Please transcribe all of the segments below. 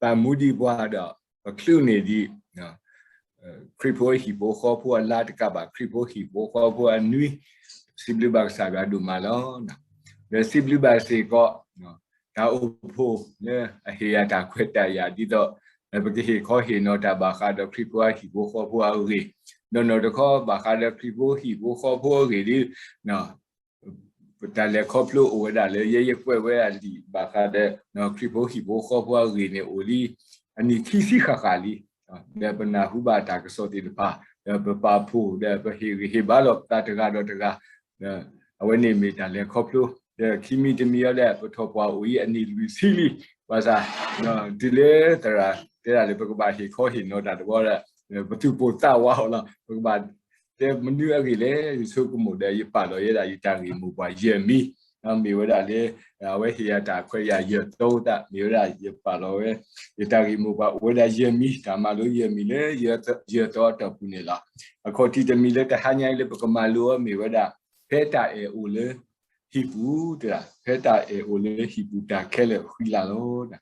ပာ်မူဒံးပှၤဒီး ပချုးန့ၢ်ဒံး ခရံာ်ဖိဟံၣ်ဖိဃီဖိအလါတကးဘၣ် ခရံာ်ဖိဟံၣ်ဖိဃီဖိအနွံ စံးဘျုးဘၣ်ကစၢ်ယွၤဒိၣ်မးလီၤ. ဒီးစံးဘျုးဘၣ်စ့ၢ်ကီး တၢ်အိၣ်ဖှိၣ်လၢအဟ့ၣ်ယၤတၢ်ခွဲးတၢ်ယာ်ဒ်သိး ပကဟ့ၣ်ခီဟ့ၣ်နီၤတၢ်ဘၣ်ဃးဒီးခရံာ်ဖိအဟံၣ်ဖိဃီဖိအဂ့ၢ်, ဒီးနီၢ်တခီဘၣ်ဃးဒီးခရံာ်ဖိဟံၣ်ဖိဃီဖိအဂ့ၢ်ဒီး တၢ်လဲၤခီဖျိအိၣ်ဝဲဒၣ်လၢ ယဲယကွဲးဝဲဒၣ်လံာ်ဘၣ်ဃးဒီး ခရံာ်ဖိဟံၣ်ဖိဃီဖိအဂ့ၢ်န့ၣ်အိၣ်လံ အနံၣ်ခံဆံဃၣ်ဃၣ်လံ. ဒီးပနၢ်ဟူဘၣ်တၢ်ကစီၣ်သ့ၣ်တဖၣ် ဒီးပပာ်ဖှိၣ် ဒီးပဟ့ၣ်ဂံၢ်ဟ့ၣ်ဘါလိာ်ပသးတဂၤဒီးတဂၤ အဝဲန့ၣ်မ့ၢ်တၢ်လဲၤခီဖျိ ဒီးခံမံၤတမံၤအံၤဒီး ပထီၣ်ပှၢ်အိၣ်အံၤအနံၣ်လွံၢ်ဆံလံ. ဘၣ်ဆၣ် တုၤလၢသရၣ်တဲဒၣ်လၢ ပကဘၣ်ဟ့ၣ်ခီဟ့ၣ်နီၤတၢ်တဘျီဒီး ပသူၣ်ပိၢ်သးဝးအီၤလီၤ. ပကဘၣ်တဲမနုၤအဂ့ၢ်လဲၣ် ယဆိကမိၣ်ဒီး ယပာ်လီၤယဲဒၣ်ယတၢ်ဂ့ၢ်မိၢ်ပှၢ်ယဲၢ်မံၤ မ့ၢ်ဝဲဒၣ်လၢ အဝဲဟ့ၣ်ယၤတၢ်ခွဲးယာ်ယဲၢ်သီသး မ့ၢ်ဝဲဒၣ်ယပာ်လီၤဝဲ ယတၢ်ဂ့ၢ်မိၢ်ပှၢ်အိၣ်ဝဲဒၣ်ယဲၢ်မံၤ တၢ်မၤလိယဲၢ်မံၤလၢ ယဲၢ်သီအတီၢ်ပူၤန့ၣ်လီၤ. အခီၣ်ထံးတမံၤလၢတဟါညါအံၤလၢပကမၤလိအီၤမ့ၢ်ဝဲဒၣ် ဖဲတၢ်အဲၣ်အိၣ်လၢဟံၣ်ပူၤတၢ်ခဲလၢာ် ဖဲတၢ်အဲၣ်အိၣ်လၢဟံၣ်ပူၤတၢ်ခဲလၢာ်အဃံလၤလီၤ.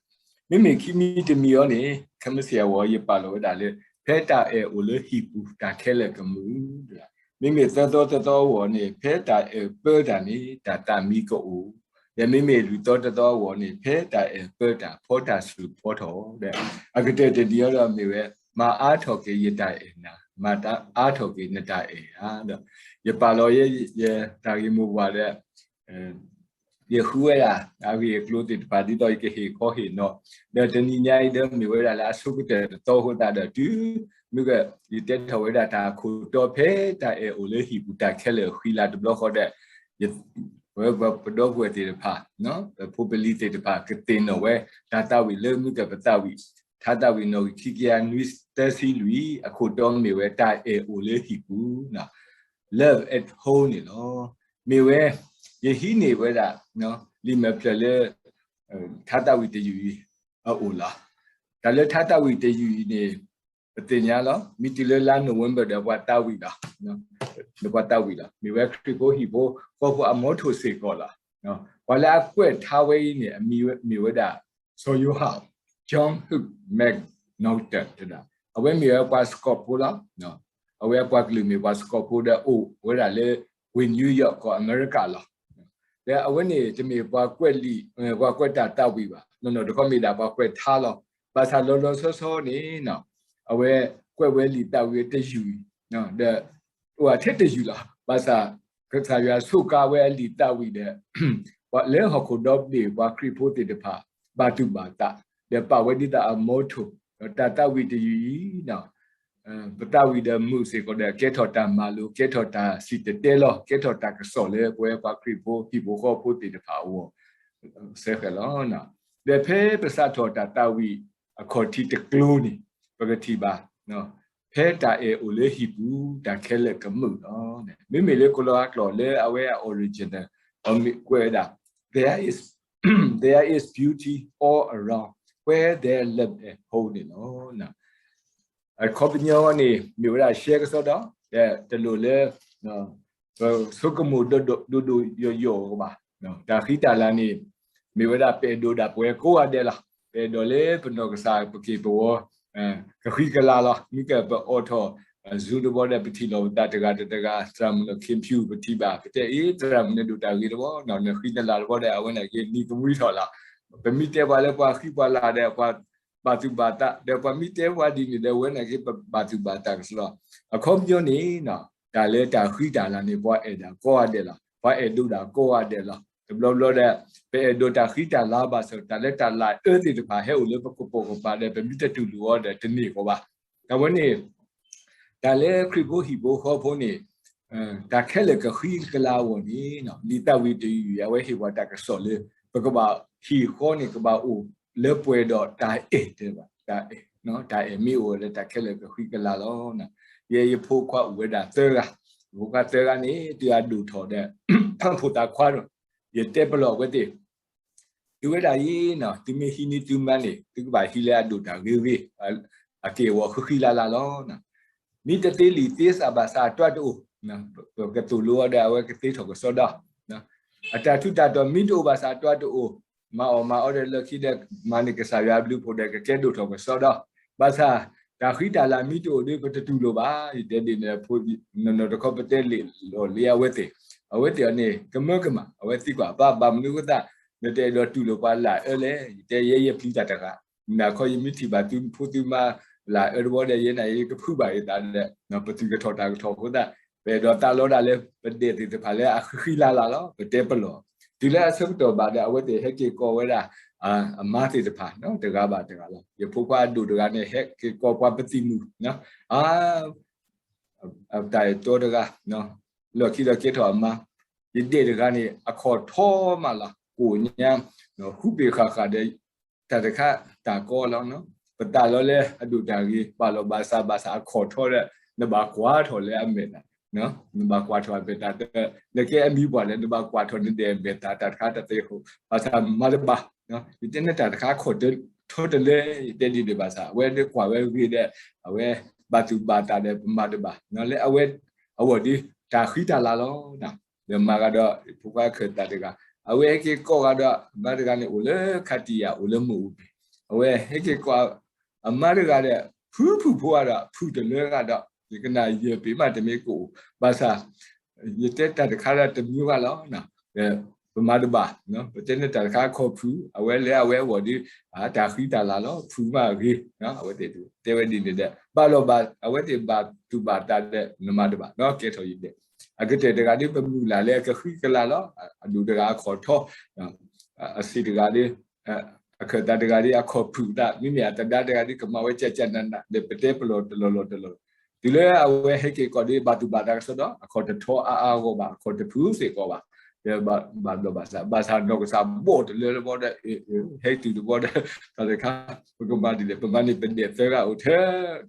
မ့မ့ၢ်ခံမံၤတမံၤအံၤန့ၣ် ခဲမုၢ်ဆ့ၣ်အဝဲယပာ်လီၤဝဲဒၣ်လၢ ဖဲတၢ်အဲၣ်အိၣ်လၢဟံၣ်ပူၤတၢ်ခဲလၢာ်ကမုာ် မ့မ့ၢ်သၢသီတသီအဂီၢ်န့ၣ် ဖဲတၢ်အဲၣ်ပၢတၢ်န့ၣ် တၢ်သးမံကအိၣ်, ဒီးမ့မ့ၢ်လွံၢ်သီတသီအဂီၢ်န့ၣ် ဖဲတၢ်အဲၣ်ပၢတၢ်ဖီတၢ်စူၤဖီထီၣ်ဒီး အကတၢၢ်တနံၤအံၤဒီးမ့ၢ်ဝဲ မၤအါထီၣ်က့ၤယတၢ်အဲၣ်နၤ, မၤအါထီၣ်က့ၤနတၢ်အဲၣ်ဧါဒီး ယပာ်လီၤယဲ ယတၢ်ဂ့ၢ်မိၢ်ပှၢ်ဒီး ယဃုဝဲဒၣ်အဂ့ၢ်အကျိၤသ့ၣ်တဖၣ် ဒ်သိးယကဟ့ၣ်ခီဟ့ၣ်နီၤ, ဒီးတနံၤညါအံၤဒီးမ့ၢ်ဝဲဒၣ်လၢအဆိကတၢၢ်တသီအဃိသတးဒီး တုၤမ့ၢ်က ယတဲထီၣ်ဝဲဒၣ်တၢ်ခိၣ်တီဖဲတၢ်အဲၣ်အိၣ်လၢဟံၣ်ပူၤတၢ်ခဲလၢာ်အဃံလၤတဘျီဃီဒီး ပဝဲပဒီပုၢ်ဝဲၢ်သ့ၣ်တဖၣ် ပဖိပလံၤသ့ၣ်တဖၣ် ကသ့ၣ်နီၣ်ဝဲ တၢ်သးဝံၣ်လၢမုၢ်ကပသးဝံၣ် ထါသးဝံၣ်နီၣ်ဂံၢ်ခံကယၤနွံသၢဆံလွံၢ် အခိၣ်တီမ့ၢ်ဝဲတၢ်အဲၣ်အိၣ်လၢဟံၣ်ပူၤ Love at Home န့ၣ်လီၤ. မ့ၢ်ဝဲ ယဟံးန့ၢ်ဝဲဒၣ် လံာ်မဲာ်ဖျၢၣ်လၢ ထါသးဝံၣ်တယုၢ်အံၤအအိၣ်လီၤ. တၢ်လၢထါသးဝံၣ်တယုၢ်အံၤန့ၣ် ပသ့ၣ်ညါလီၤ. မ့ၢ်တုၤလၢလါ November ဒီးပှၤသးဝံၣ်လီၤ. ဒီးပှၤသးဝံၣ်လီၤ. မ့ၢ်ဝဲခရံာ်ဖိဟံၣ်ဖိဃီဖိအ motto စ့ၢ်ကီးလီၤ. ပှၤလၢအကွဲးထါဝဲအံၤန့ၣ် အမံၤမ့ၢ်ဝဲဒၣ် စီၤယိၤဟၣ် John Hood McNaughton တဲဒၣ် အဝဲမ့ၢ်ဝဲပှၤစကီးဖိလီၤ. အဝဲအပှၤကလုာ်မ့ၢ်ပှၤစကီးဖိဒီးအိၣ်ဝဲဒၣ်လၢ ဝ့ၢ် New York ကီၢ်အမဲရကၤလီၤ. ဒီးအဝဲန့ၣ်တမ့ၢ်ပှၤကွဲးလံာ် ပှၤကွဲးတၢ်သးဝံၣ်ဘၣ်. နီၢ်နီၢ်တခီမ့ၢ်ဒၣ်ပှၤကွဲးထါလီၤ. ဘၣ်ဆၣ်လီၤလီၤဆီဆီန့ၣ် အဝဲကွဲးဝဲလံာ်သးဝံၣ်တယုၢ် ဒီး အိၣ်ထဲတယုၢ်လီၤ. ဘၣ်ဆၣ် ကစၢ်ယွၤစူးကါဝဲအလံာ်သးဝံၣ်ဒီး လၢဟီၣ်ခိၣ်ဒီဘ့ၣ်ပှၤခရံာ်ဖိသ့ၣ်တဖၣ် ဘၣ်သူၣ်ဘၣ်သး ဒီးပာ်ဝဲဒ်သိးအ motto ဒီးတၢ်သးဝံၣ်တယုၢ်အံၤ ပသးဝံၣ်ဒီးမုာ်စ့ၢ်ကီးဒီး ကဲထီၣ်တၢ်မၤလိ ကဲထီၣ်တၢ်စံၣ်တဲၤတဲလီၤ ကဲထီၣ်တၢ်ကစီၣ်လၢပဝဲပှၤခရံာ်ဖိဟံၣ်ဖိဃီဖိသ့ၣ်တဖၣ်အဂီၢ် စဲဃဲၤလီၤ. ဒီးဖဲပစးထီၣ်တၢ်သးဝံၣ်အခီၣ်ထံးတကျိၤန့ၣ် ပကထံၣ်ဘၣ် ဖဲတၢ်အဲၣ်အိၣ်လၢဟံၣ်ပူၤ တၢ်ခဲလၢာ်ကမုာ်လီၤ. မ့မ့ၢ်လၢကိလီၤအကျိာ်လၢအဝဲအ original အမ့ၢ်ကွဲးဝဲဒၣ် there is beauty all around where there love at home န့ၣ်လီၤ. အခီပညီန့ၣ် မ့ၢ်ဝဲဒၣ်ရှဲကစီဒီး တလိၣ်လၢ ပဆိကမိၣ်ဒိၣ်ဒိၣ်ယိာ်ယိာ်ကဘၣ်. တၢ်ဃံတၢ်လၤန့ၣ် မ့ၢ်ဝဲဒၣ်ပအဲၣ်ဒိးဒၣ်ပဝဲကိးဂၤဒဲးလီၤ. ပအဲၣ်ဒိးလၢပနီၢ်ကစၢ်ပက့ၢ်ပဂီၤ ကဃံကလၤလီၤ. မ့ၢ်ကပအိးထီၣ် Zoom တဘျီဒီး ပထံၣ်လိာ်ပသးတဂၤဒီးတဂၤ သရၣ်မုၣ်လၢ computer ပထံၣ်ဘၣ် ပတဲအ့ သရၣ်မုၣ်န့ၣ်ဒိၣ်တၢ်ဂ့ၤတဘျီ နဃံနလၤတဘျီဒီး အဝဲန့ၣ်က့ၤနံၤကမှံထီၣ်လီၤ. ပမ့ၢ်တဲပှၤလၢပှၤဃံပှၤလၤဒီး ပှၤဘၣ်သူၣ်ဘၣ်သး ဒီးပှၤမ့ၢ်တဲပှၤဒ်န့ၣ်ဒီး အဝဲန့ၣ်က့ၤပဘၣ်သူၣ်ဘၣ်သးကစီဒီး အခီပညီန့ၣ် တၢ်လၢတၢ်ဃံတၢ်လၤန့ၣ် ပှၤအဲၣ်ဒၣ်ကိးဂၤဒဲးလီၤ. ပှၤအဲၣ်ဒိးဒၣ်ကိးဂၤဒဲးလီၤ. တဘျီဘျီဒီး ပအဲၣ်ဒိးတၢ်ဃံတၢ်လၤဘၣ်ဆၣ် တၢ်လၢတၢ်လၤအၢသ့ၣ်တဖၣ်ဟဲအိၣ်လၢပကပိာ်ကပၤဒီး ပမ့ၢ်တတူၢ်လိာ်အီၤဒီးတန့ၢ်ကီးဘၣ်. အဝဲန့ၣ် တၢ်လၢခရံာ်ဖိဟံၣ်ဖိဃီဖိန့ၣ် တၢ်ခဲလၢာ်ကဃံကလၤအဂီၢ်န့ၣ် လံာ်သးဝံၣ်တယုၢ်အံၤ အဝဲဟ့ၣ်ပှၤတၢ်ကစီၣ်လၢ ပကဘၣ်ဟံၣ်ဃီန့ၣ် ကဘၣ်အိၣ်လၢပှဲၤဒီးတၢ်အဲၣ်တဲဘၣ် တၢ်အဲၣ် တၢ်အဲၣ်မ့ၢ်အိၣ်လၢတၢ်ခဲလၢာ်ကဃံကလၤလီၤ. ယဲယဖိခွါအိၣ်ဝဲဒၣ်သၢဂၤ, ယဖိခွါသၢဂၤန့ၣ် တုၤအဒိၣ်ထီၣ်ဒီး ဖိသၣ်ခွါဒီး ယတဲပလီၢ်ဝဲသ့ၣ် သုဝဲဒၣ်အံၤ သုမ့ၢ်ဟံးန့ၢ်သုမါန့ၣ် သုကဘၣ်ဟံးလၢအဒိၣ်တၢ်ဂ့ၤဂ့ၤ, အက့ၢ်အဂီၤဃံဃံလၤလၤလီၤ. မ့ၢ်တသ့လံာ်သ့စးဘၣ်ဆၣ်အတွးတအိၣ်, ပကသိၣ်လိအီၤဒီး အဝဲကသ့ထီၣ်ကစီဒီ, အတၢ်ထူးတၢ်တီၤမ့ၢ်တအိၣ်ဘၣ်ဆၣ်အတွးတအိၣ် မၤအီၣ်မၤအီဒီးလၢခံဒီး မၤန့ၢ်ကစၢ်ယွၤအဘျုးအဖှိၣ်ဒီး ကကဲဒိၣ်ထီၣ်ကစီဒီ, ဘၣ်ဆၣ် တၢ်ဃံတၢ်လၤမ့ၢ်တအိၣ်ဒီး ပတတူၢ်လိာ်ဘၣ်. ယတဲဒ်န့ၣ် နီၢ်နီၢ်တခီပတဲလံာ်လီၤလံအဝဲသ့ၣ်, အဝဲသ့ၣ်အီၤန့ၣ် ကမၢကမၣ်, အဝဲသံကွၢ်ပှၤ ဘၣ်မနုၤအဃိသတး နတအဲၣ်ဒိးတူၢ်လိာ်ပှၤလၢအအၢလဲၣ်. ယတဲယဲယပျံၤတၢ်တဂၤ, မ့ၢ်ခီယမ့ၢ်ထံၣ်ဘၣ်သုဖိသုမါလၢအအၢတဘျီဒီး ယဲန့ၣ်ယကဖုးဘၣ်ယသးဒီး ပသူၣ်ကထီၣ်တၢ်ကထီၣ်အဃိသတး ပအဲၣ်ဒိးသးလီဒၣ်လၢပဒဲးသ့ၣ်တဖၣ်လၢအဃံဃံလၤလၤလီၤ. ပတဲပလီၢ် တုၤလၢအဆၢကတီၢ်ဘၣ်ဒီး အဝဲသ့ၣ်ဟဲက့ၤကိးဝဲဒၣ် အမါသ့ၣ်တဖၣ် တဂၤဘၣ်တဂၤလီၤ. ယဖိခွါအဒိၣ်တဂၤန့ၣ် ဟဲက့ၤကိးပှၤပသံၣ်မုၣ် အတၢ်အဲၣ်တီတဂၤ လီၢ်ခံဒီးကဲထီၣ်အမါ, ယဒဲးတဂၤန့ၣ် အခီၣ်ထီမးလီၤ. ကိးညါ ဟူဘ့ၣ်ဃၣ်ဃၣ်ဒီး တၢ်တခါတၢ်ကီလီၤ. ပသးလီလၢအဒိၣ်တၢ်ဂ့ၤ ဘၣ်လီၤဘၣ်စး ဘၣ်ဆၣ်အခီၣ်ထီဒီး နဘၣ်ကွၢ်ထီၣ်လၢအမဲာ်သၣ်, နဘၣ်ကွၢ်ထီၣ်အမဲာ်သၣ်, နကဲအမံၤပှၢ်လၢ နဘၣ်ကွၢ်ထီၣ်နဒဲးအမဲာ်သၣ် တၢ်တခါတသ့အဃိ ဘၣ်ဆၣ်မၤတဘၣ်. ယတဲနတၢ်တခါခီၣ်ထီတလၢ ယတဲဒ်န့ၣ်ဘၣ်ဆၣ် အဝဲဒၣ်ကွၢ်ဝဲဂ့ၤဒီး အဝဲဘၣ်သူၣ်ဘၣ်သးဒီး ပမၤတဘၣ် လၢအဝဲအဂီၢ်ဒီး တၢ်ဃံတၢ်လၤလီၤ. ဒီးမၤဂၤဒီး ဖိခွါခၢၣ်သးတဂၤ အဝဲဟဲက့ၤကိးဂၤဒီး အမါတဂၤန့ၣ်အိၣ်လၢခါတံၢ်ယၤ အိၣ်လၢမုၢ်အိၣ်ဘ့ၣ် အဝဲဟဲက့ၤကိး အမါတဂၤဒီး ဖုဖုဖိဂၤဒီး ဖုတလၢဂၤဒီး ယကနၣ်ယဲၢ်ပ့ၤမးတမ့ၢ်ကအိၣ် ဘၣ်ဆၣ် ယတဲတၢ်တခါဒီးတမံၤဂၤလီၤ. ပမၤတဘၣ်, ပတဲန့ၣ်တၢ်တခါခီၣ်ဖုး အဝဲလၢအဝဲအဂီၢ်ဒီး တၢ်ဃံတၢ်လၤလီၤ ဖုးမးဂ့ၤ, အဝဲသ့ၣ်တဲဝဲဒ်န့ၣ်ဒီး ဘၣ်လီၤဘၣ် အဝဲသ့ၣ်ဘၣ်သူၣ်ဘၣ်သးဒီး နမၤတဘၣ် ကဲထီၣ်ယဒဲး အကတၢၢ်တဂၤဒီး ပမုၢ်လၢ်လၢအကဃံကလၤလီၤ. အဒိၣ်တဂၤအခီၣ်ထီ, အဆံးတဂၤဒီး အခၢၣ်သးတဂၤဒီး အခီၣ်ဖုးသး မ့မ့ၢ်အသဒါတဂၤဒီး ကမၤဝဲကၠးကၠးနးနး ဒီးပတဲပလီၢ်တလီၢ်လီၢ်တလီၢ် တုၤလၢအဝဲဟဲက့ၤကိးဒီး ဘၣ်သူၣ်ဘၣ်သးကစီဒီ အခီၣ်တထီအါအါဂီၢ်ဂီၢ်ဘၣ် အခီၣ်တဖုးစ့ၢ်ကီးဘၣ်, ဒီးဘၣ်ဘျီၣ်ဘၣ်ဆၣ် ဘၣ်ဆၣ်နီၢ်ကစၢ်ဘီၣ်တလၢတဘီဒီး ဟဲတုၤတဘီဒီး တၢ်တခါ ပကမၤဒ်လဲၣ် ပမၤန့ၢ်ပဒဲးသၢဂၤအိၣ်ထဲ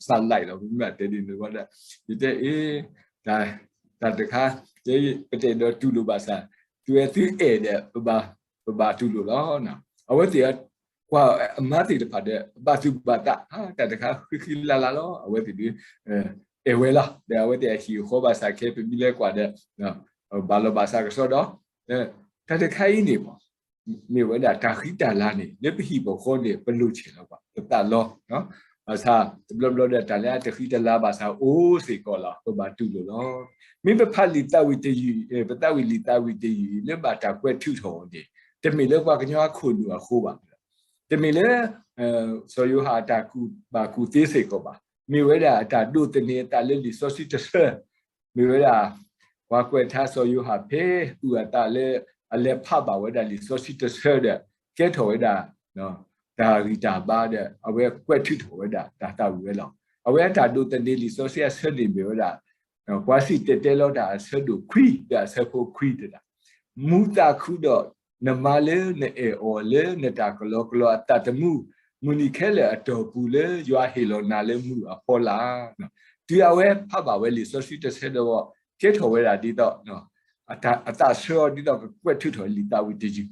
စးလဲလီၤ ပမ့ၢ်တဲဒ်န့ၣ်တဘီဒီး ယတဲအ့ တၢ် တၢ်တခါ ပတအဲၣ်ဒိးတူၢ်လိာ်ဘၣ်ဆၣ် တုၤဝဲသုအဲၣ်ဒီး ပဘၣ်တူၢ်လိာ်လီၤ. အဝဲသ့ၣ်ကွၢ်အမါသ့ၣ်တဖၣ်ဒီး ဘၣ်သူၣ်ဘၣ်သး တၢ်တခါဃံဃံလၤလၤလီၤ. အဝဲသ့ၣ်ဒုး အဲၣ်ဝဲလီၤ. ဒီးအဝဲသ့ၣ်အဟံၣ်အဃီဘၣ်ဆၣ်ခဲ ပမ့ၢ်လဲၤကွၢ်ဒီး ဘၣ်လီၤဘၣ်စးကစီဒီ တၢ်တခါအံၤန့ၣ် မ့ၢ်ဝဲဒၣ်တၢ်ဃံတၢ်လၤန့ၣ် လၢပဟံၣ်ပဃီန့ၣ် ပလိၣ်ဆဲးလီၤပှၤ ပသးလီ ဘၣ်ဆၣ်တဘျီဘျီဒီး တၢ်လၢအတဃံတလၤဘၣ်ဆၣ်အိၣ်စ့ၢ်ကီးလီၤ ပဘၣ်တူၢ်လိာ်လီၤ. မ့ၢ်ပဖးလံာ်သးဝံၣ်တယုၢ်အံၤ ပသးဝံၣ်လံာ်သးဝံၣ်တယုၢ်အံၤ လၢဘၣ်တၢ်ကွဲးထုးထီၣ်အီၤန့ၣ် တမ့ၢ်လၢပှၤကညီအခိၣ်နူာ်အဃိဘၣ်. တမ့ၢ်လၢ စီၤယိၤဟၣ်အတၢ်ကူၣ်ဘၣ်ကူၣ်သ့စ့ၢ်ကီးဘၣ်. မ့ၢ်ဝဲဒၣ်အတၢ်ဒိးသန့ၤအသးလၢလံာ်စီဆှံတဆၢ မ့ၢ်ဝဲဒၣ် ပှၤကွဲးထါစီၤယိၤဟၣ်ဖဲအုၣ်အသးလၢ အလဲၤဖးဘၣ်ဝဲဒၣ်လံာ်စီဆှံတဆၢဒီး ကဲထီၣ်ဝဲဒၣ် တၢ်ဂံၢ်တၢ်ဘါဒီး အဝဲကွဲးထုးထီၣ်ဝဲဒၣ်တၢ်သးဝံၣ်ဝဲလီၤ. အဝဲအတၢ်ဒိးသန့ၤလံာ်စီဆှံအဆၢန့ၣ်မ့ၢ်ဝဲဒၣ် ပှၤစံၣ်တဲၤတဲလီၤတၢ်အဆၢဒိၣ်ခွံဒီးအဆၢဖိခွံတဒၣ် မူးသးခုဒီး နမါလၢနအဲၣ်အီၤလၢနတၢ်ကလီကလီအသးသမူ, မုၢ်နံၤခဲလၢာ်အတီၢ်ပူၤလၢယွၤဟ့ၣ်လီၤနၤလၢမုၢ်အဖီလာ်. တုၤအဝဲဖးဘၣ်ဝဲလံာ်စီဆှံတဆၢဒီး ကဲထီၣ်ဝဲဒၣ်ဒ်သိး အသးဆၢအီၤဒ်သိးကကွဲးထုးထီၣ်လံာ်သးဝံၣ်တယုၢ်,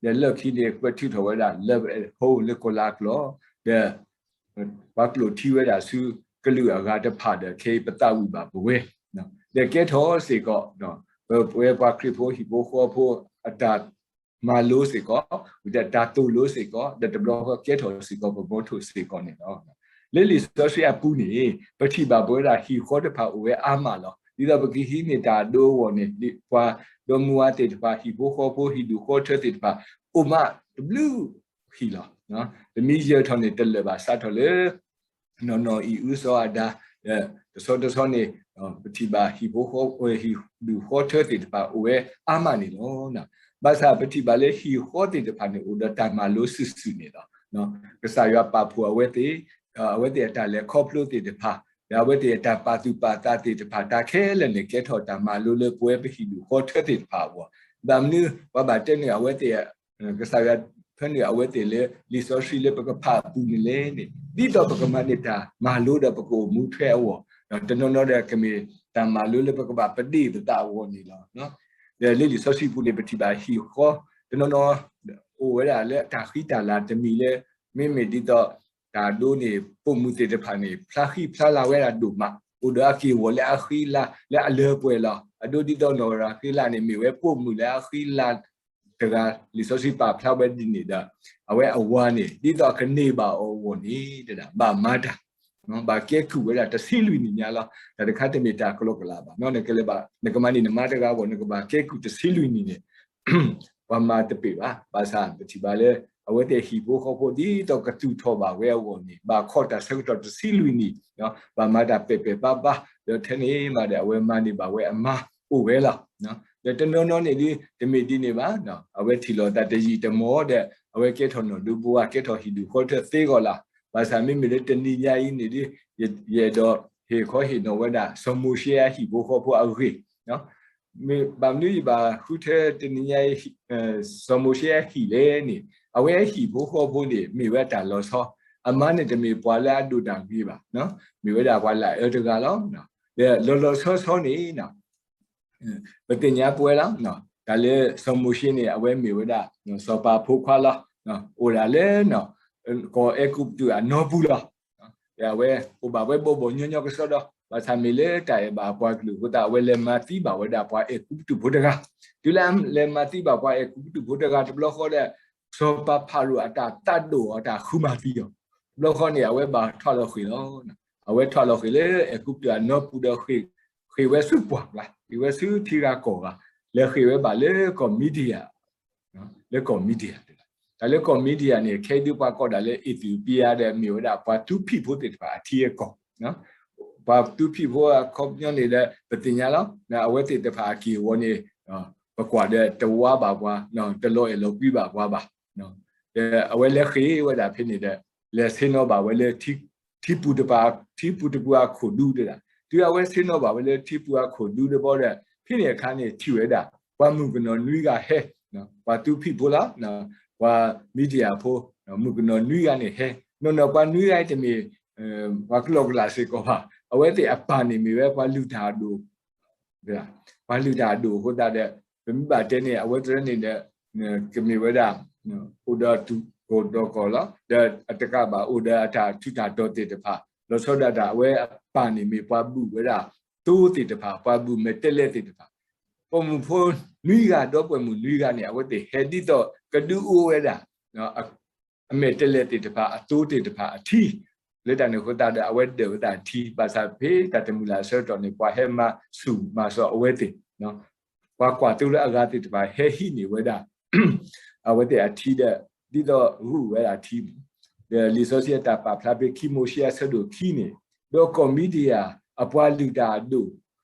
ဒီးလၢခံန့ၣ်ကွဲးထုးထီၣ်ဝဲဒၣ်လၢဟိလၢကီၤလၤကျိာ်, ဒီး ပှၤကျိာ်ထံဝဲဒၣ်ဆူကလုာ်အဂၤတဖၣ်ဒီး ခဲအံၤပသးဝံၣ်ဘၣ်ပဝဲ, ဒီးကဲထီၣ်စ့ၢ်ကီး ပဝဲပှၤခရံာ်ဖိဟံၣ်ဖိဃီဖိအတၢ်မၤလိစ့ၢ်ကီး, ဒီးတၢ်သိၣ်လိစ့ၢ်ကီး, ဒီးတဘျီဃီကဲထီၣ်စ့ၢ်ကီးပဘီထိၣ်စ့ၢ်ကီးန့ၣ်လီၤ. လၢလံာ်စီဆှံအပူၤန့ၣ် ပထံၣ်ဘၣ်ပဝဲဒၣ်ဟံၣ်ဃီတဖၣ်အိၣ်ဝဲအါမးလီၤ. ဒ်သိးပကဟံးန့ၢ်တၢ်ဒိအဂီၢ်န့ၣ် ပှၤဒီမါဝၤသ့ၣ်တဖၣ် ဟံၣ်ဖိဃီဖိ ဟံၣ်ဒူၣ်ဃီထၢသ့ၣ်တဖၣ် အိၣ်မးတဘျုးဟံၣ်လီၤ. တမံၤယၢၤထီၣ်န့ၣ်တလၢာ်ဘၣ် စးထီၣ်လၢ နီၢ်နီၢ်အံၤအုစီအဒါ, တဆီတဆီန့ၣ် ပထံၣ်ဘၣ်ဟံၣ်ဖိဃီ ဟံၣ်ဒူၣ်ဃီထၢသ့ၣ်တဖၣ်အိၣ်ဝဲအါမးန့ၣ်လီၤ. ဘၣ်ဆၣ်ပထံၣ်ဘၣ်လၢဟံၣ်ဃီသ့ၣ်တဖၣ်န့ၣ် အိၣ်ဒီးတၢ်မၤလိစုာ်စုာ်န့ၣ်လီၤ. ကစၢ်ယွၤပာ်ဖှိၣ်အဝဲသ့ၣ်, အဝဲသ့ၣ်အတၢ်လဲၤခီဖျိသ့ၣ်တဖၣ်, ဒီးအဝဲသ့ၣ်အတၢ်ပာ်သူၣ်ပာ်သးသ့ၣ်တဖၣ် တၢ်ခဲလၢာ်န့ၣ် ကဲထီၣ်တၢ်မၤလိလၢပဝဲပဟံၣ်ဒူၣ်ဃီထၢသ့ၣ်တဖၣ်အဂီၢ်, ဘၣ်မနုၤ ပှၤဘၣ်တဲန့ၢ်အဝဲသ့ၣ် ကစၢ်ယွၤဖၢနုာ်အဝဲသ့ၣ်လၢ လံာ်စီဆှံလၢပကဖးအပူၤန့ၣ်လဲၣ်န့ၣ် ဒ်သိးပကမၤန့ၢ်တၢ်မၤလိဒီးပကအိၣ်မူထွဲအဂီၢ်, တနီၤနီၤဒီးကမ့ၢ်တၢ်မၤလိလၢပကဘၣ်ပဒ့ၣ်ပသးအဂီၢ်န့ၣ်လီၤ. ဒီးလၢလံာ်စီဆှံပူၤန့ၣ် ပထံၣ်ဘၣ်ဟံၣ်ဃီ တနီၤနီၤ အိၣ်ဝဲဒၣ်လၢတၢ်ဃံတၢ်လၤတမံၤလၢ မ့မ့ၢ်ဒ်သိး တၢ်ဒိန့ၣ် ပိာ်မုၣ်သ့ၣ်တဖၣ်န့ၣ် ဖျါဃံဖျါလၤဝဲဒၣ်ဒိၣ်မး, အိၣ်ဒီးအက့ၢ်အဂီၤလၢအဃံလၤလၢအလၢပှဲၤလီၤ. အဒိဒ်သိးနီၢ်ရၤဃ့လးန့ၣ် မ့ၢ်ဝဲပိာ်မုၣ်လၢအဃံလၤ တဂၤ လံာ်စီဆှံပာ်ဖျါဝဲဒ်န့ၣ်ဒီး အဝဲအဝၤန့ၣ် ဒ်သိးအကန့ၢ်ဘၣ်အီၤအဂီၢ်န့ၣ် ဘၣ်မၤတၢ် ဘၣ်ကဲကုၢ်ဝဲဒၣ်တဆံလွံၢ်နံၣ်ညါလီၤ. တၢ်တခါတမ့ၢ်တၢ်ကလီကလးဘၣ်. နကလဲၤဘၣ် နကမၤန့ၢ်နမါတဂၤအဂီၢ် နကဘၣ်ကဲကုၢ်တဆံလွံၢ်နံၣ်န့ၣ် ပှၤမၤတပ့ၤဘၣ်. ဘၣ်ဆၣ်ပထံၣ်ဘၣ်လၢ အဝဲသ့ၣ်ဟံၣ်ဖိဃီဖိ ဒ်သိးကသူၣ်ထီၣ်ဘၣ်ဝဲအဂီၢ်န့ၣ် ဘၣ်ခီၣ်တၢ်ဆၢကတီၢ်တဆံလွံၢ်နံၣ်, ဘၣ်မၤတၢ်ပဲာ်ပဲာ်ပါပါ, ဒီးထဲန့ၣ်မးဒီး အဝဲမၤန့ၢ်ဘၣ်ဝဲအမါအိၣ်ဝဲလီၤ. ဒီးတနီၤနီၤန့ၣ်ဒ် တမ့ၢ်ဒ်န့ၣ်ဘၣ်, အဝဲထံၣ်လိာ်သးတယံာ်တမီၢ်ဒီး အဝဲကဲထီၣ်နီၢ်ဒူဘိဧါ, ကဲထီၣ်ဟံၣ်ဒူၣ်ဃီထၢသ့ဂီၢ်လီၤ. ဘၣ်ဆၣ်မ့မ့ၢ်လၢတနံၤညါအံၤန့ၣ်ဒ် ယအဲၣ်ဒိးဟ့ၣ်ခီဟ့ၣ်နီၤဝဲဒၣ် စီၤမိၤၡ့အဟံၣ်ဖိဃီဖိအဂ့ၢ်, မ့ၢ်ဘၣ်မနုၤယဘၣ်ဃုထၢတနံၤညါအံၤ စီၤမိၤၡ့အဟံၣ်လဲၣ်န့ၣ် အဝဲအဟံၣ်ဖိဃီဖိန့ၣ် မ့ၢ်ဝဲတၢ်လီၤဆီ, အမါန့ၣ်တမ့ၢ်ပှၤလၢအဒိၣ်တၢ်ဂ့ၤဘၣ်, မ့ၢ်ဝဲဒၣ်ပှၤလၢအအၢတဂၤလီၤ. ဒီးလီၤလီၤဆီဆီန့ၣ် ပသ့ၣ်ညါပဝဲလီၤ, တၢ်လၢစီၤမိၤၡ့န့ၣ် အဝဲမ့ၢ်ဝဲဒၣ် စီၤပၤဖိခွါလီၤ, အိၣ်ဒၣ်လၢ ကီၢ်အဲၤကူပတူးအနီပူၤလီၤ. ဒီးအဝဲအိၣ်ဘၣ်ဝဲဘီဘီညီညီကစီဒီ, ဘၣ်ဆၣ်မ့ၢ်လၢတၢ်အဲၣ်ဘၣ်ပှၤကလုာ်အဃိသတး အဝဲလဲၤမၤသံဘၣ်ဝဲဒၣ်ပှၤအဲၤကူပတူးဖိတဂၤ, တုၤလၢလဲၤမၤသံဘၣ်ပှၤအဲၤကူပတူးဖိတဂၤတဘျီဃီဒီး စီၤပၤဖၤရိၤအတၢ်သးဒိၣ်အီၤ တၢ်ဃုမၤသံအီၤ, တဘျီဃီန့ၣ် အဝဲဘၣ်ထွးလီၤဃ့ၢ်လီၤ. အဝဲထွးလီၤဃ့ၢ်လၢအဲၤကူပတူးအနီပူၤဒီး ဃ့ၢ်ဝဲဆူပှၢ်ကျါ, ဃ့ၢ်ဝဲဆူထံဂၤကီၢ်ဂၤ, လဲၤဃ့ၢ်ဝဲဘၣ်လၢကီၢ်မံဒယၤ လၢကီၢ်မံဒယၤ, တၢ်လၢကီၢ်မံဒယၤန့ၣ် ခဲအံၤဒုးပှၤကိးဒၣ်လၢ အ့ၣ်သံးပံယၤဒီး မ့ၢ်ဝဲဒၣ်ပှၤသူဖံးဖိသ့ၣ်တဖၣ်အထံအကီၢ်, ပှၤသူဖံးဖိအခီပညီန့ၣ်ဒီး ပသ့ၣ်ညါလီၤ. အဝဲသ့ၣ်တဖၣ်အက့ၢ်အဂီၤန့ၣ် ပကွၢ်ဒီးတဝါဘၣ်ပှၤ, တလီၤအဲၣ်လီၤကွံဘၣ်ပှၤဘၣ်. ဒီးအဝဲလဲၤဃ့ၢ်ဝဲဒၣ်ဖဲန့ၣ်ဒီး လဲၤဆ့ၣ်နီၤဘၣ်ဝဲလၢ ထံပူၤတပၤ, ထံပူၤတပူၤအခိၣ်ဒူတဒၣ်, တုၤအဝဲဆ့ၣ်နီၤဘၣ်ဝဲလၢထံပူၤအခိၣ်ဒူတဘီဒီး ဖဲန့ၣ်အခါန့ၣ် ထံၣ်ဝဲဒၣ် ပှၤမုၣ်ကနီၤနွံဂၤဟဲ, ပှၤသူဖံးဖိလီၤ, ပှၤမံဒယၤဖိ, မုၣ်ကနီၤနွံဂၤန့ၣ်ဟဲ, နီၢ်နီၢ်ပှၤနွံဂၤအံၤတမ့ၢ် ပှၤကလီကလးစ့ၢ်ကီးဘၣ်, အဝဲသ့ၣ်အပၢ်န့ၣ်မ့ၢ်ဝဲပှၤလုၢ်တၢ်အဒိၣ် ပှၤလုၢ်တၢ်အဒိၣ်အဃိသတးဒီး ပမ့ၢ်ဘၣ်တဲန့ၣ် အဝဲသ့ၣ်န့ၣ်ဒီး ကမ့ၢ်ဝဲဒၣ် အိၣ်ဒီးသူၣ်ကီၢ်ဒီးကီၢ်လီၤ. ဒီးအတကးဘၣ်အိၣ်ဒီးအတၢ်ထူးတၢ်တီၤသ့ၣ်တဖၣ်, လီၤဆီဒၣ်တၢ် အဝဲအပၢ်န့ၣ်မ့ၢ်ပှၤဘုၣ်ဝဲဒၣ်သိသ့ၣ်တဖၣ်, ပှၤဘုၣ်မဲာ်တဲးလဲးသ့ၣ်တဖၣ်, ပိာ်မုၣ်ဖိနွံဂၤ ဒီပုၢ်ဝဲၢ်မုၣ်နွံဂၤန့ၣ် အဝဲသ့ၣ်ဟဲဒ်သိးကဒုးအိၣ်ဝဲဒၣ် အမဲာ်တဲးလဲးသ့ၣ်တဖၣ် အသိသ့ၣ်တဖၣ်အထံ, လၢတၢ်န့ၣ်အဃိသတးဒီး အဝဲဒၢးဝဲဒၣ်ထံ, ဘၣ်ဆၣ်ဖဲတၢ်တမုာ်လၢ်အဆၢကတီၢ်န့ၣ် ပှၤဟဲမၤဆူၣ်မၤစိးအဝဲသ့ၣ်, ပှၤကွၢ်သိလၢအဂၤသ့ၣ်တဖၣ် ဟဲဟံးန့ၢ်ဝဲဒၣ် အဝဲသ့ၣ်အထံဒီး ဒ်သိးဂုာ်ဝဲဒၣ်ထံန့ၣ်, ဒီးလံာ်စီဆှံအတၢ်ပာ်ဖျါဖဲခံမိၤၡ့အဆၢဒိၣ်ခံန့ၣ်, ဒီးကီၢ်မံဒယၤအပှၤလုၢ်တၢ်အဒိၣ်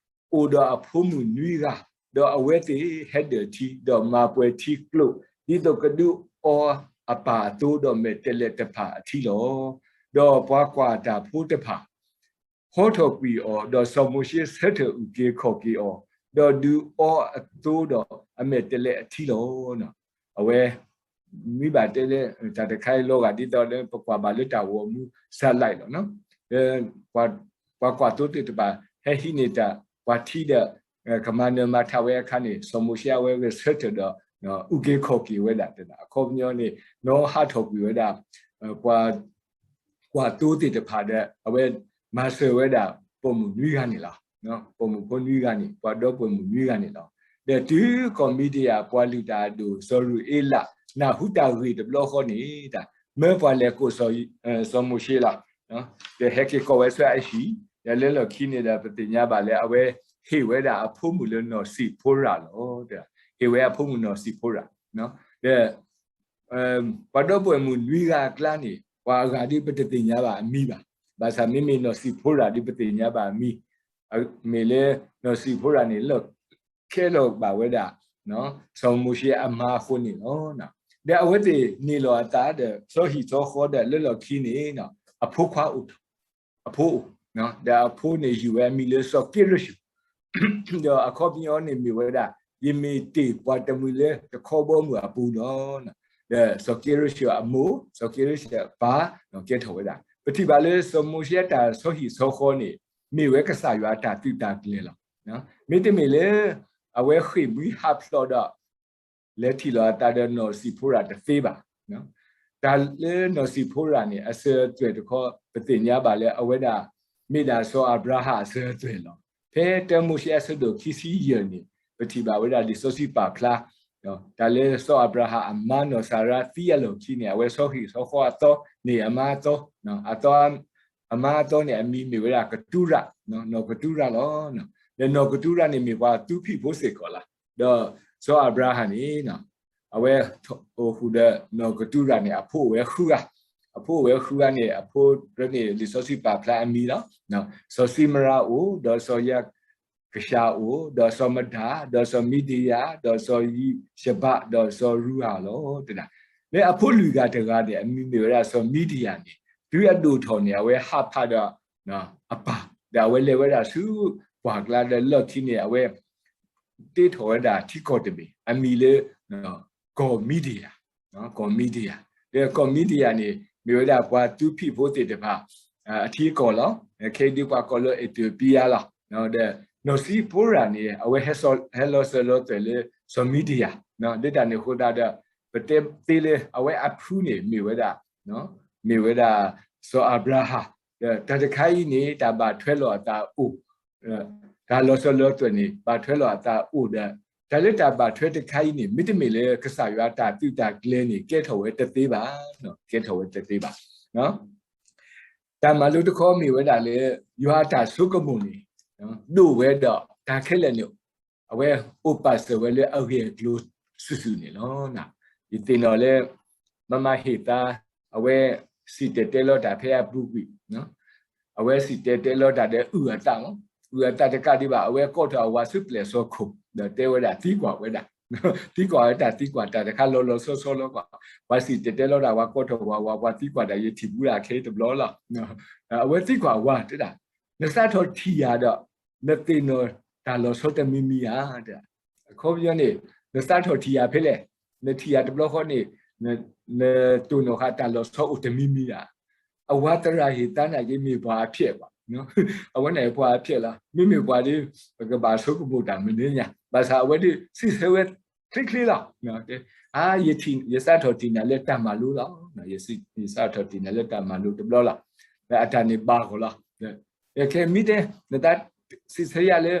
အိၣ်ဒီးအဖိမုၣ်နွံဂၤ, ဒီးအဝဲသ့ၣ်ဟဲဒၢးထံ, ဒီးမၤပှဲၤထံကျိ, ဒ်သိးကဒုးအီအပၢ်အသိဒီးမဲာ်တဲးလဲးတဖၣ်အထံလီၤ. ဒီးပှၤကွၢ်တၢ်ဖိတဖၣ် ဟီထီၣ်ကွံာ်အီၤ, ဒီးစီၤမိၤၡ့ဆၢထၢၣ်အုၣ်က့ၤခီၣ်က့ၤအီၤ, ဒီးဒုးအီအသိဒီးအမဲာ်တဲးလဲးအထံလီၤ. အဝဲ မ့ၢ်ဘၣ်တဲလၢ တၢ်တခါအံၤလီၤဂာ်ဒ်သိးလၢ ပကွၢ်ဘၣ်လၢတၢ်ဂီၤမူစးလဲလီၤ. ပှၤကွၢ်သိသ့ၣ်တဖၣ် ဟဲဟံးန့ၢ်တၢ်ပှၤထံဒီး ကမၤနၢၤမၤထါဝဲအခါန့ၣ် စီၤမိၤၡ့အဝဲဂဲၤဆၢထၢၣ်ဒီး အုၣ်က့ၤခီၣ်က့ၤဝဲဒၣ်တဒၣ် အခီပညီန့ၣ် နီၢ်ဟးထီၣ်ကွံာ်ဝဲဒၣ် ပှၤကွၢ်သိသ့ၣ်တဖၣ်ဒီး အဝဲမၤစၢၤဝဲဒၣ်ပိာ်မုၣ်နွံဂၤန့ၣ်လီၤ. ပိာ်မုၣ်ဖိနွံဂၤန့ၣ် ပှၤဒီပုၢ်ဝဲၢ်မုၣ်နွံဂၤန့ၣ်လီၤ. ဒီးတုၤကီၢ်မံဒယၤပှၤလုၢ်တၢ်အဒိၣ် စီၤရူၤအ့လး နၢ်ဟူတၢ်ဂ့ၢ်တဘျီဃီန့ၣ် တၢ် မၢပှၤလဲၤကိး စီၤမိၤၡ့လီၤ. ဒီးဟဲက့ၤကိးဝဲဆူအဟံၣ်, ဒီးလၢလီၢ်ခံန့ၣ်ဒီး ပသ့ၣ်ညါဘၣ်လၢအဝဲဟ့ၣ်ဝဲဒၣ်အဖိမုၣ်လၢနီၢ်စံးဖိရၤလီၤ. ဟ့ၣ်ဝဲအဖိမုၣ်နီၢ်စံးဖိရၤ. ဒီး ပှၤဒီပုၢ်ဝဲၢ်မုၣ်နွံဂၤအကျါန့ၣ် ပှၤအဂၤဒ်ပတသ့ၣ်ညါဘၣ်အမံၤဘၣ်. ဘၣ်ဆၣ်မ့မ့ၢ်နီၢ်စံးဖိရၤဒ်ပသ့ၣ်ညါဘၣ်အမံၤ, မ့ၢ်လၢနီၢ်စံးဖိရၤန့ၣ် လၢခဲလီၤဘၣ်ဝဲဒၣ် စီၤမိၤၡ့အမါအဃိန့ၣ်လီၤ. ဒီးအဝဲသ့ၣ်န့ၣ်လီၤအသးဒီး စီၤဟံၣ်စီဃီဒီးလၢလီၢ်ခံန့ၣ် အဖိခွါအိၣ် အဖိအိၣ်, ဒီးအဖိန့ၣ်ယုၢ်ဝဲအမံၤလၢစီၤက့ရၡိၣ်, ဒီးအခီပညီန့ၣ်မ့ၢ်ဝဲဒၣ် ယမ့ၢ်တ့ၢ်ပှၤတမှံၤလၢတခီဘီမုၢ်အပူၤလီၤ. ဒီးစီၤက့ရၡိၣ်အမိၢ် စီၤက့ရၡိၣ်အပၢ် ကဲထီၣ်ဝဲဒၣ် ပထံၣ်ဘၣ်လၢစီၤမိၤၡ့အတၢ်စီၤဟံၣ်စီဃီန့ၣ် မ့ၢ်ဝဲကစၢ်ယွၤအတၢ်သုးတၢ်ကျဲၤလီၤ. မ့တမ့ၢ်လၢ အဝဲဃ့ၢ်မှံဟးဖျိးဒီး လဲၤထံၣ်လိာ်အသးဒီးနီၢ်စံးဖိရၤတသ့ဘၣ်. တၢ်လၢနီၢ်စံးဖိရၤန့ၣ် အစၢၤအသွဲၣ်တခီ ပသ့ၣ်ညါဘၣ်လၢအဝဲဒၣ် မ့ၢ်ဒၣ်စီၤအၤဘြၤဟၣ်အစၢၤအသွဲၣ်လီၤ. ဖဲတၢမိၤၡ့အဆၢဒိၣ်ခံဆံယဲၢ်န့ၣ် ပထံၣ်ဘၣ်ဝဲဒၣ်လံာ်စီဆှံပာ်ဖျါ တၢ်လၢစီၤအၤဘြၤဟၣ်အမါနီၢ်စၤရါသံအလီၢ်ခံန့ၣ် အဝဲဆီဟံၣ်ဆီဃီအသီန့ၢ်အမါအသီ, အသီ, အမါအသီန့ၣ် အမံၤမ့ၢ်ဝဲဒၣ်ကတူၤရၤ, နီၢ်ကတူၤရၤလီၤ. ဒီးနီၢ်ကတူၤရၤန့ၣ်မ့ၢ်ပှၤသူဖံးဖိစ့ၢ်ကီးလီၤ. ဒီးစီၤအၤဘြၤဟၣ်န့ၣ် အဝဲအိၣ်ဃုာ်ဒီးနီၢ်ကတူၤရၤန့ၣ် အဖိအိၣ်ဝဲဃုဂၤ, အဖိအိၣ်ဝဲဃုဂၤန့ၣ် အဖိတဂၤန့ၣ် လံာ်စီဆှံပာ်ဖျါအမံၤလီၤ. စီၤၡံမရၤအိၣ်, ဒီးစီၤယကၡၢ်အိၣ်, ဒီးစီၤမဒၣ်, ဒီးစီၤမံဒယၤ, ဒီးစီၤယံၡဘး, ဒီးစီၤရူၤဧၤလီၤ တဲဒၣ်. လၢအဖိလွံၢ်ဂၤတဂၤန့ၣ် အမံၤမ့ၢ်ဝဲဒၣ်စီၤမံဒယၤန့ၣ် တုၤအဒိၣ်ထီၣ်န့ၣ် အဝဲဟးဖးဒီးအပၢ်, ဒီးအဝဲလဲၤဝဲဒၣ်ဆူပှၢ်ကျါဒီးလီၢ်ခံန့ၣ် အဝဲ တ့ထီၣ်ဝဲဒၣ်ထံကီၢ်တဘ့ၣ် အမံၤလၢ ကီၢ်မံဒယၤ, ကီၢ်မံဒယၤ, ဒီးကီၢ်မံဒယၤန့ၣ် မ့ၢ်ဝဲဒၣ်ပှၤသူဖံးဖိသ့ၣ်တဖၣ် အထံအကီၢ်လီၤ. ခဲအံၤဒ်ပှၤကိးလၢအ့းသီပံယါလီၤ. ဒီးနီၢ်စံးဖိရၤန့ၣ် အဝဲဟဲလီၤစၢၤလီၤသွဲၣ်လၢစီၤမံဒယၤ, ဒ်တၢ်န့ၣ်အဃိသတးဒီး ပတဲသ့လၢအဝဲအဖုန့ၣ် မ့ၢ်ဝဲဒၣ် မ့ၢ်ဝဲဒၣ် စီၤအၤဘြၤဟၣ်, ဒီးတၢ်တခါအံၤန့ၣ် တၢ်ဘၣ်ထွဲလီၤအသးအိၣ်, တၢ်လီၤစၢၤလီၤသွဲၣ်န့ၣ် ဘၣ်ထွဲလီၤအသးအိၣ်ဒီး တၢ်လၢတၢ်ဘၣ်ထွဲတခါအံၤန့ၣ် မ့တမ့ၢ်လၢကစၢ်ယွၤတၢ်သုးတၢ်ကျဲၤန့ၣ် ကဲထီၣ်ဝဲတသ့ဘၣ်, ကဲထီၣ်ဝဲတသ့ဘၣ်. တၢ်မၤလိတခီမ့ၢ်ဝဲဒၣ်လၢ ယွၤအတၢ်ဆိကမိၣ်န့ၣ် ဒိၣ်ဝဲဒီးတၢ်ခဲလၢာ်န့ၣ် အဝဲအိၣ်ပာ်စၢၤဝဲလၢအဂ့ၢ်အကျိၤစုာ်စုာ်န့ၣ်လီၤ. ယသ့ၣ်နီၣ်လၢ မမၤဟ့ၣ်သါ အဝဲစံၣ်တဲၤတဲလီၤတၢ်ဖဲအပူၤကွံာ်, အဝဲစံၣ်တဲၤတဲလီၤတၢ်ဒီးအုၣ်အသးမး, အုၣ်အသးတကးဒံးဘၣ် အဝဲကိးထီၣ်အဝၤဆူပျဲၢ်စီခိၣ် ဒီးတဲဝဲဒၣ်သံကွၢ်ဝဲဒၣ်, သံကွၢ်ဝဲတၢ်သံကွၢ်တၢ်တခါလီၤလီၤဆီဆီလီၤကွၢ်, ပှၤစံၣ်တဲၤတဲလီၤတၢ် ပှၤကိးထီၣ်ဝၤဝၤ ပှၤသံကွၢ်တၢ် ယထံၣ်ဘူးဒၣ်ခဲအံၤတဘျီလီၤ. အဝဲသံကွၢ်ဝၤတဲဒၣ်, နစးထီၣ်ထံၣ်ယၤဒီး နသ့ၣ်နီၣ်တၢ်လီၤဆီတမံၤမံၤဧါ, အခီပညီန့ၣ် နစးထီၣ်ထံၣ်ယၤဖဲလဲၣ်, နထံၣ်ယၤတဘျီဃီန့ၣ် နတိၢ်နီၣ်ဃာ်တၢ်လီၤဆီအိၣ်တမံၤမံၤဧါ. အဝၤသရၣ်ဟ့ၣ်သါန့ၣ်က့ မ့ၢ်ပှၤအဖျဲးဘၣ်, အဝဲန့ၣ်ပှၤအဖျဲးလီၤ. မ့မ့ၢ်ပှၤဒီး ပကဘၣ်ဆိကမိၣ်တၢ်မနုၤညါ, ဘၣ်ဆၣ်အဝဲဒၣ်စံးဆၢဝဲချ့ချ့လီၤ. အါ ယစးထီၣ်ထံၣ်နၤလၢတၢ်မၤလိလီၤ. ယစးထီၣ်ထံၣ်နၤလၢတၢ်မၤလိတဘျီလီၤ. အတၢ်န့ၣ်ဘၣ်ဂီၢ်လီၤ. ယခဲမံတဲ နသးစံးဆၢယၤလၢ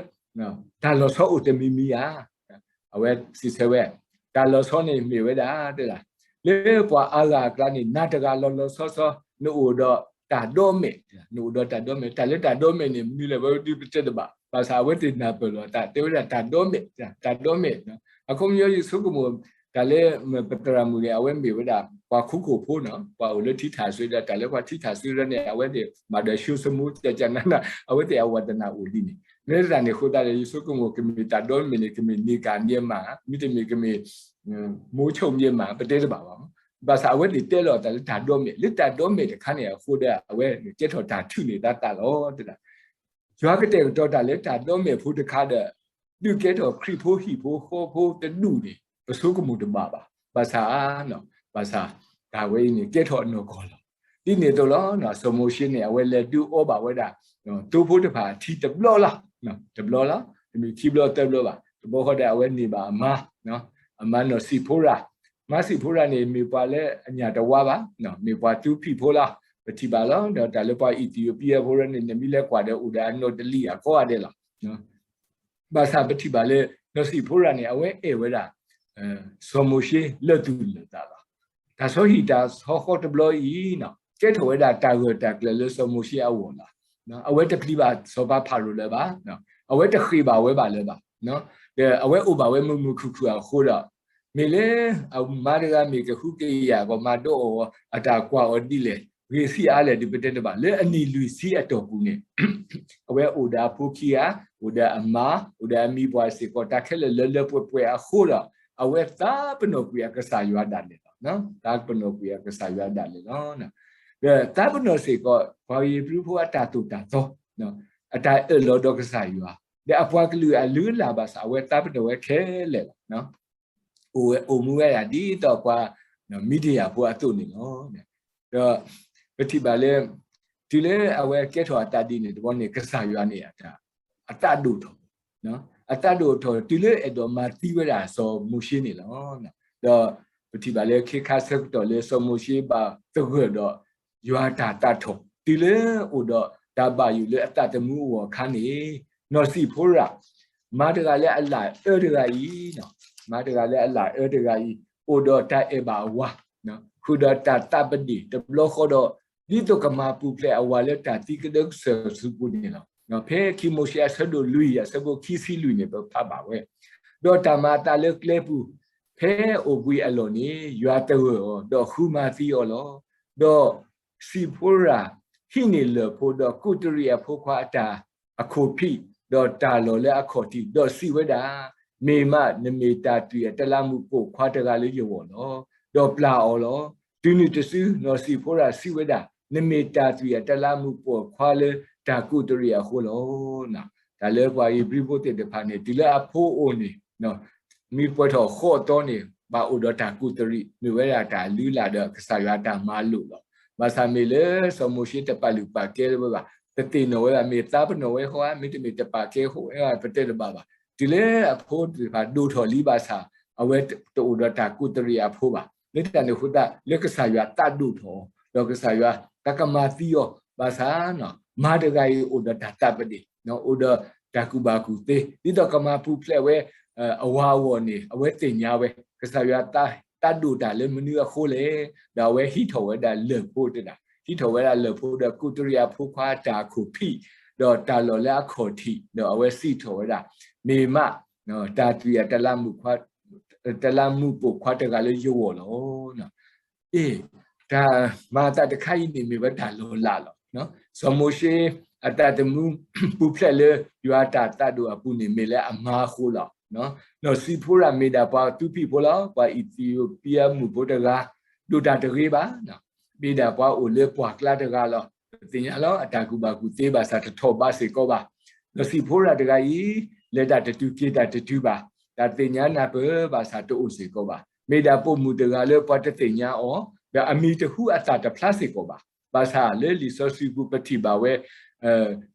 တၢ်လီၤဆီအိၣ်တမံၤမံၤဧါ. အဝဲစံးဆၢဝဲ တၢ်လီၤဆီန့ၣ်မ့ၢ်ဝဲဒၣ်တဲဒၣ် လၢပှၤအါဂၤအကျါန့ၣ် နၤတဂၤလီၤလီၤဆီဆီ နအိၣ်ဒီးတၢ်ဒီမဲာ်, နအိၣ်ဒီးတၢ်ဒီမဲာ်, တၢ်လၢတၢ်ဒီမဲာ်န့ၣ် မနုၤလဲၣ်ဝဲဒုးပတဲတဘၣ်, ဘၣ်ဆၣ်အဝဲသ့ၣ်နၢ်ပၢၢ်လီၤအသး တဲဝဲဒၣ်တၢ်ဒီမဲာ်, တၢ်ဒီမဲာ်. အခီပညီယဆိကမိၣ် တၢ်လၢပသရၣ်မုၣ်န့ၣ် အဝဲမ့ၢ်ဝဲဒၣ် ပှၤခိခိၣ်ဖိနီၤ, ပှၤအိၣ်လၢထံထၣ်စွ့ဒီး တၢ်လၢပှၤထံထၣ်စွ့ဒီးန့ၣ် အဝဲသ့ၣ်မၤဒီး ဆိစမူ ကကနန အဝဲသ့ၣ်အဝၤတနၢ်အိၣ်ဒ်န့ၣ်, မ့ၢ်တၢ်န့ၣ်အဃိသတးဒီး ယဆိကမိၣ်ကမ့ၢ်တၢ်ဒီမဲာ်န့ၣ် ကမ့ၢ်န့ၢ်ကၣ်မ့ၢ်မး, မ့တမ့ၢ်ကမ့ၢ် မိဆိၣ်မ့ၢ်မး ပတဲတဘၣ်ဘၣ်. ဘၣ်ဆၣ်အဝဲသ့ၣ်တဲလီၤအသးလၢတၢ်ဒီမဲာ်, လၢတၢ်ဒီမဲာ်တခါန့ၣ်အဃိဒီး အဝဲကဲထီၣ်တၢ်ထုးန့ၢ်သးသးလီၤ တဲဒၣ် ယွၤကတဲာ်ကတီၤတၢ်လၢတၢ်ဒီမဲာ်ဖိတခါဒီး ဒုးကဲထီၣ်ခရံာ်ဖိဟံၣ်ဖိဃီဖိတဒူၣ်န့ၣ် ပဆိကမိၣ်တဘၣ်ဘၣ်. ဘၣ်ဆၣ်, ဘၣ်ဆၣ် တၢ်ဝဲအံၤန့ၣ်ကဲထီၣ်အနီၢ်ကီၢ်လီၤ. ဒ်န့ၣ်အသိးလီၤ, စီၤမိၤၡ့န့ၣ် အဝဲလဲၤဒုးအီဘၣ်ဝဲဒၣ် သိဖိတဖၣ်အထံတဘျီလီၤ, တဘျီလီၤ, တမ့ၢ်ခံဘျီသၢဘျီဘၣ်, တဘျီဃီဒီးအဝဲန့ၢ်ဘၣ်အမါ, အမါနီၢ်စံၣ်ဖိရၤ, မါစံၣ်ဖိရၤန့ၣ် မ့ၢ်ပှၤလၢအညၣ်တဝါဘၣ်, မ့ၢ်ပှၤသူဖံးဖိလီၤ. ပထံၣ်ဘၣ်လီၤ, ဒီးတၢ်လၢပှၤအံၣ်သံးယိးပံယါဖိရၢန့ၣ် နမ့ၢ်လဲၤကွၢ်ဒီး အိၣ်ဒီးအနီၢ်တလံာ်အကိးဂၤဒဲးလီၤ. ဘၣ်ဆၣ်ပထံၣ်ဘၣ်လၢ နီၢ်စံၣ်ဖိရၤန့ၣ် အဝဲအဲၣ်ဝဲဒၣ် စီၤမိၤၡ့လၢာ်သူၣ်လၢာ်သးလီၤ. တၢ်ဆီဟံၣ်တၢ်ဆီဃီတဘျီအံၤ ကဲထီၣ်ဝဲဒၣ်တၢ်ဂၢၢ်တၢ်ကျၢၤလၢစီၤမိၤၡ့အဂီၢ်လီၤ. အဝဲတပျံၤဘၣ်စီၤပၤဖၤရိၤလၢၤဘၣ်, အဝဲတဃ့ၣ်ဘၣ်ဝဲဘၣ်လၢၤဘၣ်, ဒီးအဝဲအိၣ်ဘၣ်ဝဲမုာ်မုာ်ခုၣ်ခုၣ်အဃိဒီး မ့ၢ်လၢအမါတဂၤမ့ၢ်ကဟုကယာ်ကီးမၤဒိးအီၤ အတၢ်ကွၢ်အီၤဒ်လဲၣ်, ဂ့ၤဆံးအါလဲၣ်ဒုးပတဲတဘၣ်, လၢအနံၣ်လွံၢ်ဆံအတီၢ်ပူၤန့ၣ် အဝဲအိၣ်ဒီးအဖိခံဂၤ, အိၣ်ဒီးအမါ, အိၣ်ဒီးအမံၤပှၢ်စ့ၢ်ကီး တၢ်ခဲလၢာ်လၢလၢပှဲၤပှဲၤအဃိဒီး အဝဲသးပ့ၤနီၣ်ကွံာ်အကစၢ်ယွၤဒၣ်လဲာ်လီၤ. သးပ့ၤနီၣ်ကွံာ်အကစၢ်ယွၤဒၣ်လဲာ်လီၤ. ဒီးသးပ့ၤနီၣ်စ့ၢ်ကီး ပှၤဧ့ၤဘြံၤဖိအတၢ်သိၣ်တၢ်သီ, အတၢ်အၢၣ်လီၤဒီးကစၢ်ယွၤ, ဒီးအပှၤကလုာ်အလုၢ်အလၢ်ဘၣ်ဆၣ် အဝဲသးပ့ၤနီၣ်ဝဲခဲလၢာ်လီၤ. အိၣ်ဝဲအိၣ်မူဝဲဒၣ်ဒ်သိးပှၤမံဒယၤဖိအသိးန့ၣ်လီၤ. ဒီးပထံၣ်ဘၣ်လၢ တုၤလၢအဝဲကဲထီၣ်အသးဒ်န့ၣ်တဘျီန့ၣ် ကစၢ်ယွၤန့ၣ် အသးဒိၣ်ထီၣ်, အသးဒိၣ်ထီၣ်တုၤလၢအဲၣ်ဒိးမၤသံဝဲဒၣ်စီၤမိၤၡ့န့ၣ်လီၤ. ဒီးပထံၣ်ဘၣ်လၢခ့ခါဆၢကတီၢ်လၢစီၤမိၤၡ့ဘၣ်သဂၢၢ်ဒီး ယွၤတၢ်သးထီၣ် တုၤလၢအိၣ်ဒီးတၢ်ဘၣ်ယိၣ်လၢအသးသမူအဂီၢ်အခါန့ၣ် နီၢ်စံၣ်ဖိရၤ မါတဂၤလၢအလၢအအၢတဂၤအံၤ မါတဂၤလၢအလၢအၢတဂၤအံၤ အိၣ်ဒီးတၢ်အဲၣ်ဘၣ်အဝၤ ဃုာ်ဒီးတၢ်သးပဒ့ၣ်တဘျီဃီဒီး ဒ်သိးကမၤပူၤဖျဲးအဝၤလၢတၢ်သံကဒၢကစၢၢ်ဆူပူၤန့ၣ်လီၤ. ဖဲခံမိၤၡ့အဆၢဒိၣ်လွံၢ်အဆၢဖိခံဆံလွံၢ်န့ၣ် ပဖးဘၣ်ဝဲ, ဒီးတၢ်မၤအသးလၢကျဲပူၤ ဖဲအိၣ်ဘှံးအလီၢ်န့ၣ် ယွၤတဂၢၢ်အီၤ ဒီးဃုမၤသံအီၤလီၤ. ဒီးစံးဖိရၤဟံးန့ၢ်လၢၢ်ဖိဒီးကူးတရံးအဖိခွါအတၢ်အခိၣ်ဖံး ဒီးတၢ်လီၢ်လၢအခီၣ်ထံး ဒီးစံးဝဲဒၣ်, မ့ၢ်မးနမ့ၢ်တၢ်သွံၣ်အတလးမူးပိာ်ခွါတဂၤလၢယဂီၢ်လီၤ. ဒီးပျၢ်အီၤလီၤ. တုၤနုၤတစု နီၢ်စံးဖိရၤစံးဝဲဒၣ်, နမ့ၢ်တၢ်သွံၣ်အတလးမူးပိာ်ခွါလၢတၢ်ကူးတရံးအဃိလီၤ. တၢ်လၢပှၤဧ့ၤဘြံၤဖိသ့ၣ်တဖၣ်န့ၣ် တုၤလၢအဖိအိၣ်န့ၣ် မ့ၢ်ပှဲၤထီၣ်ဃိးသီန့ၣ် ဘၣ်အိၣ်ဒီးတၢ်ကူးတရံး မ့ၢ်ဝဲဒၣ်တၢ်လုၢ်လၢ်ဒီးကစၢ်ယွၤအတၢ်မၤလိာ်လီၤ. ဘၣ်ဆၣ်မ့ၢ်လၢစီၤမိၤၡ့တပာ်လုၢ်ပာ်ကဲဝဲဘၣ်, တသ့ၣ်နီၣ်ဝဲဘၣ်, မ့ၢ်သးပနီၣ်ဝဲဃီဧါ, မ့တမ့ၢ်တပာ်ကဲဃီဧါ ပတဲတဘၣ်ဘၣ်. တုၤလၢအဖိသ့ၣ်တဖၣ်ဒိၣ်ထီၣ်လံဘၣ်ဆၣ် အဝဲတအိၣ်ဒီးတၢ်ကူးတရံးအဖိဘၣ်. လၢတၢ်န့ၣ်အဃိသတး လၢကစၢ်ယွၤသးဒိၣ်ထီၣ်အီၤ ဒီးကစၢ်ယွၤတၢ်ကမၤသံအီၤ ဘၣ်ဆၣ် မါတဂၤအံၤအိၣ်ဒီးတၢ်သးပဒ့ၣ်, အိၣ်ဒီးတၢ်ကူၣ်ဘၣ်ကူၣ်သ့ ဒ်သိးကမၤပူၤဖျဲးဝဲ အဝၤအဂီၢ်န့ၣ် အဝဲသ့ၣ်ညါဝဲ ကစၢ်ယွၤသးဒိၣ်တၢ်လၢမနုၤအဃိလဲၣ်, ဒီးအဝဲဟံးထီၣ်ဝဲဒၣ်လၢၢ်ဖိတဒၣ်, ဟံးထီၣ်ဝဲဒၣ်လၢၢ်ဖိဒီးကူးတရံးအဖိခွါအတၢ်အခိၣ်ဖံး ဒီးတၢ်လီၢ်လၢအခီၣ်ထံး ဒီးအဝဲစံးထီၣ်ဝဲဒၣ်, မ့ၢ်မး တၢ်သွံၣ်အတလးမူးပိာ်ခွါတဂၤလၢယဂီၢ်လီၤ. အ့ တၢ်မၤအသးတခါအံၤန့ၣ် မ့ၢ်ဝဲတၢ်လီၤလးလီၤ. စီၤမိၤၡ့အသးသမူ ပူၤဖျဲးလၢယွၤအတၢ်သးဒိၣ်အပူၤန့ၣ် မ့ၢ်လၢအမါအဃိလီၤ. နီၢ်စံးဖိရၤမ့ၢ်ဒၣ်ပှၤသူဖံးဖိလီၤ. ပှၤအံၣ်သံယိးပံးအမုၣ်ဖိတဂၤ, ဒိၣ်တၢ်တဂ့ၤဘၣ်. မ့ၢ်ဒၣ်ပှၤအိၣ်လၢပှၢ်ကျါတဂၤလီၤ. ပသ့ၣ်ညါလီၤ အတၢ်ကူၣ်ဘၣ်ကူၣ်သ့ဘၣ်ဆၣ်တထီၣ်ဘးစ့ၢ်ကီးဘၣ်. နီၢ်စံးဖိရၤတဂၤအံၤ လဲၤတၢ်တတုၤက့ၤတၢ်တတုၤဘၣ်. တၢ်သ့ၣ်ညါနၢ်ပၢၢ်ဘၣ်ဆၣ်တအိၣ်စ့ၢ်ကီးဘၣ်. မ့ၢ်ဒၣ်ပိာ်မုၣ်တဂၤလၢပှၤတသ့ၣ်ညါအီၤ, ဒီးအမံၤတဟူအသၣ်တဖျါစ့ၢ်ကီးဘၣ်. ဘၣ်ဆၣ်လၢလံာ်စီဆှံပူၤပထံၣ်ဘၣ်ဝဲ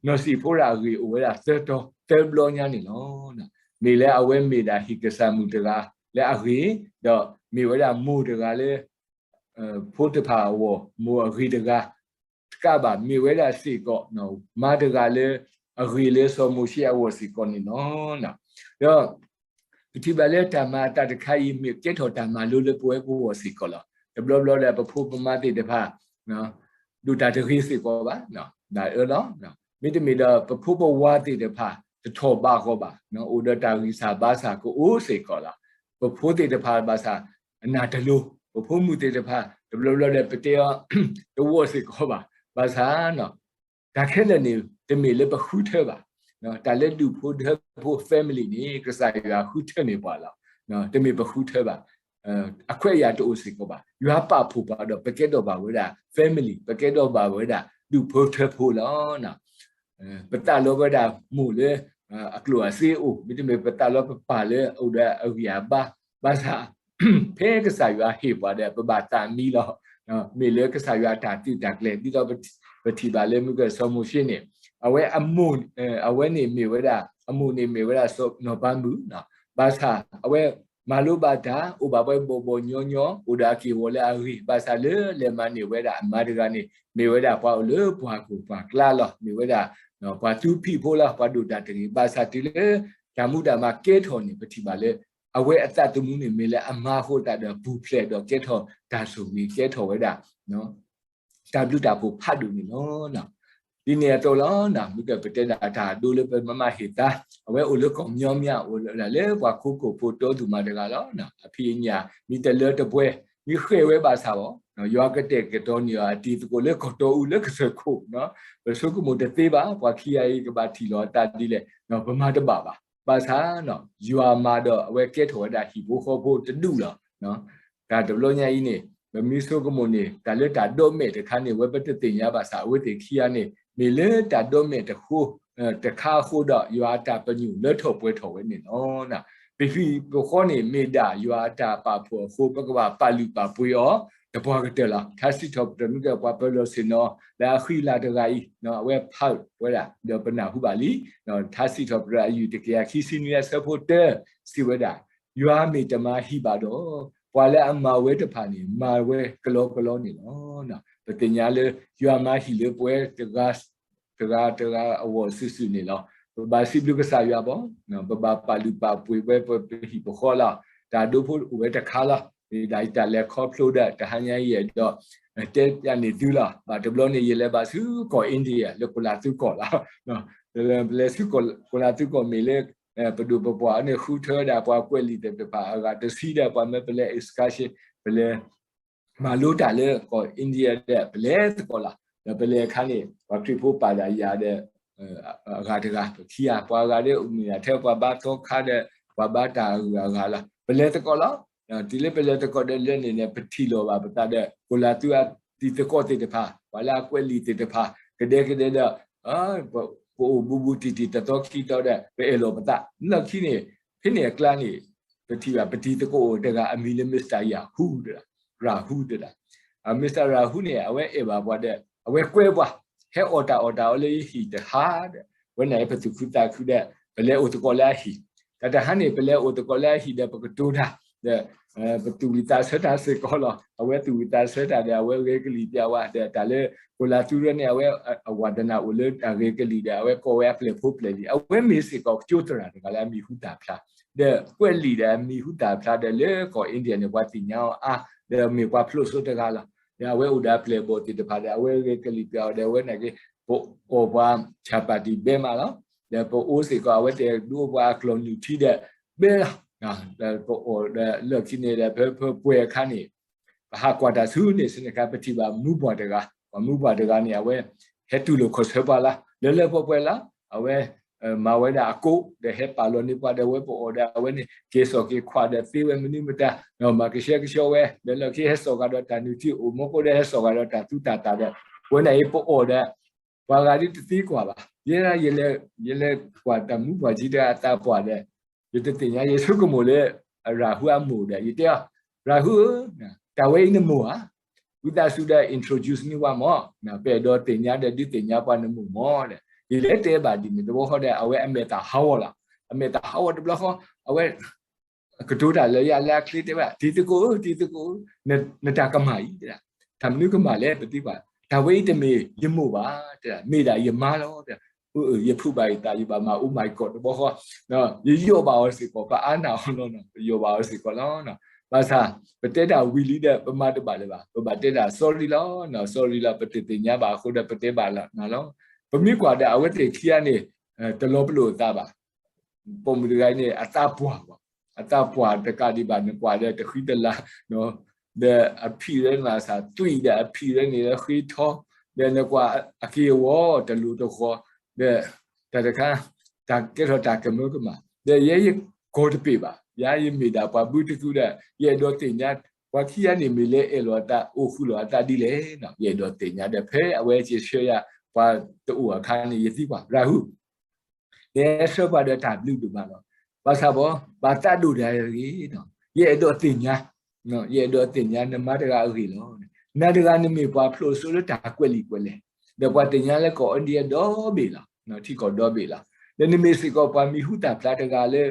နီၢ်စံးဖိရၤအဂ့ၢ်အိၣ်ဝဲဒၣ်သၢတီ သၢဘျီညါန့ၣ်လီၤ. မ့ၢ်လၢအဝဲမ့ၢ်ဒၣ်ဟံၣ်ကစၢ်မုၣ်တဂၤလၢအဂ့ၤ, ဒီးမ့ၢ်ဝဲဒၣ်မိၢ်တဂၤလၢ ဖိတဖၣ်အဂီၢ် မိၢ်အဂ့ၤတဂၤ တကးဘၣ် မ့ၢ်ဝဲဒၣ်စ့ၢ်ကီး မါတဂၤလၢ အဂ့ၤလၢစီၤမိၤၡ့အဂီၢ်စ့ၢ်ကီးန့ၣ်လီၤ. ဒီး ပထံၣ်ဘၣ်လၢတၢ်မၤအသးတခါအံၤ မ့ၢ်ကဲထီၣ်တၢ်မၤလိလၢပဝဲပဂီၢ်စ့ၢ်ကီးလီၤ. တဘျီဘျီဒီး ပဖိပမါသ့ၣ်တဖၣ် ဒိၣ်တၢ်တဂ့ၤစ့ၢ်ကီးဘၣ်, ဒၣ်အၢလီၤ. မ့တမ့ၢ်ဒီး ပဖိပဝါသ့ၣ်တဖၣ် တထီၣ်ဘးဃီဘၣ်, အိၣ်ဒီးတၢ်ဂံၢ်စၢ်ဘါစၢ်ကအိၣ်စ့ၢ်ကီးလီၤ. ပဖိသ့ၣ်တဖၣ်ဘၣ်ဆၣ် အနၢ်တလိၤ, ပဖိမုၣ်သ့ၣ်တဖၣ် တဘျီဘျီဒီး ပတဲအီၤ တဝီၢ်စ့ၢ်ကီးဘၣ်. ဘၣ်ဆၣ် တၢ်ခဲလၢာ်န့ၣ် တမ့ၢ်လၢပဃုထၢဘၣ်. တၢ်လၢဒူၣ်ဖိထၢဖိ family န့ၣ် ကစၢ်ယွၤဃုထၢန့ၢ်ပှၤလီၤ. တမ့ၢ်ပဃုထၢဘၣ်. အခွဲးအယာ်တအိၣ်စ့ၢ်ကီးဘၣ်. ယွၤပာ်ဖှိၣ်ပှၤဒီး ပကဲထီၣ်ဘၣ်ဝဲဒၣ် family, ပကဲထီၣ်ဘၣ်ဝဲဒၣ် ဒူၣ်ဖိထၢဖိလီၤ. ပသးလီဝဲဒၣ်မိၢ်လၢ အကျိၣ်အစ့အိၣ်, မ့တမ့ၢ်ပသးလီပပၢ်လၢအအိၣ်ဒီးအဂံၢ်အဘါ, ဘၣ်ဆၣ် ဖဲကစၢ်ယွၤဟ့ၣ်ပှၤဒီး ပဘၣ်သးမံလီၤ. မ့ၢ်လၢကစၢ်ယွၤအတၢ်သုးတၢ်ကျဲၤ ဒ်သိးပထံၣ်ဘၣ်လၢမုၢ်ကစီၤမိၤၡ့န့ၣ် အဝဲအမိၢ် အဝဲန့ၣ်မ့ၢ်ဝဲဒၣ် အမိၢ်န့ၣ်မ့ၢ်ဝဲဒၣ်စီၤနီၤပၤမုၣ်, ဘၣ်ဆၣ်အဝဲမၤလိဘၣ်တၢ် အိၣ်ဘၣ်ဝဲဘီၣ်ဘီၣ်ညီညီ အိၣ်ဒီးအက့ၢ်အဂီၤလၢအဂ့ၤ, ဘၣ်ဆၣ်လၢလဲၤမၤန့ၢ်ဝဲဒၣ်အမါတဂၤန့ၣ် မ့ၢ်ဝဲဒၣ်ပှၤအိၣ်လၢပှၢ်ခိၣ်ပှၢ်ကျါလီၤ. မ့ၢ်ဝဲဒၣ် ပှၤသူဖံးဖိလီၤ, ပှၤဒိၣ်တၢ်တဂ့ၤ, ဘၣ်ဆၣ်တုၤလၢ တၢ်မူတၢ်မၤကဲထီၣ်န့ၣ် ပထံၣ်ဘၣ်လၢ အဝဲအသးသမူန့ၣ် မ့ၢ်လၢအမါအဃိသတးဒီး ပူၤဖျဲးဒီးကဲထီၣ်တၢ်ဆိၣ်ဂ့ၤ ကဲထီၣ်ဝဲဒၣ် တၢ်ဘျုးတၢ်ဖှိၣ်ဖးဒိၣ်န့ၣ်လီၤ. ဒ်န့ၣ်အသိးလီၤ. မ့ၢ်ကပတဲဒၣ်တၢ်ဒိလၢပမၤမၤဟ့ၣ်သါ, အဝဲအိၣ်လၢကီၢ်မျီမျး အိၣ်လၢလၢပှၤခိကိၣ်ဖိတီသူၣ်မၤတဂၤလီၤ. အဖံးအညၣ် မ့ၢ်တလၢတပှဲၤ မ့ၢ်ဃဲၢ်ဝဲဘၣ်ဆၣ်ဘၣ်, ယွၤကတဲာ်ကတီၤန့ၢ်အီၤ အတံၤသကိးလၢကီၢ်တီအူလၢကစၢၢ်ခိၣ်, ပဆိကမိၣ်တသ့ဘၣ်, ပှၤခံဂၤအံၤကဘၣ်ထံၣ်လီၤအသးဒ်လဲၣ်, ပမၤတဘၣ်ဘၣ်. ဘၣ်ဆၣ် ယွၤမၤဒီးအဝဲကဲထီၣ်ဝဲဒၣ်ဟံၣ်ဖိဃီဖိတဒူၣ်လီၤ. တၢ်တဘျီညါအံၤန့ၣ် ပမ့ၢ်ဆိကမိၣ်န့ၣ် တၢ်လၢတၢ်ဒီမဲာ်တခါန့ၣ် အဝဲပတသ့ၣ်ညါဘၣ်ဆၣ် အဝဲသ့ၣ်ခံဂၤန့ၣ် မ့ၢ်လၢတၢ်ဒီမဲာ်တဃိ တခါအဃိဒီး ယွၤအတၢ်ပညိၣ်လၢထီၣ်ပှဲၤထီၣ်ဝဲန့ၣ်လီၤ. ပဟံၣ်ပဃီန့ၣ် မ့ၢ်ဒၣ်ယွၤအတၢ်ပာ်ဖှိၣ်အဃိ ပကဘၣ်ပာ်လုၢ်ပာ်ပှ့ၤအီၤ တပှၤကတၢၢ်လီၤ. ထါစံးထီၣ်ပတြၢၤမ့ၢ်ကပှၤပၢၤလီၢ်ဆ့ၣ်နီၤ လၢအဃံအလၤတဂၤအံၤ အဝဲဖးဝဲဒၣ် ဒီးပနၢ်ဟူဘၣ်လံ. ထါစံးထီၣ်ပတြၢၤအယုၢ်တကယၤခံဆံနွံအဆၢဖိတၢ စံးဝဲဒၣ်, ယွၤမ့ၢ်တမၤဟံၣ်ဘၣ်ဒီး ပှၤလၢအမၤဝဲတဖၣ်န့ၣ် မၤဝဲကလီကလီန့ၣ်လီၤ. ပသ့ၣ်ညါလၢ ယွၤမၤဟံၣ်လၢပဝဲတဂၤ တဂၤတဂၤအဂီၢ်စုာ်စုာ်န့ၣ်လီၤ. ပဘၣ်စံးဘျုးကစၢ်ယွၤဘၣ်, ပဘၣ်ပာ်လုၢ်ပာ်ပှ့ၤဝဲပဟံၣ်ပဃီလီၤ. တၢ်ဒိဖိအိၣ်ဝဲတခါလီၤ. ဒ်ယတၢ်လဲၤခီဖျိဒီး တဟါညါယအဲၣ်ဒိး တဲပျးန့ၢ်သုလီၤ. ဘၣ်တဘျီန့ၣ် ယလဲၤဘၣ်ဆူကီၢ် India လၢကိၣ်လၤသူကီၢ်လီၤ. ပလဲၤဆူကီၢ် ကိၣ်လၤသူကီၢ်မ့ၢ်လၢ ပဒိၣ်ပပှၢ်န့ၣ် ဃုထၢဝဲဒၣ်ပှၤကွဲးလံာ်သ့ၣ်တဖၣ်အဂၤတဆံဒီး ပှၤမၢပလဲၤ excursion ပလဲၤ မၤလိတၢ်လၢကီၢ် India ဒီး ပလဲၤသကိးလီၤ. ဒီးပလဲၤအခါန့ၣ် ပှၤခရံာ်ဖိပာ်ဒၣ်ယၤဒီး အဂၤတဂၤ ပခံဂၤ ပှၤဂၤဒီးအိၣ်မ့ၢ်ဒၣ်ထဲပှၤဘါသီခါဒီး ပှၤဘါတၢ်အဂၤအဂၤလီၤ. ပလဲၤသကိးလီၤ. တုၤလၢပလဲၤသကိးဒီးလၢန့ၣ်န့ၣ် ပထံၣ်လိာ်ဘၣ်ပသးဒီး ကိၣ်လၤသူအတံၤသကိးသ့ၣ်တဖၣ် ပှၤလၢအကွဲးလံာ်သ့ၣ်တဖၣ် ကဒဲကဒဲဒီး ပအိၣ်ဘူးဘူးတံၢ်တံၢ်တသီခံသီဒီး ပအဲၣ်လိာ်ပသး လီၢ်ခံန့ၣ် ဖဲန့ၣ်အကျါန့ၣ် ပထံၣ်ဘၣ်ပတံၤသကိးအိၣ်တဂၤအမံၤလၢ Mister Yahoo တဒၣ် Rahul တဒၣ် Mister Rahul န့ၣ် အဝဲအဲၣ်ဘၣ်ပှၤဒီး အဝဲကွဲပှၤ ဟဲအီၣ်တၢ်အီၣ်တၢ်အီလၢယဟံၣ်တဟါဒီး ဝဲန့ၣ်ပသူၣ်ခုသးခုဒီး ပလဲၤအိၣ်သကိးလၢအဟံၣ် တၢ်တဟါန့ၣ် ပလဲၤအိၣ်သကိးလၢအဟံၣ်ဒီး ပကတိၤတၢ် ဒီး ပသူၣ်ဝံၣ်သးဆၢတၢ်စ့ၢ်ကီးလီၤ. အဝဲသူၣ်ဝံၣ်သးဆၢတၢ်ဒီး အဝဲဂဲၤကလံၣ်ပျးဝဲ ဒီးတၢ်လၢ ကိၣ်လၤသူရၢန့ၣ် အဝဲအဝၤတနၢ်အိၣ်လၢတၢ်ဂဲၤကလံၣ်ဒီး အဝဲကိးဝဲအပျဲၢ်ဖိပျဲၢ်လံၤ အဝဲမ့ၢ်စ့ၢ်ကီးကၠိသရၣ်တဂၤလၢအမံၤဟူသၣ်ဖျါ ဒီးကွဲးလံာ်ဒီးအမံၤဟူသၣ်ဖျါဒီးလၢကီၢ် India န့ၣ် ပှၤသ့ၣ်ညါအီၤအါ ဒီးမ့ၢ်ပှၤဖျိးစိတဂၤလီၤ. ဒီးအဝဲအိၣ်ဒီးအပျဲၢ်အဘီၣ်သ့ၣ်တဖၣ်ဒီး အဝဲဂဲၤကလံၣ်ပျးအီၤဒီး အဝဲန့ၣ်က့ ပအီၣ်ပှၤ chapati ဘဲမးလီၤ. ဒီးပအိၣ်စ့ၢ်ကီး အဝဲတဲဒိပှၤအကျီၢ်နုၢ်ထံဒီး ဘဲလီၤ. ဒီးပအီၣ်ဒီးလၢခံန့ၣ်ဒီး ဖဲပှဲၤအခါန့ၣ် ပဟးကွၢ်တၢ်ဆူန့ၣ် ဆနခါ ပထံၣ်ဘၣ်မူပှၢ်တဂၤ ပှၤမူပှၢ်တဂၤန့ၣ် အဝဲဟဲတူၢ်လိာ်ခီၣ်ဆၢပှၤလၢ လၢလၢပှဲၤပှဲၤလီၤ. အဝဲ မၤဝဲဒၣ်အကိး ဒီးဟဲပာ်လီၤန့ၢ်ပှၤဒီး အဝဲပအီၣ်ဒီး အဝဲန့ၣ် က့ၤစိာ်က့ၤခွါဒီးသ့ဝဲမနုၤမတၤ မၤကဆှဲကဆှီဝဲ လၢလၢခံဟဲစိာ်ဃာ်ဒီးတၢ်နုၢ်ထံ အိၣ်မူခိၣ်ဒီး ဟဲစိာ်ဃာ်ဒီးတၢ်သူတၢ်သၣ်ဒီး ဝဲန့ၣ်အံၤပအီၣ်ဒီး ပှၤဂၤဒ်တသံကွၢ်ဘၣ်. ယဲဒၣ် ယလဲၤကွၢ်တၢ်မူပှၢ်ကံတဂၤအသးပှၢ်ဒီး ယတသ့ၣ်ညါ ယဆိကမိၣ်လၢ ရၤဟူအမိၢ်ဒီး ယတဲအီၤ ရၤဟူဧၢ, တၢ်ဝဲအံၤနမိၢ်ဧါ, ဝံသးစူၤဒီး introduce န့ၢ်ဝဲမၢ်, ပအဲၣ်ဒိးသ့ၣ်ညါဒီးဒုးသ့ၣ်ညါပှၤနမိၢ်မၢ်ဒီး ယလဲၤတဲဘၣ်ဒ်န့ၣ် တဘျီဃီဒီး အဝဲအမဲာ်သၣ်ဟးဂီၤလီၤ. အမဲာ်သၣ်ဟးဂီၤတဘျီဃီ အဝဲ ကတိၤတၢ်လၢယၤလၢအချ့တဲဝဲ တံၤသကိးဧၢ တံၤသကိးဧၢ, နတၢ်ကမၣ်အံၤ, တၢ်မနုၤကမၣ်လဲၣ် ပသံကွၢ်, တၢ်ဝဲအံၤတမ့ၢ်ယမိၢ်ဘၣ်, မ့ၢ်ဒၣ်ယမါလီၤ. ယဖုးဘၣ်ယသး ယဘၣ်မၤ oh my god တဘျီဃီ, ယယီၣ်ဘၣ်အီၤစ့ၢ်ကီး ပအါနာ်အီၤလီၤ, ယယီၣ်ဘၣ်အီၤစ့ၢ်ကီးလီၤ. ဘၣ်ဆၣ် ပတဲတၢ်ဝံၤလံဒီး ပမၤတဘၣ်လၢၤဘၣ်, ပဘၣ်တဲတၢ် sorry လီၤ, sorry လီၤ, ပတသ့ၣ်ညါဘၣ်အဃိဒီး ပတဲဘၣ်နၤလီၤ. ပမ့ၢ်ကွၢ်ဒီး အဝဲသ့ၣ်ခံဂၤန့ၣ် တလီၤပလိာ်အသးဘၣ် ပိာ်မုၣ်တဂၤအံၤန့ၣ် အသးပှၢ်, အသးပှၢ်တကးဒံးဘၣ် နကွၢ်ဒီးတဃံတလၤ, ဒီးအဖံးရၢန့ၣ်ဘၣ်ဆၣ် သွံၣ်ဒီးအဖံးရၢန့ၣ်လၢဃ့ထီ, ဒီးနကွၢ်အက့ၢ်အဂီၤတလိၤတဃီၤ, ဒီးတၢ်တခါ တၢ်ကဲထီၣ်တၢ်ကမၢကမၣ်, ဒီးယဲယကီၢ်တပ့ၢ်ဘၣ်, ယၤယမ့ၢ်ဒၣ်ပှၤဘုတကုဒီး ယအဲၣ်ဒိးသ့ၣ်ညါ ပှၤခံဂၤန့ၣ်မ့ၢ်လဲၤအဲၣ်လိာ်အသး အိၣ်ဃုာ်လိာ်အသးဒ်လဲၣ်, ယအဲၣ်ဒိးသ့ၣ်ညါဒီး ဖဲအဝဲစံးဆၢယၤ ပှၤတအိၣ်အခါန့ၣ် ယသံကွၢ် ရၤဟူ နဟဲဆှၢပှၤဒီးတၢ်ဘျုးဒိၣ်မးလီၤ. ဘၣ်ဆၣ်ဘၣ် ဘၣ်သးဒိၣ်ဒၣ်အဂ့ၢ်, ယအဲၣ်ဒိးသ့ၣ်ညါ, ယအဲၣ်ဒိးသ့ၣ်ညါနမါတဂၤအဂ့ၢ်လီၤ. နၤတဂၤနမ့ၢ်ပှၤဖျိးစိလၢတၢ်ကွဲးလံာ်ကွဲးလဲၢ်, ဒီးပှၤသ့ၣ်ညါလၢကီၢ် India ဒီဘ့ၣ်လီၤ, ထံကီၢ်ဒီဘ့ၣ်လီၤ. ဒီးနမ့ၢ်စ့ၢ်ကီးပှၤမံၤဟူသၣ်ဖျါတဂၤလၢ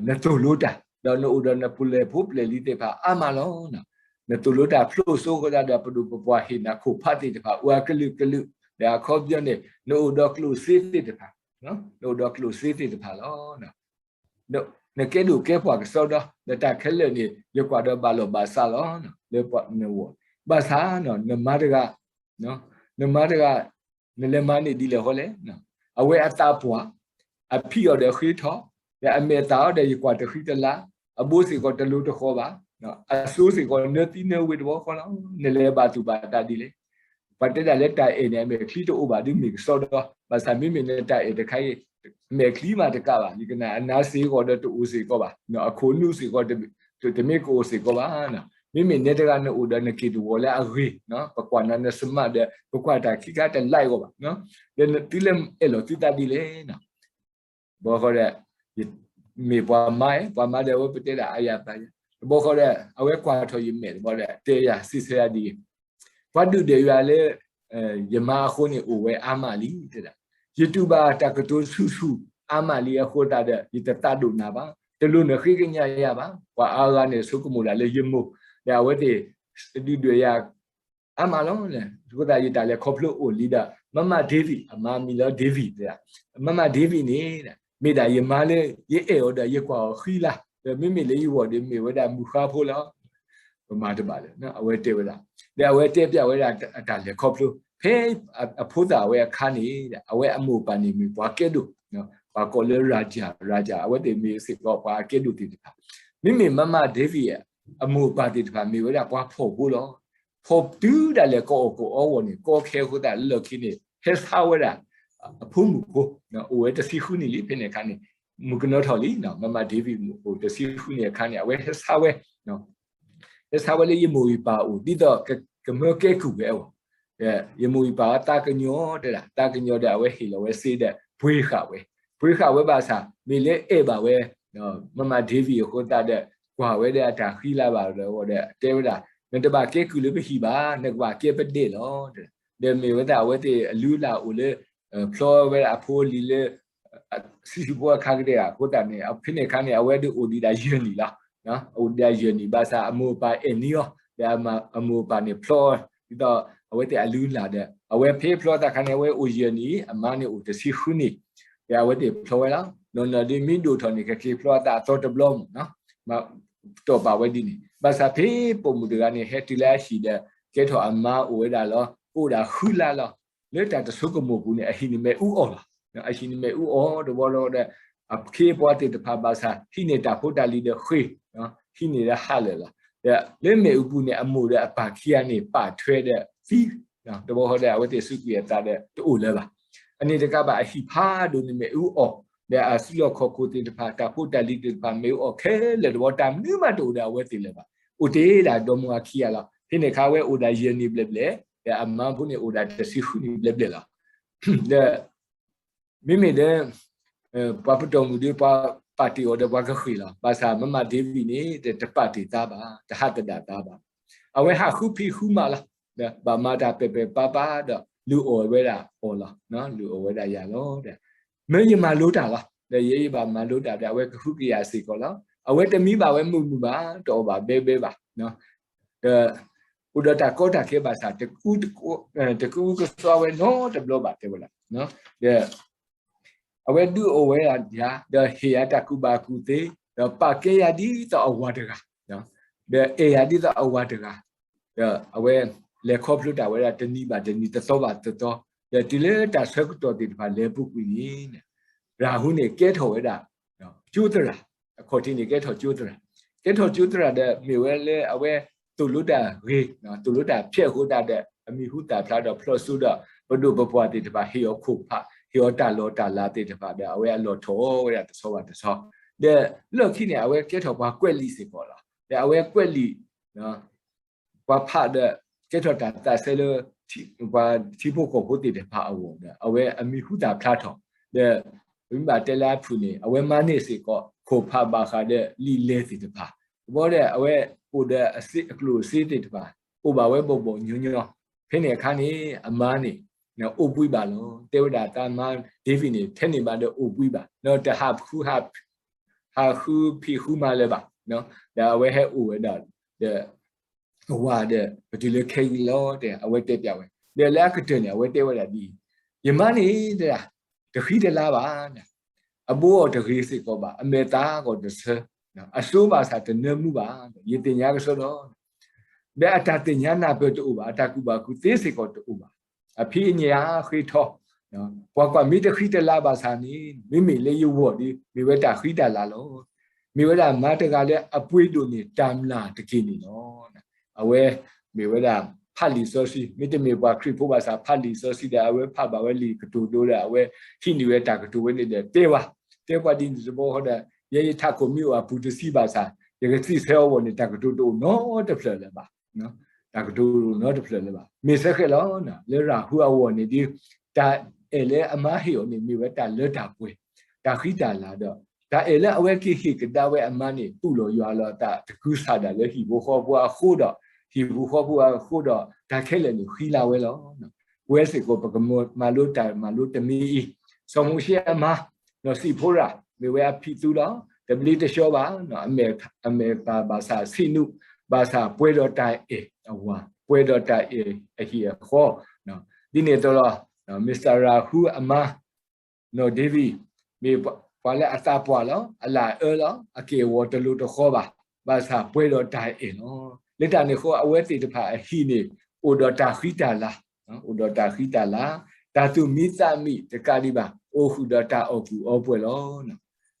နသိၣ်လိတၢ်, ဒီးနအိၣ်ဒီးနပျဲၢ်ဖိပျဲၢ်လံၤသ့ၣ်တဖၣ်အါမးလီၤ. နသိၣ်လိတၢ်ဖျိးစိဃိသတးဒီး ပဒိၣ်ပပှၢ်ဟ့ၣ်နၤခိၣ်ဖးသ့ၣ်တဖၣ် အိၣ်အကလုာ်ကလုာ်, ဒီးအခီပညီန့ၣ် နအိၣ်ဒီးကျိၣ်စ့သ့ၣ်တဖၣ်, နအိၣ်ဒီးကျိၣ်စ့သ့ၣ်တဖၣ်လီၤ. နကဲဒိၣ်ကဲပှၢ်ကစီဒီ, ဒီးတၢ်ခဲလၢာ်န့ၣ် ယကွၢ်ဒီးဘၣ်လီၢ်ဘၣ်စးလီၤ, လၢနဝီၤ, ဘၣ်ဆၣ် နမါတဂၤ နမါတဂၤ နလဲၤမၤန့ၢ်ဒ်လဲၣ်ဃီလဲၣ်, အဝဲအသးပှၢ်, အဖံးအီၤဒီးဃ့ထီ, ဒီးအမဲာ်သၣ်အီၤဒီးယကွၢ်တဃံတလၤ, အဘိစ့ၢ်ကီးတလိၤတဃီၤဘၣ်, အစိစ့ၢ်ကီးနၢသံနၢဝ့ၤတဘျီဃီလီၤ. နလဲၤဘၣ်သူၣ်ဘၣ်သးဒ်လဲၣ်. ပှၤတဲဒၣ်လၢတၢ်အဲၣ်န့ၣ် အမဲာ်ချံတအိၣ်ဘၣ်ဒ်မ့ၢ်ကစီဒီ, ဘၣ်ဆၣ်မ့မ့ၢ်နတၢ်အဲၣ်တခါအံၤ မဲာ်ချံမးတကးဘၣ်, ယကနၣ်အနါစ့ၢ်ကီးဒီးတအိၣ်စ့ၢ်ကီးဘၣ်, အခိၣ်နူာ်စ့ၢ်ကီး တမ့ၢ်ကအိၣ်စ့ၢ်ကီးဘၣ်. မ့မ့ၢ်နဲတဂၤနအိၣ်ဒီးနက့ၢ်တဝီၤလၢအဂ့ၤ, ပကွၢ်နၤနစမးဒီး ပကွၢ်တၢ်ခံခါတလါအဂီၢ်ဘၣ်, ဒီးသုလဲၤအဲၣ်လီၤသုသးဒ်လဲၣ်. ဘၣ်ဃီဒီး မ့ၢ်ပှၤမါ, ပှၤမါဒီးအဝဲပတဲဒၣ်အယၤသးယၤ, တဘျီဃီဒီး အဝဲကွၢ်ထီၣ်ယမဲာ်တဘျီဒီး တဲယၤစံးဆၢယၤဒ်အံၤ, ပှၤဒုၣ်ဒွဲၣ်ယၤလၢ ယမါအဃိန့ၣ်အိၣ်ဝဲအါမးလံ, တဲဒၣ်, ယတူၢ်ဘၣ်တၢ်ကတိၤဆူၣ်ဆူၣ်အါမးလံအဃိသတးဒီး ယတသးဒိၣ်နၤဘၣ်, တလိၣ်နဃ့ကညးယၤဘၣ်, ပှၤအါဂၤန့ၣ်ဆိကမိၣ်ဒၣ်လၢယမိၢ်, ဒီးအဝဲသ့ၣ် ဒုၣ်ဒွဲၣ်ယၤ အါမးလီၤ. အဃိသတးယတၢ်လဲၤခီဖျိအိၣ်လံဒီး မမ David အမါမံၤလၢ David တဲဒၣ်, မမ David န့ၣ် မ့ၢ်ဒၣ်ယမါလၢ ယအဲၣ်အီၤဒီးယကွၢ်အီၤဃံလၤ ဒီးမ့မ့ၢ်လၢယဂီၢ်ဒီးမ့ၢ်ဝဲဒၣ်မုၢ်ဃါဖိလီၤ. ပမၤတဘၣ်လၢၤ, အဝဲတဲဝဲဒၣ်, ဒီးအဝဲတဲပျးဝဲဒၣ်အတၢ်လဲၤခီဖျိ, ဖဲအဖိသၣ်ဝဲအခါန့ၣ် အဝဲအမိၢ်အပၢ်န့ၣ်မ့ၢ်ပှၤကဲဒိၣ်, ပှၤကိးလၢ ရာဇာ, ရာဇာ, အဝဲသ့ၣ်မ့ၢ်စ့ၢ်ကီးပှၤအကဲဒိၣ်သ့ၣ်တဖၣ်, မ့မ့ၢ်မါမါ David အမိၢ်အပၢ်သ့ၣ်တဖၣ်မ့ၢ်ဝဲဒၣ်ပှၤဖှီၣ်ဖိလီၤ. ဖှီၣ်တုၤဒၣ်လဲာ်ကအီၣ်ကအီအဂီၢ်န့ၣ် ကီခဲအဃိသတးလၢခံန့ၣ် ဟဲဆါဝဲဒၣ် အဖိမုၣ်ဖိ, အိၣ်ဝဲတဆံဃုနံၣ်လံ ဖဲန့ၣ်အခါန့ၣ်, မုၢ်ကနီၤထီၣ်လံ, မါမါ David အိၣ်တဆံဃုနံၣ်အခါန့ၣ် အဝဲဟဲဆါဝဲ ဟဲဆါဝဲလၢယမိၢ်ယပၢ်အအိၣ် ဒ်သိးကမၢကဲကုၢ်ဝဲအဂီၢ်, ယမိၢ်ယပၢ်အသးကညီၤတဲဒၣ် သးကညီၤဒီးအဝဲဟ့ၣ်လီၤဝဲစ့ဒီး ပှ့ၤဃာ်ဝဲ, ပှ့ၤဃာ်ဝဲဘၣ်ဆၣ် မ့ၢ်လၢအဲၣ်ဘၣ်ဝဲ မါမါ David အဃိသတးဒီး ကွၢ်ဝဲဒီးအတၢ်ဃံလၤဘၣ်ဒီးအဂီၢ်ဒီး တဲဝဲဒၣ် နတဘၣ်ကဲကုၢ်လၢပဟံၣ်ဘၣ်, နကဘၣ်ကဲပဒဲၣ်လီၤ. ဒီးမ့ၢ်ဝဲဒၣ်အဝဲသ့ၣ်အလုၢ်အလၢ်အိၣ်လၢ ဖျီဝဲဒၣ်အဖိအလံၤလၢ ဆံးဆံးဖိအခါကတၢၢ်အဃိသတးန့ၣ် ဖဲန့ၣ်အခါန့ၣ် အဝဲဒၣ်အိၣ်ဒံးဒၣ်ယဲၢ်နံၣ်လီၤ. အိၣ်ဒံးဒၣ်ယဲၢ်နံၣ်ဘၣ်ဆၣ် အမိၢ်အပၢ်အဲၣ်နံၤအီၤ ဒီးအမိၢ်အပၢ်န့ၣ်ဖျီ ဒ်သိးအဝဲသ့ၣ်အလုၢ်အလၢ်ဒီး အဝဲဖဲဖျီသးခါန့ၣ် အဝဲအိၣ်ယဲၢ်နံၣ် အမါန့ၣ်အိၣ်တဆံဃုနံၣ်, ဒီးအဝဲသ့ၣ်ဖျီဝဲလီၤ. နီၢ်နီၢ်ဒ်မ့ၢ်ဒိၣ်ထီၣ်န့ၣ် ကက့ၤဖျီအသးအသီတဘျီမ့ၢ် တီၢ်ပာ်ဝဲဒ်န့ၣ် ဘၣ်ဆၣ်ဖဲပိာ်မုၣ်တဂၤန့ၣ် ဟဲတုၤလၢအဟံၣ်ဒီး ကဲထီၣ်အမါအိၣ်ဝဲဒၣ်လီၤ. ကအိၣ်ဒၣ်ဃုလါလီၤ. လၢတၢ်တဆိကမိၣ်ပူၤန့ၣ် အဟံၣ်န့ၣ်မ့ၣ်အူအီၣ်လီၤ. အဟံၣ်န့ၣ်မ့ၣ်အူအီၣ်တဘျီဒီး အခ့အပှၤသ့ၣ်တဖၣ်ဘၣ်ဆၣ် ဟံးန့ၢ်တၢ်ဖိတၢ်လံၤဒီးဃ့ၢ်, ဟံးန့ၢ်ဒီးဟးလၢာ်လီၤ. ဒီးလၢမ့ၣ်အူပူၤန့ၣ် အမိၢ်ဒီးအပၢ်ခံဂၤန့ၣ် ပာ်ထွဲဒီးသံ တဘျီဃီဒီး အဝဲသ့ၣ်စူးကွံာ်အသးဒီးတအိၣ်လၢၤဘၣ်. အန့ၣ်တကးဘၣ် အဟံၣ်ဖးဒိၣ်န့ၣ်မ့ၣ်အူအီၣ်, ဒီးအစုလီၢ်ခီၣ်ခိၣ်သ့ၣ်တဖၣ် တၢ်ဖိတၢ်လံၤသ့ၣ်တဖၣ် မ့ၣ်အူအီၣ်ခဲလၢာ်တဘျီ တၢ်မနုၤမးတအိၣ်ဒီးအဝဲသ့ၣ်လၢၤဘၣ်. အိၣ်တ့ၢ်ဒၣ်ဒီမါဝၤခံဂၤလီၤ. ဖဲန့ၣ်အခါဝဲအိၣ်ဒၣ်ယဲၢ်နံၣ်ဘျဲၣ်ဘျဲၣ်, ဒီးအမါဖိန့ၣ်အိၣ်ဒၣ်တဆံဃုနံၣ်ဘျဲၣ်ဘျဲၣ်လီၤ. ဒီး မ့မ့ၢ်လၢ ပှၤပတီၢ်မုၣ်ဒီး ပှၤပာ်တ့ၢ်အီၤဒီးပှၤကဃ့ၢ်လီၤ. ဘၣ်ဆၣ်မါမါ David န့ၣ် တပာ်တ့ၢ်သးဘၣ်, တဟးသဒၣ်သးဘၣ်. အဝဲဟးဃုဖံးဃုမၤလီၤ. ဒီးဘၣ်မၤတၢ်ပဲာ်ပဲာ်ပါပါဒီး လုၢ်အီၣ်ဝဲဒၣ်အီၤလီၤ. လုၢ်အီၣ်ဝဲဒၣ်ယၤလီၤ. ဒီး မၢယမၤလိတၢ်လီၤ. ဒီးယဲယဘၣ်မၤလိတၢ်ဒီး အဝဲကဟုကယာ်စ့ၢ်ကီးလီၤ. အဝဲတမံဘၣ်ဝဲမုာ်မုာ်ဘၣ်, တအီၣ်ဘၣ်ဘဲဘဲဘၣ်. ဒီး အိၣ်ဒီးတၢ်ကီတၢ်ခဲဘၣ်ဆၣ် တကအူကစွါဝဲနီတဘျီဘၣ် တဲဝဲဒၣ်. ဒီး အဝဲဒုးအိၣ်ဝဲဒၣ်ယၤ, ဒီးဟ့ၣ်ယၤတၢ်ကူၣ်ဘၣ်ကူၣ်သ့, ဒီးပာ်ကဲယၤဒ်သိးအဝၤတဂၤ, ဒီးအဲၣ်ယၤဒ်သိးအဝၤတဂၤ, ဒီးအဝဲလဲၤခီဖျိတၢ်ဝဲဒၣ်တနံၤဘၣ်တနံၤ တသီဘၣ်တသီ, ဒီးတုၤလၢတၢ်ဆၢကတီၢ်သ့ၣ်တဖၣ်လဲၤပူၤကွံာ်န့ၣ် ရၤဟူန့ၣ်ကဲထီၣ်ဝဲဒၣ် ကၠိသရၣ်, အခီၣ်ထံးန့ၣ်ကဲထီၣ်ကၠိသရၣ်, ကဲထီၣ်ကၠိသရၣ်ဒီးမ့ၢ်ဝဲလၢအဝဲသိၣ်လိတၢ်ဂ့ၤ, သိၣ်လိတၢ်ဖျဲးအဃိသတးဒီး အမံၤဟူသၣ်ဖျါဒီးဖျီၣ်စိဒီး ပဒိၣ်ပပှၢ်သ့ၣ်တဖၣ် ဟ့ၣ်အီၤခိၣ်ဖး, ဟ့ၣ်အီၤတၢ်လီၢ်တၢ်လၤသ့ၣ်တဖၣ်ဒီး အဝဲအလီၢ်ထီၣ်ဝဲဒၣ်တဆီဘၣ်တဆီ, ဒီးလၢခံန့ၣ် အဝဲကဲထီၣ်ပှၤကွဲးလံာ်စ့ၢ်ကီးလီၤ. ဒီးအဝဲကွဲးလံာ် ပှၤဖးဒီး ကဲထီၣ်တၢ်သးစဲလၢ ပှၤထံဖိကီၢ်ဖိသ့ၣ်တဖၣ်အဂီၢ်ဒီး အဝဲအမံၤဟူသၣ်ဖျါထီၣ်, ဒီး ပမ့ၢ်ဘၣ်တဲလၢအဖုၣ်န့ၣ် အဝဲမၤန့ၢ်စ့ၢ်ကီး ခိၣ်ဖးဘၣ်ဃးဒီးလံာ်လဲၢ်သ့ၣ်တဖၣ်, တဘျီဒီး အဝဲအိၣ်ဒီးအကျိၣ်အစ့သ့ၣ်တဖၣ် အိၣ်ဘၣ်ဝဲဘီၣ်ဘီၣ်ညီညီ, ဖဲန့ၣ်အခါန့ၣ် အမါန့ၣ် အိၣ်ဘှံးဘၣ်လီၤ. တဲဝဲဒၣ်သးမါ David န့ၣ် ထဲန့ၣ်ဘၣ်ဒီးအိၣ်ဘှံးဘၣ်, ဒီးတဟးဃု ဟးဃုဖံးဃုမၤလၢၤဘၣ်, ဒီးအဝဲဟဲအိၣ်ဝဲဒၣ် ဒီး အဝၤဒီး ပတုၤလၢခဲအံၤလီၤ တဲ အဝဲတဲပျးဝဲ, ဒီးလၢအကတၢၢ်န့ၣ် အဝဲတဲဝဲဒၣ်ဒ်အံၤ, ယမါန့ၣ် တဲဒၣ် တဃံတလၤဘၣ်, အဘိအီၤတဂ့ၤစ့ၢ်ကီးဘၣ်, အမဲာ်သးဂီၢ်တဆၢ, အစိဘၣ်ဆၣ်တနၢမူဘၣ်, ယသ့ၣ်ညါကစီဒီး ဒီးအတၢ်သ့ၣ်ညါနၢ်ပၢၢ်တအိၣ်ဘၣ်, အတၢ်ကူၣ်ဘၣ်ကူၣ်သ့စ့ၢ်ကီးတအိၣ်ဘၣ်, အဖံးအညၣ်ဃ့ထီ, ပှၤကွၢ်မ့ၢ်တဃံတလၤဘၣ်ဆၣ်န့ၣ် မ့မ့ၢ်လၢယဂီၢ်ဒီး မ့ၢ်ဝဲတၢ်ဃံတၢ်လၤလီၤ. မ့ၢ်ဝဲဒၣ်မါတဂၤလၢအပှ့ၤဒိၣ်န့ၢ်တၢ်မျၢ်တက့ၢ်န့ၣ်လီၤ. အဝဲ မ့ၢ်ဝဲဒၣ် ဖးလံာ်စီဆှံ, မ့တမ့ၢ်ပှၤခရံာ်ဖိဘၣ်ဆၣ် ဖးလံာ်စီဆှံဒီး အဝဲဖးဘၣ်ဝဲလံာ်ကတိၤဒိဒီး အဝဲဟံးန့ၢ်ဝဲတၢ်ကတိၤဝဲန့ၣ်ဒီး တဲဝဲ, တဲပှၤဒ်န့ၣ်တဘျီဃီဒီး ယဲယထးခိၣ်မ့ၢ်အိၣ်အပူၤတဆံဘၣ်ဆၣ် ယကစံးဆၢအီၤအဂီၢ်န့ၣ် တၢ်ကတိၤတအိၣ်နီတဖျၢၣ်လၢၤဘၣ်. တၢ်ကတိၤတအိၣ်နီတဖျၢၣ်လၢၤဘၣ်. မ့ၢ်ဆၢဃဲးလီၤ, လၢရၤဟူအဂီၢ်န့ၣ်ဒီး တၢ်အဲၣ်လၢအမါဟ့ၣ်အီၤန့ၣ် မ့ၢ်ဝဲတၢ်လၢတၢ်ပှဲၤ, တၢ်ဃံတၢ်လၤဒီး တၢ်အဲၣ်လၢအဝဲကဟ့ၣ်ကဒါဝဲအမါန့ၣ် တူၢ်လိာ်ယွၤလီၤအသး တကုၤဆးဒၣ်လၢဟံၣ်ဖိဃီဖိအဃိဒီး ဟံၣ်ဖိဃီဖိအဃိဒီး တၢ်ခဲလၢာ်န့ၣ်ဃံလၤဝဲလီၤ. ပဝဲစ့ၢ်ကီးပကမၤလိတၢ်မၤလိတမံၤအံၤ, စီၤမိၤၡ့အမါ နီၢ်စံးဖိရၤ မ့ၢ်ဝဲအဖံးသူလီၤ. တဘျ့တဆှီဘၣ်, အမဲာ်သးဘၣ်ဆၣ်ဆံးနုာ်, ဘၣ်ဆၣ်ပှဲၤဒီးတၢ်အဲၣ်အဝၤ, ပှဲၤဒီးတၢ်အဲၣ်အဟံၣ်အဃီ, ဒ်န့ၣ်အသိးလီၤ. မ့ၢ်စၢ်ရၤဟူအမါ နီၢ်ဒ့ဝံး မ့ၢ် ပှၤလၢအသးပှၢ်လီၤ, အလၢအအၢလီၤ, အက့ၢ်အဂီၤတလိၤတဃီဘၣ်, ဘၣ်ဆၣ်ပှဲၤဒီးတၢ်အဲၣ်လီၤ. လၢတၢ်န့ၣ်အဃိ အဝဲသ့ၣ်တဖၣ်အဟံၣ်န့ၣ် အိၣ်ဒီးတၢ်ဃံတၢ်လၤ, အိၣ်ဒီးတၢ်ဃံတၢ်လၤ, တၢ်သူၣ်မံသးမံတကးဒံးဘၣ်, အိၣ်ဃုာ်ဒီးတၢ်အီၣ်ကူၣ်အီပှဲၤလီၤ.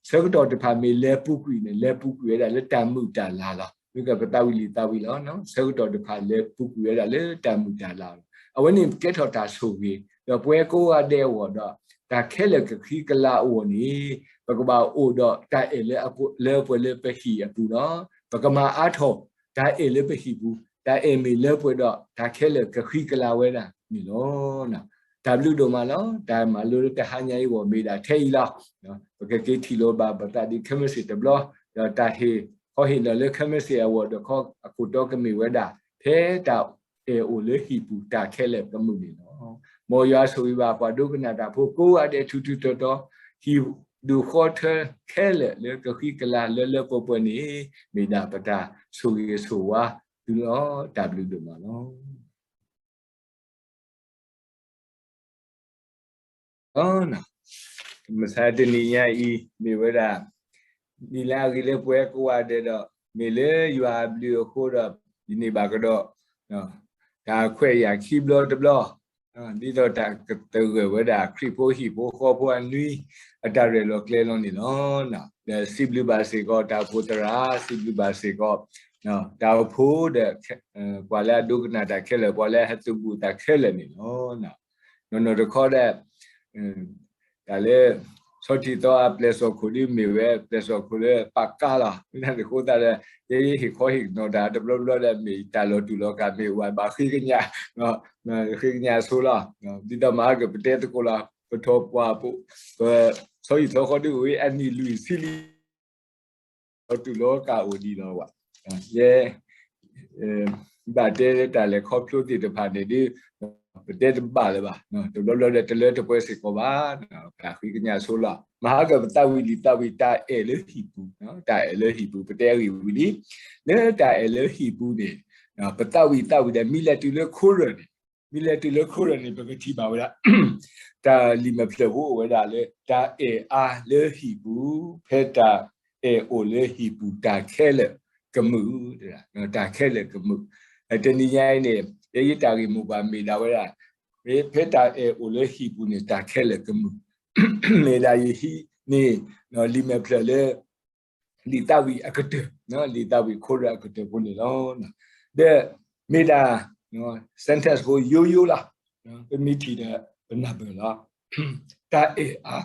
ဆၢကတီၢ်တဖၣ်မ့ၢ်လဲၤပူၤကွံာ်န့ၣ် လဲၤပူၤကွံာ်ဝဲဒၣ်လၢတၢ်မုာ်တၢ်လၤလီၤ. မ့ၢ်ကပသးဝံၣ်လံာ်သးဝံၣ်လီၤ. ဆၢကတီၢ်တဖၣ်လဲၤပူၤကွံာ်ဝဲဒၣ်လၢတၢ်မုာ်တၢ်လၤလီၤ. အဝဲန့ၣ်ကဲထီၣ်တၢ်ဆိၣ်ဂ့ၤ, ဒီးပဝဲကိးဂၤဒဲးအဂီၢ်ဒီး တၢ်ခဲလၢာ်ကဃံကလၤအဂီၢ်န့ၣ် ပကဘၣ်အိၣ်ဒီးတၢ်အဲၣ်လၢအပှဲၤလၢပဟံၣ်အပူၤလီၤ. ပကမၤအါထီၣ်တၢ်အဲၣ်လၢပဟံၣ်ပူၤ, တၢ်အဲၣ်မ့ၢ်လၢပှဲၤဒီးတၢ်ခဲလၢာ်ကဃံကလၤဝဲဒၣ်န့ၣ်လီၤ. တၢ်ဘျုးဒိၣ်မးလီၤ. တၢ်မၤလိလၢတဟါညါအံၤအဂီၢ်မ့ၢ်ဒၣ်ထဲအံၤလီၤ. ပကက့ၤထံၣ်လိာ်ဘၣ်ပသးဒ်ခဲမုၢ်ဆ့ၣ်တဘျီ, ဒီးတၢ်ဟ့ၣ်ခီဟ့ၣ်နီၤလၢခဲမုၢ်ဆ့ၣ်အဂီၢ်ဒီးခီအခိၣ်တီကမ့ၢ်ဝဲဒၣ် ဖဲတၢ်အဲၣ်အိၣ်လၢဟံၣ်ပူၤတၢ်ခဲလၢာ်ကမုာ်န့ၣ်လီၤ. မ်ယွၤဆိၣ်ဂ့ၤဘၣ်ပှၤဒိကနၣ်တၢ်ဖိကိးဂၤဒဲးထူထူတီတီ, ဟံၣ်ဒူၣ်ဃီထၢခဲလၢာ်လၢကဃံကလၤလၢလၢပှဲၤပှဲၤန့ၣ် မ့ၢ်ဒၣ်ပတၢ်ဆိၣ်ဂ့ၤဆိၣ်ဝါသုလီၤ. တၢ်ဘျုးဒိၣ်မးလီၤ. မဆါတနံၤညါအံၤ မ့ၢ်ဝဲဒၣ် နံၤလၢအဂ့ၤလၢပဝဲကိးဂၤဒဲးဒီး မ့ၢ်လၢယွၤအဘျုးအဃိဒီး ယန့ၢ်ဘၣ်ကဒီး တၢ်ခွဲးယာ်ခံဘျီတဘျီ ဒ်သိးတၢ်ကသဂၢၢ်ဝဲဒၣ် ခရံာ်ဖိဟံၣ်ဖိဃီဖိအနွံ အတၢ်ရဲၣ်လီၤကျဲၤလီၤန့ၣ်လီၤ. ဒီးစံးဘျုးဘၣ်စ့ၢ်ကီးတၢ်အိၣ်ဖှိၣ်သရၣ်, စံးဘျုးဘၣ်စ့ၢ်ကီး တၢ်အိၣ်ဖှိၣ်ဒီး ပှၤလၢအဒိကနၣ်တၢ်ခဲလၢာ်, ပှၤလၢအဟဲသုးဘူးတၢ်ခဲလၢာ်န့ၣ်လီၤ. နီၢ်နီၢ်တခီဒီး တၢ်လၢ ဆီထံၣ်သီအပျဲၢ်စီၣ်ခိၣ်ဒ်မ့ၢ်ဝဲ ပျဲၢ်စီၣ်ခိၣ်လၢပာ်ကါလီၤ. မ့ၢ်တၢ်န့ၣ်အဃိသတးဒီး ယဟ့ၣ်ခီဟ့ၣ်နီၤတၢ်တဘျီဘျီဒီး မ့ၢ်တၢ်လီၤတူာ်လီၤကာ်မ့ၢ်ဝဲဘၣ်ဃ့ကညး ဃ့ကညးဆိလီၤ. ဒ်သိးမၤဟါကပတဲသကိးလီၤ ပထီၣ်ပှၢ် ပဆီဟံၣ်သီဃီဒ်အိၣ်ဝဲအနံၣ်လွံၢ်ဆံလံ လီၤတူာ်လီၤကာ်အိၣ်ဒံးလီၤဝဲ ယဲ ဘၣ်တဲတၢ်လဲၤခီဖျိသ့ၣ်တဖၣ်န့ၣ်ဒီး ပတဲတဘၣ်လၢၤဘၣ်. တဘျီဘျီဒီးတလၢတပှဲၤစ့ၢ်ကီးဘၣ်. ဃ့ကညးဆိလီၤ. မၤဟါကပသးဝံၣ်လံာ်သးဝံၣ်တၢ်အဲၣ်လၢဟံၣ်ပူၤ, တၢ်အဲၣ်လၢဟံၣ်ပူၤ ပတဲအဂ့ၢ်ဝံၤလံ. လၢတၢ်အဲၣ်လၢဟံၣ်ပူၤန့ၣ် ပသးဝံၣ်သးဝံၣ်ဒီး မ့ၢ်လဲၤတုၤလၢခိရၢ်န့ၣ်, မ့ၢ်လဲၤတုၤလၢခိရၢ်န့ၣ် ပကထံၣ်ဘၣ်ဝဲဒၣ် တၢ်လံာ်မဲာ်ဖျၢၣ်ဖိအိၣ်ဝဲဒၣ်လၢ တၢ်အဲၣ်အါလၢဟံၣ်ပူၤ, ဖဲတၢ်အဲၣ်အိၣ်လၢဟံၣ်ပူၤ တၢ်ခဲလၢာ်ကမုာ်, တၢ်ခဲလၢာ်ကမုာ်. တနံၤညါအံၤန့ၣ် ယဲယတၢ်ဂ့ၢ်မိၢ်ပှၢ်မ့ၢ်ဒၣ်ဝဲဒၣ် ဖဲတၢ်အဲၣ်အိၣ်လၢဟံၣ်ပူၤန့ၣ် တၢ်ခဲလၢာ်ကမုာ်, မ့ၢ်ဒၣ်ယဟံးန့ၢ် လံာ်မဲာ်ဖျၢၣ်လၢ လံာ်သးဝံၣ်အကတၢၢ်, လံာ်သးဝံၣ်ခိရၢ်အကတၢၢ်ဖိန့ၣ်လီၤ. ဒီးမ့ၢ်ဒၣ် sentence ဖိယိယိလီၤ. ပမ့ၢ်ထံၣ်ဒီးပနၢ်ပၢၢ်လီၤ. တၢ်အဲၣ်အါ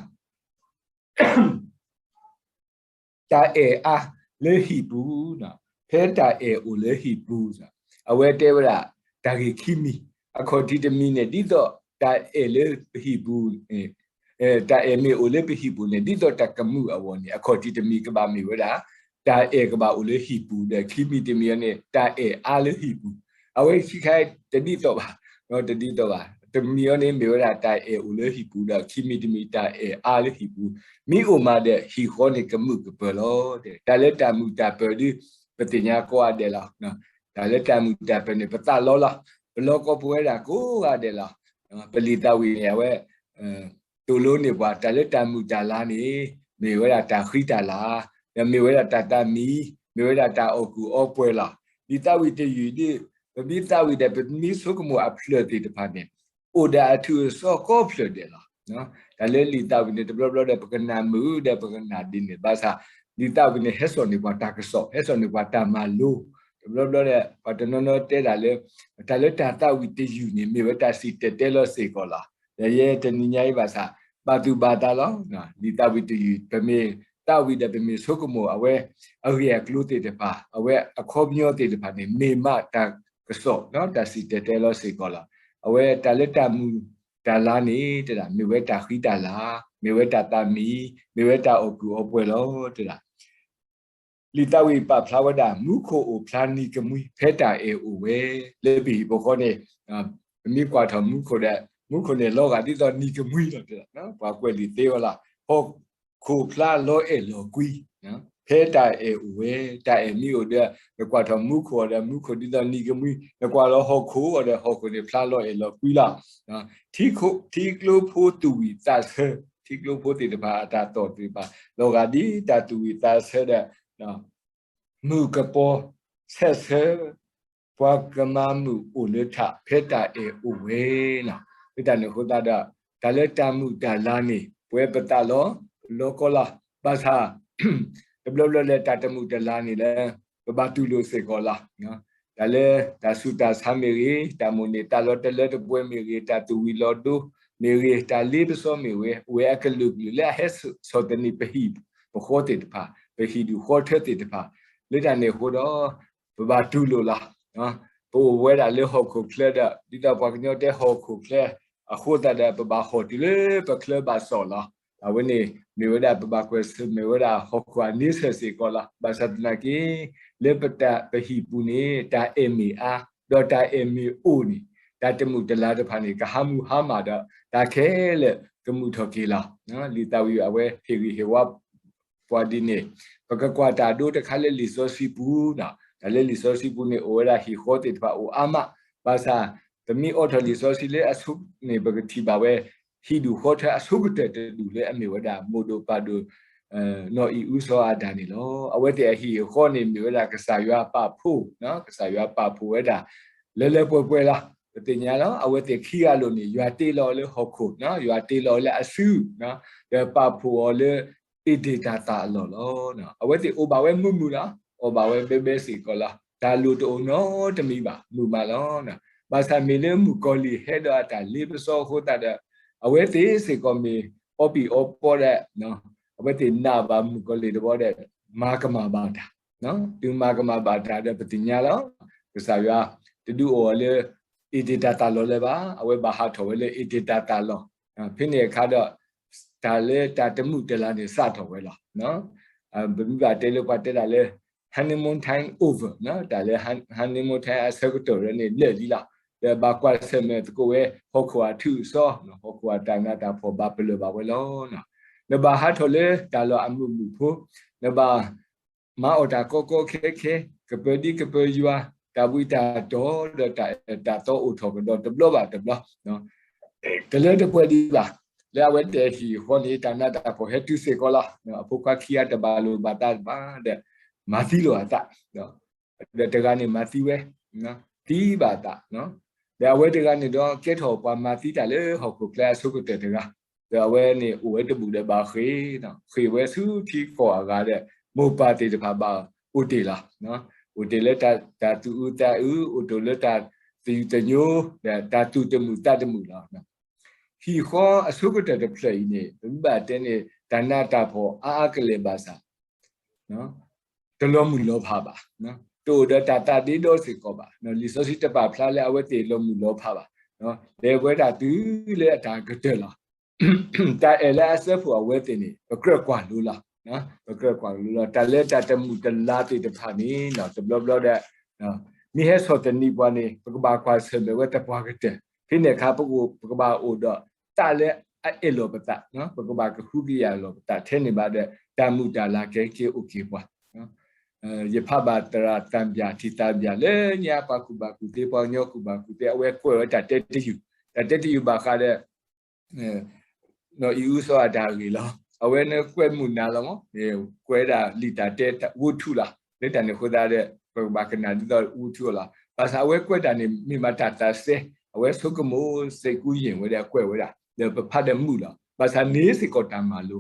တၢ်အဲၣ်အါလၢဟံၣ်ပူၤ, ဖဲတၢ်အဲၣ်အိၣ်လၢဟံၣ်ပူၤ, အဝဲတဲဝဲဒၣ် တၢ်ဂ့ၢ်ခံမံၤ, အခီၣ်ထံးတမံၤန့ၣ် ဒ်သိးတၢ်အဲၣ်လၢပဟံၣ်ပူၤ တၢ်အဲၣ်မ့ၢ်အိၣ်လၢပဟံၣ်ပူၤန့ၣ် ဒ်သိးတၢ်ကမုာ်အဂီၢ်န့ၣ် အခီၣ်ထံးတမံၤကဘၣ်မ့ၢ်ဝဲဒၣ် တၢ်အဲၣ်ကဘၣ်အိၣ်လၢဟံၣ်ပူၤ, ဒီးခံမံၤတမံၤအံၤန့ၣ် တၢ်အဲၣ်အါလၢဟံၣ်ပူၤ, အဝဲခံခါတဒ်သိးဘၣ်, တဒ်သိးဘၣ်. တမံၤအံၤန့ၣ်မ့ၢ်ဝဲဒၣ်တၢ်အဲၣ်အိၣ်လၢဟံၣ်ပူၤ ဒီးခံမံၤတမံၤတၢ်အဲၣ်အါလၢဟံၣ်ပူၤ, မ့ၢ်အိၣ်မးဒီးဟံၣ်ဃီန့ၣ်ကမုာ်ကပၢၤလီၤ. တၢ်လၢတၢ်မုာ်တၢ်ပၢၤဒ် ပသ့ၣ်ညါကိးဂၤဒဲးလီၤ. တၢ်လၢတၢ်မုာ်တၢ်ပၢၤန့ၣ် ပသးလီလီၤ, ပလီၢ်ကီၢ်ပဝဲဒၣ်ကိးဂၤဒဲးလီၤ. ပလံာ်သးဝံၣ်န့ၣ် အဝဲ သိၣ်လိန့ၢ်ပှၤ တၢ်လၢတၢ်မုာ်တၢ်လၤန့ၣ် မ့ၢ်ဝဲဒၣ်တၢ်ဃံတၢ်လၤ, ဒီးမ့ၢ်ဝဲဒၣ်တၢ်သးမံ, မ့ၢ်ဝဲဒၣ်တၢ်အီၣ်ကူၣ်အီပှဲၤလီၤ. လံာ်သးဝံၣ်တယုၢ်ဒ် ပမ့ၢ်သးဝံၣ်ဒီး ပမ့ၢ်ဆိကမိၣ်အဖျၢၣ်သ့ၣ်တဖၣ်န့ၣ် အိၣ်ဒီးအထူးအစီကိးဖျၢၣ်ဒဲးလီၤ. တၢ်လၢလံာ်သးဝံၣ်န့ၣ် တဘျီဘျီဒီး ပကနၣ်မုာ်ဒီး ပကနၣ်ဒ်န့ၣ် ဘၣ်ဆၣ် လံာ်သးဝံၣ်န့ၣ် ဟဲစိာ်န့ၢ်ပှၤတၢ်ကစီၣ်, ဟဲစိာ်န့ၢ်ပှၤတၢ်မၤလိ, တဘျီဘျီဒီး ပှၤတနီၤနီၤတဲဒၣ်လၢ တၢ်လၢတၢ်သးဝံၣ်တယုၢ်န့ၣ် မ့ၢ်ဝဲတၢ်စံၣ်တဲၤတဲလီၤစ့ၢ်ကီးလီၤ. ဒီးယဲတနံၤညါအံၤဘၣ်ဆၣ် ဘၣ်သူၣ်ဘၣ်သးလီၤ. လံာ်သးဝံၣ်တယုၢ် ပမ့ၢ်သးဝံၣ်ဒီး ပမ့ၢ်ဆိကမိၣ်အဝဲ အဂ့ၢ်အကျိၤသ့ၣ်တဖၣ်, အဝဲအခီပညီသ့ၣ်တဖၣ်န့ၣ် မ့ၢ်မးတၢ်ကစီၣ် တၢ်စံၣ်တဲၤတဲလီၤစ့ၢ်ကီးလီၤ. အဝဲတၢ်လၢတၢ်မုာ်တၢ်လၤန့ၣ် တဒၣ် မ့ၢ်ဝဲတၢ်ဃံတၢ်လၤ, မ့ၢ်ဝဲတၢ်သးမံ, မ့ၢ်ဝဲတၢ်အီၣ်ကူၣ်အီပှဲၤလီၤ တဒၣ်. လံာ်သးဝံၣ်ပာ်ဖျါဝဲဒၣ် မူခိၣ်အိၣ်ဖျါနံၤကမှံ ဖဲတၢ်အဲၣ်အိၣ်ဝဲ လၢပဟံၣ်ဖိဃီန့ၣ် ပမ့ၢ်ကွၢ်ထီၣ်မူခိၣ်ဒီး မူခိၣ်န့ၣ်လီၤဂာ်ဒ်သိးနံၤကမှံလီၤ. ပှၤကွဲးလံာ်သ့ဝဲလီၤ. ဟီၣ်ခိၣ်ဖျါလီၤအဲၣ်လီၤကွံ ဖဲတၢ်အဲၣ်အိၣ်ဝဲ, တၢ်အဲၣ်မ့ၢ်အိၣ်ဒီး နကွၢ်ထီၣ်မူခိၣ်အီၤဒီး မူခိၣ်ဒ်သိးနံၤကမှံ, နကွၢ်လီၤဟီၣ်ခိၣ်အီၤဒီး ဟီၣ်ခိၣ်န့ၣ်ဖျါလီၤအဲၣ်လီၤကွံလီၤ. ထံကျိဖိသူၣ်ဝံၣ်သးဆၢ ထံကျိဖိသ့ၣ်တဖၣ်အတၢ်သီၣ်သ့ၣ်တဖၣ် လီၤဂာ်ဒ်တၢ်သူၣ်ဝံၣ်သးဆၢဒီး မုၢ်ကပီၤဆဲးဆၢ ပှၤကမၤမုၢ်အိၣ်လၢထး ဖဲတၢ်အဲၣ်အိၣ်ဝဲလီၤ. လၢတၢ်န့ၣ်အဃိသတးဒီး တၢ်လၢတၢ်မုာ်တၢ်လၤန့ၣ် ပဝဲပသးလီၤ ပလီၢ်ကီလီၤ. ဘၣ်ဆၣ် တဘျီဘျီလၢတၢ်တမုာ်တလၤန့ၣ်လၢ ပဘၣ်တူၢ်လိာ်စ့ၢ်ကီးလီၤ. တၢ်လၢတၢ်ဆူးတၢ်ဆါမ့ၢ်ဂ့ၤ, တၢ်မိၣ်န့ၢ်သးလီတလၢတပှဲၤမ့ၢ်ဂ့ၤ, တၢ်သူၣ်ဝံၤလီၤဒိမ့ၢ်ဂ့ၤ, တၢ်လ့ပစီမ့ၢ်ဝဲ အိၣ်ဝဲအကလုာ်ကလုာ်လၢအဟဲဆီၣ်သနံးပဟံၣ်ပဃီသ့ၣ်တဖၣ်, ပဟံၣ်ဒူၣ်ဃီထၢသ့ၣ်တဖၣ်, လၢတၢ်န့ၣ်အဃိဒီး ပဘၣ်တူၢ်လိာ်လီၤ. ပအိၣ်ဝဲဒၣ်လၢဟီၣ်ခိၣ်ချၢဒီး ဒ်သိးပှၤကညီတဲဟီၣ်ခိၣ်ချၢ အဃိသတးဒီး ပဘၣ်ဟီၣ်တုၤလၢပချၢဘၣ်စီၣ်လီၤ. အဝဲန့ၣ်မ့ၢ်ဝဲဒၣ် ပဘၣ်ကွၢ်ဆၢၣ်မဲာ်ဝဲဒၣ်ဟီၣ်ခိၣ်အန့ဆၢၣ်စ့ၢ်ကီးလီၤ. ဘၣ်ဆၣ်သနာ်က့ လၢပတၢ်ပဟံၣ်ပူၤန့ၣ် တၢ်အဲၣ်မ့ၢ်အါ, ဒီးတၢ်အဲၣ်မ့ၢ်အိၣ်န့ၣ် တၢ်တမုာ်တလၤတဖၣ်န့ၣ် ကဟးမုၢ်ဟါမၢ်ဒီး တၢ်ခဲလၢာ်ကမုာ်ထီၣ်က့ၤလီၤ. လံာ်သးဝံၣ်အဝဲဟ့ၣ်ဂံၢ်ဟ့ၣ်ဝါ ပှၤဒ်န့ၣ်, ပကကွၢ်တၢ်ဒိတခါလၢလံာ်စီဆှံပူၤ, တၢ်လၢလံာ်စီဆှံပူၤန့ၣ် အိၣ်ဝဲဒၣ်ဟံၣ်ဃီသ့ၣ်တဖၣ်အိၣ်အါမး, ဘၣ်ဆၣ် ပမ့ၢ်အိးထီၣ်လံာ်စီဆှံလၢအဆိန့ၣ် ပကထံၣ်ဘၣ်ဝဲ ဟံၣ်ဒူၣ်ဃီထၢအဆိကတၢၢ်တဒူၣ်လၢအမ့ၢ်ဝဲဒၣ် မိၢ်ဒိၣ်ပၢ်ဒိၣ် နီၢ်အံၣ်အူစီၤအၤဒၣ်န့ၣ်လီၤ. အဝဲသ့ၣ်အဟံၣ်အဃီန့ၣ် မ့ၢ်ဝဲဒၣ်ကစၢ်ယွၤပာ်ဖှိၣ်, ကစၢ်ယွၤပာ်ဖှိၣ်ဝဲဒၣ် လၢလၢပှဲၤပှဲၤလီၤ. ပသ့ၣ်ညါလီၤ အဝဲသ့ၣ်ခံဂၤလိာ်န့ၣ် ယွၤတ့လီၤအီၤလၢဟီၣ်ခိၣ်, ယွၤတ့လီၤအီၤလၢအစု, ဒီးပာ်ဖှိၣ်အီၤလၢ အ့ဒ့ၣ်တၢ်သၣ်အလီၢ်လီၤ. အဝဲသ့ၣ်အိၣ်ဘၣ်ဝဲမုာ်မုာ်လီၤ, အိၣ်ဘၣ်ဝဲဘဲဘဲစ့ၢ်ကီးလီၤ. တၢ်လိၣ်တအိၣ်နီတမံၤဘၣ်, မုာ်မးလီၤ. ဘၣ်ဆၣ်မ့ၢ်လၢမုၣ်ကီၤလံၢ်ဟဲဒီးအတၢ်လ့ပစီအဃိသတးဒီး အဝဲသ့ၣ်စ့ၢ်ကီးမ့ၢ်အီပံၣ်အီပီဒီး အဝဲသ့ၣ်နာ်ဘၣ်မုၣ်ကီၤလံၢ်တဘျီဒီး မၤကမၣ်ဘၣ်တၢ်, တုၤမၤကမၣ်ဘၣ်တၢ်ဒီး ပသ့ၣ်ညါလီၤ. ကစၢ်ယွၤ တဒုးအိၣ်အီၤလၢ အ့ဒ့ၣ်တၢ်သၣ်လီၢ်လၢၤဘၣ်, အဝဲဘၣ်ဟးထီၣ်ဝဲလၢအ့ဒ့ၣ်တၢ်သၣ်လီၢ်. ဖဲန့ၣ်အခါဒီး တၢ်လၢတၢ်တမုာ်တလၤန့ၣ်စးထီၣ်ဝဲလီၤ. ပမ့ၢ်ဘၣ်တဲလၢပှၤတဲဒၣ်လၢ honeymoon time over, တၢ်လၢ honeymoon time အဆၢကတီၢ်လၢန့ၣ်လၢာ်လံလီၤ. ဒီးဘၣ်ကွၢ်ဆၢၣ်မဲာ်သကိးဝဲ ဟီၣ်ခိၣ်အထုးအစီ, ဟီၣ်ခိၣ်အတၢ်နးတၢ်ဖှီၣ်ဘၣ်ပလၢၢ်ဘၣ်ဝဲလီၤ. နဘၣ်ဟးထီၣ်လၢတၢ်လီၢ်အမုာ်မုာ်ဖိ, နဘၣ် မၤအီၣ်တၢ်ကီကီခဲခဲ, ကပၢၤဒံကပၢၤယွၤ, တၢ်ဘှံးတၢ်တီၤ ဒီးတၢ်အၢၣ်တၢ်သီအိၣ်ထီၣ်ကဒီးတဘျီဘၣ်တဘျီ, တလၢတပှဲၤဒံးဘၣ်. လၢအဝဲတဟံၣ်အဃီန့ၣ် တၢ်နးတၢ်ဖှီၣ်ဟဲတုၤစ့ၢ်ကီးလီၤ. အဖိခွါခံဂၤတဘၣ်လိာ်ဘၣ်သးဘၣ်ဒီး မၤသံလိာ်အသး, ဒီးတဂၤန့ၣ်မၤသံဝဲ, သံဘၣ်အသး, ဒီးအဝဲတဂၤန့ၣ်ဒီးကဲထီၣ်ပှၤမၤသံတၢ်လၢဟီၣ်ခိၣ်ချၢအဆိကတၢၢ်တဂၤ, ဒီးအဝဲန့ၣ်အိၣ်ဝဲတဘူၣ်ဒီးဘၣ်ဃ့ၢ်, ဃ့ၢ်ဝဲဆူထံကီၢ်အဂၤဒီး မိၢ်ပၢ်သ့ၣ်တဖၣ်ဘၣ်အိၣ်တ့ၢ်လီၤ. အိၣ်တ့ၢ်လၢတၢ်သူၣ်အုးသးအုး, အိၣ်တ့ၢ်လၢတၢ်သယုၢ်သညိ, ဒီးတၢ်သူၣ်တမုာ်သးတမုာ်လီၤ. ဟံၣ်ဃီအဆိကတၢၢ်တဖျၢၣ်အံၤန့ၣ် ပမ့ၢ်ဘၣ်တဲန့ၣ် တၢ်နးတၢ်ဖှီၣ်အါအါကလဲာ်ဘၣ်ဆၣ် တလီၤမုၢ်လီၤဖးဘၣ်, တအိၣ်ဒီးတၢ်သးဒ့ဒီစ့ၢ်ကီးဘၣ်. လံာ်စီဆှံတပာ်ဖျါလၢအဝဲသ့ၣ်လီၤမုၢ်လီၤဖးဘၣ်, လဲၤဝဲဒၣ်တုၤလၢအတၢ်ကတၢၢ်လီၤ. တၢ်အဲၣ်လၢအစၢဖှိၣ်အဝဲသ့ၣ်န့ၣ် ပကြၢးကွၢ်လိလီၤ. ပကြၢးကွၢ်လိလီၤ. တၢ်လၢတၢ်တမုာ်တလၤသ့ၣ်တဖၣ်န့ၣ် တဘျီဘျီဒီး မ့ၢ်ဟဲဆီၣ်သနံးပှၤန့ၣ် ပကဘၣ်ကွၢ်ဆၢၣ်မဲာ်ဝဲသပှၢ်ကတၢၢ်. ဖဲန့ၣ်အခါ ပကဘၣ်အိၣ်ဒီးသးလၢအအဲၣ်လီၤပသး, ပကဘၣ်ကဟုကယာ်လီၤပသးထဲန့ၣ်ဘၣ်ဒီး တၢ်မုာ်တၢ်လၤကဲက့ၤအိၣ်က့ၤပှၤ ယဖးဘၣ်သရၣ်သၣ်ဘျၣ်ထံသၣ်ဘျၣ်လၢညါ ပှၤကူၣ်ဘၣ်ကူၣ်သ့ ပှၤကညီကူၣ်ဘၣ်ကူၣ်သ့ အဝဲကွဲးဝဲတၢ်တဲတယုၢ်, တၢ်တဲတယုၢ်ဘၣ်ဃးဒီး နီၢ်အံၣ်အူစီၤအၤဒၣ်အဂ့ၢ်လီၤ. အဝဲန့ၣ်ကွဲးမုာ်နၤလီၤမး, ကွဲးဒၣ်လံာ်တၢ်တဲဝူထူလီၤ. လၢတၢ်န့ၣ်အဃိသတးဒီး ပကဘၣ်ကနၣ်ဒ်သိးဝူထူအီၤလီၤ. ဘၣ်ဆၣ်အဝဲကွဲးတၢ်န့ၣ် မ့ၢ်မးတၢ်သးစဲ, အဝဲဆိကမိၣ်စ့ၢ်ကီးယဲၢ်ဝဲဒီးကွဲးဝဲဒၣ် ဒီးပဖးဒီးမုာ်လီၤ. ဘၣ်ဆၣ်န့ၣ်စ့ၢ်ကီးတၢ်မၤလိ,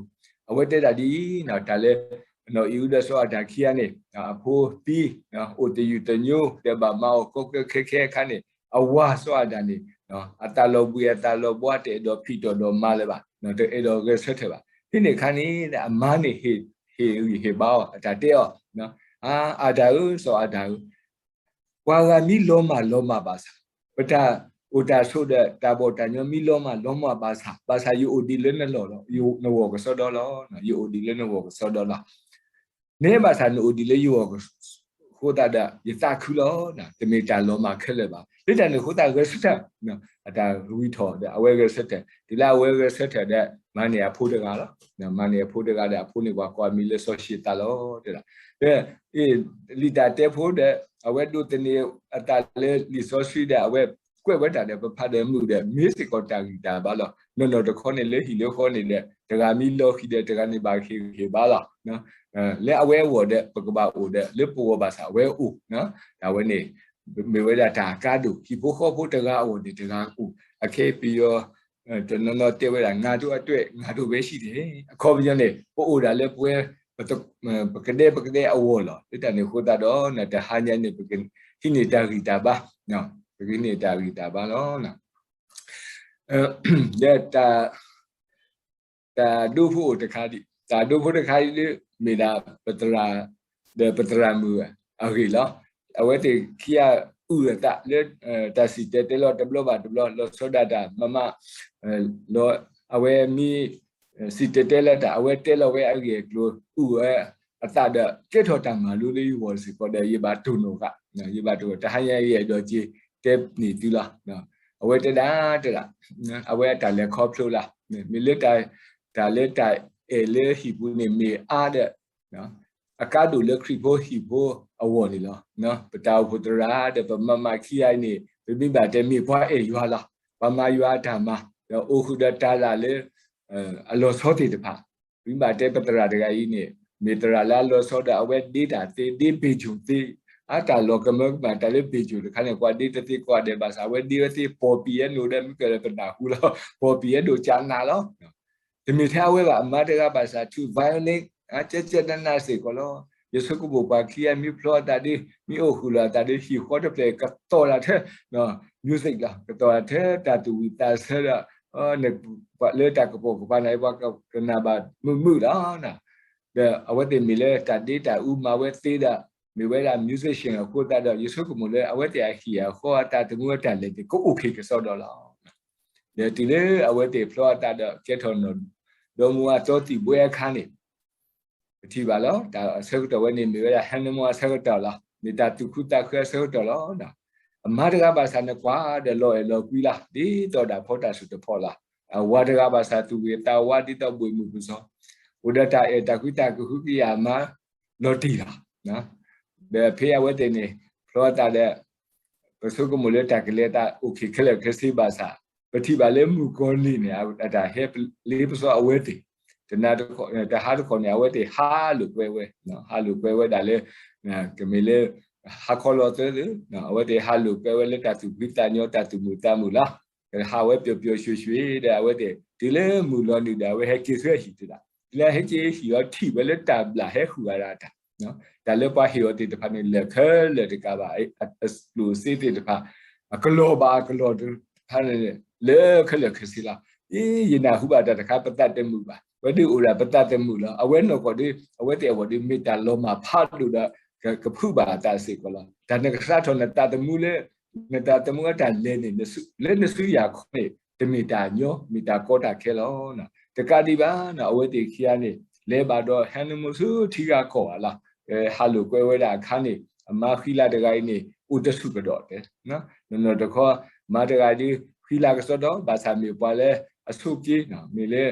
အဝဲတဲဒၣ်ဒ်အံၤ, တၢ်လၢ နီၢ်အံၣ်အူဒီးစီၤအၤဒၣ်ခံဂၤန့ၣ် အဖိသံ, အိၣ်သယုၢ်သညိ ဒီးဘၣ်မၤအီၣ်ကီကီခဲခဲအခါန့ၣ် အဝၤစီၤအၤဒၣ်န့ၣ် အသးလီၤဘှံးအသးလီၤဘှါ တအဲၣ်ဒိးဖံးတၢ်ဒီးမၤလၢၤဘၣ်, တအဲၣ်ဒိးဂဲၤဆၢထၢၣ်ဘၣ်. ဖဲန့ၣ်အခါန့ၣ် အမါန့ၣ်ဟ့ၣ်ဂံၢ်ဟ့ၣ်ဘါအီၤ အတၢ်တဲအီၤ, အၤဒၣ်ဧၢ, စီၤအၤဒၣ်ဧၢ, ပှၤဂၤမ့ၢ်လီၤမၢ်လီၤမၢ်ဘၣ်ဆၣ်, ပတၢ်အိၣ်တၢ်ဆိးဒီးတၢ်ဘီၣ်တၢ်ညီမ့ၢ်လီၤမၢ်လီၤမၢ်ဘၣ်ဆၣ်, ဘၣ်ဆၣ်ယအိၣ်ဒံးလၢနလီၢ်လီၤ, နဂီၢ်ကစီဒီလီၤ, ယအိၣ်ဒံးလၢနဂီၢ်ကစီဒီလီၤ. မ့ၢ်ဘၣ်ဆၣ်နအိၣ်ဒံးလၢယဂီၢ်အဃိသတးဒီး ယသးခုလီၤ. တမ့ၢ်တၢ်လီၤမၢ်ခဲလၢာ်ဘၣ်. လၢတၢ်န့ၣ်အဃိသတးဂဲၤဆၢထၢၣ်, အတၢ်ဂံၢ်ထီၣ်ဒီး အဝဲဂဲၤဆၢထၢၣ်, တုၤလၢအဝဲဂဲၤဆၢထၢၣ်ဒီး မၤန့ၢ်အဖိတဂၤလီၤ. မၤန့ၢ်အဖိတဂၤဒီး အဖိန့ၣ်ပှၤကိးအမံၤလၢစီၤၡံးသးလီၤ တဲဒၣ်. လံာ်တၢ်တဲဖိဒီး အဝဲဒိးသန့ၤအသးလၢလံာ်စီဆှံဒီး အဝဲ ကွဲးဝဲတၢ်ဒီး ပဖးဒီးမုာ်ဒီး မ့ၢ်စ့ၢ်ကီးတၢ်ဂံၢ်တၢ်ဘါလီၤ. နီၢ်နီၢ်တခီန့ၣ်လၢဟံၣ်လၢဃီန့ၣ်ဒီး တဂၤမ့ၢ်လီၤဃံၤဒီး တဂၤန့ၣ်ဘၣ်ဟ့ၣ်ဂံၢ်ဟ့ၣ်ဘါလီၤ. လၢအဝဲအဂီၢ်ဒီး ပကဘၣ်အိၣ်ဒီး လၢပဂီၢ်ဘၣ်ဆၣ်အဝဲအိၣ်, တၢ်ဝဲန့ၣ် မ့ၢ်ဝဲဒၣ်တၢ်အကါဒိၣ် ဟံၣ်ဖိဃီဖိတဂၤအဂီၢ်န့ၣ် တဂၤအိၣ်, အခဲအံၤပယီၤ တနီၤနီၤတဲဝဲဒၣ် ငါတို့အတွက် ငါတို့ပဲရှိတယ် အခီပညီန့ၣ် ပအိၣ်ဒၣ်လၢပဝဲ ပကဒဲပကဒဲအဂီၢ်လီၤ. လၢတၢ်န့ၣ်အဃိသတးဒီး တဟါညါန့ၣ် ပကဟံးန့ၢ်တၢ်ဂံၢ်တၢ်ဘါ, ပကဟံးန့ၢ်တၢ်ဂံၢ်တၢ်ဘါလီၤ. ဒီး တၢ်ဒိဖိအိၣ်တခါဒံး, တၢ်ဒိဖိတခါအံၤဒ် မ့ၢ်ဒၣ်ပသရၣ် ဒီးပသရၣ်မုၣ်အဂ့ၢ်လီၤ. အဝဲသ့ၣ်ခံဂၤအုၣ်အသးလၢ တၢ်စံၣ်တဲၤတဲလီၤတဘျီဘၣ်တဘျီ လီၤဆီဒၣ်တၢ်မးမး, လီၤ အဝဲမ့ၢ် စံၣ်တဲၤတဲလီၤတၢ် အဝဲတဲလီၤဝဲအဂ့ၢ်အကျိၤ အုၣ်ဝဲအသးဒီး ကဲထီၣ်တၢ်မၤလိလၢယဂီၢ်စ့ၢ်ကီးဒီး ယဘၣ်တိၢ်နီၣ်ဃာ်, ယဘၣ်တိၢ် တဟါညါယအဲၣ်ဒိးက့ၤ တဲန့ၢ်သုလီၤ. အဝဲတဲဒၣ်တဲဒၣ် အဝဲအတၢ်လဲၤခီဖျိလၢ မ့ၢ်လၢ တၢ်လၢတၢ်အဲၣ်လၢဟံၣ်ပူၤန့ၣ်မ့ၢ်အါဒီး အကါဒိၣ်လၢခရံာ်ဖိဟံၣ်ဖိအဂီၢ်န့ၣ်လီၤ. ပတၢ်အိၣ်ဖှိၣ်သရၣ်ဒီးပမၤမၤခံဂၤအံၤန့ၣ် ပမ့ၢ်ဘၣ်တဲမ့ၢ်ပှၤအဲၣ်ယွၤလီၤ. ပှၤမၤယွၤအတၢ်မၤ ဒီးအိၣ်ဃုာ်ဒီးတၢ်လၢ်လၢ အလီၤဆီသ့ၣ်တဖၣ်, ပမ့ၢ်ဘၣ်တဲပသရၣ်တဂၤအံၤန့ၣ် မ့ၢ်သရၣ်လၢအလီၤဆီဒီး အဝဲဒ့တၢ်သ့ ဒ့ဘ့ၣ်ကိၣ်သ့, အတၢ်လီၤကမၢကမၣ်တၢ်လၢဘ့ၣ်ကိၣ်တခါန့ၣ် ပှၤဒ့တသ့ကိးဂၤဒဲးဘၣ်ဆၣ် အဝဲဒ့ဝဲသ့ ပီၣ်ပံၣ်အဲၣ်ဒိးဒီး မ့ၢ်ကဲလၢပနၢ်ဟူလီၤ. ပီၣ်ပံၣ်အဲၣ်ဒိးကနးလီၤ. တမ့ၢ်ထဲအဝဲဘၣ် အမါတဂၤဘၣ်ဆၣ် ထုး violin ကဲကဲနးနးစ့ၢ်ကီးလီၤ. ယဆိကမိၣ်ပှၤခံဂၤမ့ၢ်ဖျီအသးဒီး မ့ၢ်အိၣ်ဃုာ်လီၤအသးဒီး ဟံၣ်ဃီတဖျၢၣ် ကသီၣ်တၢ်ထဲ music လီၤ, ကသီၣ်တၢ်ထဲတၢ်သူၣ်ဝံၣ်သးဆၢဒီး လၢတၢ်ကပိာ်ကပၤန့ၣ် ပှၤကနၣ်ဘၣ်မုာ်မုာ်လီၤ. ဒီးအဝဲသ့ၣ်မ့ၢ်လၢတၢ်ဒ့တၢ်အူမၤဝဲသ့ဒီး မ့ၢ်ဝဲဒၣ် musician အဃိသတးဒီး ယဆိကမိၣ်လၢအဝဲသ့ၣ်အဟံၣ်အဃီအသးသမူအတၢ်လဲၤန့ၣ် ကအိၣ်ခ့ကစီဒီလီၤ. ဒီးတုၤလၢအဝဲသ့ၣ်ဖျီအသးဒီး ကဲထီၣ်နီၢ်ဒီမါအသီသံၣ်ဘှဲအခါန့ၣ် ပထံၣ်ဘၣ်လီၤ. တၢ်ဆၢကတီၢ်ဝဲန့ၣ် မ့ၢ်ဝဲဒၣ် honeymoon အဆၢကတီၢ်လီၤ. မ့ၢ်တၢ်သူၣ်ခုသးခုအဆၢကတီၢ်လီၤ. အမါတဂၤဘၣ်ဆၣ်န့ၣ် ကွၢ်ဒီးလီၤအဲၣ်လီၤကွံလီၤ ဒ်သိးဒၣ်ဖီတၢ်စုၣ်တဖီလီၤ. အဝၤတဂၤဘၣ်ဆၣ် သူၣ်ဂ့ၤသးဝါဒ်သိးဘှ့ၣ်မုၢ်ပစီ အိၣ်ဒီးတၢ်အဲၣ်တၢ်ကွံတၢ်ကဟုကယာ်အမါ လီၤတံၢ်လီၤ. ဒီးဖဲအဝဲသ့ၣ်န့ၣ် ဖျီအသးဒီး ပဆိကမိၣ်လၢတၢ်ကလဲၤသးအိၣ်ခ့ခဲလၢာ်ခဲဆ့ဘၣ်ဆၣ် ပထံၣ်ဘၣ်လၢမုၣ်ကီၤလံၢ်န့ၣ် အတၢ်ဟဲလ့ပစီအဝဲသ့ၣ် တနၤတခီ တဟါတခီန့ၣ် အဝဲသ့ၣ်ဟးလိာ်ကွဲဝဲ, ဟးလိာ်ကွဲဝဲဒၣ်လၢ ကမ့ၢ်လၢ ဟါခီလီၤသၢသၢ အဝဲသ့ၣ်ဟးလိာ်ကွဲဝဲလၢတၢ်သူၣ်ဖှံသးညီ တၢ်သူၣ်မုာ်သးမုာ်လီၤ. ဟးဝဲပျော်ပျော်ရွှင်ရွှင်ဒီး အဝဲသ့ၣ်တုၤလၢမုၢ်လီၤနုာ်ဒီး အဝဲဟဲက့ၤဆူအဟံၣ်တဒၣ်, တုၤလၢဟဲက့ၤဟံၣ်အီၤထံၣ်ဝဲလၢတၢ်ဘျၣ်ဟဲဃုာ်အီၤဒၣ်တၢ် တၢ်လၢပှၤဟ့ၣ်အီၤသ့ၣ်တဖၣ်န့ၣ် လၢာ်ခဲလၢာ်တကးဘၣ် အကျိၣ်စ့သ့ၣ်တဖၣ် အကလီၤဘၣ်အကလီၤတဖၣ်န့ၣ် လၢာ်ခဲလၢာ်ခဲဆ့လီၤ. အ့ ယနၢ်ဟူဘၣ်တၢ်တခါ ပသးတမုာ်ဘၣ်, ဝဲဒၣ်အိၣ်ဒၣ်ပသးတမုာ်လီၤ. အဝဲနီၢ်ကီၢ်ဒီး အဝဲသ့ၣ်အဂီၢ်ဒီး မ့ၢ်တၢ်လီၤမၢ်ဖးဒိၣ်ဒီး ကဖုးဘၣ်အသးစ့ၢ်ကီးလီၤ. တၢ်နကစးထီၣ်နသးသမူလၢ နသးသမူအတၢ်လဲၤန့ၣ် လၢနစုယၤခီန့ၣ် တမ့ၢ်တၢ်ညီ မ့ၢ်တၢ်ကီတၢ်ခဲလီၤ. တကးဒံးဘၣ် အဝဲသ့ၣ်ခံဂၤန့ၣ် လဲၤဘၣ်ဒီး honeymoon ဆူထံဂၤကီၢ်ဂၤလီၤ. ဟးလိာ်ကွဲဝဲဒၣ်အခါန့ၣ် အမါဃံလၤတဂၤအံၤန့ၣ် အိၣ်တဆူၣ်ကဒီးတဲ နီၢ်နီၢ်တခီ မါတဂၤဒုး ဃံလၤကစီဒီ ဘၣ်ဆၣ်မ့ၢ်ပှၤလၢအဆိးက့ မ့ၢ်လၢ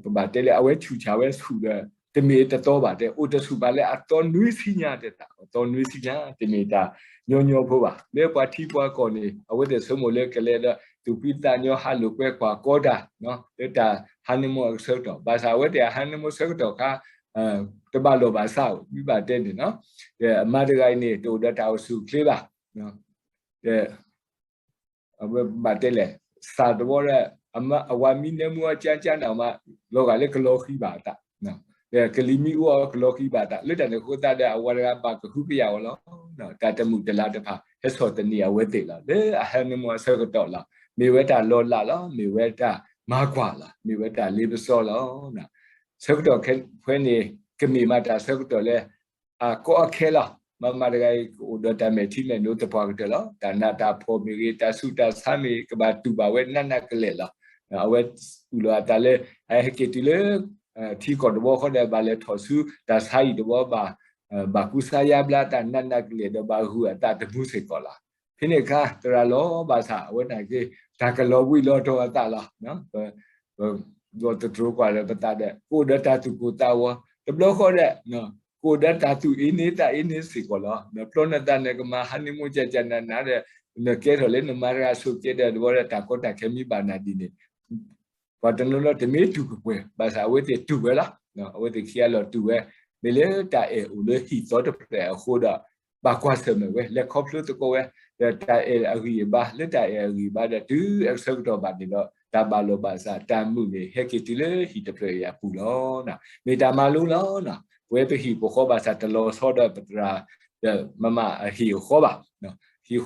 ပဘၣ်တဲလၢအဝဲဆူၣ်ဆါဝဲဆူၣ်ဒီး တမ့ၢ်တသီဘၣ်တဲ အိၣ်တဆူၣ်ဘၣ်လၢအသီနွံဆံညါတဲ အသီနွံဆံညါ တမ့ၢ်တၢ်ညီညီဖိဘၣ်. လၢပှၤထံပှၤကီၢ်န့ၣ် အဝဲသ့ၣ်ဆိကမိၣ်လၢကလဲၤဒီး သူၣ်ဖှံသးညီဟးလိာ်ကွဲကွၢ်ကီတၢ် လၢတၢ် honeymoon အဆၢကတီၢ် ဘၣ်ဆၣ်အဝဲသ့ၣ်အ honeymoon ဆၢကတီၢ်ခါ တဘၣ်လီၢ်ဘၣ်စးအိၣ် မ့ၢ်ဘၣ်တဲန့ၣ်နီၤ. ဒီးအမါတဂၤအံၤန့ၣ် တအိၣ်ဒီးတၢ်အိၣ်ဆူၣ်အိၣ်ချ့ဘၣ်. ဒီး အဝဲဘၣ်တဲလဲၣ် စၢ်တဝီဒီး အဝၤမံနၢမူအကၠါကၠါန့ၣ်မး လီၤဂာ်လၢကလီၤဃံၤဘၣ်အသး, ဒီးကလံၤမံအူအီၤကလီၤဃံၤဘၣ်အသး လၢတၢ်န့ၣ်အဃိသတးဒီး အဝၤတဂၤဘၣ်ကဟုကယာ်အီၤလီၤ. တၢ်တမုာ်တလၤတဖၣ် ဟဲဆီၣ်သနံးအဝဲသ့ၣ်လီၤ. လၢအ honeymoon အဆၢကတီၢ်လီၤ. မ့ၢ်ဝဲတၢ်လီၤလးလီၤ. မ့ၢ်ဝဲတၢ်မၤကွၢ်လီၤ. မ့ၢ်ဝဲတၢ်လ့ပစီလီၤ. ဆၢကတီၢ်ဖဲန့ၣ် ကမ့ၢ်မးတၢ်ဆၢကတီၢ်လၢ အကီအခဲလီၤ. မါမါတဂၤအံၤ ကအိၣ်ဒီးတၢ်မဲာ်ထံမဲာ်နိသပှၢ်ကတၢၢ်လီၤ. တၢ်နးတၢ်ဖှီၣ်မ့ၢ်ဂ့ၤ, တၢ်ဆူးတၢ်ဆါမ့ၢ်ဂ့ၤ ကဘၣ်တူၢ်ဘၣ်ဝဲနးနးကလဲာ်လီၤ. အဝဲအုၣ်လီၤအသးလၢ အဟဲက့ၤတုၤလၢ ထံကီၢ်တဝီဃီဒီး ဘၣ်လဲၤထီၣ်ဆူတၢ်ဆါဟံၣ်တဝီ ဘၣ်ကူစါယါဘျါအသးနးနးကလဲာ်ဒီး ဘၣ်ဂုာ်အသးသမူစ့ၢ်ကီးလီၤ. ဖဲန့ၣ်အခါ သရၣ်လီၤဘၣ်ဆၣ် အဝဲန့ၣ်က့ တၢ်ကလီၤဘှံးလီၤတီၤအသးလီၤ. ဒီးတတြီၤကွၢ်လၢပသးဒီး ကအိၣ်ဒီးတၢ်သူၣ်ကိၢ်သးဂီၤ တဘျီဃီဒီး ကအိၣ်ဒီးတၢ်သူၣ်အ့န့သးအ့န့စ့ၢ်ကီးလီၤ. ဒီးဖျီနသးန့ၣ် ကမၤ honeymoon ကကနနါဒီး နကဲထီၣ်လၢနမါတဂၤအစိၤကဲဒီး တဘျီဒီးတၢ်ကီတၢ်ခဲမ့ၢ်ဘၣ်နၤဒ်န့ၣ် ပှၤတနီၤနီၤတမ့ၢ်တူၢ်ကပှဲၤ ဘၣ်ဆၣ်အဝဲသ့ၣ်တူၢ်ဝဲလီၤ. အဝဲသ့ၣ်ခံဂၤလီၤတူၢ်ဝဲ မ့ၢ်လၢတၢ်အဲၣ်အိၣ်လၢဟံၣ်သီတဖျၢၣ်အဃိဒီး ဘၣ်ကွၢ်ဆၢၣ်မဲာ်ဝဲ လဲၤခီဖျိသကိးဝဲ ဒီးတၢ်အဲၣ်အဂံၢ်အဘါ လၢတၢ်အဲၣ်အဂံၢ်အဘါဒီးတုၤအဆၢကတီၢ်ဘၣ်န့ၣ်ဒီး တၢ်ဘၣ်လိာ်ဘၣ်စးတၢ်မုာ်န့ၣ် ဟဲက့ၤတုၤလၢဟံၣ်တဖျၢၣ်အံၤအပူၤလီၤ. မ့ၢ်တၢ်မၤလိလီၤ. ပဝဲပဟံၣ်ပဃီဘၣ်ဆၣ်တလီၤဆီဒီးပသရၣ် ဒီးမမၤအဟံၣ်အဃီဘၣ်.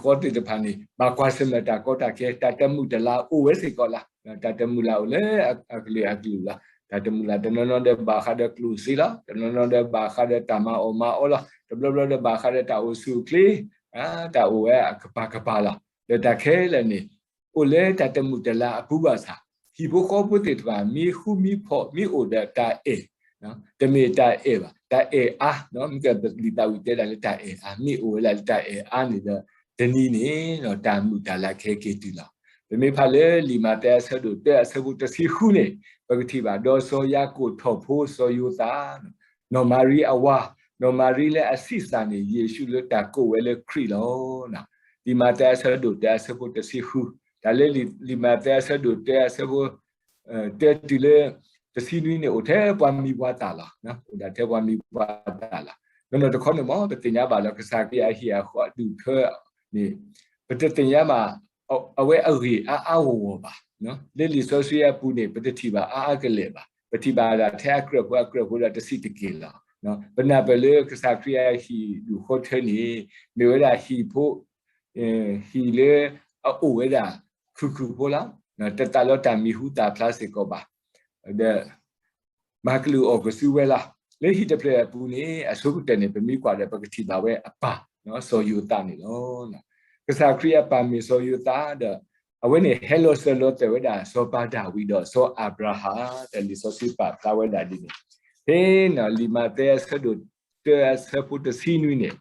ဟံၣ်ဃီသ့ၣ်တဖၣ်န့ၣ် ဘၣ်ကွၢ်ဆၢၣ်မဲာ်တၢ်ကီတၢ်ခဲ တၢ်တမုာ်တလၤအိၣ်ဝဲစ့ၢ်ကီးလီၤ. တၢ်တမုာ်လၤအိၣ်လၢအကလုာ်အကလုာ်လီၤ. တၢ်တမုာ်လၤတနီၤနီၤဒီးဘၣ်ဃးဒီးကျိၣ်စ့လီၤ. တနီၤနီၤဒီးဘၣ်ဃးဒီးတၢ်မၤအီၣ်မၤအီလီၤ. တဘျီဘျီဒီးဘၣ်ဃးဒီးတၢ်အိၣ်ဆူၣ်အိၣ်ချ့ တၢ်အိၣ်ဝဲအကပၤကပၤလီၤ. ဒီးတၢ်ခဲလၢာ်န့ၣ် အိၣ်လၢတၢ်တမုာ်တလၤအပူၤဘၣ်ဆၣ် ဟံၣ်ဖိဃီဖိသ့ၣ်တဖၣ် မ့ၢ်ဃူမ့ၢ်ဖိး မ့ၢ်အိၣ်ဒီးတၢ်အဲၣ် တမ့ၢ်တၢ်အဲၣ်ဘၣ် တၢ်အဲၣ်အါ, မ့ၢ်ကလံာ်သးဝံၣ်တဲဒၣ်လၢတၢ်အဲၣ်အါ မ့ၢ်အိၣ်ဝဲဒၣ်လၢတၢ်အဲၣ်အါန့ၣ်ဒီး တနံၤန့ၣ် တၢ်မုာ်တၢ်လၤကဟဲက့ၤတုၤလီၤ. ပမ့ၢ်ဖးလၢလံာ်မးသဲအဆၢဒိၣ်တၢအဆၢဖိတဆံဃုန့ၣ် ပကထံၣ်ဘၣ် ဒီးစီၤယၤကိာ်ထီၣ်ဖိစီၤယိၤသး နီၢ်မၤရံအဝၤ, နီၢ်မၤရံလၢအဆံးစၢ်န့ၣ် ယ့ၣ်ၡူးလၢတၢ်ကိးဝဲလၢခရံာ်လီၤ. လံာ်မးသဲအဆၢဒိၣ်တၢအဆၢဖိတဆံဃု, တၢ်လၢလံာ်မးသဲအဆၢဒိၣ်တၢအဆၢဖိ တၢတုၤလၢ တဆံနွံန့ၣ် အိၣ်ထဲပှၤမံၤပှၤသၣ်လီၤ. အိၣ်ဒၣ်ထဲပှၤမံၤပှၤသၣ်လီၤ. နီၢ်နီၢ်တခီန့ၣ်မ့ၢ် ပသ့ၣ်ညါဘၣ်လၢကစၢ်ခရံာ်အဟံၣ်အဃီအဒူၣ်ထၢန့ၣ် ပတသ့ၣ်ညါဘၣ် အဝဲအဂ့ၢ်အါအါဂီၢ်ဂီၢ်ဘၣ်. လၢလံာ်စီဆှံအပူၤန့ၣ် ပတထံၣ်ဘၣ်အါအါကလဲာ်ဘၣ်. ပထံၣ်ဘၣ်ဒၣ်ထဲအကြၢးဖိအကြၢးဖိဒီးတဆံးတက့ၢ်လီၤ. ပနၢ်ပၢၢ်လၢကစၢ်ခရံာ်အဟံၣ်ဒူၣ်ဃီထၢန့ၣ် မ့ၢ်ဝဲဒၣ်ဟံၣ်ဖိ ဟံၣ်လၢအအိၣ်ဝဲဒၣ်ခုၣ်ခုၣ်ဖိလီၤ. တသးလီတၢ်မံၤဟူသၣ်ဖျါစ့ၢ်ကီးဘၣ်. ဒီး မၤကလုၢ်အီၣ်ကစုဝဲလီၤ. လၢဟံၣ်တဖျၢၣ်အပူၤန့ၣ် အဆိကတၢၢ်န့ၣ် ပမ့ၢ်ကွၢ်ဒီး ပကထံၣ်ဘၣ်ဝဲအပၢ် စီၤယိၤသးန့ၣ်လီၤ. ကစၢ်ခရံာ်အပၢ်မ့ၢ်စီၤယိၤသးဒီး အဝဲန့ၣ်ဟဲလီၤစၢၤလီၤသွဲၣ်ဝဲဒၣ် စီၤပၤဒၤဝံးဒီးစီၤအၤဘြၤဟၣ် ဒီးလံာ်စီဆှံပာ်ဖျါဝဲဒၣ်ဒ်န့ၣ် ဖဲန့ၣ် လံာ်မးသဲအဆၢဒိၣ်တၢအဆၢဖိတဆံနွံန့ၣ်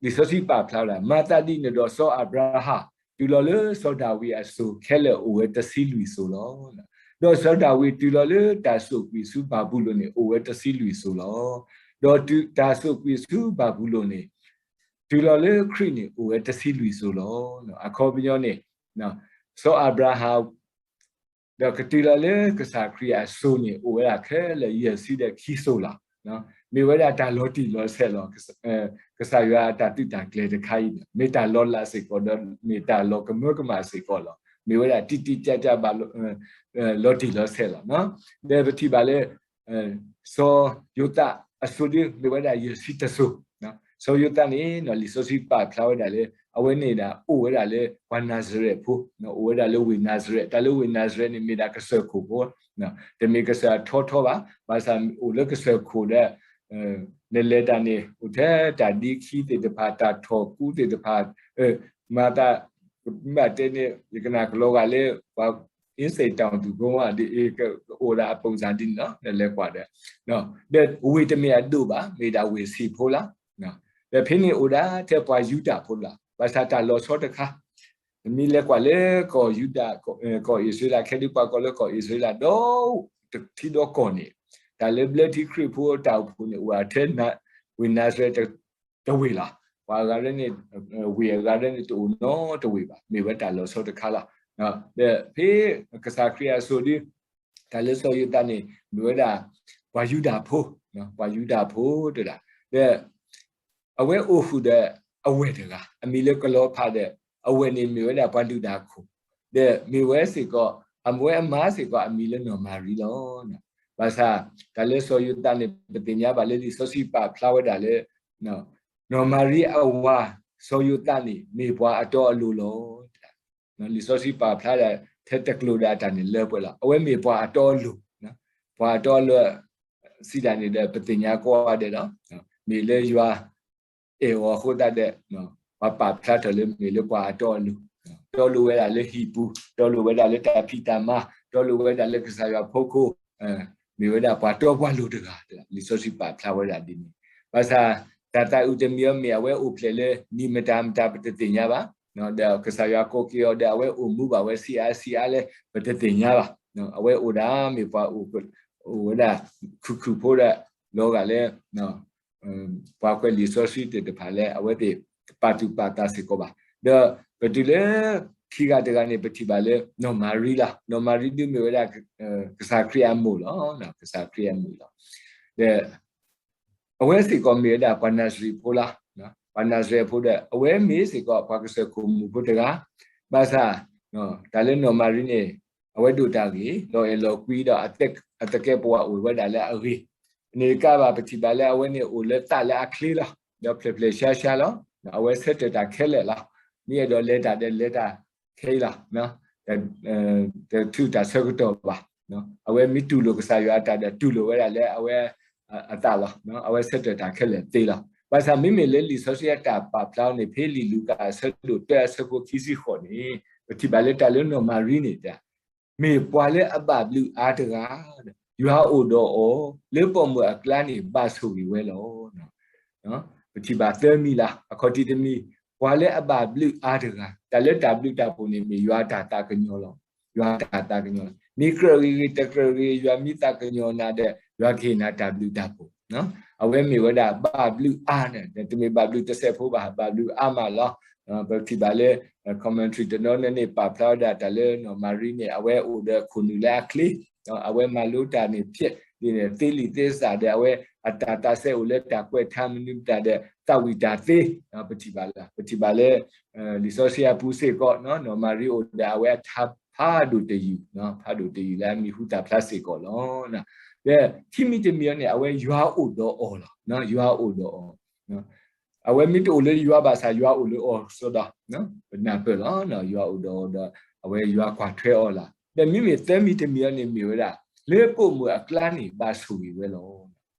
လံာ်စီဆှံပာ်ဖျါဝဲဒၣ် မၤသးဒ်န့ၣ်ဒီးစီၤအၤဘြၤဟၣ် တုၤလီၤလၢစီၤဒၤဝံးအစိၤခဲလၢာ်အိၣ်ဝဲတဆံလွံၢ်စိၤလီၤ. ဒီးစီၤဒၤဝံးတုၤလီၤလၢတၢ်စိာ်ကွံာ်ဆူဘၤဘူလိၣ်န့ၣ် အိၣ်ဝဲတဆံလွံၢ်စိၤလီၤ. ဒီးတုၤတၢ်စိာ်ကွံာ်ဆူဘၤဘူလိၣ်န့ၣ် တုၤလီၤလၢခရံာ်န့ၣ် အိၣ်ဝဲတဆံလွံၢ်စိၤလီၤ. အခီပညီန့ၣ် စီၤအၤဘြၤဟၣ် ဒီးကတုၤလီၤလၢကစၢ်ခရံာ်အစိၤန့ၣ် အိၣ်ဝဲဒၣ်ခဲလၢာ်ယဲၢ်ဆံဒီးခံစိၤလီၤ. မ့ၢ်ဝဲဒၣ်တၢ်လီၤတံၢ်လီၤဆဲးလီၤ. ကစၢ်ယွၤအတၢ်သုးတၢ်ကျဲၤတခါအံၤန့ၣ် မ့ၢ်တၢ်လီၤလးစ့ၢ်ကီးဒီး မ့ၢ်တၢ်လီၤကမၢကမၣ်စ့ၢ်ကီးလီၤ. မ့ၢ်ဝဲဒၣ်တံၢ်တံၢ်ကၢ်ကၢ်ဘၣ် လီၤတံၢ်လီၤဆဲးလီၤ. ဒီးပထံၣ်ဘၣ်လၢ စီၤယိၤသးအစိၤဒ်မ့ၢ်ဝဲဒၣ်ယဲၢ်ဆံတစိၤ, စီၤယိၤသးန့ၣ် လံာ်စီဆှံပာ်ဖျါဝဲဒၣ်လၢ အဝဲန့ၣ်ဒၣ်အိၣ်ဝဲဒၣ်လၢပှၤနၤစရဲၣ်ဖိ, အိၣ်ဝဲဒၣ်လၢဝ့ၢ်နၤစရဲၣ်, တၢ်လၢဝ့ၢ်နၤစရဲၣ်န့ၣ် မ့ၢ်ဒၣ်ကစၢၢ်ခိၣ်ဖိ, တမ့ၢ်ကစၢၢ်ထီထီဘၣ်, ဘၣ်ဆၣ်အိၣ်လၢကစၢၢ်ခိၣ်ဒီး နလဲၤတၢ်န့ၣ် အိၣ်ထဲတၢ်ဒ့ခံသ့ၣ်တဖၣ်, တၢ်ထီၣ်ကူသ့ၣ်တဖၣ်, မၤသး မ့ၢ်တဲန့ၣ် ယကနၣ်ကလီၤဂာ်လၢ ပှၤ အ့စ့ၣ်တီၣ်သူၣ်ဖိမး ဒ်အံၤ ကအိၣ်ဒၣ်အပိာ်စၢ်ဒ်န့ၣ်လီၤ. နလဲၤကွၢ်ဒီး ဒီးဝ့ၢ်တမ့ၢ်အဒိၣ်ဘၣ်, မ့ၢ်ဒၣ်ဝ့ၢ်ဆံးဖိလီၤ. ဒီးဖဲန့ၣ်အိၣ်ဒၣ်ထဲပှၤယူဒၤဖိလီၤ. ဘၣ်ဆၣ်တၢ်လီၤဆီတခါ မ့ၢ်လဲၤကွၢ်လၢကီၢ်ယူဒၤ, ကီၢ်အံၣ်စရ့လး, ခဲဒုးပှၤကိးလၢကီၢ်အံၣ်စရ့လး ဒီးတထံဒီကီၢ်န့ၣ် တၢ်လၢဘျၢထံခရံာ်ဖိတၢ်အိၣ်ဖှိၣ်န့ၣ် အိၣ်ဝဲထဲ ဝ့ၢ်နၤစရဲၣ် တဝ့ၢ်လီၤ. ပှၤအဂၤရဲၣ်န့ၣ် ဝ့ၢ်အဂၤရဲၣ်န့ၣ် တအိၣ်နီတဝ့ၢ်ဘၣ်, မ့ၢ်ဝဲတၢ်လီၤဆီတခါလီၤ. ဒီးဖဲကစၢ်ခရံာ်အစိၤဒ် တၢ်လၢစီၤယိၤသးန့ၣ် မ့ၢ်ဝဲဒၣ် ပှၤယူဒၤဖိ, ပှၤယူဒၤဖိတဒၣ်, ဒီး အဝဲအိၣ်ဃုာ်ဒီးအဝဲၢ်တဂၤ အမံၤလၢကလီၤဖးဒီး အဝဲၢ်န့ၣ်မ့ၢ်ဝဲဒၣ်ပှၤလုၢ်တၢ်ခိၣ်, ဒီးမ့ၢ်ဝဲစ့ၢ်ကီး အမဝဲအမါစ့ၢ်ကီး အမံၤလၢနီၢ်မၤရံလီၤ. ဘၣ်ဆၣ် တၢ်လၢစီၤယိၤသးန့ၣ် ပသ့ၣ်ညါဘၣ်လၢလံာ်စီဆှံပာ်ဖျါဝဲဒၣ်လၢ နီၢ်မၤရံအဝၤ စီၤယိၤသးန့ၣ် မ့ၢ်ပှၤအတီအလိၤလီၤ. လံာ်စီဆှံပာ်ဖျါဒၣ်ထဲတကျိၤဒီးအတၢ်န့ၣ်လၢပှဲၤလီၤ. အဝဲမ့ၢ်ပှၤအတီအလိၤ, ပှၤအတီအလိၤ စံးဒၣ်န့ၣ်ဒီး ပသ့ၣ်ညါကိးဂၤဒဲးလီၤ. မ့ၢ်လၢယွၤအဲၣ်အီၤအဃိသတးဒီး ပှၤပာ်ဖျါထီၣ်လၢမ့ၢ်လၢပှၤအတီအလိၤ, တီလိၤဝဲဒၣ်လၢဟံၣ်ပူၤ, တီလိၤဝဲဒၣ်လၢတၢ်ဖံးတၢ်မၤ, တီလိၤဝဲဒၣ်လၢကစၢ်ယွၤအဖီခိၣ်, မ့ၢ်ဝဲဒၣ်ပှၤတီပှၤလိၤတဂၤ, လံာ်စီဆှံပာ်ဖျါဝဲဒၣ်ဒ်န့ၣ်. ဘၣ်ဆၣ် တၢ်သးအုးတမံၤအံၤမ့ၢ်အဝဲအိၣ်ဖျဲၣ်လၢနံၣ်မတၤမတၤ ပတသ့ၣ်ညါဘၣ်. ဒီးကစၢ်ယွၤကိးက့ၤအီၤဒီး အဝဲအိၣ်မူဘၣ်ဝဲဆံးအါဆံးအါလဲၣ် ပတသ့ၣ်ညါဘၣ်. အဝဲအိၣ်ဒၣ်မ့ၢ်ပှၤအိၣ်ဝဲဒၣ် ခုၣ်ခုၣ်ဖိဒီး လီၤဂာ်လၢ ပှၤကွဲးလံာ်စီဆှံသ့ၣ်တဖၣ်လၢ အဝဲသ့ၣ်ပာ်သူၣ်ပာ်သးစ့ၢ်ကီးဘၣ်. ဒီးပတုၤလၢခံဂၤတဂၤန့ၣ် ပထံၣ်ဘၣ်လၢနီၢ်မၤရံလီၤ. နီၢ်မၤရံဒုးမ့ၢ်ဝဲဒၣ် ကစၢ်ခရံာ်အမိၢ်လီၤ. ကစၢ်ခရံာ်အမိၢ်လီၤ. ဒီး အဝဲစ့ၢ်ကီးမ့ၢ်ဝဲဒၣ်ပှၤနၤစရ့းဖိလီၤ. ပှၤနၤစရ့းဖိဒီး အဝဲမ့ၢ်စ့ၢ်ကီးပှၤကစၢၢ်ခိၣ်မူးဖိတဂၤ, ဘၣ်ဆၣ် တၢ်လၢနီၢ်မၤရံန့ၣ် အဝဲဒိၣ်တၢ်ဂ့ၤ လီၤအဲၣ်လီၤကွံဒီး အသကဲးပဝးအိၣ်ဝဲဒၣ်လၢအဂ့ၤ, န့ၣ်တကးဘၣ် ပထံၣ်ဘၣ်လၢအဝဲန့ၣ်အိၣ်လၢသးလၢအချ့လီၤ. ဒီးဖျဲၣ်ဖျဲၣ်ဆှါဆှါလီၤ. အဝဲဆၢထၢၣ်တၢ်ခဲလၢာ်လီၤ. မ့ၢ်အဲၣ်ဒိးလဲၤတၢ်ဒီးလဲၤတၢ်ခဲအံၤလီၤ. တထုးတၢ်ဆၢကတီၢ်ဘၣ်. အဝဲမ့ၢ်တူၢ်လိာ်ကစၢ်ယွၤအတၢ်ဒီး တူၢ်လိာ်ဝဲဒၣ်လၢအဝဲ အသးလီၤ. အဝဲဆၢထၢၣ်တၢ်ခဲလၢာ်သ့လီၤ. ဘၣ်ဆၣ်မ့မ့ၢ်လၢလံာ်စီဆှံအတၢ်ပာ်ဖျါအီၤန့ၣ် ဖဲလံာ်လူၤကၣ်အဆၢဒိၣ်တၢအဆၢဖိခံဆံဃိးန့ၣ် ပထံၣ်ဘၣ်လၢတၢ်လၢနီၢ်မၤရံန့ၣ် မ့ၢ်ပှၤလၢအဘၣ်ဘျုးအါတဂၤ, ယွၤအိၣ်ဒီးအီၤ လၢပိာ်မုၣ်အကျါန့ၣ် ဘၣ်ဆိၣ်ဂ့ၤဝဲလီၤ. ပထံၣ်ဘၣ်သၢမံၤလီၤ. အခီၣ်ထံးတမံၤ, ပှၤလၢအဘၣ်ဘျုးအါတဂၤ, တၢ်လၢတၢ်ဘျုးတၢ်ဖှိၣ်န့ၣ် မ့ၢ်ယွၤတၢ်သးကညီၤလီၤ. ယွၤတၢ်သးကညီၤလီၤ. မ့ၢ်ကြၢးဂ့ၤဂ့ၤ တကြၢးဂ့ၤ ယွၤမ့ၢ်သးကညီၤနၤဒီး ယွၤကဟ့ၣ်နၤတၢ်ဘျုးတၢ်ဖှိၣ်. အဝဲမ့ၢ်ဝဲဒၣ်ဘၣ်ဘျုးအါန့ၣ် တမ့ၢ်ဘၣ်ဘျုးတစဲးဖိဘၣ်, ဘၣ်ဘျုးအါမးလီၤ. ပထံၣ်ဘၣ်လၢ commentary တနီၤန့ၣ်န့ၣ် ပာ်ဖျါဝဲဒၣ်တၢ်လၢနီၢ်မၤရံန့ၣ် အဝဲအိၣ်ဒီးခိၣ်နူာ်လၢအချ့, အဝဲမၤလိတၢ်န့ၣ်ဖျဲးဒ်န့ၣ် သ့လံာ်သ့စးဒီး အဝဲအတၢ်သးစဲအိၣ်လၢတၢ်ကွဲးထါမနုၤမတၤဒီး သးဝံၣ်တၢ်သ့, ပထံၣ်ဘၣ်လၢ ပထံၣ်ဘၣ်လၢ လံာ်စီဆှံအပူၤစ့ၢ်ကီး နီၢ်မၤရံအိၣ်ဒီးအဝဲအထါဖးဒိၣ်တယုၢ်, ဖးဒိၣ်တယုၢ်လၢအမံၤဟူသၣ်ဖျါစ့ၢ်ကီးလီၤ. ဒီးခံမံၤတမံၤအံၤန့ၣ် အဝဲယွၤအိၣ်ဒီးအီၤလီၤ. ယွၤအိၣ်ဒီးအီၤ အဝဲမ့ၢ်တအိၣ်လၢယွၤဘၣ်ဆၣ် ယွၤအိၣ်လၢအီၤကစီဒီ, ပနၢ်ပၢၢ်လီၤ. ယွၤအိၣ်ဒီးအီၤဒီး အဝဲယွၤကွၢ်ထွဲအီၤလီၤ. ဒီးမ့မ့ၢ်သၢမံၤတမံၤအံၤန့ၣ်မ့ၢ်ဝဲဒၣ် လၢပိာ်မုၣ်အကျါန့ၣ် ဘၣ်ဆိၣ်ဂ့ၤဝဲလီၤ.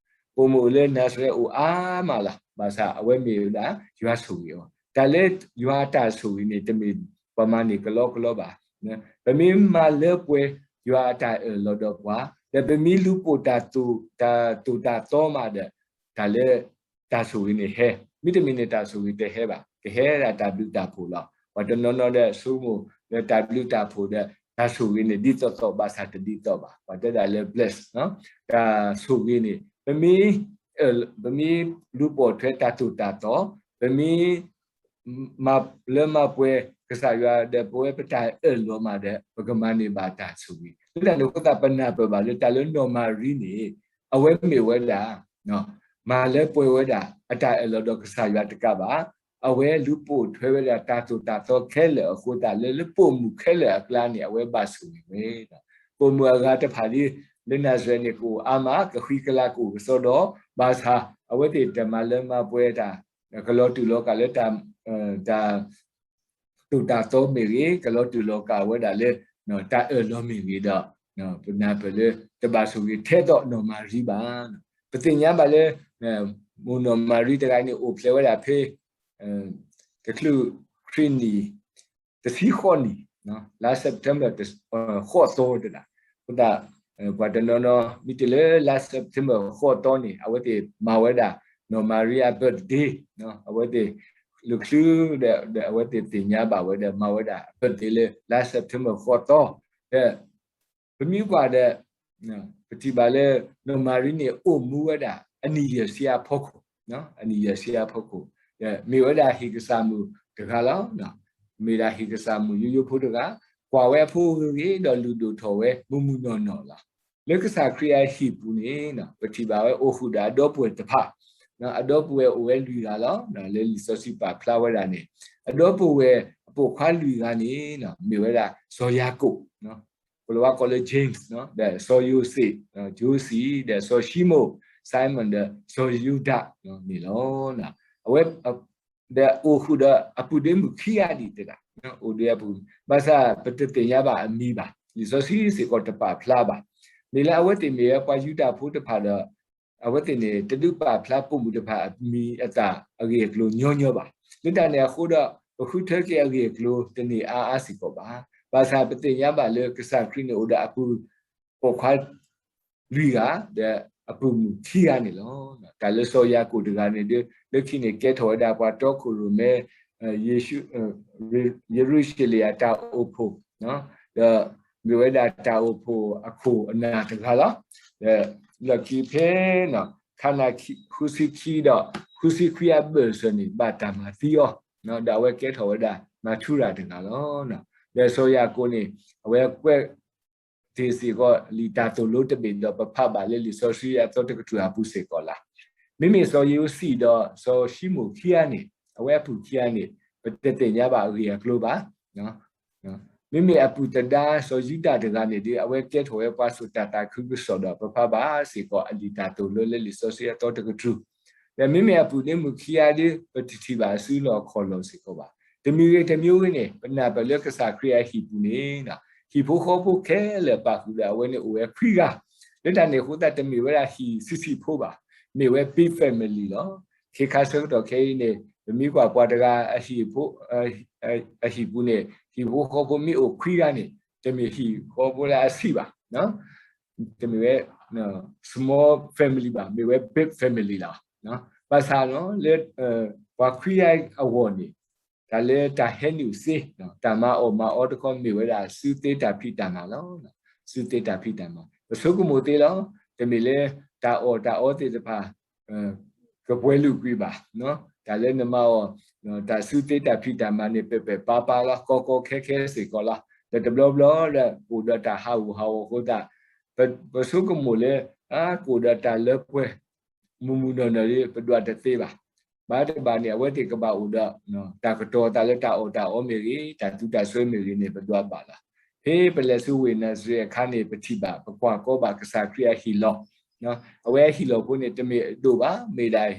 ပိာ်မုၣ်အိၣ်လၢနၤစရဲးအိၣ်အါမးလီၤ. ဘၣ်ဆၣ်အဝဲမ့ၢ်ဝဲဒၣ် ယွၤဆိၣ်ဂ့ၤအီၤ. တၢ်လၢယွၤအတၢ်ဆိၣ်ဂ့ၤန့ၣ် တမ့ၢ်ပမၤန့ၢ်ကလီကလီဘၣ်. ပမ့ၢ်မၤလၢပှဲၤယွၤအတၢ်အၢၣ်လီၤဒီးပှၤ, ဒီးပမ့ၢ်လူၤပိာ်တၢ်သိၣ်တၢ်သိၣ်တၢ်သီမးဒီး တၢ်လၢ တၢ်ဆိၣ်ဂ့ၤန့ၣ်ဟဲ, မ့တမ့ၢ်န့ၣ်တၢ်ဆိၣ်ဂ့ၤတဟဲဘၣ်, ကဟဲဒၣ်တၢ်ဘျုးတၢ်ဖှိၣ်လီၤ. ပှၤတနီၤနီၤဒီးဆိကမိၣ်လၢတၢ်ဘျုးတၢ်ဖှိၣ်ဒီး တၢ်ဆိၣ်ဂ့ၤန့ၣ် ဒ်သိးသိးဘၣ်ဆၣ်တဒ်သိးဘၣ်, ပှၤတဲဒၣ်လၢ bless တၢ်ဆိၣ်ဂ့ၤန့ၣ် ပမ့ၢ် ပမ့ၢ်လူၤပိာ်ထွဲတၢ်သိၣ်တၢ်သီ, ပမ့ၢ် မၤလၢမၤပှဲၤကစၢ်ယွၤဒီး ပဝဲပတၢ်အၢၣ်လီၤမးဒီး ပကမၤန့ၢ်ဘၣ်တၢ်ဆိၣ်ဂ့ၤ. လၢတၢ်န့ၣ်အဃိသတး ပနၢ်ပၢၢ်ဘၣ်လၢတၢ်လၢနီၢ်မၤရံန့ၣ် အဝဲမ့ၢ်ဝဲဒၣ် မၤလၢပှဲၤဝဲဒၣ် အတၢ်အၢၣ်လီၤဒီးကစၢ်ယွၤတကးဘၣ်, အဝဲလူၤပိာ်ထွဲဝဲဒၣ်တၢ်သိၣ်တၢ်သီခဲလၢာ်အဃိသတး လၢလၢပိာ်မုၣ်ခဲလၢာ်အကျါန့ၣ် အဝဲဘၣ်ဆိၣ်ဂ့ၤဝဲ. ပိာ်မုၣ်အဂၤတဖၣ်လံ လၢနၤစရဲးန့ၣ် ကအိၣ်အါမး ကဃံကလၤကအိၣ်ကစီဒီ, ဘၣ်ဆၣ် အဝဲသ့ၣ်တမၤလၢမၤပှဲၤတၢ် ကလီၤတူာ်လီၤကာ်လၢ တၢ် သိၣ်တၢ်သီမ့ၢ်ဂ့ၤ, ကလီၤတူာ်လီၤကာ်ဝဲဒၣ်လၢ တၢ်အၢၣ်လီၤမ့ၢ်ဂ့ၤဒီး ပနၢ်ပၢၢ်လၢ တဘၣ်ဆိၣ်ဂ့ၤထဲသိးနီၢ်မၤရံဘၣ်. ပသ့ၣ်ညါဘၣ်လၢ မိၢ်နီၢ်မၤရံတဂၤန့ၣ် အိၣ်ဖျဲၣ်ဝဲဒၣ်ဖဲ တချုးခရံာ်နံၣ် တဆံဃိးနံၣ် လါ September ဃိးသီတဒၣ်, အဃိသတး ပှၤတနီၤနီၤ မ့ၢ်တုၤလၢလါ September ဃိးသီန့ၣ် အဝဲသ့ၣ်မၤဝဲဒၣ် နီၢ်မၤရံအ birthday, အဝဲသ့ၣ် လူၤချုးဒီး အဝဲသ့ၣ်သ့ၣ်ညါဘၣ်ဝဲဒီး မၤဝဲဒၣ် birthday လၢလါ September ဃိးသီ, ဒီး ပမ့ၢ်ကွၢ်ဒီး ပထံၣ်ဘၣ်လၢ နီၢ်မၤရံန့ၣ် အိၣ်မူဝဲဒၣ် အနံၣ်ယဲၢ်ဆံအဖီခိၣ်, အနံၣ်ယဲၢ်ဆံအဖီခိၣ်, ဒီးမ့ၢ်ဝဲဒၣ်ဟံၣ်ကစၢ်မုၣ်တဂၤလီၤ. မ့ၢ်ဒၣ်ဟံၣ်ကစၢ်မုၣ်ယိယိဖိတဂၤ, ကွၢ်ဝဲအဖိဂ့ၤဂ့ၤ ဒီးလုၢ်ဒိၣ်ထီၣ်ဝဲ မုၢ်မုၢ်နီၢ်နီၢ်လီၤ. လၢကစၢ်ခရံာ်အဟံၣ်ပူၤန့ၣ် ပထံၣ်ဘၣ်ဝဲအိၣ်ဃုာ်ဒီးအဒီပုၢ်ဝဲၢ်တဖၣ်, အဒီပုၢ်ဝဲၢ်အိၣ်ဝဲလွံၢ်ဂၤလီၤ. လၢလံာ်စီဆှံပာ်ဖျါဝဲဒၣ်န့ၣ် အဒီပုၢ်ဝဲၢ်အပိာ်ခွါလွံၢ်ဂၤန့ၣ် မ့ၢ်ဝဲဒၣ်စီၤယၤကိာ် ပလဝါကိးလၢ James ဒီးစီၤယိၤစ့း Joseph ဒီးစီၤၡံမိၣ် Simon ဒီးစီၤယူဒၤန့ၣ်လီၤ. အဝဲ ဒီးအိၣ်ဃုာ်ဒီးအပုၢ်ဒ့မုၣ်ခံဂၤဒံးတဒၣ်, အိၣ်ဒီးအပုၢ်, ဘၣ်ဆၣ်ပတသ့ၣ်ညါဘၣ်အမံၤဘၣ်, လံာ်စီဆှံစ့ၢ်ကီးတပာ်ဖျါဘၣ်. မ့ၢ်လၢအဝဲသ့ၣ်မ့ၢ်ဝဲပှၤယူဒၤဖိတဖၣ်ဒီး အဝဲသ့ၣ်န့ၣ် တဒုးပာ်ဖျါပိာ်မုၣ်တဖၣ်အမံၤအသၣ်အဂ့ၢ်အကျိၤညီညီဘၣ်. လၢတၢ်န့ၣ်အဃိဒီး ပဃုထၢက့ၤအဂ့ၢ်အကျိၤတန့ၢ်အါအါစ့ၢ်ကီးဘၣ်. ဘၣ်ဆၣ်ပသ့ၣ်ညါဘၣ်လၢကစၢ်ခရံာ်န့ၣ်အိၣ်ဒီးအပုၢ်ပိာ်ခွါ လွံၢ်ဂၤ ဒီးအပုၢ်မုၣ်ခံဂၤန့ၣ်လီၤ. တၢ်လၢစီၤယၤကိာ်တဂၤန့ၣ်ဒီး လၢခံန့ၣ်ကဲထီၣ်ဝဲဒၣ်ပှၤတီခိၣ်ရိၣ်မဲ ယရူၤၡလ့ၣ်အတၢ်အိၣ်ဖှိၣ်, ဒီးမ့ၢ်ဝဲဒၣ်တၢ်အိၣ်ဖှိၣ်အခိၣ်အနၢ်တဂၤလီၤ. ဒီးလီၢ်ခံဖဲ ခါနၤဃုဆံခံဒီး ဃုဆံခွံအဘၢၣ်စၢၤန့ၣ် ဘၣ်တၢ်မၤသံအီၤ, ဒီးအဝဲကဲထီၣ်ဝဲဒၣ် မၤထူရၤတဂၤလီၤ. ဒီးစီၤယၤကိာ်န့ၣ် အဝဲကွဲး တ့ၢ်စ့ၢ်ကီးလံာ်တၢ်သိၣ်လိတဘ့ၣ်ဒီး ပဖးဘၣ်လၢလံာ်စီဆှံအသီတကတြူၢ်အပူၤစ့ၢ်ကီးလီၤ. မ့မ့ၢ်စီၤယိၤစံၣ်ဒီးစီၤၡံမိၣ်ခံဂၤန့ၣ် အဝဲအပုၢ်ခံဂၤန့ၣ် ပတသ့ၣ်ညါဘၣ်အဂ့ၢ်အကျိၤဘၣ်. မ့မ့ၢ်အပုၢ်တဒါစီၤယူဒၤတဂၤန့ၣ်ဒီး အဝဲကဲထီၣ်ဝဲပှၤစိာ်တၢ်သးခုကစီၣ်ဒီး ပဖးဘၣ်စ့ၢ်ကီးအလံာ်တၢ်သိၣ်လိလၢလံာ်စီဆှံအသီတကတြူၢ် ဒီးမ့မ့ၢ်အပုၢ်ဒ့မုၣ်ခံဂၤဒီး ပတထံၣ်ဘၣ်အစုလီၢ်ခီၣ်လီၢ်စ့ၢ်ကီးဘၣ်. တမံၤဂ့ၤတမံၤဂ့ၤန့ၣ် ပနၢ်ပၢၢ်လၢကစၢ်ခရံာ်အဟံၣ်ပူၤန့ၣ် ဟံၣ်ဖိဃီဖိခဲလၢာ်ပာ်ဃုာ်ဒီးအဝဲန့ၣ်အိၣ်ဝဲခွံဂၤ, လၢတၢ်န့ၣ်အဃိသတးတမ့ၢ်ဝဲဒၣ်ဟံၣ်ဆံးဆံးဖိဘၣ်, မ့ၢ်ဝဲ big family လီၤ. ခဲခါဆၢကတီၢ်ခဲအံၤန့ၣ် ပမ့ၢ်ကွၢ်ပှၤတဂၤအဟံၣ်ဖိ အဟံၣ်ပူၤန့ၣ် ဟံၣ်ဖိဃီဖိမ့ၢ်အိၣ်ခွံဂၤန့ၣ် တမ့ၢ်ဟံၣ်ဃီဖိလၢအဆံးဘၣ်, တမ့ၢ်ဝဲ small family ဘၣ်, မ့ၢ်ဝဲ big family လီၤ. ဘၣ်ဆၣ်လၢ ပှၤခွံဂၤအဂီၢ်န့ၣ် တၢ်လၢတၢ်ဟဲနုာ်စ့ တၢ်မၤအီၣ်မၤအီတခီမ့ၢ်ဝဲဒၣ်စုသ့တၢ်ဖံးတၢ်မၤလီၤ. စုသ့တၢ်ဖံးတၢ်မၤ ပဆိကမိၣ်သ့လီၤ. တမ့ၢ်လၢတၢ်အီၣ်တၢ်အီသ့ၣ်တဖၣ် ကပှဲၤလုာ်ကွံာ်ဘၣ်. တၢ်လၢနမၤအီၣ် တၢ်စုသ့တၢ်ဖံးတၢ်မၤန့ၣ် ပဲာ်ပဲာ်ပၤပၤလီၤ, ကီကီခဲခဲစ့ၢ်ကီးလီၤ. ဒီးတဘျီဘျီလၢကအိၣ်ဒီးတၢ်ဟးဂူာ်ဟးဂီၤအဃိသတး ပဆိကမိၣ်လၢ ကအိၣ်ဒီးတၢ်လၢပှဲၤ မုၢ်မုၢ်နီၢ်နီၢ်ဒီး ပဒွးတသ့ဘၣ်. ဘၣ်တဘၣ်န့ၣ် အဝဲသ့ၣ်ကဘၣ်အိၣ်ဒီး တၢ်ကတီၤသးလၢတၢ်အီၣ်တၢ်အီမ့ၢ်ဂ့ၤ, တၢ်သူတၢ်စွဲမ့ၢ်ဂ့ၤန့ၣ် ပဒွးဘၣ်လီၤ. ဖဲပလဲၤဆူဝ့ၢ်နၤစရ့းအခါန့ၣ် ပထံၣ်ဘၣ် ပကွၢ်ကီဘၣ်ကစၢ်ခရံာ်အဟံၣ်လီၢ် အဝဲအဟံၣ်လီၢ်ဖိန့ၣ် တမ့ၢ်အဒိၣ်ဘၣ်, မ့ၢ်ဒၣ်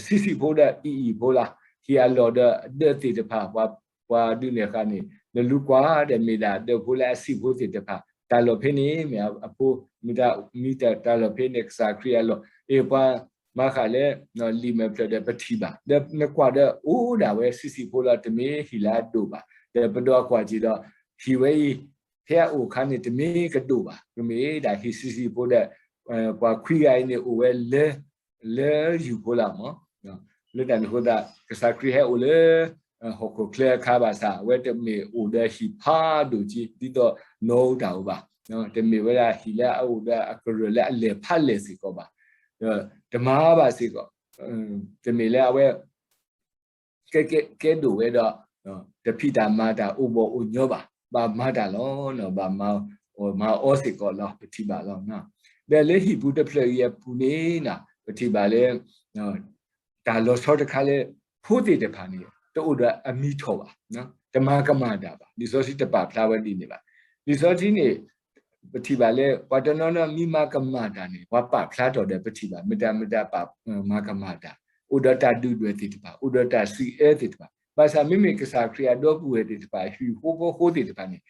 ဆံးဆံးဖိဒီးအံၣ်အံၣ်ဖိလီၤ. ဟံၣ်အလီၢ်ဒီးအဒၢးသ့ၣ်တဖၣ် ပှၤဒုးနဲၣ်ဃာ်န့ၣ် နလူကွၢ်ဒီးမ့ၢ်ဒၣ်အဒၢးဖိလၢအဆံးဖိသ့ၣ်တဖၣ် တၢ်လီၢ်ဖဲန့ၣ် မ့ၢ်အဖိ မ့ၢ်တၢ်လီၢ်ဖဲန့ၣ် ကစၢ်ခရံာ်အလီၢ် အ့ၣ်ပှၤမၤဃာ်လၢ လံာ်မဲာ်ဖျၢၣ်ဒီးပထံၣ်ဘၣ် ဒီးနကွၢ်ဒီးအိၣ်ဒၣ်ဝဲဆံးဆံးဖိလီၤ. တမ့ၢ်ဟံၣ်လၢအဒိၣ်ဘၣ် ဒီးပဒွးကွၢ်က့ၤဒီး ဟံၣ်ဝဲအံၤ ဖဲအအိၣ်အခါန့ၣ် တမ့ၢ်ကဒိၣ်ဘၣ်, ကမ့ၢ်ဒၣ်ဟံၣ်ဆံးဆံးဖိဒီး ပှၤခွံဂၤအံၤန့ၣ်အိၣ်ဝဲလၢ လၢယူၢ်ဖိလီၤမး. လၢတၢ်န့ၣ်အဃိသတး ကစၢ်ခရံာ်ဟဲအိၣ်လၢ ဟီၣ်ခိၣ်ချၢအခါဘၣ်ဆၣ် အဝဲတမ့ၢ်အိၣ်ဒီးဟံၣ်ဖးဒိၣ်က့ ဒ်သိးနီၢ်အူတၢ်အိၣ်ဘၣ်. တမ့ၢ်ဝဲဒၣ်ဟံၣ်လၢအအိၣ်ဒီးအကရၢၢ်လၢအလဲၤဖးလဲၢ်စ့ၢ်ကီးဘၣ်. ဒီးတမၤဘၣ်စ့ၢ်ကီး တမ့ၢ်လၢအဝဲ ကဲ ကဲ ကဲဒိၣ်ဝဲဒီး တၢ်ဖံးတၢ်မၤတၢ်အိၣ်ဘီၣ်အိၣ်ညီဘၣ်, ဘၣ်မၤတၢ်လီၤ, ဘၣ်မၤအီၣ်မၤအီစ့ၢ်ကီးလီၤ ပထံၣ်ဘၣ်လီၤ. ဒီးလၢဟံၣ်ပူၤတဖျၢၣ်အံၤအပူၤန့ၣ် ပထံၣ်ဘၣ်လၢ တၢ်လီၤဆီတခါလၢ ဖိသ့ၣ်တဖၣ်န့ၣ် တအိၣ်ဒီးအမံၤထီၣ်ဘၣ်, တမၤကမၣ်တၢ်ဘၣ်. လံာ်စီဆှံတပာ်ဖျါဝဲဒ်န့ၣ်ဘၣ်. လံာ်စီဆှံန့ၣ် ပထံၣ်ဘၣ်လၢ ပှၤတနီၤနီၤမ့ၢ်မၤကမၣ်တၢ်န့ၣ် ပှၤပာ်ဖျါထီၣ်ဒီးပထံၣ်ဘၣ် မတၤမတၤပာ်မၤကမၣ်တၢ်, အိၣ်ဒီးတၢ်ဒုၣ်ဒွဲၣ်သ့ၣ်တဖၣ်, အိၣ်ဒီးတၢ်စံးအၢသ့ၣ်တဖၣ်. ဘၣ်ဆၣ်မ့မ့ၢ်ကစၢ်ခရံာ်အဒီပုၢ်ဝဲၢ်သ့ၣ်တဖၣ် ဟံၣ်ဖိဃီဖိသ့ၣ်တဖၣ်န့ၣ်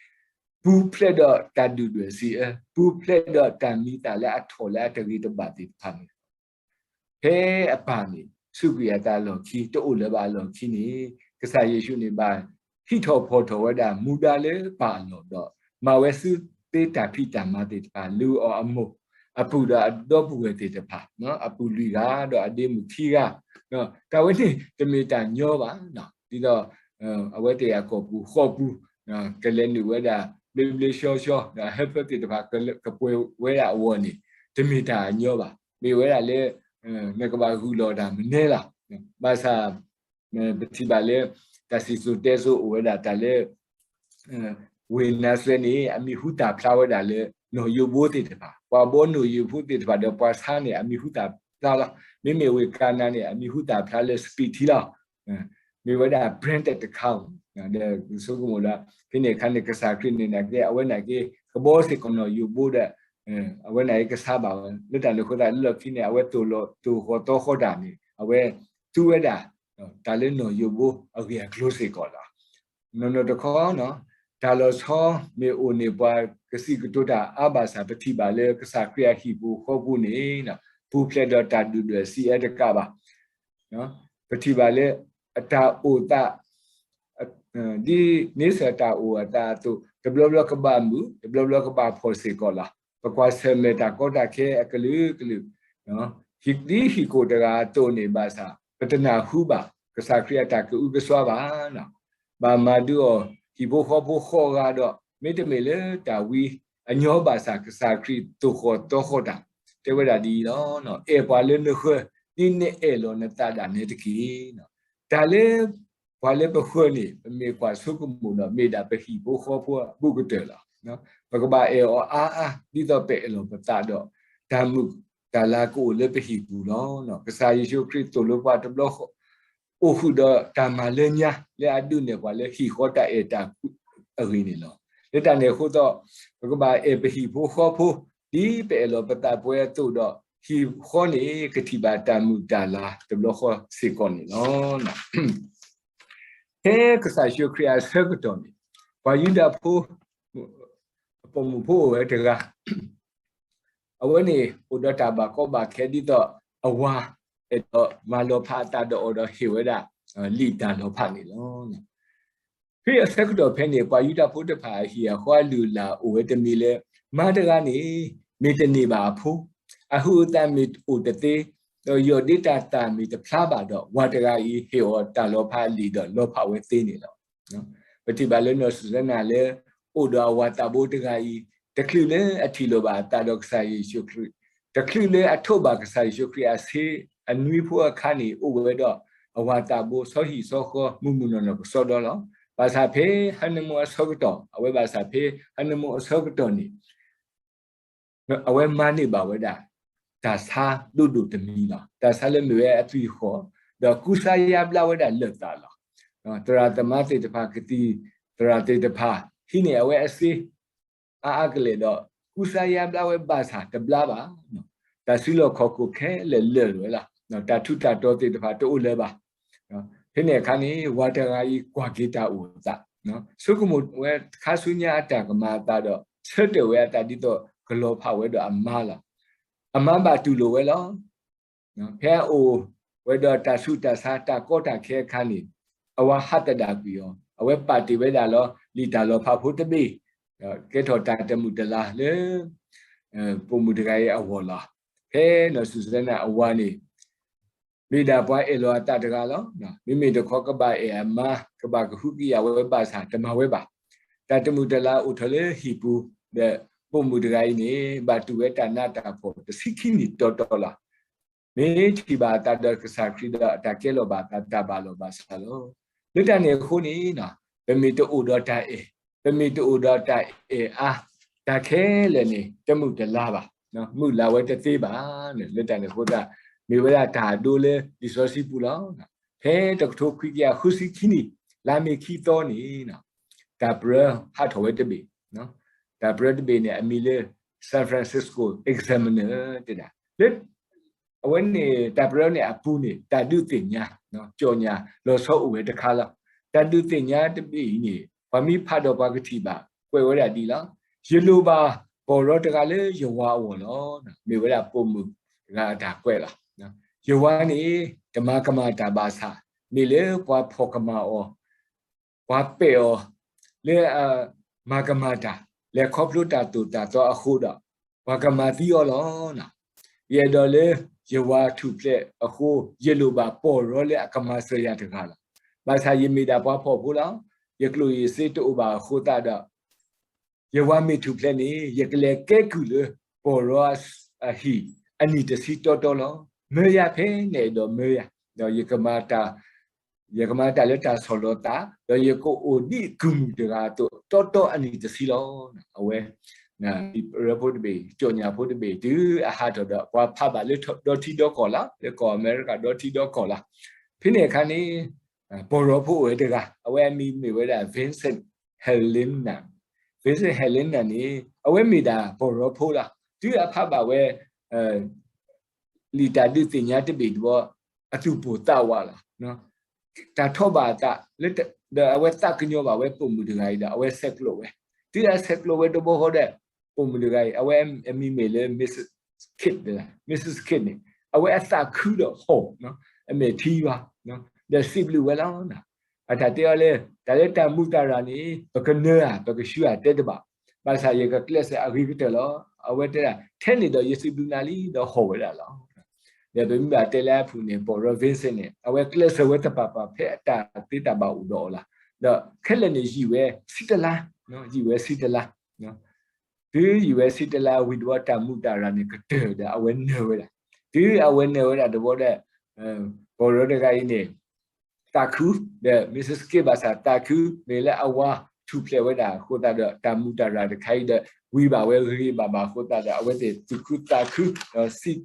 ပူၤဖျဲးဒီးတၢ်ဒုၣ်ဒွဲၣ်စံးအၢ, ပူၤဖျဲးဒီးတၢ်မံၤသၣ်လၢအထီၣ်လၢအတဂ့ၤတဘၣ်သ့ၣ်တဖၣ်န့ၣ် ဖဲအပၢ်န့ၣ် စူးကွံာ်အသးအလီၢ်ခံ တအိၣ်လၢၤဘၣ်အလီၢ်ခံန့ၣ် ကစၢ်ယ့ၣ်ၡူးန့ၣ်ဘၣ်ဟံးထီၣ်ဖီၣ်ထီၣ်ဝဲဒၣ်မူဒါလၢပၢ်အလီၢ်ဒီး မၤဝဲဆူသ့တၢ်ဖံးတၢ်မၤသ့ၣ်တဖၣ် လုၢ်အီၣ်အမိၢ် အပုၢ်ဒီးအဒီပုၢ်ဝဲၢ်သ့ၣ်တဖၣ်, အပုၢ်လွံၢ်ဂၤဒီးအဒ့မုၣ်ခံဂၤ, တၢ်ဝဲန့ၣ်တမ့ၢ်တၢ်ညီဘၣ်, ဒ်သိး အဝဲသ့ၣ်အကီၢ်ပူၤဃီပူၤ ကလဲၤနုာ်ဝဲဒၣ် ဘျ့ဘျ့ဆှီဆှီ ဒီးအဟၢဖၢသ့ၣ်တဖၣ် ကပှဲၤဝဲဒၣ်အဂီၢ်န့ၣ် တမ့ၢ်တၢ်အညီဘၣ်. မ့ၢ်ဝဲဒၣ်လၢ နကဘၣ်ဂုာ်လီၤတၢ်မနုၤလဲၣ်. ဘၣ်ဆၣ် ပထံၣ်ဘၣ်လၢ တၢ်စံၣ်စိၤတဲစိၤအိၣ်ဝဲဒၣ်တၢ်လၢ ဝ့ၢ်နၤစရ့းန့ၣ် အမံၤဟူသၣ်ဖျါဝဲဒၣ်လၢ နီၢ်ယိၤဘိသ့ၣ်တဖၣ်, ပှၤဘီနီၢ်ယိၤဖိသ့ၣ်တဖၣ်ဒီးပှၤဆါန့ၣ် အမံၤဟူသၣ်ဖျါလီၤ. မ့မ့ၢ်ဝ့ၢ်ကၤနၤန့ၣ် အမံၤဟူသၣ်ဖျါလၢ စပံးထံလီၤ. မ့ၢ်ဝဲဒၣ် branded တခါဧိၤ, ဒီးဆိကမိၣ်ဒီး ဖဲန့ၣ်အခါန့ၣ် ကစၢ်ခရံာ်န့ၣ်နာ်က့ အဝဲနာ်က့ ကဘီစ့ၢ်ကီးနီၢ်ယိၤဘိဒီး အဝဲနာ်က့ကဆါဘၣ်ဝဲ လၢတၢ်န့ၣ်အဃိသတး လၢလီၢ်ခံန့ၣ် အဝဲသိၣ်လီၤသိၣ်ဃီၤသီဃီတၢ်န့ၣ် အဝဲသူဝဲဒၣ် တၢ်လၢနီၢ်ယိၤဘိအဂ့ၢ်အကျိၤစ့ၢ်ကီးလီၤ. နီၢ်နီၢ်တခီ တၢ်လီၤဆီမ့ၢ်အိၣ်န့ၢ်ပှၤကစံးကတိၤတၢ်အါဘၣ်ဆၣ် ပထံၣ်ဘၣ်လၢကစၢ်ခရံာ်အဟံၣ်ပူၤဃီပူၤန့ၣ် ပူၤဖျဲးဒီးတၢ်ဒုၣ်ဒွဲၣ်စံးအၢတကးဘၣ်. ပထံၣ်ဘၣ်လၢ အတၢ်အိၣ်သး ဒ်န့ဆၢၣ်တၢ်အိၣ်အသးအသိး တဘျီဘျီကဘၣ်မုာ် တဘျီဘျီကဘၣ်ဖှီၣ်စ့ၢ်ကီးလီၤ. ပကွၢ်ဆၢၣ်မဲာ်တၢ်ကီတၢ်ခဲအကလုာ်ကလုာ် ဒ်ဟံၣ်ကိၣ်တဂၤအသိးန့ၣ်ဘၣ်ဆၣ် ပတနၢ်ဟူဘၣ် ကစၢ်ခရံာ်အတၢ်ကအုကစွါဘၣ်. ဘၣ်မၤဒုးအီၤ ဟံၣ်ဖိဃီဖိဃိးဂၤဒီး မ့တမ့ၢ်လၢတၢ်ဝံအညီဘၣ်ဆၣ် ကစၢ်ခရံာ်သိၣ်ဃီၤသီဃီၤတၢ် တဲဝဲဒၣ်ဒ်အံၤလီၤ. အဲၣ်ပှၤလၢနဃၢၤ ဒ်နအဲၣ်လီၤနသးဒၣ်နဲတက့ၢ်. တၢ်လၢ ပှၤလၢပဃၢၤန့ၣ် ပမ့ၢ်ကွၢ်ဆိကမိၣ်ဒီး မ့ၢ်ဒၣ်ပဟံၣ်ဖိဃီဖိအဘူးကတၢၢ်လီၤ. ပကဘၣ်အဲၣ်အီၤအါအါ ဒ်သိးပအဲၣ်လီၤပသးဒီး တၢ်မုာ်တၢ်လၤကအိၣ်လၢပဟံၣ်ပူၤလီၤ. ကစၢ်ယ့ၣ်ၡူးခရံာ်သိၣ်လိပှၤတဘျီဃီ အိၣ်ဃုာ်ဒီးတၢ်မၤလၢညါ လၢအဒုးနဲၣ်ပှၤလၢဟံၣ်ဃီတၢ်အဲၣ်တၢ်ကွံအဂ့ၢ်န့ၣ်လီၤ. လၢတၢ်န့ၣ်အဃိသတး ပကဘၣ်အဲၣ်ပဟံၣ်ဖိဃီဖိ ဒ်ပအဲၣ်လီၤပသးပှဲၤအသိးဒီး ဟံၣ်ဃီန့ၣ် ကထံၣ်ဘၣ်တၢ်မုာ်တၢ်လၤတဘျီဃီစ့ၢ်ကီးန့ၣ်လီၤ. ဖဲကစၢ်ယ့ၣ်ၡူးခရံာ်အဆၢကတီၢ်န့ၣ် ပှၤယူဒၤဖိ ပိာ်မုၣ်ဖိအိၣ်ဝဲတဂၤ အဝဲန့ၣ်အိၣ်ဒီးတၢ်ဘၣ်ကီဘၣ်ခဲဒ်သိးအဝၤ အဲၣ်ဒိးမၤလီၤဖးအသးဒီးအီၤဒီးဟ့ၣ်ဝဲဒၣ် လံာ်တၢ်လီၤဖးန့ၣ်လီၤ. ဖဲအဆၢကတီၢ်ဖဲန့ၣ် ပှၤယူဒၤဖိတဖၣ်အဟံၣ်အဃီအလုၢ်အလၢ်အိၣ်ဝဲတမံၤလၢ မါတဂၤန့ၣ် မ့ၢ်တန့ၢ်ဘၣ်အဖိ, အဟုးအသးမ့ၢ်အိၣ်တသ့, ဒီးယီၢ်ဒ့တၢ်သၣ်မ့ၢ်တဖျါဘၣ်ဒီး ဝၤတဂၤအံၤဟ့ၣ်အီၤတၢ်လီၤဖးအလံာ်ဒီးလီၤဖးဝဲသ့န့ၣ်လီၤ. ပထံၣ်ဘၣ်လၢနီၢ်စူၤစဲနၤလၢ အိၣ်ဒီးအဝၤသးဘိတဂၤအံၤ တချုးလၢအထံၣ်လိာ်ဘၣ်အသးဒီးကစၢ်ယ့ၣ်ၡူးခရံာ်, တချုးလၢအထိးဘၣ်ကစၢ်ယ့ၣ်ၡူးခရံာ်အဆ့အနွံဖိအခါန့ၣ် အိၣ်ဝဲဒီးအဝၤသးဘိ ဆီဟံၣ်ဆီဃီ မုၢ်မုၢ်နီၢ်နီၢ်ကစီဒီလီၤ. ဘၣ်ဆၣ်ဖဲဟါနမူအဆၢကတီၢ်, အဝဲဘၣ်ဆၣ်ဖဲ ဟါနမူအဆၢကတီၢ်န့ၣ် အဝဲမၤန့ၢ်ဘၣ်ဝဲဒၣ် တၢ်ဆါဒိၣ်ဒိၣ်တမံၤလီၤ. တၢ်ဆါလၢမ့ၢ်ဝဲအသွံၣ်ဃီ, ဒီးကူစါယါဘျါဝဲဒၣ်လၢာ်သးလီၤ. သရၣ်သမါသ့ၣ်တဖၣ် ကသံၣ်သရၣ်သ့ၣ်တဖၣ် ဟံးန့ၢ်အဝဲအစ့ အါအါကလဲာ်ဒီး ကူစါယါဘျါဝဲဘၣ်ဆၣ်တဘျါဘၣ်. တၢ်စုလီၢ်ခီၣ်ခိၣ်ခဲလၢာ်လၢာ်ဝဲလီၤ. တၢ်ထူးတၢ်တီၤသ့ၣ်တဖၣ်တအိၣ်လၢၤဘၣ်. ဖဲန့ၣ်အခါန့ၣ် ဝၤတဂၤအံၤကွၢ်က့ၤတၢ်အိၣ်အသး, ဆိကမိၣ်ဝဲခါဆူညါအတၢ်ကမၤအသးဒီး ဆၢတဲာ်ဝဲအသးဒ်သိးကလီၤဖးဝဲဒီးအမါလီၤ. အမါဘၣ်တူၢ်လိာ်ဝဲလီၤ. ဖဲအအိၣ်ဝဲဒီးတၢ်ဆူးတၢ်ဆါတၢ်ကီတၢ်ခဲအခါန့ၣ် အဝၤဟးသဒၣ်ကွံာ်အီၤ, အဝဲပာ်တ့ၢ်ဝဲဒၣ်လီၤ လံာ်တၢ်လီၤဖးဖိတဘ့ၣ်, ကဲထီၣ်တၢ်တမုာ်တလၤလၢ ပိာ်မုၣ်တဂၤအံၤအဂီၢ်လီၤ. ဖဲနီၢ်စူၤစဲနၤအဝၤန့ၣ် မ့ၢ်ဒၣ်ပှၤအဲၣ်လီၤအသးတဂၤလီၤ. မ့မ့ၢ်တခီကဘၣ်အဲၣ်အမါ ကဘၣ်ကဟုကယာ်ဝဲဘၣ်ဆၣ် တမၤဝဲဘၣ်. တၢ်တမုာ်တလၤအိၣ်ထီၣ်လၢဟံၣ်ပူၤ ဒီးပိာ်မုၣ်တဂၤအံၤန့ၣ် ဘၣ်တူၢ်ဝဲတၢ်နးတၢ်ဖှီၣ်တဆံခံနံၣ်တီတီလီၤ. မ့ၢ်ထံၣ်ဘၣ်အသးဒီးကစၢ်ခရံာ်ဒီးအတၢ်ကဲလီၤဘၣ်အသးတၢ်ဘၣ်လီၤဘၣ်ဆၣ်လီၤ. လၢတၢ်န့ၣ်အဃိန့ၣ် ပမ့ၢ်တအိၣ်ဒီးတၢ်အဲၣ်, ပမ့ၢ်တအိၣ်ဒီးတၢ်အဲၣ်အါ, တၢ်ခဲလၢာ်န့ၣ် တမုာ်တလၤဘၣ်, မုာ်လၤဝဲတသ့ဘၣ်. လၢတၢ်န့ၣ်အဃိသတး မ့ၢ်ဝဲဒၣ်တၢ်ဒိလၢလံာ်စီဆှံပူၤလီၤ. ဖဲတကထိခွံကယၤဃုဆံခံနံၣ် လါမ့ၤခံသီန့ၣ် တၢ်ပြၢဟးထီၣ်ဝဲတဘ့ၣ်, တၢ်ပြၢတဘ့ၣ်န့ၣ် အမံၤလၢ San Francisco Examiner တဲဒၣ် လၢ အဝဲန့ၣ် တၢ်ပြၢန့ၣ်အပူၤန့ၣ် တၢ်ဒုးသ့ၣ်ညါ ကၠီၣ်ညါလီၤဆီအိၣ်ဝဲတခါလီၤ. တၢ်ဒုးသ့ၣ်ညါတဘ့ၣ်အံၤန့ၣ် ပှၤမ့ၢ်ဖးဒီးပှၤကထံၣ်ဘၣ် ကွဲးဝဲဒၣ်ဒ်လီၤ. ယလိၣ်ဘၣ်ပီၢ်ရီတဂၤလၢယဝၤအဂီၢ်လီၤ. မ့ၢ်ဝဲဒၣ်ပိာ်မုၣ်တဂၤအတၢ်ကွဲးလီၤ. ယဝၤန့ၣ် တမၤကမၣ်တၢ်ဘၣ်ဆၣ် မ့ၢ်လၢပှၤဖီၣ်ကမၣ်အီၤ ပှၤပဲာ်အီၤ လၢအမၤကမၣ်တၢ် လဲၤခီဖျိတၢ်သိၣ်တၢ်သီအဃိဒီး ပှၤကမၤသံအီၤလီၤ. ယအဲၣ်ဒိးလၢယဝၤထူၣ်ဖျဲးအဃိ ယလိၣ်ဘၣ်ပီၢ်ရီလၢအကမၤစၢၤယၤတဂၤလီၤ. ဘၣ်ဆၣ်ယမ့ၢ်ဒၣ်ပှၤဖှီၣ်ဖိလီၤ. ယကျိၣ်ယစ့တအိၣ်ဘၣ်အဃိသတးဒီး ယဝၤမ့ၢ်ထူၣ်ဖျဲးန့ၣ် ယကလဲၤကဲကုၢ်လၢပီၢ်ရီအဟံၣ် အနံၣ်တဆံတီတီလီၤ. မၢယၤဖဲနအဲၣ်ဒိးမၢယၤ, ဒီးယကမၤတၢ် ယကမၤတၢ်လၢတၢ်ဆီၣ်လီၤသး, ဒီးယကအိၣ်ဒ်ကုၢ်မုၢ်တဂၤအသိး တီတီအနံၣ်တဆံလီၤ. အဝဲ ပီၢ်ရီဖိတဘ့ၣ် ကၠီၣ်ညါဖိတဘ့ၣ် တုၤအဟးထီၣ်ဒီး ပှၤဖးဘၣ်လၢဒီထံဒီကီၢ်လီၤ, လၢကီၢ်အမဲရကၤဒီထံဒီကီၢ်လီၤ. ဖဲန့ၣ်အခါန့ၣ် ပီၢ်ရီဖိအိၣ်ဝဲတဂၤ အဝဲအမံၤမ့ၢ်ဝဲဒၣ် Vincent Helena, Vincent Helena န့ၣ် အဝဲမ့ၢ်ဒၣ်ပီၢ်ရီဖိလီၤ. တုၤအဖးဘၣ်ဝဲ လံာ်တၢ်ဒုးသ့ၣ်ညါတဘ့ၣ်တဘီ အသူၣ်ပိၢ်သးဝးလီၤ. တၢ်ထီၣ်ဘၣ်အသး ဒီးအဝဲသးကညီၤဘၣ်ဝဲပိာ်မုၣ်တဂၤအံၤဒီး အဝဲဆဲးကျိးဝဲ, တုၤအဆဲးကျိးဝဲတဘီဃီဒီး ပိာ်မုၣ်တဂၤအံၤ အဝဲအမံၤမ့ၢ်လၢ Missus Kidd, Missus Kidd န့ၣ် အဝဲအသးခုဒီးဟီၣ် အမဲာ်ထံယွၤ ဒီးစံးဘျုးဝဲလီၤ. အတၢ်တဲအီၤလၢ တၢ်လၢတၢ်မုာ်တၢ်ရၤန့ၣ် ပကနၢၤဧါ ပကဆှၢဧါတဲတဘၣ်, ဘၣ်ဆၣ်ယကကျဲးစၢးအဂ့ၤကတၢၢ်လီၤ. အဝဲတဲဒၣ် ထဲန့ၣ်ဒီးယစံးဘျုးနၤလံ ဒီးဟီၣ်ဝဲဒၣ်လီၤ. ဒီးပမ့ၢ်ဘၣ်တဲလၢအဖုၣ်န့ၣ် ပီၢ်ရီ Vincent န့ၣ် အဝဲကျဲးစၢးဝဲတပာ်ပာ်ဖဲအတၢ်သ့တၢ်ဘၣ်အိၣ်ဒီးအီၤလီၤ. ဒီးခဲလၢာ်န့ၣ်ယံာ်ဝဲဆံတလါ, ယံာ်ဝဲဆံတလါ တုၤယံာ်ဝဲဆံတလါဝံၤတဘျီ တၢ်မုာ်တၢ်ရၤန့ၣ်ကတၢၢ်ဒီး အဝဲနၢၤဝဲဒၣ်, တုၤအဝဲနၢၤဝဲဒၣ်တဘျီဒီး ပီၢ်ရီတဂၤအံၤန့ၣ် သးခု, ဒီး Missus K ဘၣ်ဆၣ်သးခု မ့ၢ်လၢအဝၤထူၣ်ဖျဲးဝဲဒၣ်အဃိသတးဒီး တၢ်မုာ်တၢ်ရၢ်တခါအံၤဒီး ဝံၤဘၣ်ဝဲဂ့ၤဂ့ၤဘၣ်ဘၣ်အဃိသတးဒီး အဝဲသ့ၣ်သူၣ်ခုသးခု ဒီး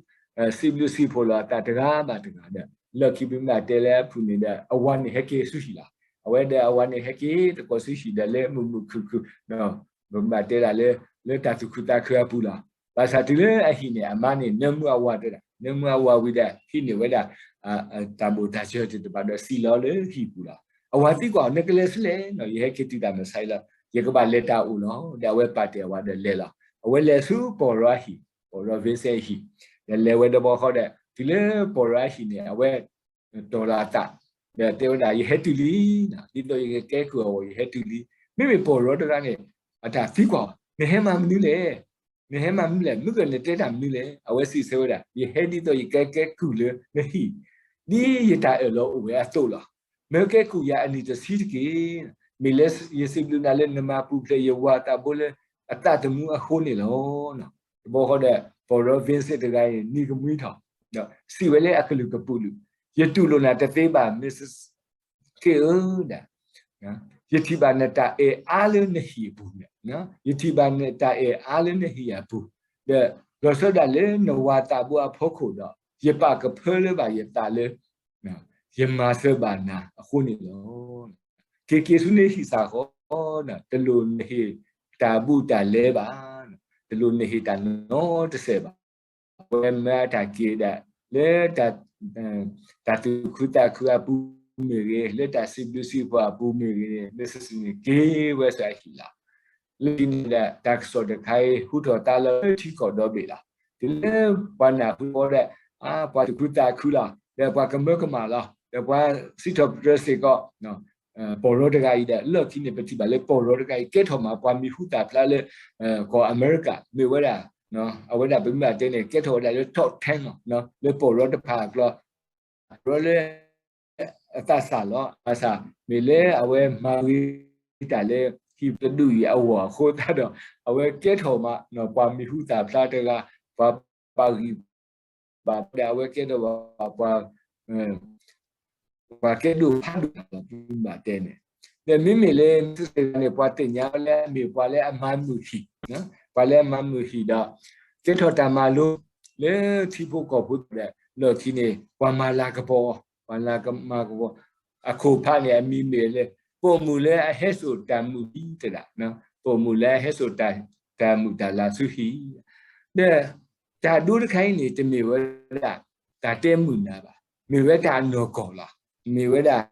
စံးဘျုးစံးဖှိၣ်လီၤအသးတဂၤဘၣ်တဂၤဒီး လီၢ်ခံပမ့ၢ်တဲလၢအဖုၣ်န့ၣ်ဒီး အဝၤန့ၣ်ဟဲက့ၤဆူဟံၣ်လီၤ. အဝဲဒီးအဝၤန့ၣ်ဟဲက့ၤသကိးဆူဟံၣ်ဒီးလၢမုာ်မုာ်ခုၣ်ခုၣ် ပမ့ၢ်တဲဒၣ်လၢ လၢတၢ်သူၣ်ခုသးခုအပူၤလီၤ. ဘၣ်ဆၣ်တုၤလၢအဟံၣ်န့ၣ် အမါန့ၣ် နၢမူအဝၤတဲဒၣ် နၢမူအဝၤဝံၤဒီး ဟံးန့ၢ်ဝဲဒၣ် တၢ်ဘိၣ်တၢ်စၢၤသ့ၣ်တဖၣ်ဒီးစံးလီၤလၢဟံၣ်ပူၤလီၤ. အဝၤသံကွၢ်အီၤ နကလဲၤဆူလဲၣ်နီၤ, ယဟဲက့ၤတုၤတၢ်မုၢ်ဆါအံၤလီၤ, ယကဘၣ်လဲၤတၢ်အိၣ်လီၤ. ဒီးအဝဲပာ်တ့ၢ်အဝၤဒီးလဲၤလီၤ. အဝဲလဲၤဆူပီၢ်ရီအဟံၣ်, ပီၢ်ရီ Vincent အဟံၣ်, ဒီးလဲၤဝဲတဘျီဃီဒီး တုၤလၢပီၢ်ရီအဟံၣ်န့ၣ် အဝဲ တီၢ်လီၤအသး ဒီးတဲဝဲဒၣ် ယဟဲတုၤလံ, ဒ်သိးယကကဲကုၢ်အဂီၢ် ယဟဲတုၤလံ. မ့မ့ၢ်ပီၢ်ရီတဂၤန့ၣ် အတၢ်သံကွၢ်အီၤ နဟဲမၤမနုၤလဲၣ်, နဟဲမၤမနုၤလဲၣ်, မုၢ်ကၢၢ်နတဲတၢ်မနုၤလဲၣ်. အဝဲစံးဆၢဝဲဒၣ် ယဟဲဒ်သိးယကကဲကုၢ်လၢနဟံၣ် ဒ်ယတၢ်အၢၣ်လီၤအိၣ်ဝဲအသိးလီၤ. မၢကဲကုၢ်ယၤအနံၣ်တဆံတက့ၢ်. မ့ၢ်လၢယစံးဘျုးနၤလၢနမၤပူၤဖျဲးယဝၤသးဘိလၢအသးသမူအဃိန့ၣ်လီၤ. တဘျီဃီဒီး ပီၢ်ရီ Vincent တဂၤအံၤ နံၤကမှံထီၣ် ဒီးစံးဝဲလၢအကလုၢ်ကပူၤလုာ်, ယတူၢ်လိာ်နၤတသ့ဘၣ် Missus K ဧၢ, ဒီး ယထံၣ်ဘၣ်နတၢ်အဲၣ်အါလၢနဟံၣ်အပူၤ, ယထံၣ်ဘၣ်နတၢ်အဲၣ်အါလၢနဟံၣ်အပူၤ, ဒီးလီၤဆီဒၣ်လၢနဝၤသးဘိအဖီခိၣ်ဒီး ယပာ်ကဖၢလၢဘၣ်ယသးလၢ ယမၤစၢၤဘၣ်နၤအဃိန့ၣ်လီၤ. က့ၤက့ၤဆူနဟံၣ်စ့ၢ်ကီး, တလိၣ်နဟ့ၣ်တၢ်ဘူးတၢ်လဲဘၣ်, တလိၣ်နဟ့ၣ်တၢ်နီတစဲးဘၣ်. အဝဲမၢအတၢ်က့ၤဒၣ် လၢ တၢ်သူၣ်ခုသးခုအပူၤမ့ၢ်ဂ့ၤ, လၢတၢ်စံးဘျုးစံးဖှိၣ်အပူၤမ့ၢ်ဂ့ၤန့ၣ် Missus န့ၣ်က့ၤဝဲဆူအဟံၣ်လီၤ. လၢခံန့ၣ်ဒီး တၢ်ကစီၣ်တခါအံၤ ဟူထီၣ်သါလီၤလၢထံကီၢ်ဒီဘ့ၣ်လီၤ. တုၤလၢပှၤနၢ်ဟူအီၤဒီး ပှၤသူၣ်ခုသးခုလီၤ, ဒီးပှၤကမၢကမၣ်လီၤ, ဒီးပှၤစံးထီၣ်ပတြၢၤစ့ၢ်ကီး ပီၢ်ရီတဂၤအံၤဒီး လီၢ်ခံန့ၣ် ပထံၣ်ဘၣ်လၢပီၢ်ရီတဂၤအံၤ ကဲထီၣ်မးပှၤမံၤဟူသၣ်ဖျါလၢ ကီၢ်အမဲရကၤ မ့ၢ်ဝဲဒၣ် အဝဲဒၣ်ပမ့ၢ်ဘၣ်တဲန့ၣ် ကဲထီၣ်ဝဲဒၣ်လၢ top ten လီၤ, လၢပီၢ်ရီတဖၣ်အကျါ, ပီၢ်ရီလၢ အသးစၢ်လီၤ. ဘၣ်ဆၣ် မ့ၢ်လၢအဝဲမၤဂ့ၤတၢ်လၢ ဟံၣ်တဒူၣ်အံၤအဂီၢ်အဃိသတးဒီး အဝဲကဲထီၣ်မး ပှၤမံၤဟူသၣ်ဖျါတဂၤ, ပှၤပာ်ဂံၢ်ပာ်ဘါဒီး အဝဲကဲထီၣ်ဘၣ်ပှၤ ပှၤကဲဒိၣ်ဖးဒိၣ်တၢ်လီၤ ပမ့ၢ်ဘၣ်တဲန့ၣ်. ဒီးမ့မ့ၢ်လၢ Missus တဂၤန့ၣ် ပှၤသ့ၣ်ညါဝဲလၢအမ့ၢ်ပှၤလၢအမၤမုာ်ဟံၣ်, ပှၤလၢအမၤမုာ်ဟံၣ်ဒီး ကဲထီၣ်တၢ်မၤလိ လၢထံဖိကီၢ်ဖိဒီး လီၢ်ခံန့ၣ် ပှၤမၤလၤကပီၤ, ပှၤမၤလၤကပီၤ, အခိၣ်ဖးန့ၣ် အမံၤမ့ၢ်လၢ ပိာ်မုၣ်လၢအဟဲစိာ်တၢ်မုာ်ဟံၣ်တဲဒၣ်, ပိာ်မုၣ်လၢအဟဲစိာ်တၢ်မုာ်တၢ်လၤဆူဟံၣ်, ဒီး တၢ်ဒိတခါအံၤန့ၣ် တမ့ၢ်ဝဲဒၣ် တၢ်တဲမုာ်နၤဘၣ်, မ့ၢ်ဝဲတၢ်အနီၢ်ကီၢ်လီၤ. မ့ၢ်ဝဲဒၣ်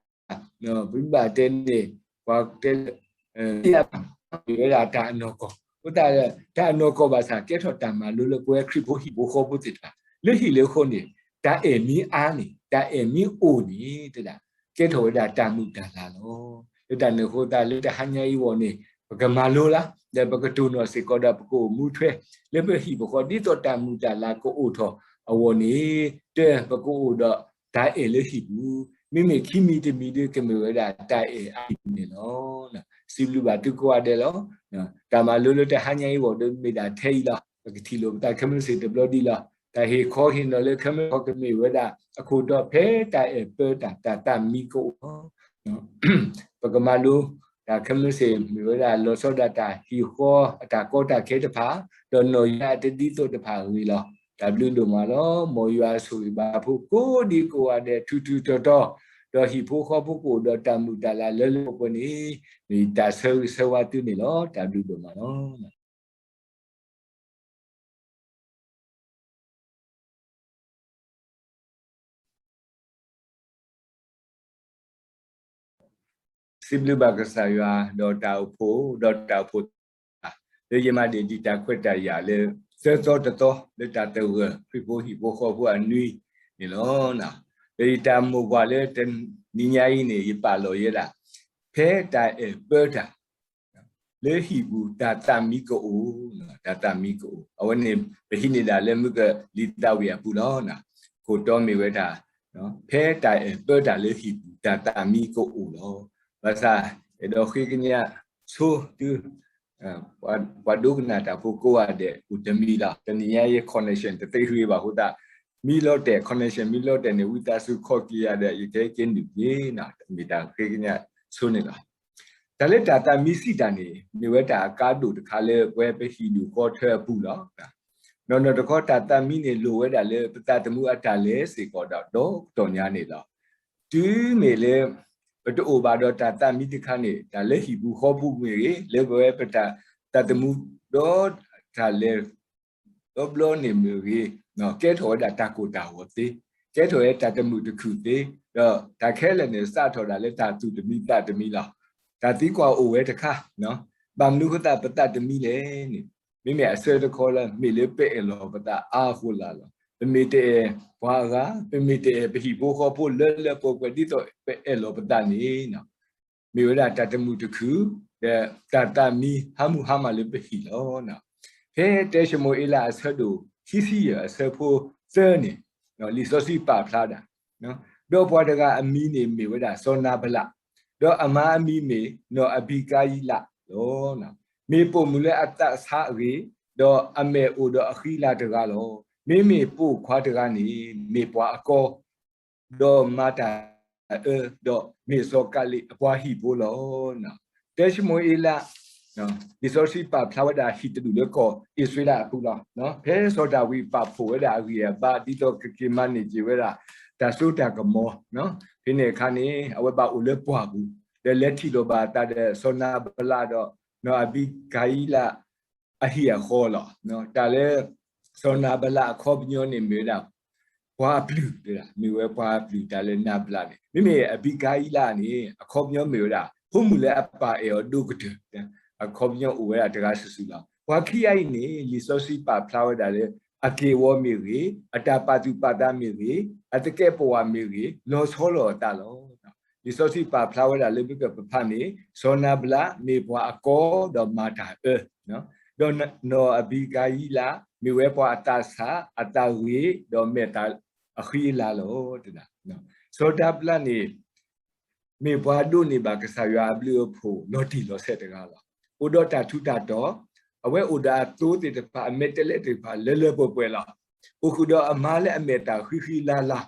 ပဘၣ်တဲန့ၣ် ပှၤတဲလၢ မ့ၢ်ဝဲဒၣ်တၢ်အနီၢ်ကီၢ်, အဃိသတးဒီး တၢ်အနီၢ်ကီၢ်ဘၣ်ဆၣ် ကဲထီၣ်တၢ်မၤလိလၢပဝဲခရံာ်ဖိဟံၣ်ဖိဃီဖိသ့ၣ်တဖၣ် လၢဟံၣ်လၢဃီန့ၣ် တၢ်အဲၣ်မ့ၢ်အါန့ၣ် တၢ်အဲၣ်မ့ၢ်အိၣ်န့ၣ် တဲဒၣ် ကဲထီၣ်ဝဲဒၣ်တၢ်မုာ်တၢ်လၤလီၤ. လၢတၢ်န့ၣ်အဃိသတး လၢတဟါညါအံၤအဂီၢ်န့ၣ် ပကမၤလိလၢ ဒီးပကတိၢ်နီၣ်စ့ၢ်ကီးဒီး ပကအိၣ်မူထွဲ လၢပဟံၣ်ပဃီ ဒ်သိးတၢ်မုာ်တၢ်လၤကအိၣ်ထီၣ်အဂီၢ်န့ၣ် တၢ်ပကအိၣ်ဒီးတၢ်အဲၣ်လၢဟံၣ်ပူၤ, မ့မ့ၢ်ခံမံၤတမံၤဒီး ကမ့ၢ်ဝဲဒၣ်တၢ်အဲၣ်အါန့ၣ်လီၤ. စံးဘျုးဘၣ်သုကိးဂၤဒဲးလီၤ. တၢ်မၤလိလၢတဟါညါအံၤအဂီၢ်ဒီး မ့ၢ်ဒၣ်ထဲအံၤလီၤ. ပကထံၣ်လိာ်ပသးခဲမုၢ်ဆ့ၣ်တဘျီဒံးလီၤ. တၢ်ဟ့ၣ်ခီဟ့ၣ်နီၤလၢခဲမုၢ်ဆ့ၣ်ကမ့ၢ်ဝဲဒၣ် အခိၣ်တီဖဲတၢ်အဲၣ်ပၢတၢ် တၢ်သးမံကအိၣ်လီၤ. ပကမၤလိ တၢ်ခဲမုၢ်ဆ့ၣ်မ့ၢ်ဝဲဒၣ် လီၤဆီဒၣ်တၢ်ဟံၣ်ဃီအတၢ်ကီတၢ်ခဲတဖၣ်, ဒီးနီၢ်ယွၤအတဒ်သိးတဖၣ်အဂ့ၢ်လီၤ. တၢ်ဘျုးဒိၣ်မးလီၤ. မ်ယွၤဆိၣ်ဂ့ၤဘၣ်ဖိကိးဒံကိးဂၤဒဲး ထူးထူးတီၤတီၤ, ဒီးဟံၣ်ဖိဃီဖိကအိၣ်ဒီးတၢ်မုာ်တၢ်လၤလၢလၢပှဲၤပှဲၤန့ၣ် မ့ၢ်တၢ်ဆၢဂ့ၤဆၢဝါသုန့ၣ်လီၤ. တၢ်ဘျုးဒိၣ်မးလီၤ. စံးဘျုးဘၣ်ကစၢ်ယွၤ ဒီးတၢ်အိၣ်ဖှိၣ် ဒီးတၢ်အိၣ်ဖှိၣ် လၢယမၤဒံးဒံးတၢ်ခွဲးတၢ်ယာ်လၢ သၢသီတသီ လၢတၢ်သဂၢၢ်ခရံာ်ဖိဟံၣ်ဖိဃီဖိအနွံန့ၣ်လီၤ. လၢယတၢ်မိၢ်ပှၢ်လၢတနံၤညါအံၤန့ၣ် ယပာ်လီၤယဲဒၣ် ဖဲတၢ်အဲၣ်ပၢတၢ် လၢဟံၣ်ပူၤတၢ်သးမံကအိၣ်, တၢ်သးမံကအိၣ်. အဝဲန့ၣ် ပဟံးန့ၢ်ဒၣ်လၢမုၢ်ကလံၤသးဝံၣ်အပူၤလီၤ. ခိၣ်တီမ့ၢ်ဝဲဒၣ် ဖဲတၢ်အဲၣ်ပၢတၢ်လၢဟံၣ်ပူၤ တၢ်သးမံကအိၣ်လီၤ. ဘၣ်ဆၣ် အဲၣ်ဒိးဃ့ကညးဆိသု ပှၤဒိကနၣ်တၢ်ဖိကိးဂၤဒဲးအိၣ်တမံၤလီၤ. တနံၤညါအံၤ connection တသ့ဂ့ၤဘၣ်အဃိသတး မံလီၤတဲာ် connection မံလီၤတဲာ်န့ၣ် ဝံသးစူၤခီၣ်က့ၤယၤဒီး ယကဟဲက့ၤနုာ်က့ၤနီၤ, မ့ၢ်တၢ်ဃ့ကညးဆိန့ၣ်လီၤ. တၢ်လၢတၢ်သးမံစံးတၢ်န့ၣ် မ့ၢ်ဝဲတၢ်အကါဒိၣ်တခါလၢပဝဲပဟံၣ်ဒူၣ်ဃီထၢအပူၤလီၤ. နီၢ်နီၢ်တခီ တၢ်သးမံန့ၣ် လိၣ်ဝဲဒၣ်လၢပသးသမူအတၢ်လဲၤစ့ၢ်ကီးဒီး ဒီးကတီၢ်ညါန့ၣ်လီၤ. တုၤမ့ၢ်လၢ ပတအိၣ်ဘၣ်ဒီးတၢ်သးမံတခါန့ၣ် တၢ်လၢဟံၣ်ပူၤဃီပူၤမ့ၢ်ဂ့ၤ, လၢပဝဲပတၢ်သးသမူဒီးတၢ်လဲၤ ဒီဘျီန့ၣ်မ့ၢ်ဂ့ၤ, ကဲထီၣ်ဝဲဒၣ်တၢ်ကိၢ်တၢ်ဂီၤသ့, ကဲထီၣ်ဝဲတၢ်တမုာ်တခုၣ်သ့, ဒီးတၢ်ခဲလၢာ်န့ၣ် စးထီၣ်ဒၣ်လၢတၢ်သူၣ်တမံသးတမံလီၤ. တၢ်သံကွၢ်အိၣ်ဝဲတခါ, ဘၣ်မနုၤဃိသးပသးတမံလဲၣ်န့ၣ်, မ့မ့ၢ်အဆၢတခီလၢ မ့ၢ်လၢပအဲၣ်လီၤပသးအါအဃိလၢ်လီၤ. ပမ့ၢ်တအဲၣ်ပှၤအဂၤ, ပမ့ၢ်တအဲၣ်ပဟံၣ်ဖိဃီဖိလၢလၢပှဲၤပှဲၤ ဒ်သိးပအဲၣ်လီၤပသးန့ၣ် မ့ၢ်ဝဲဒၣ်တၢ်တမုာ်တခုၣ်, ဒီးတၢ်သးမံဟးမုၢ်ဟါမၢ်လၢပဟံၣ်လီၤ. ဖဲတၢၡမူၤအ့လးအဆၢဒိၣ်ခံဆံယဲၢ် အဆၢဖိသၢန့ၣ်, လံာ်စီဆှံပာ်ဖျါဒၣ်, ဒီးပှၤတဂၤအမံၤန့ၣ်မ့ၢ်ဝဲဒၣ်စီၤနၤဘလး, ဒီးအမါအမံၤမ့ၢ်နီၢ်အဘံကၤယံလးလီၤ. မ့ၢ်ပိာ်မုၣ်လၢအသးဆါအဂ့ၤ, ဒီးအမဲာ်အိၣ်ဒီးအဃံအလၤတဂၤလီၤ. မ့မ့ၢ်ပိာ်ခွါတဂၤန့ၣ် မ့ၢ်ပှၤအကီ ဒီးမၤတၢ်အၢ, ဒီးမ့ၢ်စီၤကၤလံးအပှၤဟံၣ်ဖိလီၤ. တၢၡမူၤအ့လး, လံာ်စီဆှံပာ်ဖျါဝဲဒၣ်ဟံၣ်တဒူၣ်လၢကီၢ်အံၣ်စရ့လးအပူၤလီၤ. ဖဲစီၤဒၤဝံးပာ်ဖှိၣ်ဝဲဒၣ်အဂံၢ်အဘါ ဒ်သိးကက့ၤမၤန့ၢ်က့ၤဝဲဒၣ် တၢ်စိတၢ်ကမီၤ, ဖဲန့ၣ်အခါန့ၣ် အဝဲဘၣ်အိၣ်လၢပှၢ်ပူၤ, ဒီးလဲၤထံၣ်လိာ်ဘၣ်အသးဒီးစီၤနၤဘလးဒီး နီၢ်အဘံကၤယံလး အဟံၣ်အဃီလီၤ. တၢ်လၢ စီၤနၤဘလးအခီပညီန့ၣ်မ့ၢ်ဝဲဒၣ် ပှၤအပျုၢ်, မ့ၢ်ဝဲပှၤအပျုၢ်တၢ်လၢနၤဘလးန့ၣ်, မ့မ့ၢ်အဘံကၤယံလးန့ၣ် အခီပညီမ့ၢ်ဝဲဒၣ် ဖိမုၣ်လၢအပၢ်အဲၣ်အီၤဒိၣ်ကတၢၢ်, အခီပညီအိၣ်ဝဲဒၣ်တဂၤစုာ်စုာ်လီၤ. ပှၤခံဂၤအံၤန့ၣ် လံာ်စီဆှံပာ်ဖျါဝဲဒၣ်လၢ အက့ၢ်အဂီၤမ့ၢ်ဂ့ၤ, အတၢ်ပာ်သူၣ်ပာ်သးမ့ၢ်ဂ့ၤ, အသကဲးပဝးမ့ၢ်ဂ့ၤ, လီၤဆီလီၤအသးလီၤ. လံာ်စီဆှံပာ်ဖျါဝဲဒၣ်လၢပကပဖးန့ၣ် စီၤနၤဘလးမ့ၢ်ပှၤအကီဒီးမၤတၢ်အၢ, ဒီးနီၢ်အဘံကၤယံလး မ့ၢ်ဝဲပှၤအသးဆး, အသးဂ့ၤ, ဒီးမဲာ်သၣ်အဃံအလၤလီၤ. စီၤနၤဘလးန့ၣ် မ့ၢ်ပှၤဒိးန့ၢ်ဘၣ်ကစၢ်ယွၤအဘျုးအဖှိၣ်လီၤတံၢ်လီၤဆဲးတဂၤလီၤ. အိၣ်ဒီးတၢ်ထူးတၢ်တီၤ, အဝဲအိၣ်ဒီးအသိသ့ၣ်တဖၣ် အမဲာ်တဲးလဲးသ့ၣ်တဖၣ်လၢလၢပှဲၤပှဲၤလီၤ. အိၣ်ဃုာ်ဒီးအမါလၢအမဲာ်သၣ်ဃံဃံလၤလၤ,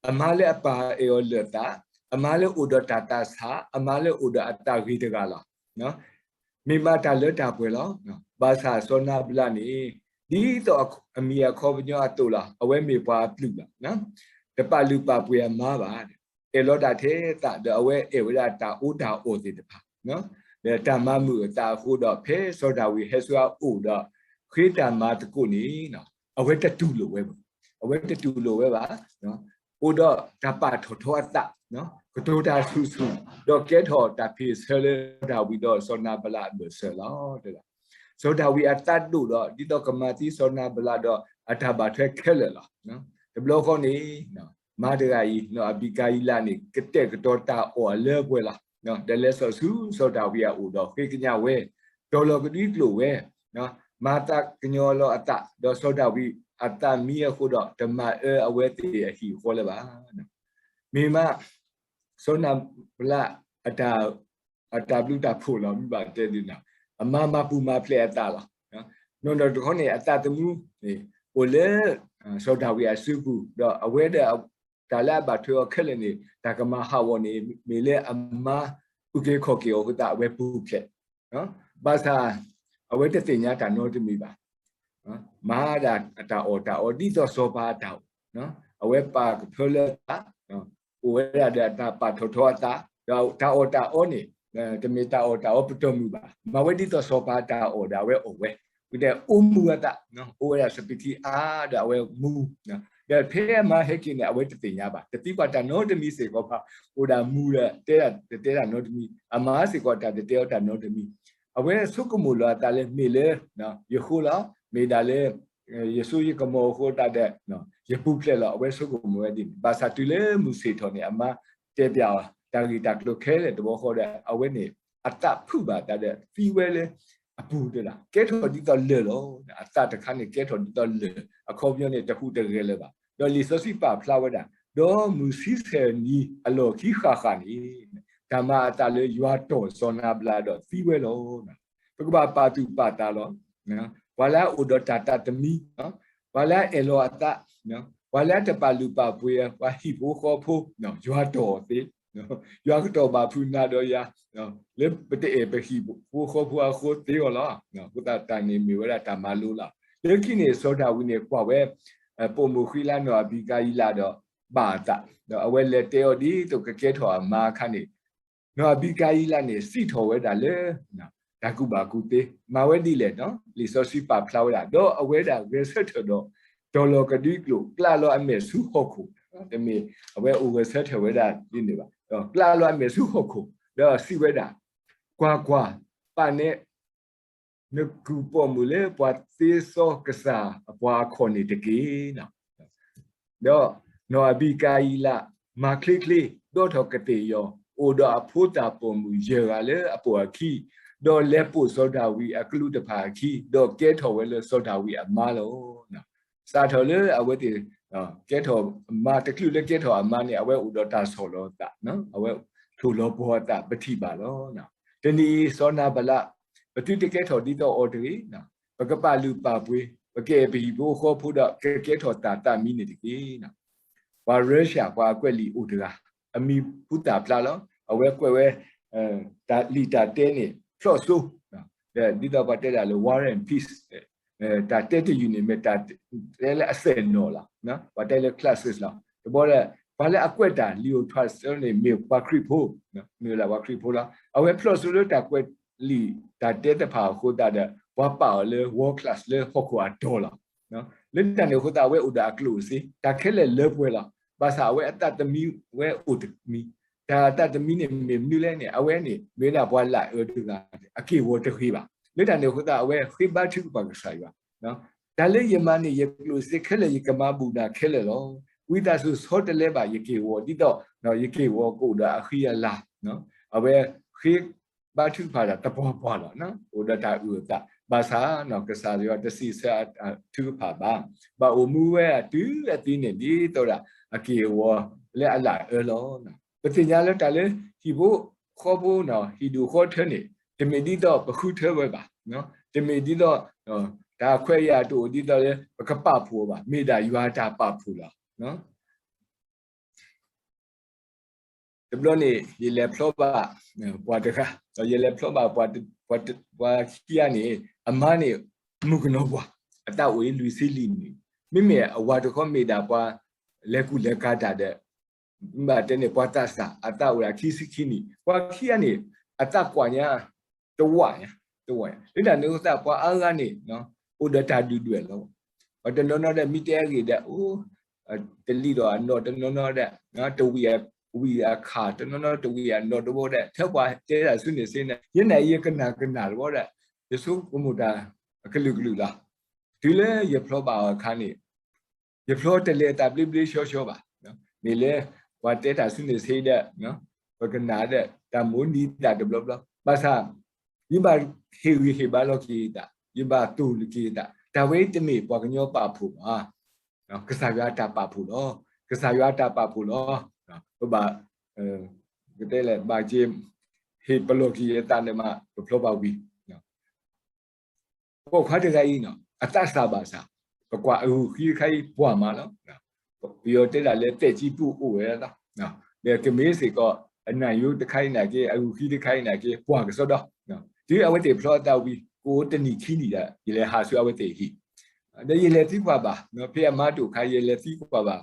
အမါလၢအပၢ်အဲၣ်အီၤလၢာ်သး, အမါလၢအိၣ်ဒီးတၢ်သးဆး, အမါလၢအိၣ်ဒီးအသးဂ့ၤတဂၤလီၤ. မ့ၢ်မးတၢ်လၢတၢ်ပှဲၤလီၤ. ဘၣ်ဆၣ်စီၤနၤဘလးန့ၣ် ဒ်သိးအမံၤအခီပညီအသိးလီၤ. အဝဲမ့ၢ်ပှၤအပျုၢ်လီၤ. တပာ်လုၢ်ပာ်ပှ့ၤအမါဘၣ်. အဲၣ်လီၤတၢ်ထဲသးဒီးအဝဲအဲၣ်ဝဲဒၣ်တၢ်အီၣ်တၢ်အီသ့ၣ်တဖၣ်, ဒီးတၢ်မၤမုာ်အသးအဃိဒီး ဖဲစီၤဒၤဝံးဟဲဆူအအိၣ်ဒီး ဃ့တၢ်မၤသကိးန့ၣ် အဝဲတတူၢ်လိာ်ဝဲဘၣ်. အဝဲတတူၢ်လိာ်ဝဲဘၣ်. အိၣ်ဒီးတၢ်ပာ်ထီၣ်ထီအသး, ကတိၤတၢ်ဆူၣ်ဆူၣ်, ဒီးကဲထီၣ်တၢ်ဖ့ၣ်ဆၢလၢစီၤဒၤဝံးဒီးစီၤနၤဘလးအဘၢၣ်စၢၤလီၤ. စီၤဒၤဝံးအသးဒိၣ်ဒီး ဒ်သိးကမၤသံစီၤနၤဘလးဒီးအတၢ်ဘၣ်ထွဲခဲလၢာ်လီၤ. တဘျီဃီန့ၣ် မါတဂၤအံၤ နီၢ်အဘံကၤယံလးန့ၣ် ကတဲာ်ကတီၤတၢ်အီၣ်အလၢအပှဲၤလီၤ. ဒီးလဲၤစိာ်ဆူစီၤဒၤဝံးအအိၣ်ဒီးဃ့ကညးဝဲ, တီၤလီၤကဒွံကျိာ်ဝဲ, မၤသးကညီၤလီၤအသး, ဒီးစီၤဒၤဝံးအသးမံအဃိဒီး တမၤအၢအဝဲသ့ၣ်အဟံၣ်အဃီလၢၤဘၣ်. မ့ၢ်မး စီၤနၤဘလး အတၢ်ဘျုးတၢ်ဖှိၣ်လီၤ မ့ၢ်ဘၣ်တဲဒ်န့ၣ်, အမါမၤပူၤမၤဖျဲးအသးလီၤ. နီၢ်နီၢ်တခီန့ၣ် အသးသမူန့ၣ် အိၣ်လၢ စီၤဒၤဝံးအစုပူၤ, ဒီးအဝဲဒီး တၢ်လၢအဘၣ်ထွဲအီၤခဲလၢာ်န့ၣ် တၢ်ကမၤဟးဂီၤန့ၣ် မ့ၢ်လၢအမါအုၣ်က့ၤခီၣ်က့ၤအီၤအဃိသတး အဝဲပူၤဖျဲး, ဘၣ်ဆၣ် အဝဲတသ့ၣ်ညါတၢ်နီတမံၤဘၣ်. မၤဒၣ်အတၢ်အီၣ်တၢ်အီ ဒ်သိးစီၤပၤအတၢ်အီၣ်, အဝဲပာ်ကဖၢလၢအသး, အိၣ်ဝဲဒၣ်ဒီးအတၢ်ပာ်ထီၣ်ထီအသး, ဒီးတၢ်အီၣ်တၢ်အီန့ၣ် တမ့ၢ်တၢ်အီၣ်တၢ်အီပတီၢ်မုၢ်ဘၣ်. မၤဝဲဒ်သိးစီၤပၤအတၢ်အီၣ်ဒီးအဝဲအီၣ်ဝဲ, ဝံၤဒီးအိၣ်မူအသး, အိၣ်ဝဲဒၣ်စပံးထံအါဒီးအဝဲမူ, ဒီးဖဲအမါဟဲက့ၤန့ၣ် အဝဲတသ့ၣ်ညါဘၣ်. တသံကွၢ်တၢ်နီတမံၤစ့ၢ်ကီးဘၣ်, အိၣ်ဒၣ်မူဒီး တဲတတဲတၢ်နီတမံၤ, အမါစ့ၢ်ကီးတၢ်တတဲအီၤတၢ်နီတမံၤ, အဝဲဆိကမိၣ်လီၤအသးလၢမ့ၢ်လၢ ယဃိလီၤ, မ့ၢ်ဒၣ်လၢ ယစိယကမီၤအဃိသတးဒီး ယပူၤဖျဲးလီၤ. အဝဲဆိကမိၣ်ဝဲဒ်န့ၣ်, ဘၣ်ဆၣ်တုၤလၢမုၢ်ဆ့ၣ်ထီၣ်န့ၣ် အမါတဲပျးအီၤ တၢ်ဂ့ၢ်တၢ်ကျိၤခဲလၢာ်တဘျီဃီဒီး အဝဲန့ၣ် အသးဖုးဘၣ်တၢ်ဒီး သံဝဲလၢအပူၤတဒၣ်, ကဲထီၣ်ဒ်သိးလၢၢ်လီၤ. အသးတခါန့ၣ် ကဲထီၣ်ဒ်သိးလၢၢ်, အခီပညီန့ၣ် တဟူးတဂဲၤလၢၤဘၣ်. ဒီးလံာ်စီဆှံပာ်ဖျါဝဲဒၣ်, ဒီးမုၢ်ဆံဆဲၣ်နံၤအလီၢ်ခံဃၣ်ဃၣ်န့ၣ် တၢ်မၤအသးလၢယွၤတီၢ်စီၤနၤဘလးဒီးသံဝဲလီၤ. ပကဘၣ်ပာ်သူၣ်ပာ်သးလီၤ. ပှၤလၢအအိၣ်ဒီးတၢ်သးသမံ, ပှၤလၢအအဲၣ်လီၤအသး, ပှၤလၢအတပာ်လုၢ်ပာ်ပှ့ၤ ပှၤဟံၣ်ဖိဃီဖိ ယွၤတီၢ်အီၤသ့, ယွၤကတီၢ်ဘၣ်ဖုးနၤဒီးယၤ လၢပတအဲၣ်ပဟံၣ်ဖိဃီဖိအဃိသ့အီၤလီၤ. အဃိသတးတၢ်န့ၣ်မ့ၢ်ဝဲဒၣ်တၢ်မၤလိလီၤ. လၢခံန့ၣ် စီၤဒၤဝံးန့ၣ်ကွၢ်ဝဲ ပိာ်မုၣ်ဃံလၤနီၢ်အဘံကၤယံလးဒီးဘၣ်အသး, ဒီးအဝဲလဲၤတဲအီၤဒ်သိးကကဲထီၣ်အမါအခါန့ၣ် နီၢ်အဘံကၤယံလးန့ၣ် စံၣ်ထီၣ်ဝဲဒၣ်လၢ တၢ်ကူၣ်ဘၣ်ကူၣ်သ့, မၤဝဲဒ်လဲၣ်, လံာ်စီဆှံပာ်ဖျါဝဲဒၣ်, ဒီးအဝဲဒၣ်ဂဲၤဆၢထၢၣ်ဒီး တီၤလီၤကဒွံကျိာ်, ကျးလီၤအမဲာ်ဆူဟီၣ်ခိၣ်, တမ့ၢ်အဝဲအိၣ်ဂဲၤဆၢထၢၣ်ဝဲဒၣ်ဒ်န့ၣ်ဘၣ်, ဒီးကျးလီၤအမဲာ်ဆူဟီၣ်ခိၣ်, ဒီးစံးဝဲဒၣ်, ကွၢ်ကွၢ်, ပာ်နဲ နကုၢ်ပိာ်မုၣ်လၢပှၤသ့စီကစၢ်အပှၤအခီၣ်န့ၣ်တက့ၢ်. ဒီးနီၢ်အဘံကၤယံလး မၤချ့ချ့, ဒီးထီၣ်ကသ့ၣ်ယီၤ, အိၣ်ဒီးအဖိသၣ်ပိာ်မုၣ်ယဲၢ်ဂၤလၢအပိာ်အခံ, ဒီးလဲၤပိာ်စီၤဒၤဝံးအကလူးတဖၣ်အခံ, ဒီးကဲထီၣ်ဝဲလၢစီၤဒၤဝံးအမါလီၤ. စးထီၣ်လၢအဝဲသ့ၣ် ကဲထီၣ်မါတချုးလၢကဲထီၣ်အမါန့ၣ် အဝဲအိၣ်ဒီးတၢ်ဆီၣ်လီၤအသး, အဝဲထိၣ်လီၤပှီၤအသး ပထံၣ်ဘၣ်လီၤ. တနံၤအံၤ စီၤနၤဘလး, ပသုတကဲထီၣ်ဒ်သိးအီၤတဂ့ၤ, ပကပာ်လုၢ်ပာ်ပှ့ၤ, ပကအဲၣ်ပဟံၣ်ဖိဃီဖိဒီး ကကဲထီၣ်တၢ်သးမံန့ၣ်တက့ၢ်. ပှၤရၢရှၢၣ် ပှၤအကွဲးလံာ်အိၣ်တဂၤ, အမံၤဟူသၣ်ဖျါလီၤ. အဝဲကွဲးဝဲ တၢ်လံာ်တၢ်တဲန့ၣ် ဖျီၣ်စိ, ဒ်သိးပှၤတဲဒၣ်လၢ War and Peace, တၢ်တဲတယုၢ်န့ၣ် မ့ၢ်တၢ်တဲလၢအစဲၣ်နီၤလီၤ. ပှၤတဲလၢ classics လီၤ. တဘျီဒီး ပှၤလၢအကွဲးတၢ် လံာ်အိၣ်ထွဲစ့ၢ်န့ၣ် မ့ၢ်ပှၤခရံာ်ဖိ, မ့ၢ်ဝဲဒၣ်ပှၤခရံာ်ဖိလီၤ. အဝဲဖျီၣ်စိလၢတၢ်ကွဲးလံာ်တၢ်တဲတဖၣ်အဃိသတးဒီး ပှၤပာ်အီၤလၢ world class လၢဟီၣ်ခိၣ်အတီၤလီၤ. လၢတၢ်န့ၣ်အဃိသတး အဝဲအိၣ်ဒီးအကျိၣ်အစ့, တၢ်ခဲလၢာ်လၢပှဲၤလီၤ. ဘၣ်ဆၣ်အဝဲအသးသမံဝဲအိၣ်တမံၤ, တၢ်အသးသမံန့ၣ်မ့ၢ်မနုၤလဲၣ်န့ၣ် အဝဲန့ၣ် မ့ၢ်ဝဲဒၣ်ပှၤလၢအအၢတဂၤ, အက့ၢ်အဂီၤတဂ့ၤဘၣ်. လၢတၢ်န့ၣ်အဃိသတး အဝဲဃ့ဘါထုကဖၣ်ကစၢ်ယွၤ, တၢ်လၢယမၤန့ၣ် ယကျိၣ်စ့ခဲလၢာ် ယကမၤဘူၣ်နၤခဲလၢာ်လီၤ. ဝံသးစူၤဆီတလဲဘၣ်ယက့ၢ်အဂီၤ ဒ်သိးယက့ၢ်အဂီၤကအိၣ်ဒီးအဃံအလၤ, အဝဲဃ့ဘါထုကဖၣ်ဒီးသပှၢ်ပှၢ်လီၤ. အိၣ်ဒီးတၢ်အုၣ်အသး, ဘၣ်ဆၣ်ကစၢ်ယွၤတစံးဆၢအထုကဖၣ်ဘၣ်. ဘၣ်အိၣ်မူဝဲအတုၤအသံန့ၣ် ဒ်သိးဒၣ်အက့ၢ်အဂီၤလၢအလၢအအၢလီၤ. ပသ့ၣ်ညါလၢတၢ်လၢ ဟံၣ်ဖိဃီဖိ ဟံၣ်ဒူၣ်ဃီထၢန့ၣ် တမ့ၢ်ဒ်သိးပဃုထၢဝဲဘၣ်, တမ့ၢ်ဒ်သိး တၢ်ခွဲးယာ်တအိၣ်ဒ်သိးလၢ ပကပာ်ဖှိၣ်အီၤဘၣ်, မ့ၢ်ဒၣ်ယွၤတၢ်ပာ်ဖှိၣ်လီၤ. တဘျီန့ၣ် ယလဲၤဖျီဘၣ်ပှၤတဂၤ, ဒီးယလဲၤဖျီဘၣ်ပှၤခံဂၤန့ၣ် အမါန့ၣ် မုၣ်ကနီၤပှၢ်, အသးအိၣ်အံၤလွံၢ်ဆံလွံၢ်နံၣ်, မ့မ့ၢ်အဝၤတခီမ့ၢ်ဒၣ်ပှၤလဲၤကူၣ်လဲၤကၤတၢ်ဒီး ဘၣ်တဲန့ၣ် ပှၤသးစၢ် အသးအိၣ်ဒၣ်ခံဆံခံနံၣ်, ပှၤခံဂၤန့ၣ် အသးကွၢ်ညါ တဝးညါ, တဝးညါ, လၢတၢ်န့ၣ်အဃိသတး ပှၤအါဂၤန့ၣ် အိၣ်ဒီးတၢ်ဒုၣ်ဒွဲၣ်လီၤ. ပှၤတနီၤနီၤဒီး မ့ၢ်တဲအဂ့ၢ်ဒီး အိၣ် တလံၤဒီးအနီၢ်တနီၤနီၤဒီး တဝံၣ်ဝံၣ်အခါ တနီၤနီၤတဝံၣ်အနီၢ်တဘိဒီး ထဲပှၤတဲတၢ်ဆူန့ၣ်စ့ၢ်န့ၣ် ယဲန့ၣ်ယကနၣ်ကနၣ်တဘိဒီး ယဆိကမိၣ်တၢ်အကလုာ်ကလုာ်လီၤ. တုၤလၢယဖျီဘၣ်အီၤအခါန့ၣ် ယဖျီတလဲၤသးဘျ့ဘျ့ဆှီဆှီဘၣ်. မ့ၢ်လၢ ပှၤတဲတၢ်ဆူန့ၣ်စ့ၢ်ဒီး ပကနၣ်ဒီး တၢ်မိၣ်နံၤသးတဘျီဘျီ. ဘၣ်ဆၣ် ယဘၣ်ဟ့ၣ်ဂံၢ်ဟ့ၣ်ဘါလီၤက့ၤသး, ယဘၣ်သိၣ်လိက့ၤသး, တၢ်ဝဲအံၤတမ့ၢ်ပှၤကညီပာ်ဖှိၣ်ဘၣ်. ကစၢ်ယွၤတၢ်ပာ်ဖှိၣ်လီၤ. ကစၢ်ယွၤတၢ်ပာ်ဖှိၣ်လီၤ. ပဘၣ် ကတဲလဲၣ် ဘၣ်က့ၤ ဟ့ၣ်ပလီၢ်က့ၤအသးန့ၣ်မး ပဖျီဘၣ်ဝံၤ ပိာ်ခွါတဂၤအံၤ အသးစၢ်ဘၣ်ဆၣ် ပကွၢ်အဂုာ်ဃံတခါအံၤ ပှၢ်မးလီၤ. ပယီၤတဲဒၣ်လၢ သက်ကြီးပိုအိုဝဲလီၤ. ဒီးကမ့ၢ်စ့ၢ်ကီး အနၢ်ယိတခါအံၤနာ်က့ အဂုာ်ဃံတခါအံၤနာ်က့ ပှၢ်ကစီဒီ, တုၤအဝဲသ့ၣ်ဖျီအသးဝံၤ ကအိၣ်တနံၣ်ခံနံၣ်ဒီး ယလဲၤဟးဆူအဝဲသ့ၣ်အဟံၣ်, ဒီးယလဲၤသံကွၢ်ဘၣ်, ဖဲအမါတအိၣ်အခါ ယလဲၤသံကွၢ်ဘၣ်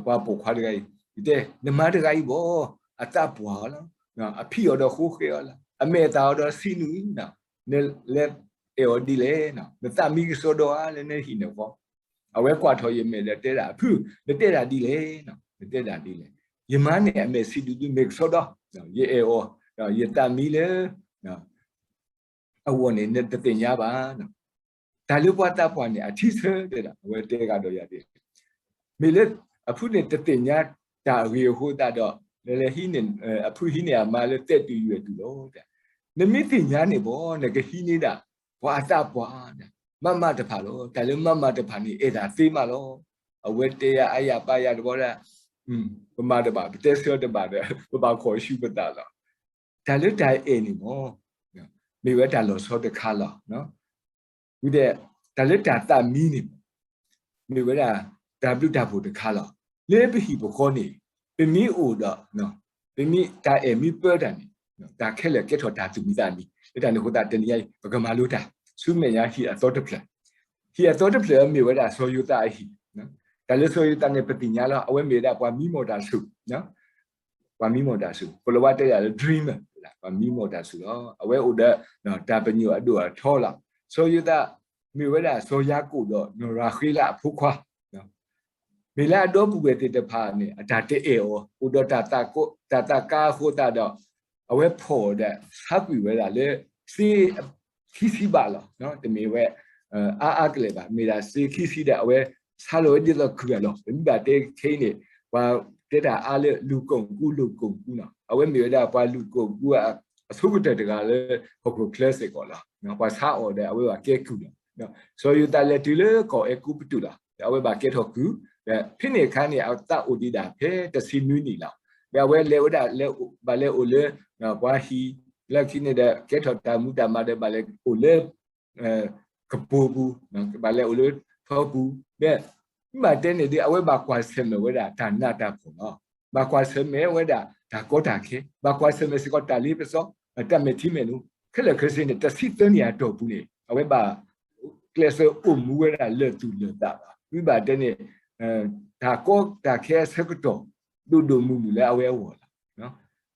ပှၤပိာ်ခွါတဂၤအံၤ, ယတဲ နမါတဂၤအံၤဘၣ် အသးပှၢ်အီၤလီၤ. အဖံးအီၤဒီးဃိဃဲအီၤလီၤ. အမဲာ်အသးအီၤဒီးဆံးနုာ်အံၤ, နလဲၤအဲၣ်အီၤဒ်လဲၣ်, နသးမံကစီဒီဧါ လၢနဟံၣ်နဃီ. အဝဲကွၢ်ထီၣ်ယမဲာ်ဒီးတဲဒၣ် အဖု, နတဲဒၣ်ဒ်လဲၣ်, နတဲဒၣ်ဒ်လဲၣ်. ယမါန့ၣ် အမဲာ်ဆံးဒူဒူ မဲာ်ကစီဒီ, ယအဲၣ်အီၤ, ယသးမံလၢ အဂီၢ်န့ၣ် နတသ့ၣ်ညါဘၣ်. တၢ်လၢပှၤသးပှၢ်န့ၣ် အထံဆၢတဲဒၣ် အဝဲတဲဂၤဒီးယၤဒ် မ့ၢ်လၢအဖုန့ၣ်တသ့ၣ်ညါတၢ်အဂ့ၢ်အဃိသတးဒီး နလဲၤဟံးန့ၢ် အဖုဟံးန့ၢ်အမါလၢ သက်ကြီးပိုအိုဝဲတုၤလီၤ. နမ့ၢ်သ့ၣ်ညါန့ၣ်ဘၣ် နကဟံးန့ၢ်ဒၣ် ပှၤအသးပှၢ်န့ၣ် မးမးတဖၣ်လီၤ. တၢ်လၢမးမးတဖၣ်န့ၣ် အဲၣ်တၢ်သ့မးလီၤ. အဝဲတဲယၤအါယၤပါယၤတဘျီဒီး ပမၤတဘၣ် ပတဲဆၢတဘၣ်ဒီး ပဘၣ်ခိးဆူပသးလီၤ. တၢ်လၢတၢ်အဲၣ်န့ၣ်မ့ၢ် မ့ၢ်ဝဲတၢ်လီၤဆီတခါလီၤ. ဝံၤဒီး တၢ်လၢတၢ်သးမံန့ၣ် မ့ၢ်ဝဲဒၣ် တၢ်ဘျုးတၢ်ဖှိၣ်တခါလီၤ. လၢပဟံၣ်ပဃီန့ၣ် ပမ့ၢ်အိၣ်ဒီး ပမ့ၢ်တၢ်အဲၣ်မ့ၢ်ပၢတၢ်န့ၣ် တၢ်ခဲလၢာ်ကဲထီၣ်တၢ်သူၣ်မံသးမံၤ လၢတၢ်န့ၣ်အဃိသတး တနံၤအံၤ ပကမၤလိတၢ် ဆူမဲာ်ညါဟံၣ်အသီတဖျၢၣ်, ဟံၣ်အသီတဖျၢၣ်မ့ၢ်ဝဲဒၣ်စီၤယိၤသးအဟံၣ်, တၢ်လၢစီၤယိၤသးန့ၣ် ပသ့ၣ်ညါလီၤ အဝဲမ့ၢ်ဝဲဒၣ်ပှၤမံမီၢ်တၢ်ဆူၣ် ပှၤမံမီၢ်တၢ်ဆူၣ် ကိၤလၤဝါတဲဒၣ်လၢ dreamer ပှၤမံမီၢ်တၢ်ဆူၣ်လီၤ. အဝဲအိၣ်ဒီး တၢ်ပညိၣ်အဒိၣ်အထီလီၤ. စီၤယိၤသး မ့ၢ်ဝဲဒၣ်စီၤယၤကိာ်ဒီးနီၢ်ရၤဃ့လးအဖိခွါ, မ့ၢ်လၢအဒီပုၢ်ဝဲၢ်သ့ၣ်တဖၣ်န့ၣ် အတၢ်တအဲၣ်အီၤ အိၣ်ဒီးတၢ်သးကါအဃိသတးဒီး အဝဲဖီၣ်အီၤဒီး ဆါကွံာ်ဝဲဒၣ်လၢ သ့ ခံဆံဘးလီၤ. တမ့ၢ်ဝဲ အါအါကလဲာ်ဘၣ် မ့ၢ်ဒၣ်သ့ခံဆံဒီး အဝဲဆါလီၤဝဲဒ်သိးကုၢ်အလီၢ် ပမ့ၢ်ဘၣ်တဲခဲအံၤန့ၣ် ပှၤတဲတၢ်အါလၢလူၤကိာ်ကူ လူၤကိာ်ကူနီၤ အဝဲမ့ၢ်ဝဲဒၣ်ပှၤလူၤကိာ်ကူ အဆိကတၢၢ်တဂၤလၢဟီၣ်ခိၣ်ချၢစ့ၢ်ကီးလီၤ. ပှၤဆါအီၤဒီး အဝဲဘၣ်ကဲကုၢ်လီၤ. စီၤယိၤသးလဲၤတုၤလၢကီၢ်အဲၤကူပတူးလီၤ. ဒီးအဝဲဘၣ်ကဲထီၣ်ကုၢ် ဒီးဖဲန့ၣ်အခါန့ၣ် အသးအိၣ်ဒံးဒၣ်ဖဲတဆံနွံနံၣ်လီၤ. ဒီးအဝဲလဲၤဝဲဒၣ် ဘၣ်လဲၤအိၣ်လၢ ပှၤဟံၣ်လၢခံန့ၣ်ဒီး ကဲထီၣ်တၢ်မူတၢ်မၤဒီး ဘၣ်လဲၤအိၣ်လၢ ကပိာ်ပူၤ ဘၣ်လဲၤအိၣ်လၢထီပူၤ ဒီး မ့ၢ်ဘၣ်တဲန့ၣ်ဒီး အဝဲဘၣ်ကွၢ်ဆၢၣ်မဲာ်ဝဲဒၣ်တၢ်နးတၢ်ဖှီၣ်လီၤ. ဘၣ်ကွၢ်ဆၢၣ်မဲာ်ဝဲဒၣ်တၢ်ကီတၢ်ခဲ ဘၣ်ကွၢ်ဆၢၣ်မဲာ်စ့ၢ်ကီးတၢ်လ့ပစီ တၢ်မဲာ်ထံမဲာ်နိ ခဲလၢာ်ခဲဆ့န့ၣ် တဆံသၢနံၣ်အတီၢ်ပူၤန့ၣ် အဝဲဘၣ် ကျဲးစၢးအိၣ်မူဝဲဒၣ်လၢာ်သူၣ်လၢာ်သးဘၣ်. မ့ၢ်ဘၣ်တဲန့ၣ် တၢ်ကီတၢ်ခဲအဆၢကတီၢ် ဒိၣ်ဒိၣ်မုၢ်မုၢ်လၢအဝဲအဂီၢ်လီၤ.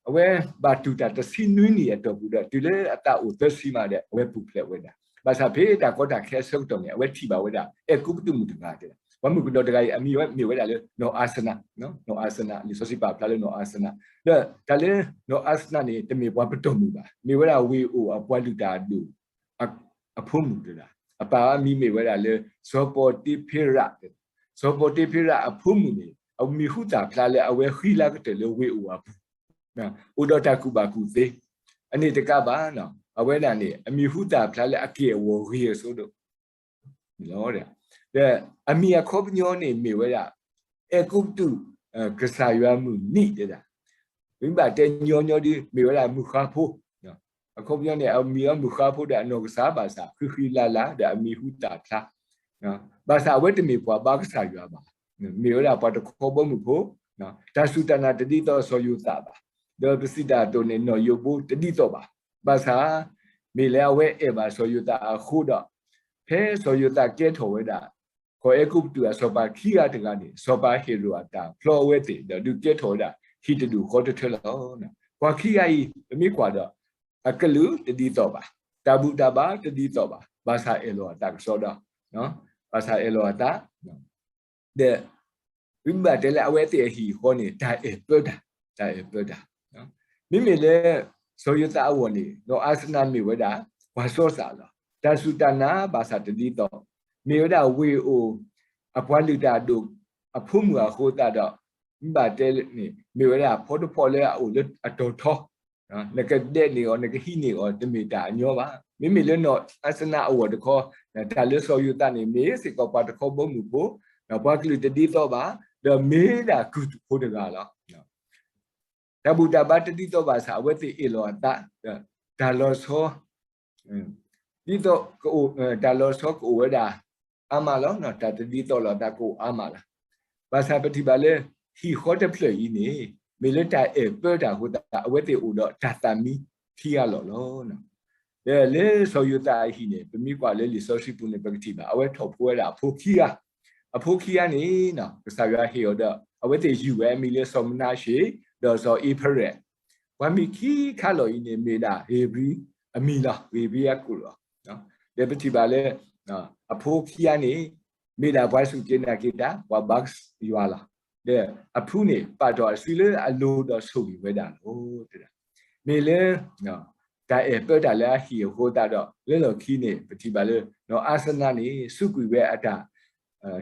အဝဲဘၣ်တူၢ်တၢ်တဆံနွံနံၣ်အတီၢ်ပူၤဒီး တုၤလၢအသးအိၣ်သၢဆံမးဒီး အဝဲပူၤဖျဲးဝဲဒၣ်. ဘၣ်ဆၣ်ဖဲတၢ်ကီတၢ်ခဲအဆၢကတီၢ်န့ၣ် အဝဲထံၣ်ဘၣ်ဝဲဒၣ် အဲၤကူပတူးမုၣ်တဂၤတဲဒၣ် ပှၤမုၣ်ကနီၤတဂၤအံၤ အမံၤဝဲမ့ၢ်ဝဲဒၣ်လၢ နီၢ်အၤစနၤ, နီၢ်အၤစနၤ လံာ်စီဆှံပာ်ဖျါလၢနီၢ်အၤစနၤ ဒီးတၢ်လၢနီၢ်အၤစနၤန့ၣ် တမ့ၢ်ပှၤပတီၢ်မုၣ်ဘၣ်, မ့ၢ်ဝဲဒၣ်ဝ့ၢ်အိၣ်အပှၤလုၢ်တၢ်အဒိၣ် အဖိမုၣ်တဂၤ, အပၢ်အမံၤမ့ၢ်ဝဲဒၣ်လၢ စီၤပီၤတ့ဖ့ရး, စီၤပီၤတ့ဖ့ရးအဖိမုၣ်န့ၣ် အမံၤဟူသၣ်ဖျါလၢအဝဲဃံလၤကတၢၢ်လၢဝ့ၢ်အိၣ်အပူၤ, အိၣ်ဒီးတၢ်ကူၣ်ဘၣ်ကူၣ်သ့, အန့ၣ်တကးဘၣ်, အဝဲဒၣ်န့ၣ် အမံၤဟူသၣ်ဖျါလၢအက့ၢ်အဂီၤဂ့ၤအစိၤဒိၣ် လီၤ. ဒီးအမံၤအခီပညီန့ၣ်မ့ၢ်ဝဲဒၣ် အဲၤကူပတူး ကစၢ်ယွၤမုၢ်နံၤတဲဒၣ်, ပမ့ၢ်ဘၣ်တဲညီညီဒ် မ့ၢ်ဝဲဒၣ်မုၢ်ဃါဖိ, အခီပညီန့ၣ် အမံၤအီၤမုၢ်ဃါဖိဒီးအနီၢ်ကစၢ်ဘၣ်ဆၣ် ဃံဃံလၤလၤဒီးအမံၤဟူသၣ်ဖျါ, ဘၣ်ဆၣ်အဝဲတမ့ၢ်ပှၤဘါကစၢ်ယွၤဘၣ်, မ့ၢ်ဝဲဒၣ်ပှၤတခီဘီမုၢ်ဖိ, တၢ်စူၢ်တၢ်နာ်တဒ်သိးစီၤယိၤသးဘၣ်, ဒီးပစံးတၢ်အသိးန့ၣ် နီၢ်ယိၤဘိတဒ်သိးဘၣ်, ဘၣ်ဆၣ် မ့ၢ်လၢအဝဲအဲၣ်ဘၣ်စီၤယိၤသးအဃိဒီး ဖဲစီၤယိၤသးကဲထီၣ်ဝဲဒၣ် ကီၢ်အဲၤကူပတူးအစီၤပၤခံဂၤတဂၤန့ၣ် စီၤပၤဟ့ရိၣ်အတၢ်ဖျီအဝဲသ့ၣ် ဒီးဒုးကဲထီၣ်ဝဲဒၣ်ဟံၣ်တဒူၣ်ဃီတထၢလီၤ. ပှၤခံဂၤအံၤ ပမ့ၢ်ကွၢ်ဒီး အကလုာ်တဒ်သိးဘၣ်, တၢ်ဘူၣ်တၢ်ဘါတဒ်သိးဘၣ်, ဘၣ်ဆၣ်အဲၣ်လီၤအသးကစီဒီ, ဘၣ်ဆၣ်အဲၣ်လီၤအသး ဒီး ပမ့ၢ်ဘၣ်တဲလၢအဝဲသ့ၣ်အဟံၣ်အဃီန့ၣ် တၢ်အဲၣ်ပၢတၢ်, တၢ်အဲၣ်ပၢတၢ်, မ့မ့ၢ်လၢ စီၤယိၤသးအဂီၢ်န့ၣ် နီၢ်အၤစနၤမ့ၢ်ဝဲဒၣ် ပှၤစီစၢ်လီၤ. တၢ်စူၢ်တၢ်နာ်ဘၣ်ဆၣ်တဒ်သိး, မ့ၢ်ဝဲဒၣ်ဝ့ၢ်အိၣ် အပှၤလုၢ်တၢ်အဒိၣ် အဖိမုၣ်အဃိသတးဒီး မ့ၢ်ဘၣ်တဲန့ၣ် မ့ၢ်ဝဲဒၣ်ဖီတဖီလၢအအိၣ်လၢအတီၤထီ နကဒဲးန့ၢ်အီၤ နကဟံးန့ၢ်အီၤ တမ့ၢ်တၢ်အညီဘၣ်. မ့မ့ၢ်လၢနီၢ်အၤစနၤအဂီၢ်တခီ, တၢ်လၢစီၤယိၤသးန့ၣ် မ့ၢ်စ့ၢ်ကီးပှၤတခီဘီမုၢ်ဖိ, ပှၤကလုာ်တဒ်သိးဘၣ်, ဒီးမ့ၢ်ဒၣ်ကုၢ်ဖိတဂၤလီၤ. တၢ်ဘူၣ်တၢ်ဘါတဒ်သိးဘၣ်ဆၣ် အဝဲသ့ၣ်အ့ၣ်လိာ်အသး, တၢ်လီၤဆီ ဒ်သိး တၢ်လီၤဆီကအိၣ်ဝဲဒၣ် အါမးလီၤ. တၢ်တဒ်သိးလိာ်အသးကအိၣ်အါမးလီၤ. ဘၣ်ဆၣ်ပထံၣ်ဘၣ်လၢ ဟံၣ်ဃီတဖျၢၣ်အံၤန့ၣ် မ့ၢ်လၢတၢ်အဲၣ်ပၢတၢ်အဃိသတး အဝဲသ့ၣ်အိၣ်ဒီးတၢ်သးမံခံဂၤလီၤလီၤ. ဒီးလၢစီၤယိၤသးအဟံၣ်န့ၣ် ပမ့ၢ်ကွၢ်လၢလံာ်စီဆှံပူၤန့ၣ် ပကထံၣ်ဘၣ် အဝဲထီၣ်ဖိဝဲဒၣ်အဖိခံဂၤ, အဖိခံဂၤန့ၣ် ကစၢ်ယွၤဟ့ၣ်အီၤဒီး အဝဲသ့ၣ်ယုၢ်ဝဲအမံၤလၢစီၤမနၤၡ့ ဒီးစီၤအ့ဖရဲၣ်, ပှၤမံၤခံခါလီၤအံၤန့ၣ် မ့ၢ်ဒၣ်ဧ့ၤဘြံၤအမံၤလီၤ. ဧ့ၤဘြံၤအကိၣ်လီၤ. ဒီးပထံၣ်ဘၣ်လၢ အဖိခံဂၤန့ၣ် မ့ၢ်ဒၣ်ပှၤစူၢ်က့ၤနာ်က့ၤတၢ် ပှၤဘါယွၤလီၤ. ဒီးအဖုန့ၣ် ပာ်ထီၣ်အစုလၢအလိၤဒီးဆိၣ်ဂ့ၤဝဲဒၣ်လီၤ. မ့ၢ်လၢ တၢ်အဲၣ်ပၢတၢ်လၢအဟံၣ်အဃိသတးဒီး လၢလီၢ်ခံန့ၣ် ပထံၣ်ဘၣ်လၢ နီၢ်အၤစနၤန့ၣ် စူးကွံာ်ဝဲအတၢ်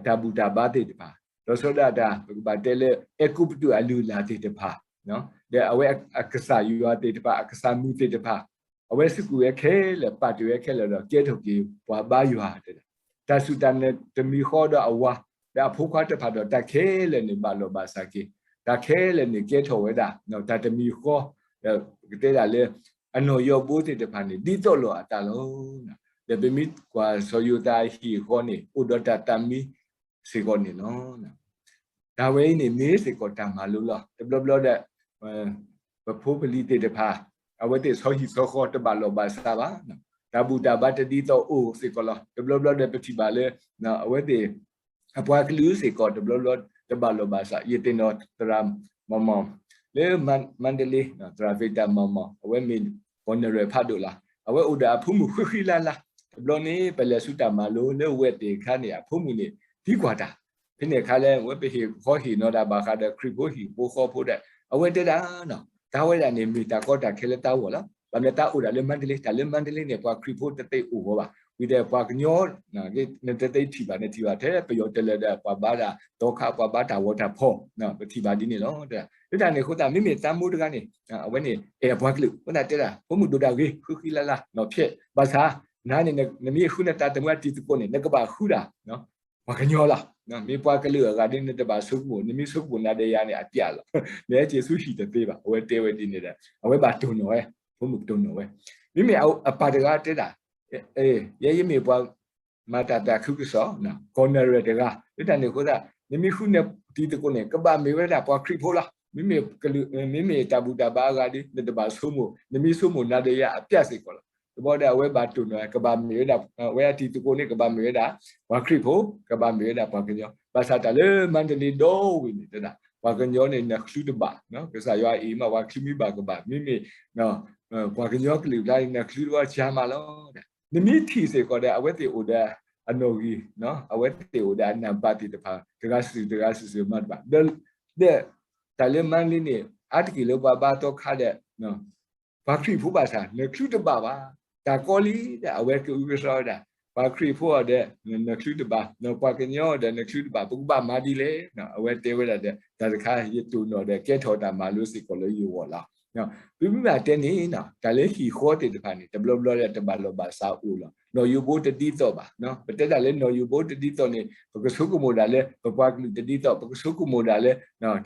တၢ်ဘူၣ်တၢ်ဘါသ့ၣ်တဖၣ်, ဒီးစီၤဒၣ်တၢ် ပကဘၣ်တဲလၢ အဲၤကူပတူးအလုၢ်အလၢ်သ့ၣ်တဖၣ်, ဒီးအဝဲအကစၢ်ယွၤသ့ၣ်တဖၣ် အကစၢ်မုၢ်သ့ၣ်တဖၣ်, အဝဲစူးကွံာ်ဝဲခဲလၢာ် ပာ်တ့ၢ်ဝဲခဲလၢာ်ဒီး ကဲထီၣ်က့ၤပှၤဘါယွၤတဲဒၣ်, တၢ်စူၢ်တၢ်နာ်တမံၤဃီဒီးအဝၤ ဒီးအဖိခွါတဖၣ်ဒီး တၢ်ခဲလၢာ်န့ၣ် ဘၣ်လိာ်ဘၣ်စးက့ၤ, တၢ်ခဲလၢာ်န့ၣ် ကဲထီၣ်ဝဲဒၣ် တၢ်တမံၤဃီ, ဒီးပကတဲဒၣ်လၢ အနီၢ်ယီၢ်ဘိသ့ၣ်တဖၣ်န့ၣ် ဒ်သိးလိာ်အသးလီၤ. ဒီးပမ့ၢ်ကွၢ်စီၤယိၤသးအဟံၣ်အဃီန့ၣ် အိၣ်ဒီးတၢ်သးမံ စ့ၢ်ကီးန့ၣ်လီၤ. တၢ်ဝဲအံၤန့ၣ် မ့ၢ်စ့ၢ်ကီးတၢ်မၤလိလီၤ. တဘျီဘျီဒီး ပဖိပလံၤသ့ၣ်တဖၣ် အဝဲသ့ၣ်ဆီဟံၣ်ဆီဃီတဘၣ်လိာ်ဘၣ်စးဘၣ်, တၢ်ဘူၣ်တၢ်ဘါတဒ်သိးအိၣ်စ့ၢ်ကီးလီၤ. တဘျီဘျီဒီးပထံၣ်ဘၣ်လၢ အဝဲသ့ၣ် အပှၤကလုာ်စ့ၢ်ကီးတဘျီဘျီတဘၣ်လိာ်ဘၣ်စး, ယသ့ၣ်နီၣ်သရၣ်မီၢ်မီၢ် လၢမါဒလ့ သရၣ်ဖ့တၢ်မီၢ်မီၢ် အဝဲမ့ၢ်ကီၢ်နရၢၣ်ဖးဒိၣ်လီၤ. အဝဲအိၣ်ဒီးအဖိမုၣ်ဃံဃံလၤလၤ, တဘျီန့ၣ် ပလဲၤဆူတၢ်မၤလိလၢဝဲၢ်သ့ၣ်အခါန့ၣ် အဖိမုၣ်န့ၣ် သံကွၢ်တၢ် ဖဲန့ၣ်အခါလၢ အဝဲပဟ့ၣ်ခီဟ့ၣ်နီၤတၢ်ဘၣ်ဃးဒီးခရံာ်ဖိဟံၣ်ဖိဃီဖိဒီး အဝဲတဲဒၣ် တၢ်ဝဲဒၣ်န့ၣ် မ့ၢ်တၢ်ကီတၢ်ခဲလၢတၢ်ဂီၢ်လီၤ. ဘၣ်မနုၤတၢ်အိၣ်ဒၣ်လၢမါဒလ့, တၢ်လၢမါဒလ့န့ၣ် ပှၤခရံာ်ဖိတသ့အိၣ်ဂီၢ်ဘၣ်. ဝံၤဒီးပှၤကညီ နတသ့ထံၣ်ဘၣ်, နထံၣ်ဘၣ်ထဲပယီၤတလၢၤဒီး ပှၤဘါတၢ်သီခါ, ပှၤဘါတၢ်ဂီၤတၢ်ဖီၣ်, ပထံၣ်ဘၣ်ဒ်န့ၣ်လီၤ. လၢတၢ်န့ၣ်အဃိသတး မ့မ့ၢ်သးမိတဂၤန့ၣ် အဝဲန့ၣ် အဲၣ်အပှၤကလုာ်အဃိသတးတဲဒၣ် ဖိမုၣ်ဒိၣ်တၢ်ဂ့ၤ ဃံဃံလၤလၤ နီၢ်ဖျဲး, ဘၣ်ဆၣ် နၤန့ၣ် နမ့ၢ်ဃုနတၢ်တမုၢ်အတံၤသကိးန့ၣ် နကဘၣ်ဃုဒၣ် ပှၤကညီလီၤ. မ့ၢ်ပှၤကလုာ်အဂၤဒီး နတဘၣ်ဆိကမိၣ်, နမ့ၢ်ဆိကမိၣ်နၤဒီးယၤန့ၣ် အပျဲလီၤ. နဟဲက့ၤဆူဟံၣ်တသ့ဘၣ်. အဝဲတဲဝဲဒ်န့ၣ်ဒီး အဝဲဘၣ်တိၢ်နီၣ်ဝဲ, ဖိမုၣ်တိၢ်နီၣ်ဝဲ. မ့မ့ၢ်အပၢ်တဂၤတဲဒၣ် ယဲယမ့ၢ်ပှၤမၤတၢ်သးခုကစီၣ်, ကီၢ်နရၢၣ်တဂၤ, လၢတၢ်န့ၣ်အဃိသတး နမ့ၢ်ဃုနတံၤသကိးန့ၣ် ကဘၣ်မ့ၢ်ဝဲဒၣ်ပှၤခရံာ်ဖိလီၤ. မ့မ့ၢ်တၢ်ဘူၣ်တၢ်ဘါအဂၤဒီး နတဘၣ်ဆိကမိၣ်, နမ့ၢ်ဆိကမိၣ်နၤဒီးယၤအပျဲစ့ၢ်ကီးလီၤ. တဘျီဒီးအဝဲဘၣ်တိၢ်နီၣ် ကဘၣ်မ့ၢ်ဝဲဒၣ် ဝဲအတံၤသကိးန့ၣ် ကဘၣ်မ့ၢ်ဝဲဒၣ် ပှၤခရံာ်ဖိ, ကဘၣ်မ့ၢ်ဝဲဒၣ်ပှၤကညီ, ဘၣ်ဆၣ်တၢ်လၢမါဒလ့ဒီဝ့ၢ်န့ၣ်တဲဒၣ် ပှၤကညီန့ၣ် နချုးတဘၣ်, ကစၢ်ယွၤအံၤမး ပှၤချုးမံဘၣ်ကဘၣ်, မ့မ့ၢ် ပှၤကညီကလုာ်ကျါန့ၣ် နချုးတဘၣ်ကၢ်မးလီၤ. နမ့ၢ်ထံၣ်စ့ၢ်ကီးဒီး အဝဲသ့ၣ်အိၣ်ဒီးအနီၣ်ဂံၢ်, အဝဲသ့ၣ်အိၣ်ဒီးအနၢ်ပၢၢ်သ့ၣ်တဖၣ် တဂၤစုာ်တဂၤစုာ်စုာ်မၤတဘၣ်, ဒီး တၢ်လၢမါဒလ့န့ၣ် အါတက့ၢ်လၢပှၤဘါသီခါဒီး ပှၤခရံာ်ဖိဘၣ်ဆၣ် နချုးတဘၣ်ဘၣ်. တၢ်ကီလံဒီး အဝဲကအုကစွါဝဲဒၣ် ပှၤခရံာ်ဖိအီၤဒီး နချုးတဘၣ်, ပှၤကညီဒီးနချုးတဘၣ်, ပကဘၣ်မၤဒ်လဲၣ်. အဝဲတဲဝဲဒၣ်ဒီး တၢ်တခါ ယတိၢ်နီၣ်ဒီးကဲထီၣ်တၢ်မၤလိစ့ၢ်ကီးလၢယဂီၢ်လီၤ. ပမ့ၢ်ဘၣ်တဲန့ၣ် တၢ်လၢဟံၣ်ဃီသ့ၣ်တဖၣ်န့ၣ် တဘျီဘျီဒီးတဘၣ်လိာ်ဘၣ်စးအိၣ်လီၤ. နီၣ်ယိၤဘိတဒ်သိးဘၣ်. ပတဲဒၣ်လၢနီၣ်ယိၤဘိတဒ်သိးန့ၣ် ပကဆိကမိၣ်ဒၣ်လၢ ပပှၤကလုာ်တဒ်သိး, ပကဆိကမိၣ်ဒၣ်လၢ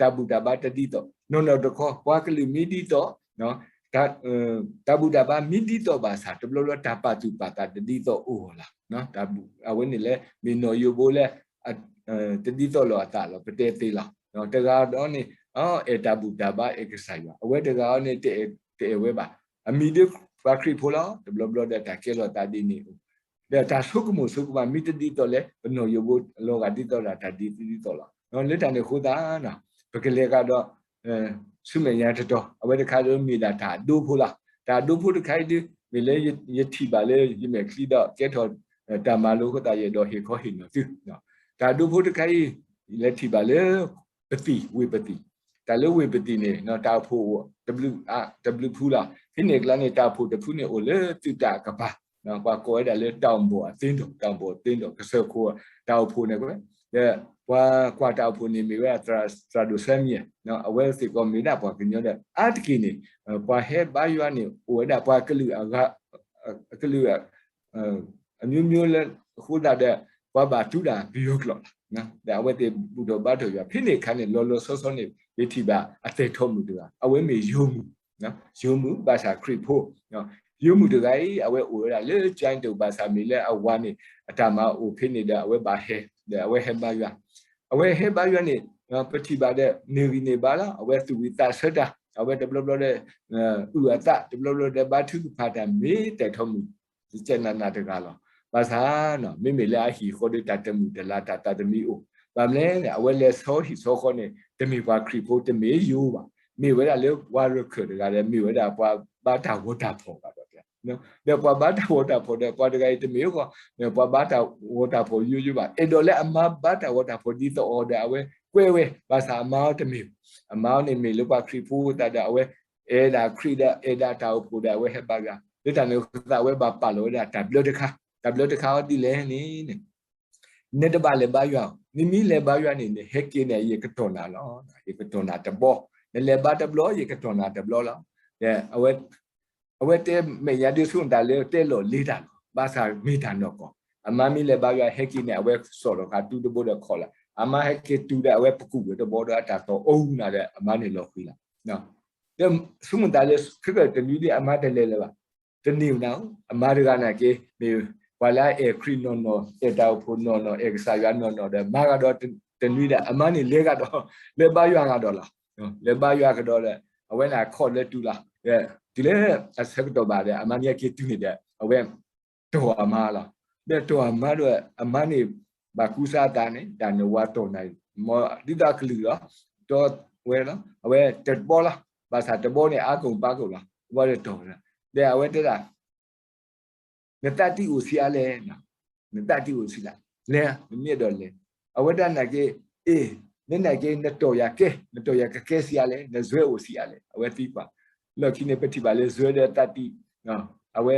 တၢ်ဘူၣ်တၢ်ဘါတဒ်သိး, နီၢ်နီၢ်တခီ ပှၤကလုာ်မ့ၢ်ဒ်သိး တၢ်ဘူၣ်တၢ်ဘါမ့ၢ်ဒ်သိးဘၣ်ဆၣ် တဘျီဘျီတၢ်ပာ်သူၣ်ပာ်သးတဒ်သိးအိၣ်လီၤ. အဝဲန့ၣ်လၢ မ့ၢ်နီၣ်ယိၤဘိလၢ တဒ်သိးလိာ်အသးလီၤ ပတဲသ့လီၤ. တဂၤဒီးန့ၣ် အဲၣ်တၢ်ဘူၣ်တၢ်ဘါ အဲၣ်ကစၢ်ယွၤ, အဝဲတဂၤဒီးန့ၣ် တအဲၣ်ဝဲဘၣ်. အမံၤဒ်ပှၤခရံာ်ဖိလီၤ. တဘျီဘျီဒီးတၢ်ကဲထီၣ်သးဒ်န့ၣ်အိၣ် ဒီးတၢ်ဆိကမိၣ်ဆိကမးမ့ၢ်တဒ်သိးလဲၣ် ပနီၣ်ယိၤဘိလီၤဂာ်ဒ်သိးဒီးတၢ်ဒ်သိးလီၤ. လၢတၢ်န့ၣ်အဃိသတး ပကလဲၤကဒီး ဆူမဲာ်ညါတတီၤ အဝဲတခါဒီးမ့ၢ်ဒၣ်တၢ်အဒိဖိလီၤ. တၢ်အဒိဖိတခါအံၤဒ် မ့ၢ်လၢယထံၣ်ဘၣ်လၢယမဲာ်ချံဒီးကဲထီၣ် တၢ်မၤလိအဃိသတး ယအဲၣ်ဒိးဟ့ၣ်ခီဟ့ၣ်နီၤသု. တၢ်အဒိဖိတခါအံၤ လဲၤထံၣ်ဘၣ်လၢ ပသံၣ်, ဝ့ၢ်ပသံၣ်, တၢ်လၢဝ့ၢ်ပသံၣ်န့ၣ် တၢ်အိၣ်ဖှိၣ်အိၣ် တဘျုးဖုလီၤ. ဖဲန့ၣ်အကျါန့ၣ် တၢ်အိၣ်ဖှိၣ်တဖုန့ၣ် အိၣ်လၢသုးတၢ်အကပၤ, ပှၤကိးဝဲဒၣ်လၢတၢ်အိၣ်ဖှိၣ်အသ့ဒီး တၢ်အိၣ်ဖှိၣ်အသ့ဒီး ကစၢၢ်ခိၣ်တၢ်အိၣ်ဖှိၣ်န့ၣ်ကွဲ, ဒီးပှၤကွၢ်တၢ်အိၣ်ဖှိၣ်န့ၣ်မ့ၢ်ဝဲဒၣ် သရၣ်ဒိၣ်စဲမံယဲၢ်, အဝဲစ့ၢ်ကီးမ့ၢ်ဒၣ်ပှၤကညီဒီး အါတက့ၢ်န့ၣ် ပှၤဟဲဘါယွၤန့ၣ် အိၣ်ဝဲဒၣ်ပှၤကလုာ်အဂၤ ကလုာ် အမျိုးမျိုးလၢအဃိသတးဒီး ပှၤဘၣ်တူၢ်တၢ်ပယီၤကျိာ်လီၤ. ဒီးအဝဲသ့ၣ်ဘူၣ်ထီၣ်ဘါထီၣ်ယွၤ ဖဲန့ၣ်အခါန့ၣ် လီၤလီၤဆီဆီန့ၣ် ပထံၣ်ဘၣ်အသဲၣ်ထီၣ်မုၣ်တဂၤ အဝဲမ့ၢ်ယိၤမုၣ်, ယိၤမုၣ်ဘၣ်ဆၣ်ခရံာ်ဖိ, ယိၤမုၣ်တဂၤအံၤ အဝဲအိၣ်ဝဲဒၣ်လၢကၠဲတအိၣ်ဘၣ်ဆၣ်မ့ၢ်လၢအဝၤန့ၣ် အတၢ်မၤအိၣ်ဖဲန့ၣ်ဒီး အဝဲဘၣ်ဟဲ ဒီးအဝဲဟဲဘါယွၤ, အဝဲဟဲဘါယွၤန့ၣ် ပထံၣ်ဘၣ်ဒီး န့ၢ်ဂံၢ်န့ၢ်ဘါလီၤ. အဝဲသူၣ်ဝံၤသးဆၢတၢ် အဝဲတဘျီဘျီဒီး အုၣ်အသး တဘျီဘျီဒီးဘါထုကဖၣ်တၢ် မ့ၢ်သဲၣ်ထီၣ်မုၣ် တကဲနးနးတဂၤလီၤ. ဘၣ်ဆၣ် မ့မ့ၢ်လၢအဟံၣ်ဃီဒီး တၢ်တမုာ်တလၤတၢ်သးတမံၤအိၣ်, ဘၣ်မနုၤလဲၣ်န့ၣ် အဝဲလဲၤဆီဟံၣ်ဆီဃီန့ၣ် တမ့ၢ်ပှၤခရံာ်ဖိ တမ့ၢ်ယိၤဘၣ်, မ့ၢ်ဝဲဒၣ်လၢပှၤရခၢၣ်တဂၤဒီး မ့ၢ်ဝဲဒၣ်ပှၤဘါတၢ်ဂီၤတၢ်ဖီၣ်ဘၣ်ဒီး ဒီးပှၤဘါတၢ်ဂီၤတၢ်ဖီၣ်ဒီး ပှၤတဂၤအံၤတမ့ၢ်အဂီၢ် ပှၤဘါတၢ်ဂီၤတၢ်ဖီၣ်ယိယိဘၣ်, အဲၣ်ဒိးလၢအမါဘါတၢ်ဂီၤတၢ်ဖီၣ်ဒ်သိးအီၤဒီး အဝဲကွဲဝဲ, ဘၣ်ဆၣ်အမါအီၤတမ့ၢ်, အမါအီၤန့ၣ်မ့ၢ်လၢပှၤခရံာ်ဖိသးဒီး အဝဲအဲၣ်ဒၣ်ခရံာ်ဒီး အဲၣ်ဒၣ်တၢ်အိၣ်ဖှိၣ်ဒီး အဝဲဟဲဘါယွၤ, လၢတၢ်န့ၣ်အဃိသတး အဝဲဘၣ်ပာ်လီၤဝဲဒၣ်တၢ်ဘျၢတခါ, တၢ်ဘျၢတခါအီၤဒ်လဲၣ်န့ၣ် နတဘၣ်လဲၤဘါယွၤ, နမ့ၢ်လဲၤဘါယွၤန့ၣ် နဟဲက့ၤန့ၣ် ယကတီၢ်နၤလီၤ, ယကတီၢ်နၤတဘျီ, နလဲၤဘါတဘျီ ယကတီၢ်နၤတဘျီလီၤ. ဒီး အဝဲတဲမဲာ်ညါဒ်ဆူၣ်တၢ်လၢတဲလီၤလ့တၢ်လီၤ, ဘၣ်ဆၣ်မ့ၢ်တၢ်နီၢ်ကီၢ်, အမါမ့ၢ်လဲၤဘါယွၤဟဲက့ၤန့ၣ် အဝဲစိာ်လီၤဃာ်တူတဘိဒီးခီၣ်လီၤ, အမါဟဲက့ၤတူဒီး အဝဲပကူၣ်ဝဲတဘီဒီးအတၢ်တီၤအူနၤဒီး အမါန့ၣ်လီၤဃံၤလီၤ. ဒီးဆူၣ်မတၤလၢ ခဲကတနွံဒ်အမါတလဲၤလၢၤဘၣ်, တန့ၢ်နၤဧိၤ, အမါတဂၤန့ၣ်က့ မ့ၢ် ပှၤလၢအအဲၣ်ခရံာ်နီၢ်နီၢ်, အဲၣ်တၢ်အိၣ်ဖှိၣ်နီၢ်နီၢ်, အဲၣ်ကစၢ်ယွၤနီၢ်နီၢ်ဒီး မၤဂၤဒီးတနွံဒီး အမါန့ၣ်လဲၤဂၤဒီး, လဲၤဘါယွၤဂၤဒီးလီၤ. လဲၤဘါယွၤကဒီးဒီး အဝဲန့ၣ်အခီၣ်လၢတုၤလီၤ. တုၤလၢအဆၢကတီၢ်ဘၣ်ဒီး အမါန့ၣ်က့ၤတုၤန့ၣ်ဒီး အဝဲ တီၢ်အမါလီၤ. ဒီးတီၢ်အမါဒီး အမါန့ၣ် ဘၣ်ကူစါအသးန့ၣ် တၢ်နဝၤတီၢ်နၤ, ဒ်သိးအကလုၢ်လီၤ, တီၢ်ဝဲလီၤ. အဝဲတဘီလီၤ. ဘၣ်ဆၣ်တဘီန့ၣ် အါကိၣ်ပၢ်ကိၣ်လီၤ. တဘီဒီးတီၢ်ဝဲလီၤ. ဒီးအဝဲတဲဒၣ် နသးတံၢ်အိၣ်ဆံးအါလဲၣ်, နသးတံၢ်အိၣ်ဆံးလဲၣ်, လဲၤ, နမ့ၢ်အဲၣ်ဒိးလဲၤ. အဝဲဒၣ်နာ်က့, အ့ၣ်, နနာ်က့ နတီၢ်ယၤကဲ, နတီၢ်ယၤကကဲဆံးအါလဲၣ်, နစွဲအိၣ်ဆံးအါလဲၣ်. အဝဲသံကွၢ်, လီၢ်ခံန့ၣ် ပထံၣ်ဘၣ်လၢစွဲဒီးသးတံၢ်, အဝဲ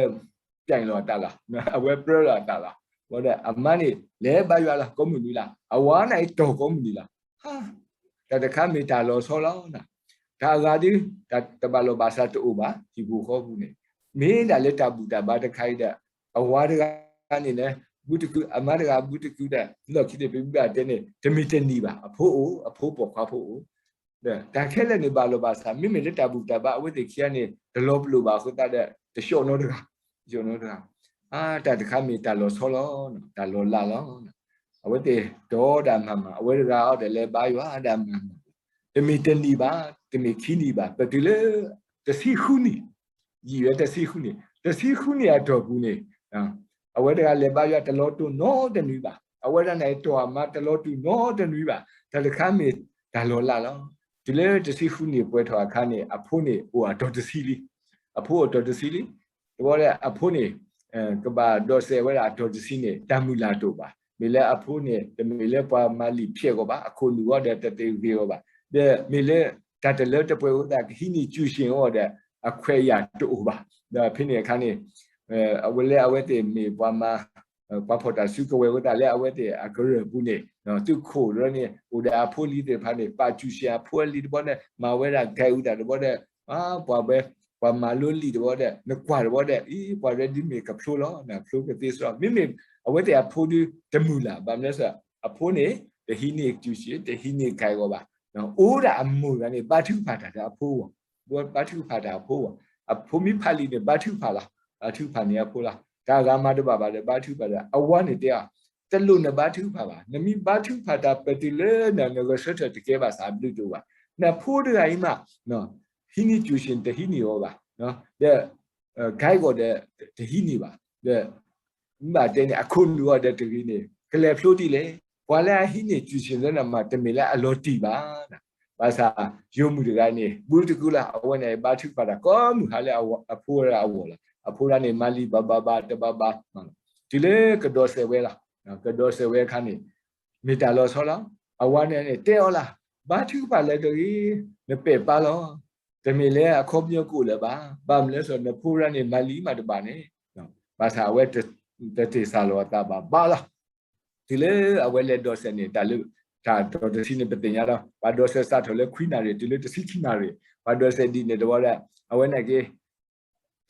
ပြိုင်လီၤအသးလီၤ, အဝဲပြၢလီၤအသးလီၤ. ဘၣ်ဒီးအမါန့ၣ် လဲၤဘါယွၤလီၤ ကိးမုၢ်နံၤလီၤ. အဝၤန့ၣ်တီၢ်ကိးမုၢ်နံၤလီၤ. တၢ်တခါမ့ၢ်တၢ်လီၤဆီလီၤ. တၢ်အဂၤဒုး တၢ်တဘၣ်လိာ်ဘၣ်စးတအိၣ်ဘၣ်, ဟံၣ်ပူၤဃီပူၤန့ၣ် မ့ၢ်ဒၣ်လၢတၢ်ဘူၣ်တၢ်ဘါတခါအံၤဒီး အဝၤတဂၤန့ၣ် ဘုတကု, အမါတဂၤဘုတကုဒီး လီၢ်ခံန့ၣ် ပမ့ၢ်ဘၣ်တဲန့ၣ် တမ့ၢ်တနံၤဘၣ်, အဖိအိၣ်, အဖိပိာ်ခွါဖိအိၣ်. ဒီးတၢ်ခဲလၢာ်န့ၣ်ဘၣ်လိာ်ဘၣ်စး, မ့မ့ၢ်လၢတၢ်ဘူၣ်တၢ်ဘါအဝဲသ့ၣ်ခံဂၤန့ၣ် တလီၤပလိာ်ဘၣ်အဃိသတးဒီး တဆှီၣ်နီတဂၤ, တဆှီၣ်နီတဂၤ. အါ, တၢ်တခါမ့ၢ်တၢ်လီၤဆီလီၤ, တၢ်လီၤလးလီၤ. အဝဲသ့ၣ်တီၤဒၣ်မၤမၤ, အဝဲတဂၤအီၤဒီးလဲၤဘါယွၤဒၣ်မၤမၤ, တမ့ၢ်တနံၤဘၣ်, တမ့ၢ်ခံနံၤဘၣ်, ပတုၤလၢ တဆံဃုနံၣ်, ယံာ်ဝဲတဆံဃုနံၣ်, တဆံဃုနံၣ်အတီၢ်ပူၤန့ၣ် အဝဲတဂၤလဲၤဘါယွၤတလီၤတိၢ်နီတနွံဘၣ်, အဝဲဒၣ်န့ၣ်တီၢ်အမါတလီၤတိၢ်နီတနွံဘၣ်, တၢ်တခါမ့ၢ်တၢ်လီၤလးလီၤ. တုၤလၢတဆံဃုနံၣ်ပှဲၤထီၣ်အခါန့ၣ် အဖိန့ၣ်အိၣ်အတီၤတဆံလံ, အဖိအိၣ်တီၤတဆံလံ. တဘျီဒီးအဖိန့ၣ် ကဘၣ်ဒိးစဲးဝဲဒၣ်အတီၤတဆံန့ၣ် တၢ်မုၢ်လၢ်တအိၣ်ဘၣ်. မ့ၢ်လၢအဖိန့ၣ် တမ့ၢ်လၢပှၤမၤလံာ်ဖျဲးအဂီၢ်ဘၣ်, အခိၣ်နူာ်အဂီၢ်ဒီးတသ့ဂ့ၤအဂီၢ်ဘၣ်, ဒီးမ့ၢ်လၢတၢ်တလၢတပှဲၤအဃိသတး ကဟံးန့ၢ် ကျူရှင် အဂီၢ်ဒီး အခွဲးအယာ်တအိၣ်ဘၣ်. ဒီးဖဲန့ၣ်အခါန့ၣ် အဝဲလၢအဝဲသ့ၣ်မ့ၢ်ပှၤမၤ ပှၤဖီၣ်တၢ်စုကဝဲၤအဃိသတး လၢအဝဲသ့ၣ်အကရၢၢ်ပူၤန့ၣ် သုးခိၣ်တဘျီန့ၣ် အိၣ်ဒီးအဖိလံၤသ့ၣ်တဖၣ်န့ၣ် ပာ် ကျူရှင် အဖိအလံၤတဘျီဒီး မၤဝဲဒၣ် ကဲအုး သးတဘျီဒီး ပှၤဝဲ ပှၤမၤလိလံာ်တဘျီဒီး နကွၢ်တဘျီဒီး အံၤ ပှၤရဲဒ်မ့ၢ်ကဖျိလီၤ, ဖျိကသ့စရီ, မ့မ့ၢ်အဝဲသ့ၣ်အဖိဒုးတမုၢ်လၢ်, ဘၣ်မနုၤလဲၣ်, အဖိန့ၣ် တဟံးန့ၢ် ကျူရှင် တဟံးန့ၢ် ကဲအုး အဂီၢ်ဘၣ်. အိၣ်ဒၣ်အမိၢ်တဂၤန့ၣ် ဘါထုကဖၣ်တၢ်ဒီးအဖိအဂီၢ်, ဘါထုကဖၣ်တၢ်အဖိအဂီၢ်, အဖိမ့ၢ်ဖးလံာ်န့ၣ် ဘါထုကဖၣ်လီၤ, ဘါထုကဖၣ်န့ၢ်အဖိလီၤ. တၢ်ဂၤမၤတဘၣ်ဘၣ်ဒီး ဘါထုကဖၣ်ဒီး အဝၤန့ၣ်တဲအီၤ, တလိၣ်နဘါထုကဖၣ်ဘၣ်, နမ့ၢ်ဘါထုကဖၣ်တၢ် ပတုၤလၢနဂဲၤဆၢထၢၣ်တကဲဘၣ်ဆၣ် အဘျုးတအိၣ်ဘၣ်. နဖိတဂၤအံၤမး ဟံးန့ၢ် ကျူရှင် တဟံးန့ၢ်အီၤဘၣ်, ဒီး ကဲအုး အဂီၢ်ဒီး တဟံးန့ၢ်ဘၣ်, ဒီး မ့ၢ်ဘၣ်တဲန့ၣ် အခိၣ်နူာ်အဂီၢ်ဒီးတဂ့ၤန့ၣ် ကလဲၤဖျိဒ်လဲၣ်. ပှၤလၢအဟံးန့ၢ် ကျူရှင် လၢနမၤ တမ့ၢ်လၢအလီၤတံၢ်ဘၣ်. ဘၣ်ဆၣ် ယိၤမုၣ်တဂၤန့ၣ် ဘုတကုလၢ အဝဲန့ၣ် ဘါထုကဖၣ်တၢ်ကိးမုၢ်ဟါလၢအဖိအဂီၢ်လီၤ. အဖိဒၣ်န့ၣ် မၤလံာ်ဘၣ်ဘၣ်ဘၣ်တဘၣ်ဘၣ်, တုၤလၢကဒိးစဲးဝဲလီၤ. ကဒိးစဲးဝဲအခါန့ၣ် မ့ၢ်တၢ်လီၤဆီလီၤ. အဝၤန့ၣ်န့ၣ် တဲအီၤလၢ်, ဘါထုကဖၣ်လၢတဂ့ၤ, နပဲာ်ပၢ်လီၤ. တမ့ၢ်လၢအခီပညီကအိၣ်လၢၤဘၣ်. ဘၣ်မနုၤလဲၣ်, နဖိဒၣ်န့ၣ် မၤလံာ်မးတဘၣ်န့ၣ်. ဘၣ်ဆၣ်အဝဲ တတ့ၢ်စၢ်လီၤအသးဘၣ်ဘၣ်လီၤ. တုၤလၢအဝဲလဲၤဒိးစဲးန့ၣ် တၢ်လၢ တၢ်တီၤတဆံန့ၣ် ပသ့ၣ်ညါလီၤ. ပှၤဒိးစဲးစးထီၣ်လၢခွံနၣ်ရံၣ် တုၤလၢတဆံခံနၣ်ရံၣ်, ပှၤဒိးစဲးဒ်န့ၣ်တဘျီဒီး အဝဲန့ၣ်က့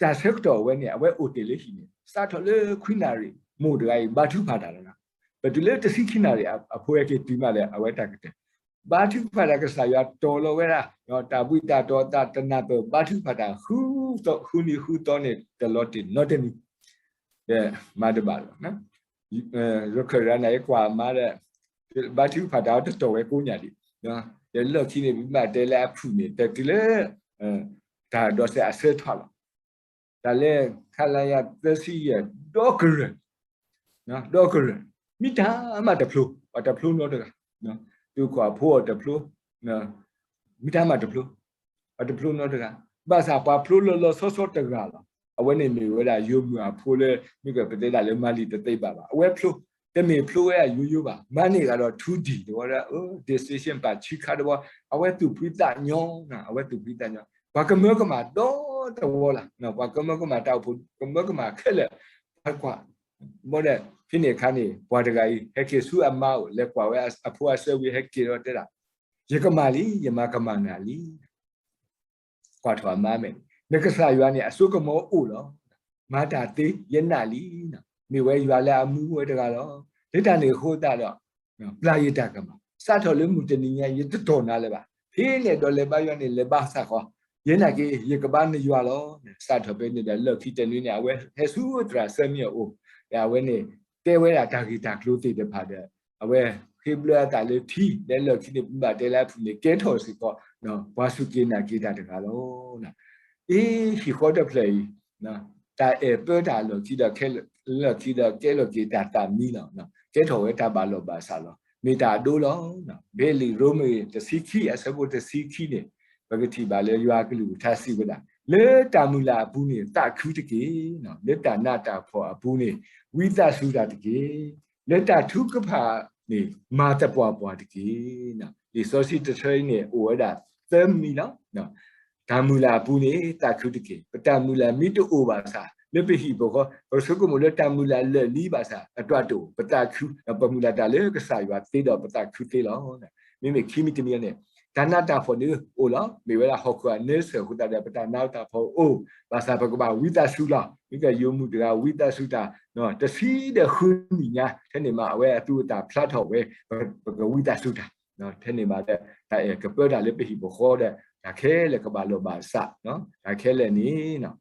တၢ်ဆၢကတီၢ်အဝဲန့ၣ် အဝဲအိၣ်တ့ၢ်လၢဟံၣ်န့ၣ် စးထီၣ်လၢခွံနၣ်ရံၣ် မိၢ်တဂၤအံၤ ဘါထုကဖၣ်တၢ်လီၤ. ပတုၤလၢတဆံခံနၣ်ရံၣ် အဖိဟဲက့ၤတုၤမးဒီး အဝဲတၢ်ကတၢၢ် ဘါထုကဖၣ်တၢ် ကစၢ်ယွၤတီၤလီၤဝဲဒၣ် တၢ်ဘှံးတၢ်တီၤ တၢ်တနၢ်ပၢၢ် ဘါထုကဖၣ်တၢ် ဃုသီ ဃုနံၤဃုသီန့ၣ် တလီၤတံၢ်နီတနံၤ ဒီးမၤတဘၣ်လီၤ. ယခၢၣ်ရၤနၤ ယကွၢ်အမါဒီး ဘါထုကဖၣ်တၢ်အီၤတတီၢ်ဝဲကိးညါဒံး, ဒီးလီၢ်ခံန့ၣ် ပမ့ၢ်တဲလၢအဖုၣ်န့ၣ် တတုၤလၢ တၢ်ဒိးစဲးအဆၢထီၣ်လီၤ. တၢ်လၢ ခလရ သၢဆံယဲၢ် ဒီကရၢၢ်, ဒီကရၢၢ် မ့ၢ်တၢ်မးတဖျိ, ပှၤတဖျိနီတဂၤ, သုးခိၣ်အဖိအီၤတဖျိ, မ့ၢ်တၢ်မးတဖျိ, ပှၤတဖျိနီတဂၤ, ဘၣ်ဆၣ်ပှၤဖျိလီၤလီၤဆီဆီတဂၤလီၤ. အဝဲန့ၣ်မ့ၢ်ဝဲဒၣ်ယိၤမုၣ်အဖိလၢ မ့ၢ်ကပတဲဒၣ်လၢမၤလံာ်တသ့ဘၣ်ဘၣ်. အဝဲဖျိ, တမ့ၢ်ဖျိဝဲဒၣ်ယိယိဘၣ်, မၤန့ၢ်ဂၤဒီးထူဒံၣ်တဝီဒီး decision ပာ်ဆံခါတဝီ, အဝဲသူၣ်ဖှံသးညီ, အဝဲသူၣ်ဖှံသးညီ, ပှၤကမၢကမၣ်ဒီတဝီလီၤ. ပှၤကမၢကမၣ်တၢ်အိၣ်ဖှိၣ် ကမၢကမၣ်ခဲလၢာ်, ပှၤကွၢ် ဘၣ်ဒီး ဖဲန့ၣ်အခါန့ၣ် ပှၤတဂၤအံၤ ဟဲက့ၤဆူအမါအိၣ် လဲၤကွၢ်ဝဲအဖိအဆၢဝံၤ ဟဲက့ၤဒီးတဲဒၣ်, ယကမၣ်လံ, ယမၤကမၣ်နၤလံ. ကွၢ်ထီၣ်အမါမဲာ်န့ၣ် နကစၢ်ယွၤန့ၣ် အစိကမီၤအိၣ်လီၤ. မၤတၢ်သ့ ယနာ်လံ, မ့ၢ်ဝဲယွၤလၢအမူဝဲတဂၤလီၤ. လၢတၢ်န့ၣ်အဃိသတးဒီး ပျၢ်ယတၢ်ကမၣ်, စးထီၣ်လၢမုၢ်တနံၤညါ ယတတီၢ်နၤလၢၤဘၣ်. ဖဲလဲၣ်ဒိးလဲၤဘါယွၤန့ၣ် လဲၤဘါစ့ၢ်ကီး, ယနာ်က့ ယကဘါနယွၤလီၤ. စးထီၣ်ဖဲန့ၣ်ဒီး လီၢ်ခံတနွံန့ၣ် အဝဲဟဲဆူသရၣ်စၢမံအအိၣ်, ဒီးအဝဲန့ၣ် တဲဝဲဒၣ်တၢ်ဂ့ၢ်တၢ်ကျိၤသ့ၣ်တဖၣ်ဒီး အဝဲဃ့ဘျၢအသးလၢထံ လၢလီၢ်ခံန့ၣ် ပဘၣ်တဲလၢအဖုၣ်န့ၣ် ကဲထီၣ်စ့ၢ်ကီး ပှၤစူၢ်က့ၤနာ်က့ၤတၢ်တဂၤလီၤ. အ့ ဟံၣ်ဃီတဖျၢၣ်အံၤ တၢ်အဲၣ်ပၢတၢ်အလီၢ်ခံဒီး ခဲလၢာ်ခံဒီး ကဲလီၤက့ၤတၢ်သးမံလီၤ. ကဲထီၣ်ဝဲတၢ်ဘၣ်လီၢ်ဘၣ်စးလီၤ. မ့ၢ်တၢ်အဒိလီၤ. ဖဲလံာ်ရိမ့ၤတဆံခံ အဆၢဖိတဆံခံန့ၣ် ပကထံၣ်ဘၣ်လၢယွၤအကလုၢ်ကထါစံးဝဲဒၣ်, လၢတၢ်မုၢ်လၢ်အပူၤန့ၣ် သးခုတက့ၢ်. လၢတၢ်နးတၢ်ဖှီၣ်အပူၤန့ၣ် ဝံသးစူၤတၢ်တက့ၢ်. လၢတၢ်ထုကဖၣ်န့ၣ် မၤသပှၢ်ပှၢ်တက့ၢ်. လံာ်စီဆှံတဆၢအံၤန့ၣ် အိၣ်ဝဲဒၣ်သၢမံၤလီၤ. တၢ်မုၢ်လၢ်အပူၤန့ၣ် သးခုတက့ၢ်. ပတၢ်မုၢ်လၢ်မ့ၢ်တအိၣ်ဘၣ်ဆၣ် လၢပဟံၣ်ပဃီ ပဆိကမိၣ်လၢတၢ်မုၢ်လၢ်လၢာ်လံဘၣ်ဆၣ် အတၢ်တအိၣ် ပသးခု, ပမုၢ်လၢ်တၢ်လၢကစၢ်ယွၤသ့ဒီးပသးခုသ့လီၤ. မ့မ့ၢ်ခံမံၤတမံၤန့ၣ် တၢ်နးတၢ်ဖှီၣ်န့ၣ်အိၣ်လီၤ. မ့ၢ်ဝဲဒၣ်ဟီၣ်ခိၣ်အနၢဆၢၣ်အဃိသတးဒီး ပတၢ်နးတၢ်ဖှီၣ်အိၣ်ဘၣ်ဆၣ် ပကဘၣ်ဝံသးစူၤလီၤ. မ့ၢ်ကယိၤမုၣ်တဂၤဝံသးစူၤတၢ် တဆံဒီးဃုနံၣ်ညါ ထဲန့ၣ်မး အဝဲအသူအသၣ်ဖျါထီၣ်ဝဲ ပကဝံသးစူၤတၢ် ထဲန့ၣ်မးဒီး တၢ်အဲၣ်ကပၢတၢ်လၢပဟံၣ်ပဃီဒီး တၢ်ခဲလၢာ်ကဘၣ်လီၢ်ဘၣ်စး, တၢ်ခဲလၢာ်န့ၣ်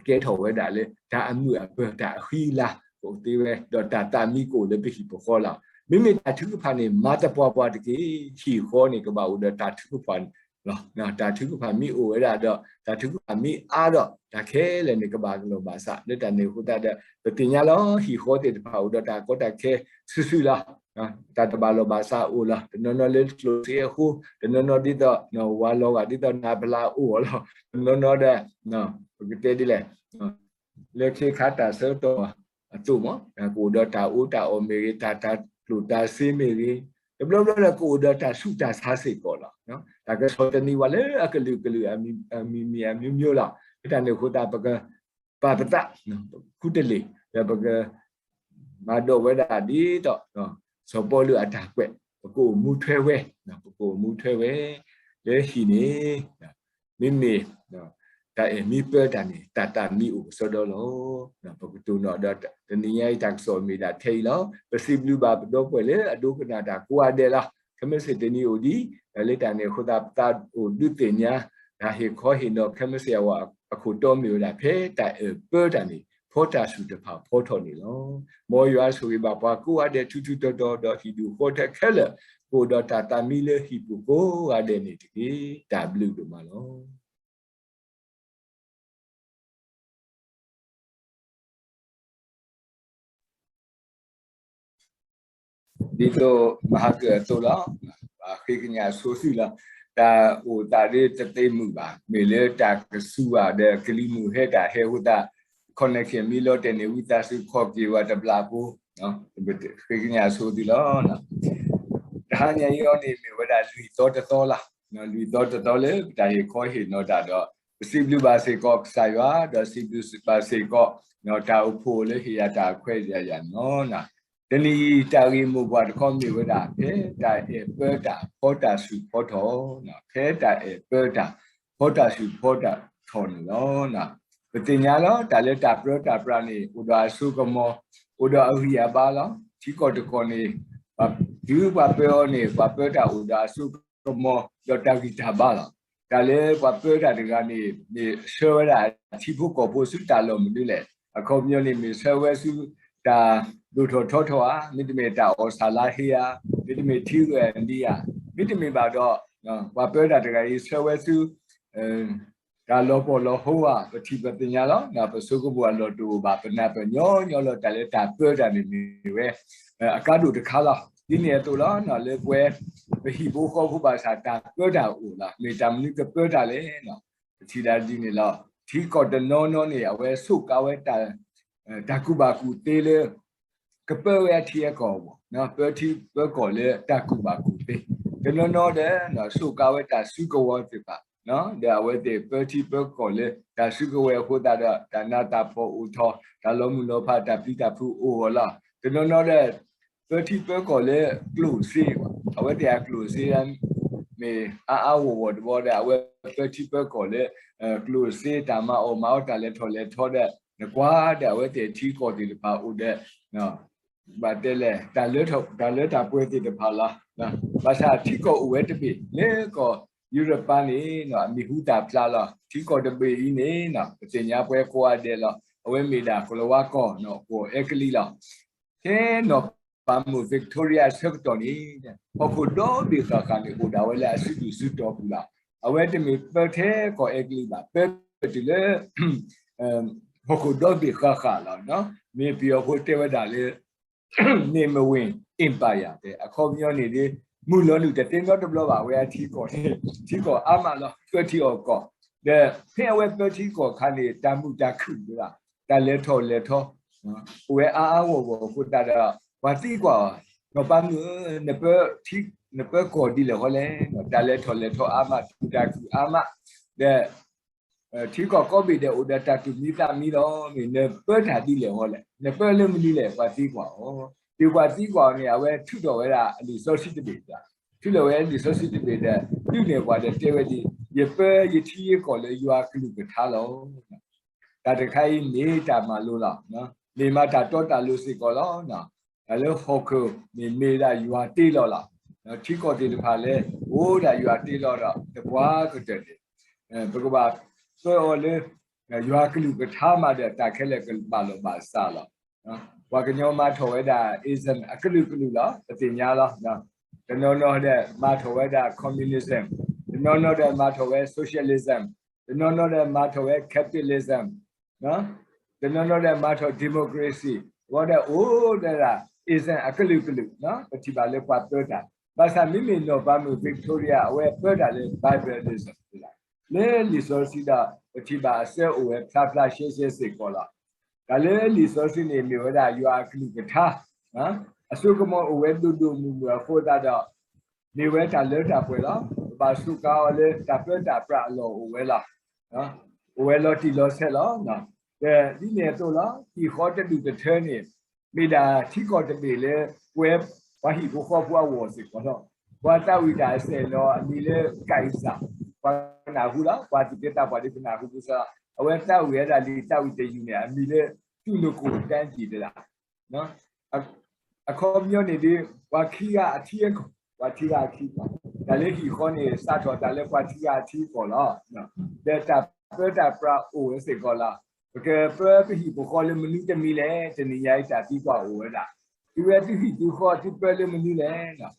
ကဲထီၣ်ဝဲဒၣ်လၢ တၢ်အမုာ်အပၢၤ တၢ်အဃံအလၤကအိၣ်သ့ဝဲ ဒီးတၢ်သးမံကအိၣ်လၢပဟံၣ်ပဃီလီၤ. မ့မ့ၢ်တၢ်ထုကဖၣ်န့ၣ် မၤသပှၢ်ပှၢ်တက့ၢ်. ဟံၣ်ဃီန့ၣ် ကဘၣ်အိၣ်ဒီးတၢ်ထုကဖၣ်လီၤ. တၢ်ထုကဖၣ်မ့ၢ်အိၣ်ဝဲဒၣ်ဒီး တၢ်ထုကဖၣ်မ့ၢ်အါဒီး တၢ်ခဲလၢာ်န့ၣ် ကဘၣ်လီၢ်ဘၣ်စး လၢတၢ်န့ၣ်အဃိသတးဒီး ပသ့ၣ်ညါလီၤ ဟံၣ်ဃီသ့ၣ်တဖၣ်အိၣ်ဒီးတၢ်ကီတၢ်ခဲစုာ်စုာ်လီၤ. တၢ်တဘၣ်လီၢ်ဘၣ်စးအိၣ်လီၤ. တနီၤနီၤလၢကျိၣ်စ့အဃိ, တနီၤနီၤဒ်သိး ဝါလီၤဂာ်ဒ်သိးနးပလါအိၣ်အီၤလီၤ. တနီၤနီၤဒီး ပကတဲဒ်လဲၣ် လၢခ့ခါတၢ်ဆၢကတီၢ်အသိးမး ကအိၣ်ဒီးတၢ်အီၣ်တၢ်အီမ့ၢ်ဂ့ၤ, တၢ် တၢ်ကျိၣ်တၢ်စ့မ့ၢ်ဂ့ၤ, တဘျီဘျီဒီးကအိၣ်ဒီးတၢ်ဆူးတၢ်ဆါစ့ၢ်ကီးလီၤ. တၢ်ကဆီၣ်သနံးပှၤလၢအကလုာ်ကလုာ် အမံၤမံၤအမျိုးမျိုးလီၤ. လၢတၢ်န့ၣ်အဃိသတး ပကပာ်ပသး ခူတလ့ၢ် ဒီးပက မၤဒိးဝဲဒၣ်ဒ်သိး စီၤပီလူးအတၢ်ကွဲး ပကအိၣ်မူထွဲဝဲ, ပကအိၣ်မူထွဲဝဲ လၢဟံၣ်န့ၣ် မ့မ့ၢ် တၢ်အဲၣ်မ့ၢ်ပၢတၢ်န့ၣ် တၢ်သးမံအိၣ်ကစီဒီလီၤ. ပကတိၢ်နီၣ်ဒီး တနံၤညါအံၤတၢ်ကစီၣ်မ့ၢ်ဒၣ်ထဲအံၤလီၤ. ပစံးဘျုးဘၣ်ပဒီပုၢ်ဝဲၢ်လၢအဒိကနၣ်တၢ်ကိးဂၤဒဲးလီၤ. ခဲမုၢ်ဆ့ၣ်တနံၤအိၣ်ဒံး ဒီးလၢတၢ်န့ၣ်အဃိသတး ပသးအိၣ်ဒုးသ့ၣ်ညါ တၢ်ဟ့ၣ်ခီဟ့ၣ်နီၤခဲမုၢ်ဆ့ၣ်အဝဲအခိၣ်တီမ့ၢ်ဝဲဒၣ် ဖဲတၢ်အဲၣ်ပၢတၢ်န့ၣ် ဖီတၢ်ဆူၣ်တဖၣ်ဖီထီၣ်န့ၣ်လီၤ. မ်ယွၤဆိၣ်ဂ့ၤဘၣ်ပှၤကိးဂၤဒဲးထူထူတီတီ ဒီးဟံၣ်ဒူၣ်ဃီထၢခဲလၢာ် ကအိၣ်ဒီးတၢ်သးမံလၢဟံၣ်ပူၤကိးဂၤဒဲးန့ၣ်တက့ၢ်. တၢ်ဘျုးဒိၣ်မးလီၤ. ဒ်သိးမဟါကၢၢ်အသိးလီၤ. ပဃ့ကညးဆိသုလီၤ. တၢ်အိၣ်သးဒ်တသ့မုာ်ဘၣ်. မ့ၢ်လၢတၢ်ကစူၤဘၣ်ဒီးကလံၤမုၢ်ဟဲတၢ်ဟဲအဃိသတး ခီၣ်နဲၣ်ခဲမံလီၤတဲာ်န့ၣ် ဝံသးစူၤခီၣ်က့ၤဝဲတဘျီဖိ ဃ့ကညးဆိသုလီၤ. တဟါညါအံၤအီၤန့ၣ် မ့ၢ်ဝဲဒၣ်လွံၢ်သီတသီလီၤ. လွံၢ်သီတသီလၢပတၢ်ဟ့ၣ်ခီဟ့ၣ်နီၤတၢ်ဒီး ပစံးဘျုးဘၣ်စ့ၢ်ကီးကစၢ်ယွၤ ဒီးစံးဘျုးဘၣ်စ့ၢ်ကီး တၢ်အိၣ်ဖှိၣ်လၢဟ့ၣ်ယၤတၢ်ခွဲးယာ်ယၤန့ၣ်လီၤ. တနံၤအံၤတၢ်ဂ့ၢ်မိၢ်ပှၢ်တခီမ့ၢ်ဝဲဒၣ် ဖဲတၢ်အဲၣ်ပၢတၢ်ဖီတၢ်ဆူၣ်ဖီထီၣ်, ဖဲတၢ်အဲၣ်ပၢတၢ်ဖီတၢ်ဆူၣ်ဖီတၢ်ထီၣ်န့ၣ်လီၤ. ပသ့ၣ်ညါလီၤ တၢ်လၢတၢ်ပြၢတၢ်ပြးန့ၣ် အိၣ်ဒီးအစိကမီၤ, အိၣ်ဒီးအဂံၢ်အဘါလီၤ. ထံကီၢ်တကီၢ်န့ၣ် တုၤပှၤပၢအီၤန့ၣ် ပှၤပၢတၢ်အိၣ်ဒီးအစိကမီၤ ဒီးတၢ်ဂံၢ်တၢ်ဘါလီၤ. တၢ်လၢပှၤပၢတၢ်တဂၤန့ၣ် မ့ၢ်ဆှၢဝဲဒၣ်ထံဖိကီၢ်ဖိဆူတၢ်လီၢ်မနုၤလဲၣ်. အခီပညီန့ၣ် မ့ၢ်ဆှၢဝဲဆူ တၢ်ဒိၣ်ထီၣ်ထီထီၣ်ဧါ, မ့တမ့ၢ်တၢ်အီၣ်ဆၣ်လါဟ့ဧါ, မ့တမ့ၢ်ထံဂၢၢ်အနံၤဧါ, မ့တမ့ၢ်ဘၣ်ဒီး ပှၤပၢတၢ်တဂၤအံၤဆှၢဝဲဆူ တၢ်လီၤပှီၢ်လီၤဟိဧါ, ပထံၣ်ပသ့ၣ်ညါလီၤ. ပဆိကမိၣ်အလီၢ်တအိၣ်ဘၣ်, ပနၢ်ပၢၢ်ညီညီလီၤ. တၢ်လၢတၢ်ပၢတၢ်န့ၣ်မ့ၢ်ဝဲ အကါဒိၣ်တခါလီၤ. ဒ်န့ၣ်အသိးလီၤ လၢပဝဲ ပဟံၣ်ဖိဃီဖိဘၣ်ဆၣ်တၢ်ပၢတၢ်အိၣ်လီၤ. မ့ၢ်တၢ်မနုၤကပၢတၢ်လဲၣ်. ပထံၣ်ဒၣ်ဒ်န့ၣ်လီၤ. ထံကီၢ်တနီၤနီၤန့ၣ် အဝဲဆိးကါဝဲ တၢ်ကူၣ်ဘၣ်ကူၣ်သ့လၢ ကပၢဝဲအထံအကီၢ်အဂီၢ်, ပၢထံပၢကီၢ်လၢတၢ်ကူၣ်ဘၣ်ကူၣ်သ့, တနီၤနီၤဒီး ဆိးကါဝဲတၢ်စုကဝဲၤသ့ၣ်တဖၣ်, ဒီးအဝဲသ့ၣ်ပၢထံပၢကီၢ်လၢတၢ်စုကဝဲၤအဃိသတးဒီး တၢ်နးတၢ်ဖှီၣ်အိၣ်ထီၣ်, တၢ်လီၤမုၢ်လီၤဖး တၢ်ပျံၤတၢ်ဖုးအိၣ်အီၤလီၤ. တနီၤနီၤဒီး ပၢထံပၢကီၢ်လၢကျိၣ်စ့, အဝဲသ့ၣ်အကျိၣ်စ့ မ့ၢ်အါအါဂီၢ်ဂီၢ်တဘျီဒီး အဝဲပၢထံပၢကီၢ်လၢ ကျိၣ်စ့ တၢ်မၤအီၣ်မၤအီတၢ်လဲၤထီၣ်လဲၤထီဒီး နကွၢ်ဒီးအဝဲသ့ၣ်ထံကီၢ်သ့ၣ်တဖၣ်အိၣ်ဒီး ဘၣ်တဲလဲၣ် တၢ်လၢတၢ်ပှဲၤသ့ၣ်တဖၣ်လီၤ. ဘၣ်ဆၣ်ထံကီၢ်အိၣ်ဝဲတဘ့ၣ် လၢကီၢ်ယူရပၤန့ၣ် အမံၤဟူသၣ်ဖျါလီၤ. ထံကီၢ်တဘ့ၣ်အံၤန့ၣ် ပသ့ၣ်ညါပှဲၤကိးဂၤဒဲးလီၤ. အဝဲမ့ၢ်ဒၣ်ကီၢ်လၤဝါကီၢ် ကီၢ်အဲကလံးလီၤ. ဖဲနီၢ်ပၤမုၣ် Victoria အဆၢကတီၢ်န့ၣ် ဟီၣ်ခိၣ်ဒီဘ့ၣ်ဃၣ်ဃၣ်န့ၣ် အိၣ်ဒၣ်ဝဲလၢအစုဒုၣ်စုတီၢ်ပူၤလီၤ. အဝဲတမ့ၢ်ပၢထဲကီၢ်အဲကလံးဘၣ်, ပၢပတုၤလၢ ဟီၣ်ခိၣ်ဒီဘ့ၣ်ဃၣ်ဃၣ်လီၤ. မ့ၢ်ပယီၤဖိတဲဝဲဒၣ်လၢ မ့ၢ်မဝ့ၢ် empire တဲ အခီပညီန့ၣ်ဒ် မုၢ်လီၤနုာ်တသ့နီတဘျီဘၣ်, အဝဲအထံကီၢ်န့ၣ် ထံကီၢ်အါမးလီၤ, ပၢထံအီၣ်ကီၢ်, ဒီးဖဲအဝဲပၢထံကီၢ်အခါန့ၣ် တၢ်မုာ်တၢ်ခုၣ်ဒၣ် တၢ်လဲၤထီၣ်လဲၤထီ အိၣ်ဝဲအါအါဂီၢ်ဂီၢ်အဃိသတးဒီး ပှၤသံကွၢ်အီၤ, နီၢ်ပၤမုၣ်ဧၢ, နပၢထံ နပၢကီၢ်ဒ်လဲၣ်ဃီလဲၣ်, တၢ်လဲၤထီၣ်လဲၤထီအါမး, တၢ်မုာ်တၢ်ခုၣ်အါမး, ဒီး ထံကီၢ်ကိးဘ့ၣ်ဒဲးအိၣ်ဒီးတၢ်သူၣ်မံသးမံလီၤ. မ့ၢ်နပၢတၢ်ဒ်လဲၣ်ဃီလဲၣ်, နပၢလၢမနုၤလဲၣ်, ပှၤသံကွၢ်အီၤ. တုၤပှၤသံကွၢ်အီၤန့ၣ် အဝဲထုးထီၣ်ဝဲဒၣ်အလံာ်စီဆှံတဘ့ၣ်, ထုးထီၣ်ဝဲလံာ်စီဆှံတဘ့ၣ်ဒီး ဒုးနဲၣ်ပှၤဒီးတဲဝဲဒ်အံၤ, ယပၢယထံယကီၢ်လၢယွၤကလုၢ်ကထါလီၤ. တၢ်တခါအံၤမ့ၢ်တၢ်မၤလိလီၤ. မ့ၢ်မၤတၢ်တီတၢ်လိၤစ့ၢ်ကီးလီၤ. တၢ်လၢဟီၣ်ခိၣ်န့ၣ်မ့ၢ်ဒၣ်ယွၤတ့လီၤလီၤ. ထံကီၢ်သ့ၣ်တဖၣ်လၢ အိၣ်ဒၣ်ယွၤတ့လီၤဒီး သပှၢ်ကတၢၢ်န့ၣ် ပကဘၣ်ပၢအီၤလၢ ယွၤကလုၢ်ကထါမးဒီး တၢ်ခဲလၢာ်ကဘၣ်လီၢ်ဘၣ်စးလီၤ. ပှၤကညီမၤထီၣ်ဝဲဒၣ် ism အကလုာ်ကလုာ်လီၤ, ပသ့ၣ်ညါလီၤ. တနီၤနီၤဒီးမၤထီၣ်ဝဲဒၣ် communism, တနီၤနီၤဒီးမၤထီၣ်ဝဲ socialism, တနီၤနီၤဒီးမၤထီၣ်ဝဲ capitalism, တနီၤနီၤဒီးမၤထီၣ် democracy, ဝဲဒီးအိၣ်ဒီးဒၣ် ism အကလုာ်ကလုာ်, ပထံၣ်ဘၣ်လၢပှၤပၢတၢ်, ဘၣ်ဆၣ်မ့မ့ၢ်နီၢ်ပၤမုၣ် Victoria အဝဲပၢတၢ်လၢ Bible ism လၢလံာ်စီဆှံဒီး ပထံၣ်ဘၣ်အဆၢအိၣ်ဝဲဖျါဖျါရှဲရှဲစ့ၢ်ကီးလီၤ. တၢ်လၢလံာ်စီဆှံန့ၣ် မ့ၢ်ဝဲဒၣ်ယွၤအကလုၢ်ကထါ, အစိကမီၤအိၣ်ဝဲဒိၣ်ဒိၣ်မုၢ်မုၢ်အဃိသတးဒီး မ့ၢ်ဝဲတၢ်လၢတၢ်ပှဲၤလီၤ. ပဘၣ်စူးကါအီၤလၢတၢ်ပၢတၢ်ပြးအလီၢ်အိၣ်ဝဲလီၤ. အိၣ်ဝဲလီၤတံၢ်လီၤဆဲးလီၤ. ဒီးဒ်န့ၣ်အသိးလီၤ, ဟံၣ်ဃီတဒူၣ်တထၢန့ၣ် မ့ၢ်ဒၣ်ထံကီၢ်တဘ့ၣ်လၢ ပဝဲပှၤဟံၣ်ဖိဃီဖိအဂီၢ်စ့ၢ်ကီးလီၤ. ပှၤသးဝံၣ်တၢ်အစဲးလီၤအမံၤလၢ ကၣ်အံၣ်စၣ်, ပှၤကနၢ်ဟူလီၤ, ပှၤသူၣ်က့သးပှၢ်ဒ်ကနၢ်ဟူကစၢ်, အဝဲသးဝံၣ်ဝဲဒၣ်လံာ်သးဝံၣ်တယုၢ်န့ၣ် အမံၤလၢ တူၢ်နကိၣ်တၢ်ကံၣ်တဒၣ် အခီပညီန့ၣ်ဒ် ပှၤခံဂၤအထံအကီၢ်, ပှၤခံဂၤအထံအကီၢ်, တၢ်လၢဟံၣ်ဃီန့ၣ် စးထီၣ်တၢ်လၢပှၤခံဂၤအထံအကီၢ်လီၤ. ဒီးတၢ်ပၢတၢ်ပြးအိၣ်ဝဲစ့ၢ်ကီးလီၤ. ပကပၢပဟံၣ်ပဃီလၢမနုၤတမံၤလဲၣ်, တနံၤညါအံၤတၢ်သံကွၢ်အိၣ်ဝဲဒၣ်. သုဝဲသုဟံၣ်သုဃီသုပၢလၢမနုၤလဲၣ်.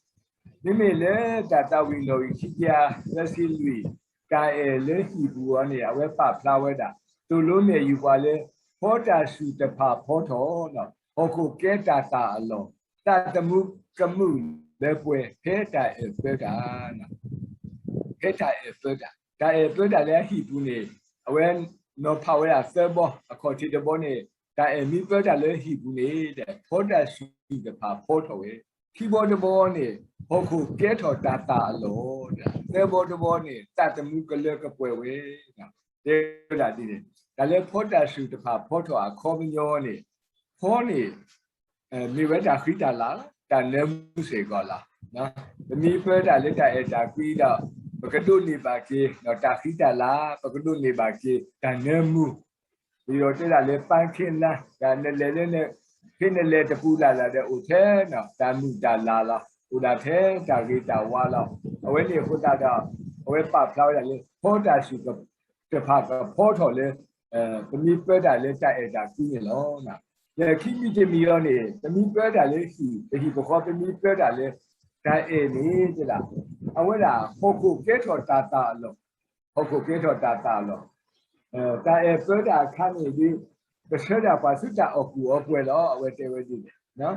မ့မ့ၢ်လၢတၢ်သးဝံၣ်နီၣ်ဂံၢ်ခံကယၤ သၢဆံလွံၢ် တၢ်အဲၣ်လၢဟံၣ်ပူၤအီၤန့ၣ် အဝဲပာ်ဖျါဝဲဒၣ် သိၣ်လိနဲၣ်ယုၢ်ပှၤလၢ ဖီတၢ်စူၢ်တဖၣ်ဖီထီၣ်, ဟီၣ်ခိၣ်ကဲတၢ်သၣ်အလီၢ်, သးသမူကမုာ်လၢပှဲၤ ဖဲတၢ်အဲၣ်ပၢတၢ် ဖဲတၢ်အဲၣ်ပၢတၢ်, တၢ်အဲၣ်ပၢတၢ်လၢအဟံၣ်ပူၤန့ၣ် အဝဲနီၤဖးဝဲဒၣ်သၢဘီ, အခီၣ်ထံးတဘီန့ၣ် တၢ်အဲၣ်မ့ၢ်ပၢတၢ်လၢဟံၣ်ပူၤန့ၣ် ဖီတၢ်စူၢ်တဖၣ်ဖီထီၣ်ဝဲ, ခံဘီတဘီန့ၣ် ဟီၣ်ခိၣ်ကဲထီၣ်တၢ်သၣ်အလီၢ်, သၢဘီတဘီန့ၣ် သးသမူကလၢကပှဲၤဝဲ, တဲဝဲဒၣ်ဒ်န့ၣ်, တၢ်လၢဖီတၢ်စူၢ်တဖၣ်ဖီထီၣ်အခီပညီန့ၣ်, ဖီန့ၣ် မ့ၢ်ဝဲတၢ်ဃံတၢ်လၤ, တၢ်နၢမူစ့ၢ်ကီးလီၤ. ပမ့ၢ်ပၢတၢ်လၢတၢ်အဲၣ်တၢ်ကွံဒီး ပကဒိးန့ၢ်ဘၣ်က့ၤ တၢ်ဃံတၢ်လၤ, ပကဒိးန့ၢ်ဘၣ်က့ၤ တၢ်နၢမူ, ပယီၤတဲဒၣ်လၢ ပန်းခံလန်း, တၢ်နလဲၤလၢ ဖဲနလဲၤတပူၤလၢ်လၢ်ဒီးအိၣ်ထဲ တၢ်မုာ်တၢ်လၤလီၤ, အိၣ်ဒၣ်ထဲတၢ်ဂ့ၤတၢ်ဝါလီၤ. အဝဲန့ၣ်အဃိသတးဒီး အဝဲပာ်ဖျါဝဲဒၣ်လၢ ဖီတၢ်စူၢ်တဖၣ်ကဖီထီၣ်လၢ ပမ့ၢ်ပၢတၢ်လၢတၢ်အဲၣ်တၢ်ကွံန့ၣ်လီၤ. ဒီးခံမံၤတမံၤအံၤန့ၣ် ပမ့ၢ်ပၢတၢ်လၢဟံၣ်, ပဟံၣ်ပဃီ ပမ့ၢ်ပၢတၢ်လၢ တၢ်အဲၣ်န့ၣ် တဲဒၣ် အဝဲဒၣ် ဟီၣ်ခိၣ်ကဲထီၣ်တၢ်သၣ်အလီၢ်, ဟီၣ်ခိၣ်ကဲထီၣ်တၢ်သၣ်အလီၢ်, တၢ်အဲၣ်ပၢတၢ်အခါန့ၣ်ဒ် ကဆှၢဒၣ်ပှၤဆူတၢ်အီၣ်ကူၣ်အီပှဲၤလီၤ. အဝဲတဲဝဲဒ်န့ၣ်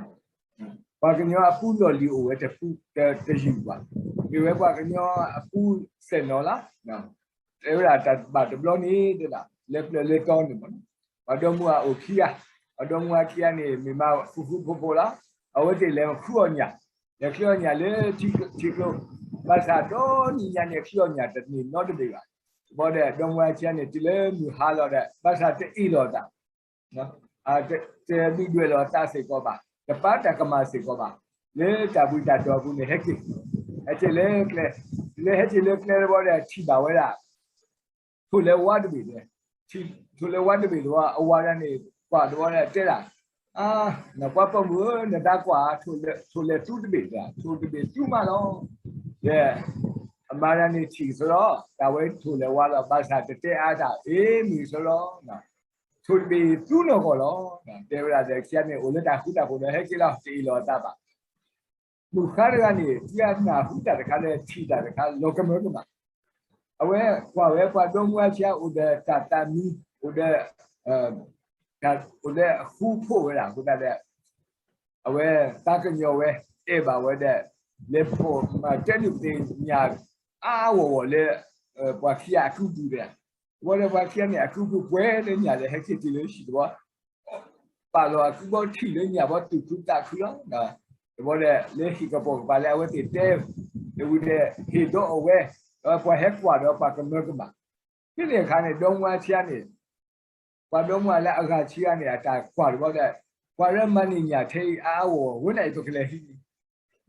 ပှၤကညီအပူၤလီၢ်လံၤအိၣ်ဝဲတပူၤ, တယုၢ်ဘၣ်, မ့ၢ်ဝဲပှၤကညီအပူၤစဲးနီၤလီၤ. တဲဝဲဒၣ်တၢ်ဘၣ်တဘျီန့ၣ် တဲဒၣ် လၢပျၢၤလၢတီန့ၣ်မ့ၢ်, ပှၤဒီမါဝၤအိၣ်ခံဂၤ, ပှၤဒီမါဝၤခံဂၤန့ၣ် မ့ၢ်မၤဃူဃူဖိးဖိးလီၤ. အဝဲသ့ၣ်လဲၤဃုအီၣ်ညၣ်, လဲၤချံအီၣ်ညၣ်လၢထံကျိ, ဘၣ်ဆၣ်ဒီနံၤညါန့ၣ် ချံအီၣ်ညၣ်တန့ၢ်နီတဘ့ၣ်ဘၣ်. ဘၣ်ဒီး ဒီမါဝၤခံဂၤန့ၣ် တုၤလၢမုၢ်ဟါလီၤဒီး ဘၣ်ဆၣ်တအ့ၣ်လိာ်သး တဒုၣ်ဒွဲၣ်လိာ်သးစ့ၢ်ကီးဘၣ်, တပာ်တၢ်ကမၣ်စ့ၢ်ကီးဘၣ်, လၢတၢ်ဘှံးတၢ်တီၤအပူၤန့ၣ် ဟဲက့ၤ, ဟဲက့ၤလၢကျဲ, လၢဟဲက့ၤလၢကျဲတဘျီဒီး ထံၣ်ဘၣ်ဝဲဒၣ် ထိၣ်လဲၤဝါတဘ့ၣ်, ထိၣ်လဲၤဝါတဘ့ၣ်တဘျီ အဝၤဒၣ်န့ၣ် ကွၢ်တဘျီဒီးတဲဒၣ်, နကွၢ်ပိာ်မုၣ်ဧၢ, နသးကွၢ် ထိၣ်လဲၤသူတဘ့ၣ်, ထိၣ်တဘ့ၣ်သူမးလီၤ. ဒီး အမါဒၣ်န့ၣ်ထံၣ်ကစီဒီး တၢ်ဝဲထိၣ်လဲၤဝါလီၤ, ဘၣ်ဆၣ်တတဲအါတၢ်အ့ၣ်မုၢ်ကစီဒီး ထိၣ်တဘ့ၣ်သူနီၢ်ဂီၢ်လီၤ. တဲဝဲဒၣ်ဒီး ခံဂၤန့ၣ် အိၣ်လၢတၢ်ဃူတၢ်ဖိးဒီး ဟဲက့ၤလီၤ တအ့ၣ်လိာ်အသးဘၣ်. မုၢ်ဃါတဂၤန့ၣ် ခံဂၤနၢ်ဟူတၢ်တခါလၢထံၣ်တၢ်တခါ လီၤကမၢကမၣ်. အဝဲကွၢ်ဝဲပှၤဒီမါဝၤခံဂၤအိၣ်ဒီးတၢ်သးမံ, အိၣ်ဒီး အိၣ်ဒီးအဃူဖိးဝဲဒၣ်အဃိသတးဒီး အဝဲသးကညီၤဝဲ အဲၣ်ဘၣ်ဝဲဒီး လဲၤဖီၣ်မၤတဲနုာ်ပသ့ၣ်ညၣ်အါအါဂီၢ်ဂီၢ်လၢ ပှၤခံဂၤအကုပူၤဒီး ဝံၤဒီးပှၤခံဂၤန့ၣ်အကုပူၤပှဲၤလၢညၣ်ဒီး ဟဲက့ၤတုၤလၢဟံၣ်တဘျီ ပာ်လီၤအကုဘီထံၣ်လၢညၣ်ဘီ သူၣ်ခုသးခုလီၤ. တဘျီဒီး လၢဟံၣ်ကပီၤကပၤလၢအဝဲသ့ၣ်တဲ တဝံၤဒီးဟ့ၣ်ဒီးအီၣ်ဝဲ, ဒီးပှၤဟဲကွၢ်ဒီးပှၤကမၢကမၣ်. ဖဲန့ၣ်အခါန့ၣ် ဒီမါဝၤခံဂၤန့ၣ် ပှၤဒီမါဝၤလၢအဂၤခံဂၤန့ၣ် အတၢ်ကွၢ်တဘျီဒီး ပှၤလၢမၤန့ၢ်ညၣ်ထဲအံၤအါအါဂီၢ်ဂီၢ် ဝဲန့ၣ်အံၤပကလဲၤဟံးန့ၣ်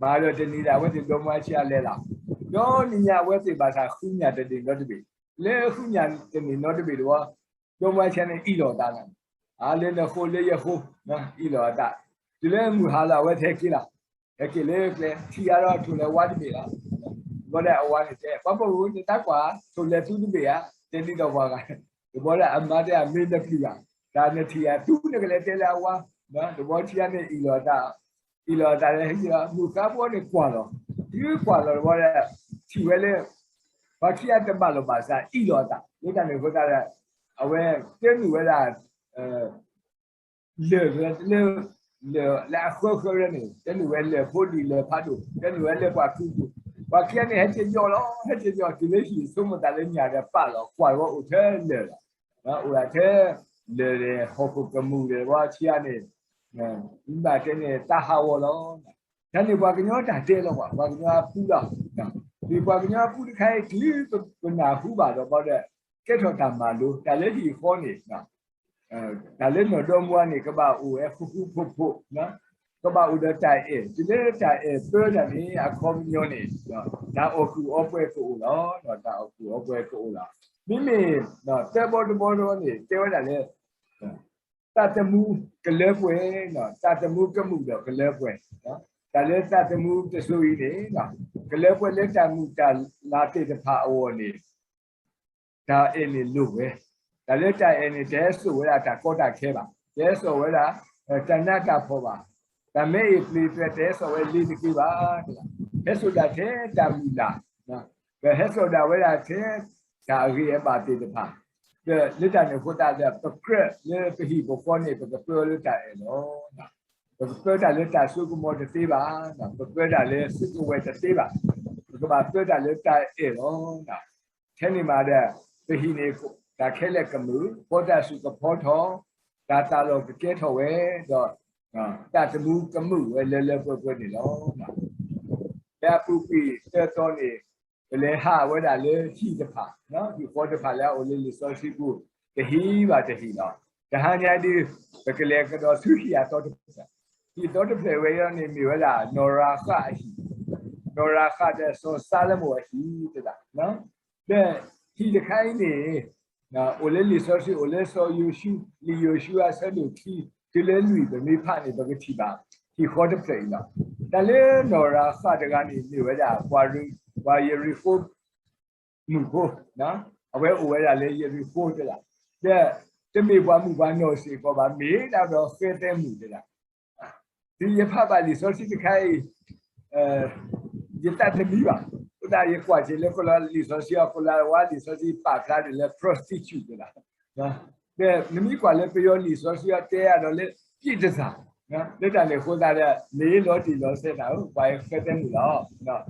မၤဒီးတနံၤဒီး အဝဲသ့ၣ်ဒီမါဝၤခံဂၤလဲၤလီၤ. ဒီနံၤညါအဝဲသ့ၣ်ဘၣ်ဆၣ်ဃုညၣ်တန့ၢ်နီတဘ့ၣ်, လၢဃုညၣ်တန့ၢ်နီတဘ့ၣ်တဘျီ, ဒီမါဝၤခံဂၤန့ၣ်အ့ၣ်လိာ်အသးလီၤ. အါ လၢနဃိလၢယဃိ, အ့ၣ်လိာ်အသး, တုၤလၢမုၢ်ဟါလီၤ အဝဲသ့ၣ်ဟဲက့ၤလီၤ. ဟဲက့ၤလၢကျဲ ထံၣ်အါဒီးထိၣ်လဲၤဝါတဘ့ၣ်လီၤ. ဘျီဒီးအဝၤန့ၣ်တဲ ပှၤပိာ်မုၣ် နတၢ်ကွၢ် ထိၣ်လဲၤသူတဘ့ၣ်ဧါ, တဲဒ်သိးပှၤဂၤ, တဘျီဒီးအမါတဲ အမ့ၢ်နပျုၢ်ဧါ, တၢ်နထံၣ်ဧါ သူနကလဲၤတဲလၢအဝၤ, တဘျီခံဂၤန့ၣ်အ့ၣ်လိာ်အသး အ့ၣ်လိာ်အသးလၢဟဲက့ၤလီၤ. မုၢ်ဃါဖိန့ၣ်ကွၢ်လီၤ, တုၤကွၢ်လီၤတဘျီဒီး ထံၣ်ဝဲလၢ ပှၤခံဂၤတဘၣ်လိာ်ဘၣ်စး အ့ၣ်လိာ်အသး လၢတၢ်န့ၣ်အဃိသတးဒီး အဝဲတဲနုာ်ဝဲဒၣ် လၢၢ်လၢ လၢၢ်လၢအဃၢဃၢလၢန့ၣ် တဲနုာ်ဝဲလၢၢ်ဖိဒံးလၢၢ်ဖးဒိၣ် တဲနုာ်ဝဲလၢပှၤကုၢ်ပူၤ, ပှၤခံဂၤန့ၣ် ဟဲက့ၤယီၤလီၤ ဟဲက့ၤယီၤ တုၤလၢဟံၣ်ဆိကမိၣ်သးလၢညၣ်ဒီးပာ်လီၤ ကွၢ်ဝဲအိၣ်ထဲလၢၢ်လီၤ. အိၣ်ဒၣ်ထဲလၢၢ်ဒီး ဟီၣ်ခိၣ်ကမူၣ်ဒီး ပှၤခံဂၤန့ၣ် မ့ၢ်ဘၣ်တဲန့ၣ် တၢ်ဟးဂီၤလီၤ. တၢ်န့ၣ်ပှၤကညီတၢ်တဲလီၤကွၢ် ပှၤကညီအပူလီၤ. ဒ်ပှၤကညီအပူတခါအံၤ တုၤပနၢ်ဟူဘၣ်ဒီးဘျီဒီး ကဲထီၣ်တၢ်မၤလိ တၢ်လၢဟံၣ်ဃီန့ၣ် တၢ်လၢနီၢ်ဒီမါဝၤန့ၣ် ကဘၣ်အိၣ်ဝဲဃူဃူဖိးဖိး, ကဘၣ်အိၣ်ဒီးတၢ်အဲၣ်, တုၤလၢတၢ်အဲၣ်ပၢတၢ်န့ၣ် အခီပညီန့ၣ် တၢ်အီၣ်ကုၢ်အီပှဲၤကအိၣ်လီၤ. တၢ်အီၣ်ကုၢ်အီပှဲၤကအိၣ်လီၤ. မ့မ့ၢ် သၢဘီတဘီတဘီန့ၣ် တဲဝဲဒၣ်လၢ သးသမူကလၢပှဲၤ, သးသမူကမူၣ်ဒီးကလၢပှဲၤ, တၢ်လၢသးသမူတစိၤအံၤန့ၣ် ကလၢပှဲၤလၢတၢ်မုာ်တၢ်လၤသ့ၣ်တဖၣ်အဂီၢ်န့ၣ် တၢ်အဲၣ်န့ၣ်လိၣ်ဝဲ, တၢ်လၢတၢ်အဲၣ်န့ၣ် တဟဲစိာ်ဝဲဒၣ်တၢ်ကီတၢ်ခဲဘၣ်, တဟဲစိာ်ဝဲဒၣ် တၢ်နးတၢ်ဖှီၣ်ဘၣ်, တၢ်မ့ၢ်အ့ၣ်ပျ့ၤတြဲၤ တဟဲစိာ်ဝဲလ့ၤတက့ဘၣ်, ဟဲစိာ်ဒၣ်ထဲတၢ်မုၢ်လၢ်, ဒီးဟဲစိာ်ဒၣ်ဝဲဒၣ်ထဲ တၢ်အဂ့ၤအဘၣ်သ့ၣ်တဖၣ်, ဒီးလၢတၢ်န့ၣ်အဃိသတးဒီး ပကြၢးလၢပဟံၣ်ပဃီန့ၣ် ပကပၢလၢတၢ်အဲၣ်လီၤ. ပကပၢတၢ်လၢတၢ်စိကမီၤတသ့ဘၣ်, ပပၢတၢ်လၢစုကဝဲၤတသ့ဘၣ်, ပကဘၣ်ပၢတၢ်လၢတၢ်အဲၣ်လီၤ. ထဲန့ၣ်မးဒီး ပဟံၣ်န့ၣ် တၢ်ခဲလၢာ်ကမုာ်, ဖီတၢ်စုကဖီထီၣ်, တၢ်သးလီၢ်ကကဲထီၣ်ဝဲ, ဒီး သးသမူကမုာ်ဝဲလၢလၢပှဲၤပှဲၤန့ၣ်လီၤ. လၢအပူၤကွံာ်သၢသီန့ၣ် ပလဲၤဟးဝဲဒၣ်လၢဟံၣ်တဖၣ်, ဟံၣ်ဃီတဖၣ်လၢအအိၣ်လၢလံာ်စီဆှံပူၤ တဟံၣ်ဘၣ်တဟံၣ်လီၤ. တဟါညါဒုး ပကလဲၤကဒီးဆူဟံၣ်အသီတဖျၢၣ်, ဟံၣ်သီတဖျၢၣ်ဝဲအံၤန့ၣ်မ့ၢ်ဝဲဒၣ် နီၢ်ရၤဃၣ်အဟံၣ်, နီၢ်ရၤဃၣ်ဒီးစီၤၡါလမိၣ်အဟံၣ်တဒၣ်, ဒီးဟံၣ်တခါအံၤန့ၣ် အိၣ်လၢလံာ်စီဆှံ အိၣ်လၢစီၤယိၤၡူ, လံာ်ယိၤၡူအဆၢဒိၣ်ခံ တုၤလၢလွံၢ် ပမ့ၢ်ဖးန့ၣ် ပကထံၣ်ဘၣ် ဟံၣ်ဃီတဖျၢၣ်အံၤလီၤ. တၢ်လၢနီၢ်ရၤဃၣ်တဂၤန့ၣ် မ့ၢ်ဝဲဒၣ် ပှၤရ, ပှၤယရံၤဃိ မုၣ်ဖိ, အဝဲအိၣ်ဝဲဒၣ်လၢယရံၤဃိတဒၣ်, ဒီးတမ့ၢ်ပှၤမုၣ်ပှၤနီၢ်စ့ၢ်ကီးဘၣ်, မ့ၢ်ဒၣ်ဒီးဃဲသဲမုၣ်တဒၣ်. တုၤယဖးဘၣ်လံာ်စီဆှံတခါအံၤ ယသးတမံဘၣ်. အဃိသတးယကွၢ်က့ၤလၢခိၣ်လၢလံာ်စီဆှံအခိၣ်လၢဝါလံာ်စီဆှံပာ်ဖျါန့ၣ်လၢ prostitute တဒၣ်, ဒီးနမ့ၢ်ကွၢ်လၢပယီၤလံာ်စီဆှံအတဲအါဒီးလၢ ပြစ်ဒဏ်, လၢတၢ်န့ၣ်အဃိသတးဒီး မ့ၢ်လီၤတံၢ်လီၤဆဲးတၢ်ဧၢ, ပှၤဃဲသဲမုၣ်လီၤ.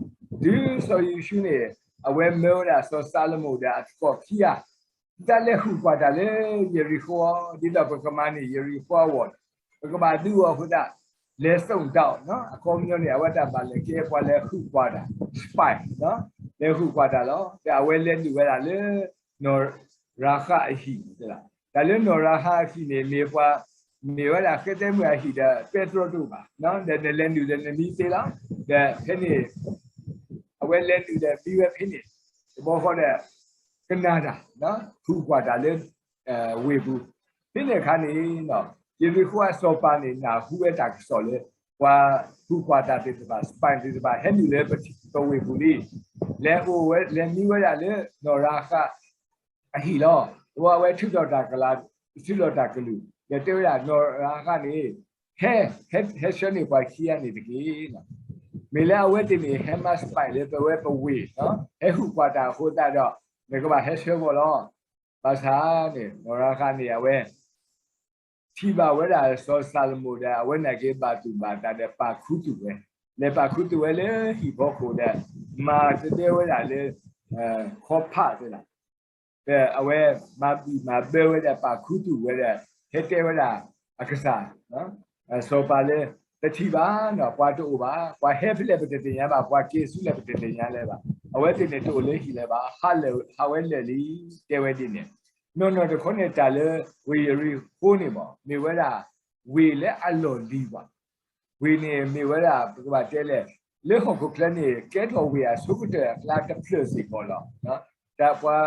တုၤစီၤယိၤၡူန့ၣ် အဝဲမၢဝဲဒၣ်စီၤၡါလမိၣ်ဒီးအသကိးခံဂၤ တၢ်လဲၤဃုကွၢ်တၢ်လၢယရံၤဃိအီၤ, ဒ်သိးပကမၤန့ၢ်ယရံၤဃိအဂီၢ်, ပကဘၣ်ဒုးအီၤအဃိသတး လဲၤစိာ်တၢ်အီၤ, အခီပညီန့ၣ် အဝဲတၢ်ဘၣ်လဲၤကဲပှၤလဲၤဃုကွၢ်တၢ် spy, လဲၤဃုကွၢ်တၢ်လီၤ. ဒီးအဝဲလဲၤနုာ်ဝဲဒၣ်လၢ နီၢ်ရၤဃၣ်အဟံၣ်, တၢ်လၢနီၢ်ရၤဃၣ်အဟံၣ်န့ၣ် မ့ၢ်ပှၤ, မ့ၢ်ဝဲဒၣ်ဃဲသဲမုၣ်အဟံၣ်ဒီး ပဲတြီတအိၣ်ဘၣ်, ဒီးနလဲၤနုာ်ဒီးနမံသ့လီၤ. ဒီးဖဲန့ၣ် အဝဲလဲၤနုာ်ဒီးမံဝဲဖဲန့ၣ်, တဘျီဃီဒီး ကနၣ်တၢ်, ဃုကွၢ်တၢ်လၢ ဝ့ၢ်ပူၤ, ဖဲန့ၣ်အခါန့ၣ် ယရံၤဃိအစီၤပၤန့ၣ် နၢ်ဟူဝဲတၢ်ကစီၣ်လၢ ပှၤဃုကွၢ်တၢ်သ့ၣ်တဖၣ် spy သ့ၣ်တဖၣ် ဟဲနုာ်လၢပဝ့ၢ်ပူၤလံ, လဲၤအိၣ်ဝဲ လဲၤမံဝဲဒၣ်လၢနီၢ်ရၤဃၣ်အဟံၣ်လီၤ. တဘျီအဝဲထုးထီၣ်တၢ်ကလၤ စုလီၤတၢ်ကလုၢ် ဒီးတဲဝဲဒၣ်နီၢ်ရၤဃးန့ၣ် ဟဲ ဟဲဆှၢန့ၢ်ပှၤခံဂၤန့ၣ်တက့ၢ်. မ့ၢ်လၢအဝဲသ့ၣ်န့ၣ် ဟဲမၤ spy လၢပဝဲပဝ့ၢ်, ဟဲဟူးကွၢ်တၢ်အဃိသတးဒီး နကဘၣ်ဟဲဆှၢဂီၢ်လီၤ. ဘၣ်ဆၣ်န့ၣ် နီၢ်ရၤဃးန့ၣ် အဝဲ ထံၣ်ဘၣ်ဝဲဒၣ်စီၤၡလိၤမိၣ်ဒီး အဝဲနာ်က့ဘၣ်တူၢ်ဘၣ်တၢ်ဒီးပာ်ခူသူၣ်ဝဲ, လဲၤပာ်ခူသူၣ်ဝဲလၢဟံၣ်ဖီခိၣ်ဒီး မၤတဒၢဝဲဒၣ်လၢ ခီဖးသ့ၣ်လီၤ. ဒီးအဝဲမၤဘံၣ်မၤဘၢဝဲဒီးပာ်ခူသူၣ်ဝဲဒီး ဟဲတဲဝဲဒၣ်အကစၢ် စီၤပၤလၢ တထံၣ်ဘၣ်နီၤ, ပှၤတအိၣ်ဘၣ်, ပှၤဟဲဖဲလဲၣ်ပတသ့ၣ်ညါဘၣ်, ပှၤက့ၤဆူလဲၣ်ပတသ့ၣ်ညါလၢၤဘၣ်, အဝဲသ့ၣ်န့ၣ်တအိၣ်လၢဟံၣ်လၢၤဘၣ်, ဟးဝဲလၢာ်လံ တဲဝဲဒ်န့ၣ်. နီၢ်နီၢ်တခီန့ၣ် တၢ်လၢဝ့ၢ်ယရံၤဃိန့ၣ်မ့ၢ် မ့ၢ်ဝဲဒၣ် ဝ့ၢ်လၢအလီၢ်လံၤဘၣ်. ဝ့ၢ်န့ၣ်မ့ၢ်ဝဲဒၣ် ပကဘၣ်တဲလဲၣ်, လၢဟီၣ်ခိၣ်ချၢန့ၣ် ကဲထီၣ်ဝ့ၢ်အဆိကတၢၢ်အကျါတဖျၢၣ်စ့ၢ်ကီးလီၤ. တၢ်ပှၤ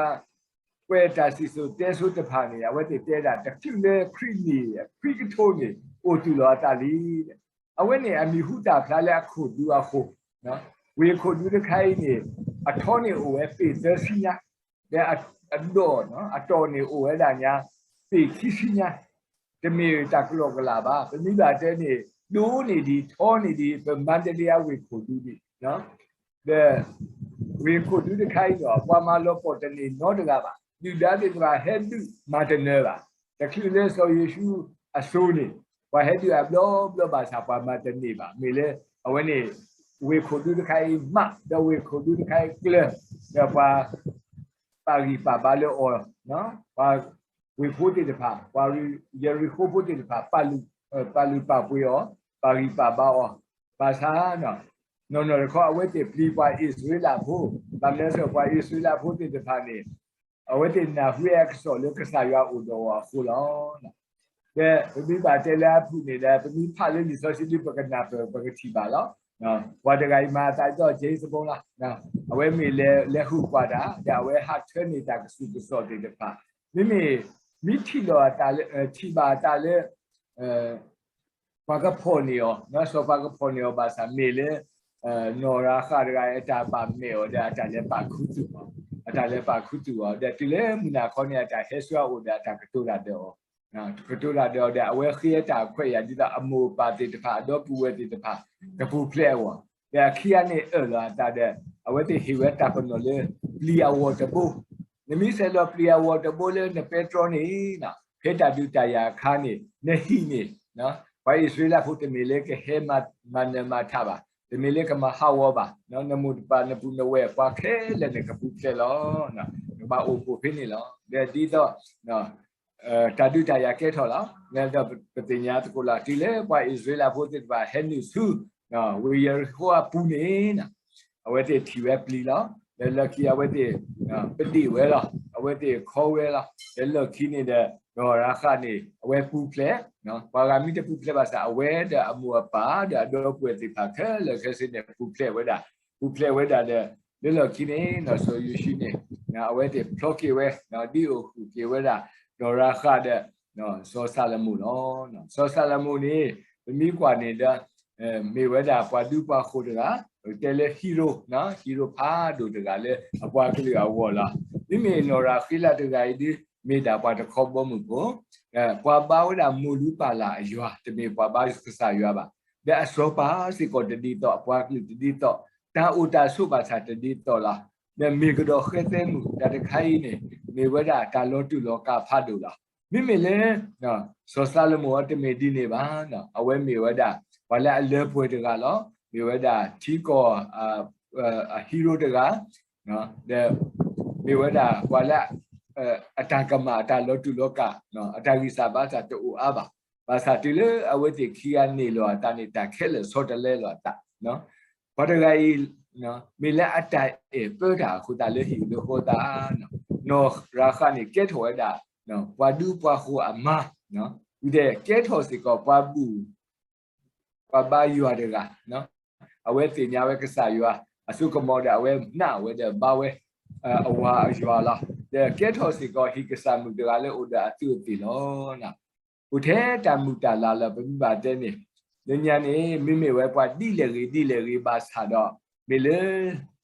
ကွဲးတၢ်စံၣ်စိၤတဲစိၤတဖၣ်န့ၣ် အဝဲသ့ၣ်တဲဒၣ် တချုးလၢခရံာ်န့ၣ် အခွံကထိန့ၣ် အိၣ်တုၤလီၤအသးလံ. အဝဲန့ၣ်အမံၤဟူသၣ်ဖျါလၢအခိၣ်ဒူအဃိ, ဝ့ၢ်ခိၣ်ဒူတခါအံၤန့ၣ် အထီန့ၣ်အိၣ်ဝဲပ့ၢ်သၢဆံညါ, ဒီးအတီၢ်န့ၣ်အိၣ်ဝဲဒၣ်ညါ ပ့ၢ်ခံဆံညါ, တမ့ၢ်တၢ်ကလီကလးဘၣ်. ပမ့ၢ်ဘၣ်တဲန့ၣ် ဒိၣ်န့ၢ်ဒံးထီန့ၢ်ဒံး ပမၤတလ့အဝ့ၢ်ခိၣ်ဒူဒံး ဒီး ဝ့ၢ်ခိၣ်ဒူတခါအံၤဒီး ပှၤမၤလီၤပှီၢ်တန့ၢ်နီတဂၤဘၣ်, ဒုၣ်ဒါသ့ၣ်တဖၣ်ဟဲဒုးမၤတနၢၤဘၣ်. တချုးလၢစီၤယိၤၡူအစိၤန့ၣ် ပှၤဟဲဒုးအဘျီဘျီဘၣ်ဆၣ် ပှၤမၤတန့ၢ်ဘၣ်. မ့ၢ်လၢ အဝဲန့ၣ် ဝ့ၢ်ခိၣ်ဒူတခါအံၤမး ဒီးဝ့ၢ်ခိၣ်ဒူတခါအံၤကျၢၤ, ဒီးပှၤ ပာ်ဂံၢ်ပာ်ဘါလၢအီၤ, ပှၤဝ့ၢ်ဖိသ့ၣ်တဖၣ်, ပှၤယရံၤဃိဖိသ့ၣ်တဖၣ် ပာ်လုၢ်ပာ်ပှ့ၤအီၤ, ပာ်ဂံၢ်ပာ်ဘါအီၤ, ဘၣ်ဆၣ် နီၢ်နီၢ်တခီ အဝဲသ့ၣ်ပျံၤပှၤအံၣ်စရ့လးဖိ, ဘၣ်မနုၤအဃိ ပှၤအံၣ်စရ့လးဖိသ့ၣ်တဖၣ်န့ၣ် အဝဲသ့ၣ်နၢ်ဟူဝဲအကစီၣ်လၢကစၢ်ယွၤအိၣ်ဒီးအီၤအဃိလီၤ. ဒီးပမ့ၢ်ဘၣ်တဲလၢအဖုၣ်န့ၣ်ဒီး ပမ့ၢ်ဖးလၢလံာ်စီဆှံဒ်ပကနၢ်ပၢၢ် ပကထံၣ်ဘၣ်လီၤ. ပှၤတဂၤအံၤမၤအသးဒ်သိး James Bond လီၤ. အဝဲမ့ၢ်လဲၤဟူးကွၢ်တၢ် ဒီးအဝဲဟးထၢန့ၢ်တၢ်ကစူၢ်ကစီၣ်သ့ၣ်တဖၣ်, မ့မ့ၢ် မ့ၢ်ထံၣ်လီၤအသးလၢ ထံၣ်ဘၣ်အသးလၢ ပှၤကဖီၣ်န့ၢ်အီၤ, စီၤပၤကဖီၣ်န့ၢ်အီၤဘၣ်ဆၣ် မ့ၢ်လၢ နီၢ်ရၤဃးတဂၤအတၢ်ဘၣ်မဲာ်အီၤဒီး အတၢ်လဲၤပာ်ခူသူၣ်အီၤ, အတၢ်လဲၤပာ်ခူသူၣ်အီၤ ဒီးတုၤလၢမုၢ်နၤခီန့ၣ် အတၢ်ဟဲဆှၢအအိၣ်ဒီးအတၢ်ကတိၤတၢ်ဒီးအီၤ, ကတိၤတၢ်ဒီးအီၤဒီး အဝဲဃ့အတၢ်ခွဲးယာ်ဒ်သိး အမိၢ်အပၢ်သ့ၣ်တဖၣ် အဒီပုၢ်ဝဲၢ်သ့ၣ်တဖၣ် ကပူၤဖျဲးအဂီၢ်, ဒီးအခံဂၤန့ၣ်အၢၣ်လီၤအသးဒီး အဝဲသ့ၣ်ဟ့ၣ်ဝဲတၢ်ပနီၣ်လၢ ပျံၤအဝီၤတဘိ, နမ့ၢ်ဆဲးလီၤပျံၤအဝီၤတဘိလၢနပဲတြီန့ၣ် ဖဲတၢ်ဒုးတၢ်ယၤအခါန့ၣ် နဟံၣ်န့ၣ် ပှၤအံၣ်စရ့လးဖိတမ့ၢ်လၢကဟဲမၤနၢၤမၤထးဘၣ်, တမ့ၢ်လၢကမၤဟးဂီၤဘၣ်, နမိၢ်တပၢ်နပုၢ်နဝဲၢ်ပှၤခဲလၢာ်န့ၣ် ကပူၤဖျဲးလီၤ. ကဘၣ်အိၣ်ဖှိၣ်ဖဲန့ၣ်လီၤ. ဒီးဒ်သိး တၢ်ဒုးတၢ်ယၤကဲထီၣ်လီၤ. ဒီးပသ့ၣ်ညါသကိးလီၤ တုၤလၢပှၤအံၣ်စရ့လးဖိသ့ၣ်တဖၣ်ဟဲနုာ်ဆူ ဝ့ၢ်ယရံၤဃိအပူၤန့ၣ် အဝဲသ့ၣ်ထံၣ်ဝဲပျံၤလီၤ. ဒီးလၢခံအဝဲသ့ၣ် ပဒ့ၣ်ဝဲလီၤ. အဝဲသ့ၣ်ခီဝဲလီၤ. ဒီးလၢခံန့ၣ်ဒီး နီၢ်ရၤဃးန့ၣ် အဝဲပူၤဖျဲး, ပှၤဂၤမ့ၢ်တပူၤဖျဲးဘၣ်ဆၣ် အဝဲဒီးအမိၢ်အပၢ်ဒီးအဒီပုၢ်ဝဲၢ်သ့ၣ်တဖၣ်ခဲလၢာ်ခဲဆ့န့ၣ် ပူၤဖျဲးဝဲဒၣ်, ပူၤဖျဲးဝဲဒၣ်ဒီး လၢလီၢ်ခံန့ၣ် စီၤယိၤၡူန့ၣ် အဝဲသ့ၣ်ဖျီက့ၤဝဲ ဒ်အိၣ်ဃုာ်က့ၤဝဲဒၣ် နီၢ်ရၤဃးဒီး စီၤၡလိၤမိၣ်လီၤ. စီၤၡလိၤမိၣ်န့ၣ် ပမ့ၢ်ကွၢ်န့ၣ်ဒီး မ့ၢ်ဝဲဒၣ်ပှၤဒူပှၤဃိၤတဂၤ, တဲလၢ hero, hero ဖးဒိၣ်တဂၤလၢအပှၤကလုာ်အဂီၢ်လီၤ. မ့မ့ၢ်နီၢ်ရၤဃံလးတဂၤအံၤဒ် မ့ၢ်ဒၣ်ပှၤတခီဘီမုၢ်ဖိ, ပှၤဘါဝဲဒၣ်မိၢ်လုၢ်ပၢ်လၢ်အယွၤ, တမ့ၢ်ပှၤဘါကစၢ်ယွၤဘၣ်. ဒီးအစီၤပၤစ့ၢ်ကီးတဒ်သိး, အပှၤကလုာ်တဒ်သိး, တၢ်အိၣ်တၢ်ဆိးဘၣ်ဆၣ်တဒ်သိးလီၤ. ဒီးမ့ၢ်ကဒီးဃဲသဲမုၣ် တၢ်တခါအံၤန့ၣ် မ့ၢ်ဝဲဒၣ်တၢ်လီၤတူာ်လီၤကာ်ဖးဒိၣ်လီၤ. မ့မ့ၢ်လၢ စီၤၡလိၤမိၣ်အတမ့ၢ်ဒ်န့ၣ်ဘၣ်, အဝဲမ့ၢ်ဝဲဒၣ် ပှၤလၢအလၢပှဲၤတဂၤလီၤ. မ့ၢ်ဝဲဒၣ်ထံကီၢ် အ hero တဂၤ, ဒီးမ့ၢ်ဝဲဒၣ်ပှၤလၢ အတၢ်ကမၣ်အတၢ်လီၤတူာ်လီၤကာ် အတၢ်ဂံၢ်စၢ်ဘါစၢ်တအိၣ်အါဘၣ်. ဘၣ်ဆၣ်တုၤလၢအဝဲသ့ၣ်ခံဂၤန့ၢ်လီၤအသးန့ၣ် တၢ်ခဲလၢာ်ဆီတလဲလီၤအသး. ပှၤတဂၤအံၤ မ့ၢ်လၢအတၢ်အဲၣ်ပၢတၢ်အဃိသတးလၢဟံၣ်လၢဃီသး, နီၢ်ရၤဃးန့ၣ်ကဲထီၣ်ဝဲဒၣ် ပှၤဒူပှၤဃိၤအမါ, ဝံၤဒီးကဲထီၣ်စ့ၢ်ကီးပှၤဘူၣ် ပှၤဘါယွၤတဂၤ, အဝဲသ့ၣ်ညါဝဲကစၢ်ယွၤ အစိကမီၤဒီး အဝဲနာ်ဝဲဒီးဘါဝဲ အဝၤအယွၤလီၤ. ဒီးကဲထီၣ်စ့ၢ်ကီးဟံၣ်ကစၢ်မုၣ်တဂၤလၢအိၣ်ဒီးအသူးအသ့ၣ်လီၤ. အိၣ်ထဲတၢ်မုာ်တၢ်လၤလၢပမ့ၢ်ဘၣ်တဲန့ၣ်, လၢညါန့ၣ် မ့မ့ၢ်ဝဲပှၤဒ်လဲၣ်ဂ့ၤဒ်လဲၣ်ဂ့ၤဘၣ်ဆၣ်ဒီး မ့ၢ်လၢ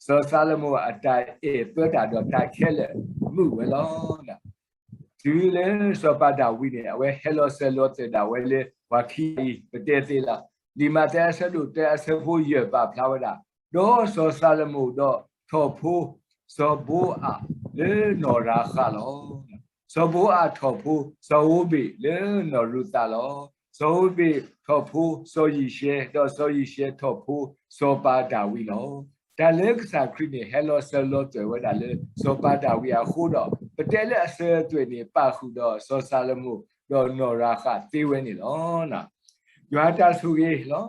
စီၤၡလိၤမိၣ်အတၢ်အဲၣ်ပၢတၢ်ဒီးတၢ်ခဲလၢာ်မုာ်ဝဲလီၤ. တုၤလၢစီၤပၤဒၤဝံးန့ၣ် အဝဲဟဲလီၤစၢၤလီၤသွဲၣ်ဒၣ်ဝဲလၢပှၤခံဂၤအံၤ ပတဲသ့လီၤ. လံာ်မးသဲအဆၢဒိၣ်တၢအဆၢဖိယဲၢ်ပာ်ဖျါဝဲဒၣ်, ဒီးစီၤၡၤလမိၣ်ဒီးထီၣ်ဖိစီၤဘိအးလၢနီၢ်ရၤဃးလီၤ. စီၤဘိအးထီၣ်ဖိစီၤဧိဘ့းလၢနီၢ်ရူၤသးလီၤ. စီၤဧိဘ့းထီၣ်ဖိစီၤယံၡဲ, ဒီးစီၤယံၡဲထီၣ်ဖိစီၤပၤဒၤဝံးလီၤ. တၢ်လၢကစၢ်ခရံာ်န့ၣ် ဟဲလီၤစၢၤလီၤသွဲၣ်ဝဲဒၣ်လၢစီၤပၤဒၤဝံးအဃိဒီး ပတဲလၢအစၢၤအသွဲၣ်န့ၣ် ပာ်ဃုာ်ဒီးစီၤၡၤလမိၣ်ဒီးနီၢ်ရၤဃးသ့ဝဲန့ၣ်လီၤ. ယွၤတၢ်ဆိၣ်ဂ့ၤလီၤ.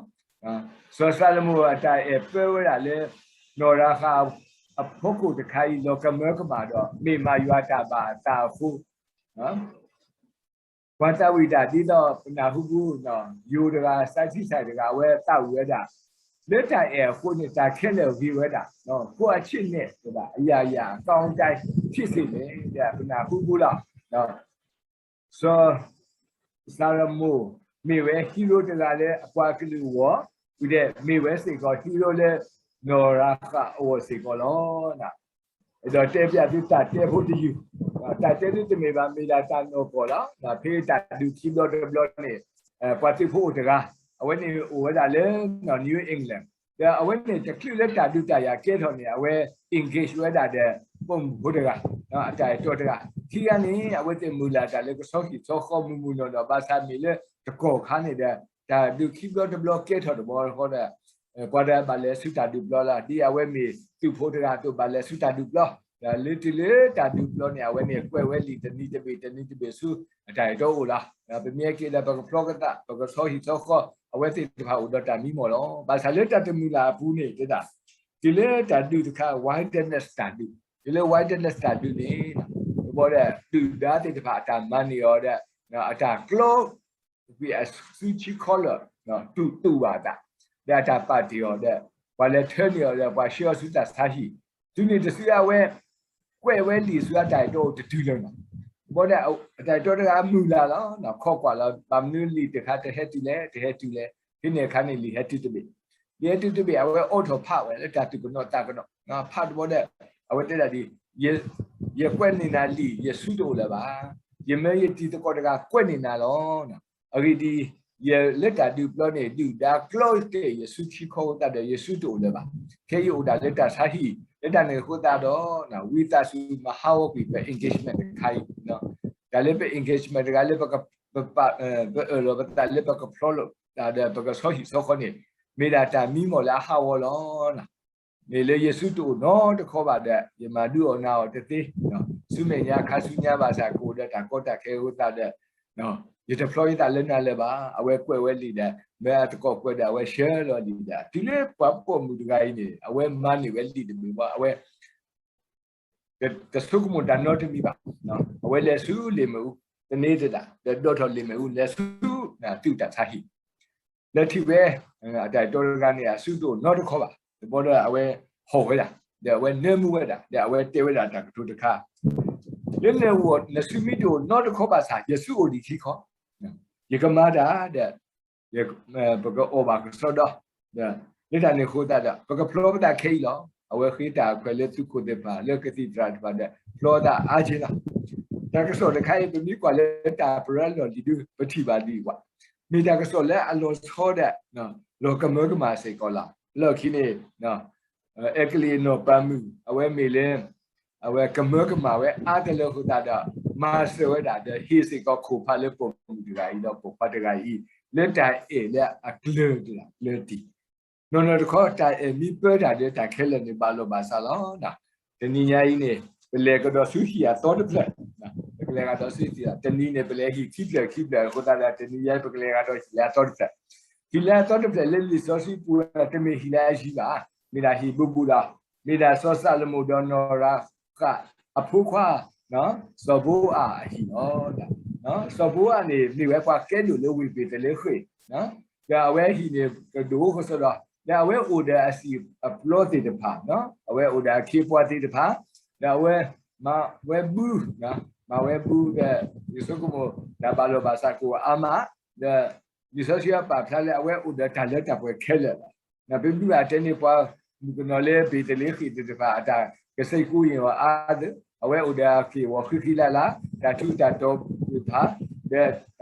စီၤၡၤလမိၣ်အတၢ်အဲၣ်ပၢဝဲဒၣ်လၢ နီၢ်ရၤဃးအဖီခိၣ်တခါအံၤ လီၤကမၢကမၣ်ဒီး မ့ၢ်မၤယွၤတၢ်ဘၣ်အသးအဃိ ပှၤသးဝံၣ်တၢ်ဒ်သိးပနၢ်ဟူပူၤ, ယိၤတဂၤ စးထံဆၣ်တဂၤ အဝဲသးဝံၣ်ဝဲဒၣ် လၢတၢ်အဲၣ်အဃိန့ၣ် တၢ်ခဲလၢာ်ဂ့ၤဝဲဒၣ်, ကိးအဆ့ၣ်နဲၣ်ဝဲဒၣ် အယၤယၤ အကောင်းအတိုင်း ဖြစ်စေမယ် ပနၢ်ဟူပူၤလီၤ. စီၤၡၤလမိၣ် မ့ၢ်ဝဲဟံးရိၣ်တဂၤလၢအပှၤကလုာ်အဂီၢ်, ဝံၤဒီးမ့ၢ်ဝဲစ့ၢ်ကီးဟံးရိၣ်လၢ နီၢ်ရၤဃးအဂီၢ်စ့ၢ်ကီးလီၤ. အဲၣ်ဒိးတဲပျးသုတၢ်တဲဖိတယုၢ်, တၢ်တဲဒ်တမ့ၢ်ဘၣ် မ့ၢ်ဒၣ်တၢ်နီၢ်ကီၢ်လီၤ. ဖဲတၢ်ဒုးခံဘျီတဘျီန့ၣ် ပှၤသုးဖိအိၣ်တဂၤ, အဝဲန့ၣ်အိၣ်ဝဲဒၣ်လၢ New England ဒီးအဝဲန့ၣ်တချုးလၢတၢ်ဒုးတၢ်ယၤကဲထီၣ်န့ၣ် အဝဲ engage ဝဲဒၣ်ဒီး ပိာ်မုၣ်ဖိတဂၤ, အတၢ်အဲၣ်တီတဂၤ, ခံဂၤန့ၣ် အဝဲသ့ၣ်မုၢ်လၢ်တၢ်လၢကဆီဟံၣ်ဆီဃီမုၢ်မုၢ်နီၢ်နီၢ် ဘၣ်ဆၣ်မ့ၢ်လၢတကီၢ်ခါန့ၣ်ဒီး တၢ်ဒုးခံဘျီတဘျီကဲထီၣ်တဘျီဃီဒီး ပှၤဒီးဘၣ်လဲၤဆူတၢ်ဒုးပျီလီၤ. ဒ်အဝဲမ့ၢ်သုးဖိတဂၤအသိး ဘၣ်လဲၤဆူတၢ်ဒုးပျီ, ဒီးလၢတုၤလၢတၢ်ဒုးပျီန့ၣ် အဝဲန့ၣ်ကွဲးဝဲလံာ်တနံၤတဘ့ၣ်တနံၤတဘ့ၣ်ဆူ အတၢ်အဲၣ်တီအိၣ်လီၤ. ပမ့ၢ်က့ၤဒီးပကဖျီကသး ပကဆီဟံၣ်ဆီဃီ အဝဲသ့ၣ်တဖၣ်အိၣ်ဒီးတၢ်မံမီၢ်လီၤ. ဘၣ်ဆၣ်လၢတၢ်တမုၢ်လၢ်အပူၤန့ၣ်တဲဒၣ် တုၤလၢတၢ်ဒုးတခါ Wilderness တၢ်ဒုး, တုၤလၢ Wilderness တၢ်ဒုးန့ၣ် တဘျီဒီးဒုၣ်ဒါသ့ၣ်တဖၣ်အတၢ်မၤန့ၢ်အီၤဒီး အတၢ်ကျီကွံာ်အစုဆံခီလၢာ် တူၢ်တူၢ်ဘၣ်အသး ဒီးအတၢ်ပာ်တ့ၢ်အီၤဒီး ပှၤလဲၤထၢန့ၢ်အီၤဒီး ပှၤဆှၢအီၤဆူတၢ်ဆါဟံၣ်, တုၤန့ၣ်တစုအဝဲ ကွဲးဝဲလံာ်ဆူအတၢ်အဲၣ်တီအိၣ်တတုၤလၢၤဘၣ်. ဘၣ်ဒီး အတၢ်အဲၣ်တီတဂၤမုၢ်လၢ်လီၤ ခိးကွၢ်လီၤ ဘၣ်မနုၤလံာ်တခါတဟဲတုၤလဲၣ် တဟဲတုၤလဲၣ်, ဖဲန့ၣ်အခါန့ၣ်လံာ်ဟဲတုၤတဘ့ၣ်, လံာ်ဟဲတုၤတဘ့ၣ် အဝဲအိးထီၣ်ဖးဝဲလၢတၢ်သူၣ်ကနိးသးကနိး ဖးတဘျီဒီး အဝဲတဲဒၣ်ဒ် ယကွဲးန့ၢ်နၤလံာ် ယဆူတအိၣ်လၢၤဘၣ်. ယမၢယတံၤသကိးတဂၤကွဲးန့ၢ်နၤလီၤ. အဂ့ၢ်ဒ်အံၤ, ယလၢတၢ်ဒုးပျီန့ၣ် ဒုၣ်ဒါကျီက့ၤယဆူခံခီအဃိသတးဒီး ယဆူတအိၣ်လၢၤဘၣ်. ခဲအံၤအိၣ်ဒၣ်လၢတၢ်ဆါဟံၣ် လၢတၢ်န့ၣ်အဃိသတးဒီး ဝံသးစူၤမၤဟးဂီၤကွံာ်ပ engagement တခါအံၤ, တၢ်လၢပ engagement တဂၤလၢ ပအၢၣ်လီၤပသးလၢပကဖျီလိာ်သးဒီး ပကဆီဟံၣ်ဆီဃီန့ၣ် မ့ၢ်ဒၣ်တၢ်မံမီၢ်လၢအဟးဂီၤလီၤ. မ့ၢ်လၢယဆူတအိၣ်နီတခီဘၣ်ဒီး ယမၤဒုးအီၣ်နၤအီၤတသ့, ဆူမဲာ်ညါခါဆူညါဘၣ်ဆၣ် ကအိၣ်ဒီးတၢ်ကီတၢ်ခဲအဃိသတးဒီး ယတဖျီယသးလၢနၤလၢၤဘၣ်. အဝဲကွဲးဝဲလံာ်ဒီး မၢအသကိးကွဲးဒီး အဝဲဆှၢလီၤလံာ်ဒီး တုၤလၢပှၤပိာ်မုၣ်တဂၤအံၤန့ၣ် အဝဲမၤန့ၢ်ဝဲလံာ်တဘ့ၣ်ဘၣ် အဝဲ တဆိကမိၣ်တၢ်နီတမံၤဘၣ်. အဝဲလဲၤဆူလ့ၣ်မ့ၣ်အူ သန့ၤသဒၣ် ဒီးဒိးထီၣ်လ့ၣ်မ့ၣ်အူ လဲၤဆူ သုးတၢ်ဆါဟံၣ်, လဲၤထံၣ်ဝဲ အတၢ်အဲၣ်တီတဂၤန့ၣ် အဆူတအိၣ်နီတခီဘၣ်. တဘျီဒီးအဝဲဟီၣ်ဝဲဒၣ် ဒီးအဝဲနၢမူဝဲဒၣ် ဒီးအဝဲတဲဝဲဒၣ်တၢ်ကတိၤတခါ, လၢနဂီၢ် နစုမ့ၢ်တအိၣ်နီတခီဘၣ်ဆၣ် ယစုအိၣ်ဒံးခံခီ, ယကမၤတၢ်ဒီး ပကအီၣ်ဘၣ်ကစီဒီ, လၢတၢ်န့ၣ်အဃိသတးဒီး ပကဖျီပသးခဲအံၤလီၤ. အဝဲဃ့တၢ်ခွဲးလၢသုးခိၣ်သ့ၣ်တဖၣ် လၢကသံၣ်သရၣ်တဖၣ်ဒီး ဖျီသးအါက့လီၤ. တၢ်ကစီၣ်တခါအံၤ ပမ့ၢ်ကွၢ်လၢတၢ်ပရၢလီၢ်လံၤဒု ပထံၣ်ဘၣ်ဒံးဘၣ်, မ့ၢ်တၢ်ကစီၣ်လၢအလီၤဆီဒီး လီၤကမၢကမၣ်စ့ၢ်ကီးလီၤ. လီၢ်ခံန့ၣ် အဲကလံးအနီၢ်ပၤမုၣ် အဝဲမ့ၢ်လၢ အဝဲကမၢကမၣ်ဝဲအါတလၢအဃိသတးဒီး မၤစၢၤဝဲဒၣ်ဒီးဟ့ၣ်စ့ၢ်ကီးခိၣ်ဖးလၢပိာ်မုၣ်တဂၤအံၤဒီးပိာ်ခွါတဂၤအံၤ လၢတၢ်အဲၣ်လၢအကျၢၤတဂၤကျၢၤတံၢ်, နီၢ်နီၢ်တခီ တၢ်အဲၣ်မ့ၢ်ပၢတၢ်ဒီးတၢ်ခဲလၢာ်န့ၣ် ဘၣ်လိာ်ဘၣ်စးလီၤ. တနံၤညါအံၤန့ၣ် ပလဲၤကဒီးဆူဟံၣ်အသီတဖျၢၣ်, ပကလဲၤကဒီးဆူဟံၣ် တနံၤန့ၣ် ပလဲၤဟံၣ်ခံဖျၢၣ်ခံဖျၢၣ်အဃိသတးဒီး တနံၤညါအံၤ ပကလဲၤကဒီးဟံၣ်လၢအသီတဖျၢၣ်, ဟံၣ်လၢအသီတဖျၢၣ်လၢလံာ်စီဆှံပူၤ တမ့ၢ်ဟံၣ်လၢအယံၤဘၣ်, မ့ၢ်ဒၣ်ဟံၣ်ဘူးဘူးလီၤ. မ့ၢ်ဒၣ်စီၤၡၤလမိၣ်ဒီးနီၢ်ရၤဃးအဖိခွါ စီၤဘိအးအဟံၣ်လီၤ. စီၤဘိအးန့ၣ် မ့ၢ်ဝဲပှၤကဲဒိၣ်လၢဝ့ၢ်ဘ့းသလ့ဃ့ၣ်, ဒီးအဝဲအဟံၣ်န့ၣ် ကဒိၣ်အိၣ်ကစီဒီ, ဒီးအဝဲအိၣ်ဒီးအစံာ်အပျီသ့ၣ်တဖၣ်, အဝဲအိၣ်ဒီးအခ့အပှၤသ့ၣ်တဖၣ်, ဒီးအဝဲ မၤဝဲဘူး, မၤဝဲဘူးဒီး ယဆိကမိၣ် တၢ်ဘၣ်လိာ်ဘၣ်စးကအိၣ်အါမး, ဒီး လံာ်စီဆှံအပာ်ဖျါလၢအဝဲအိၣ်ဒီးတၢ်လၢတၢ်ပှဲၤခဲလၢာ်လီၤ. ပမ့ၢ်ဘၣ်တဲန့ၢ်ပှၤမုၣ်ကနီၤလၢဘ့းသလ့ဃ့ၣ်သ့ၣ်တဖၣ် အတၢ်ကစံးကူယံာ်အီၤအါသၢ အဝဲအိၣ်ဒီးအက့ၢ်အဂီၤဃံဃံလၤလၤ, တၢ်ထူးတၢ်တီၤသ့ၣ်တဖၣ်, ဒီး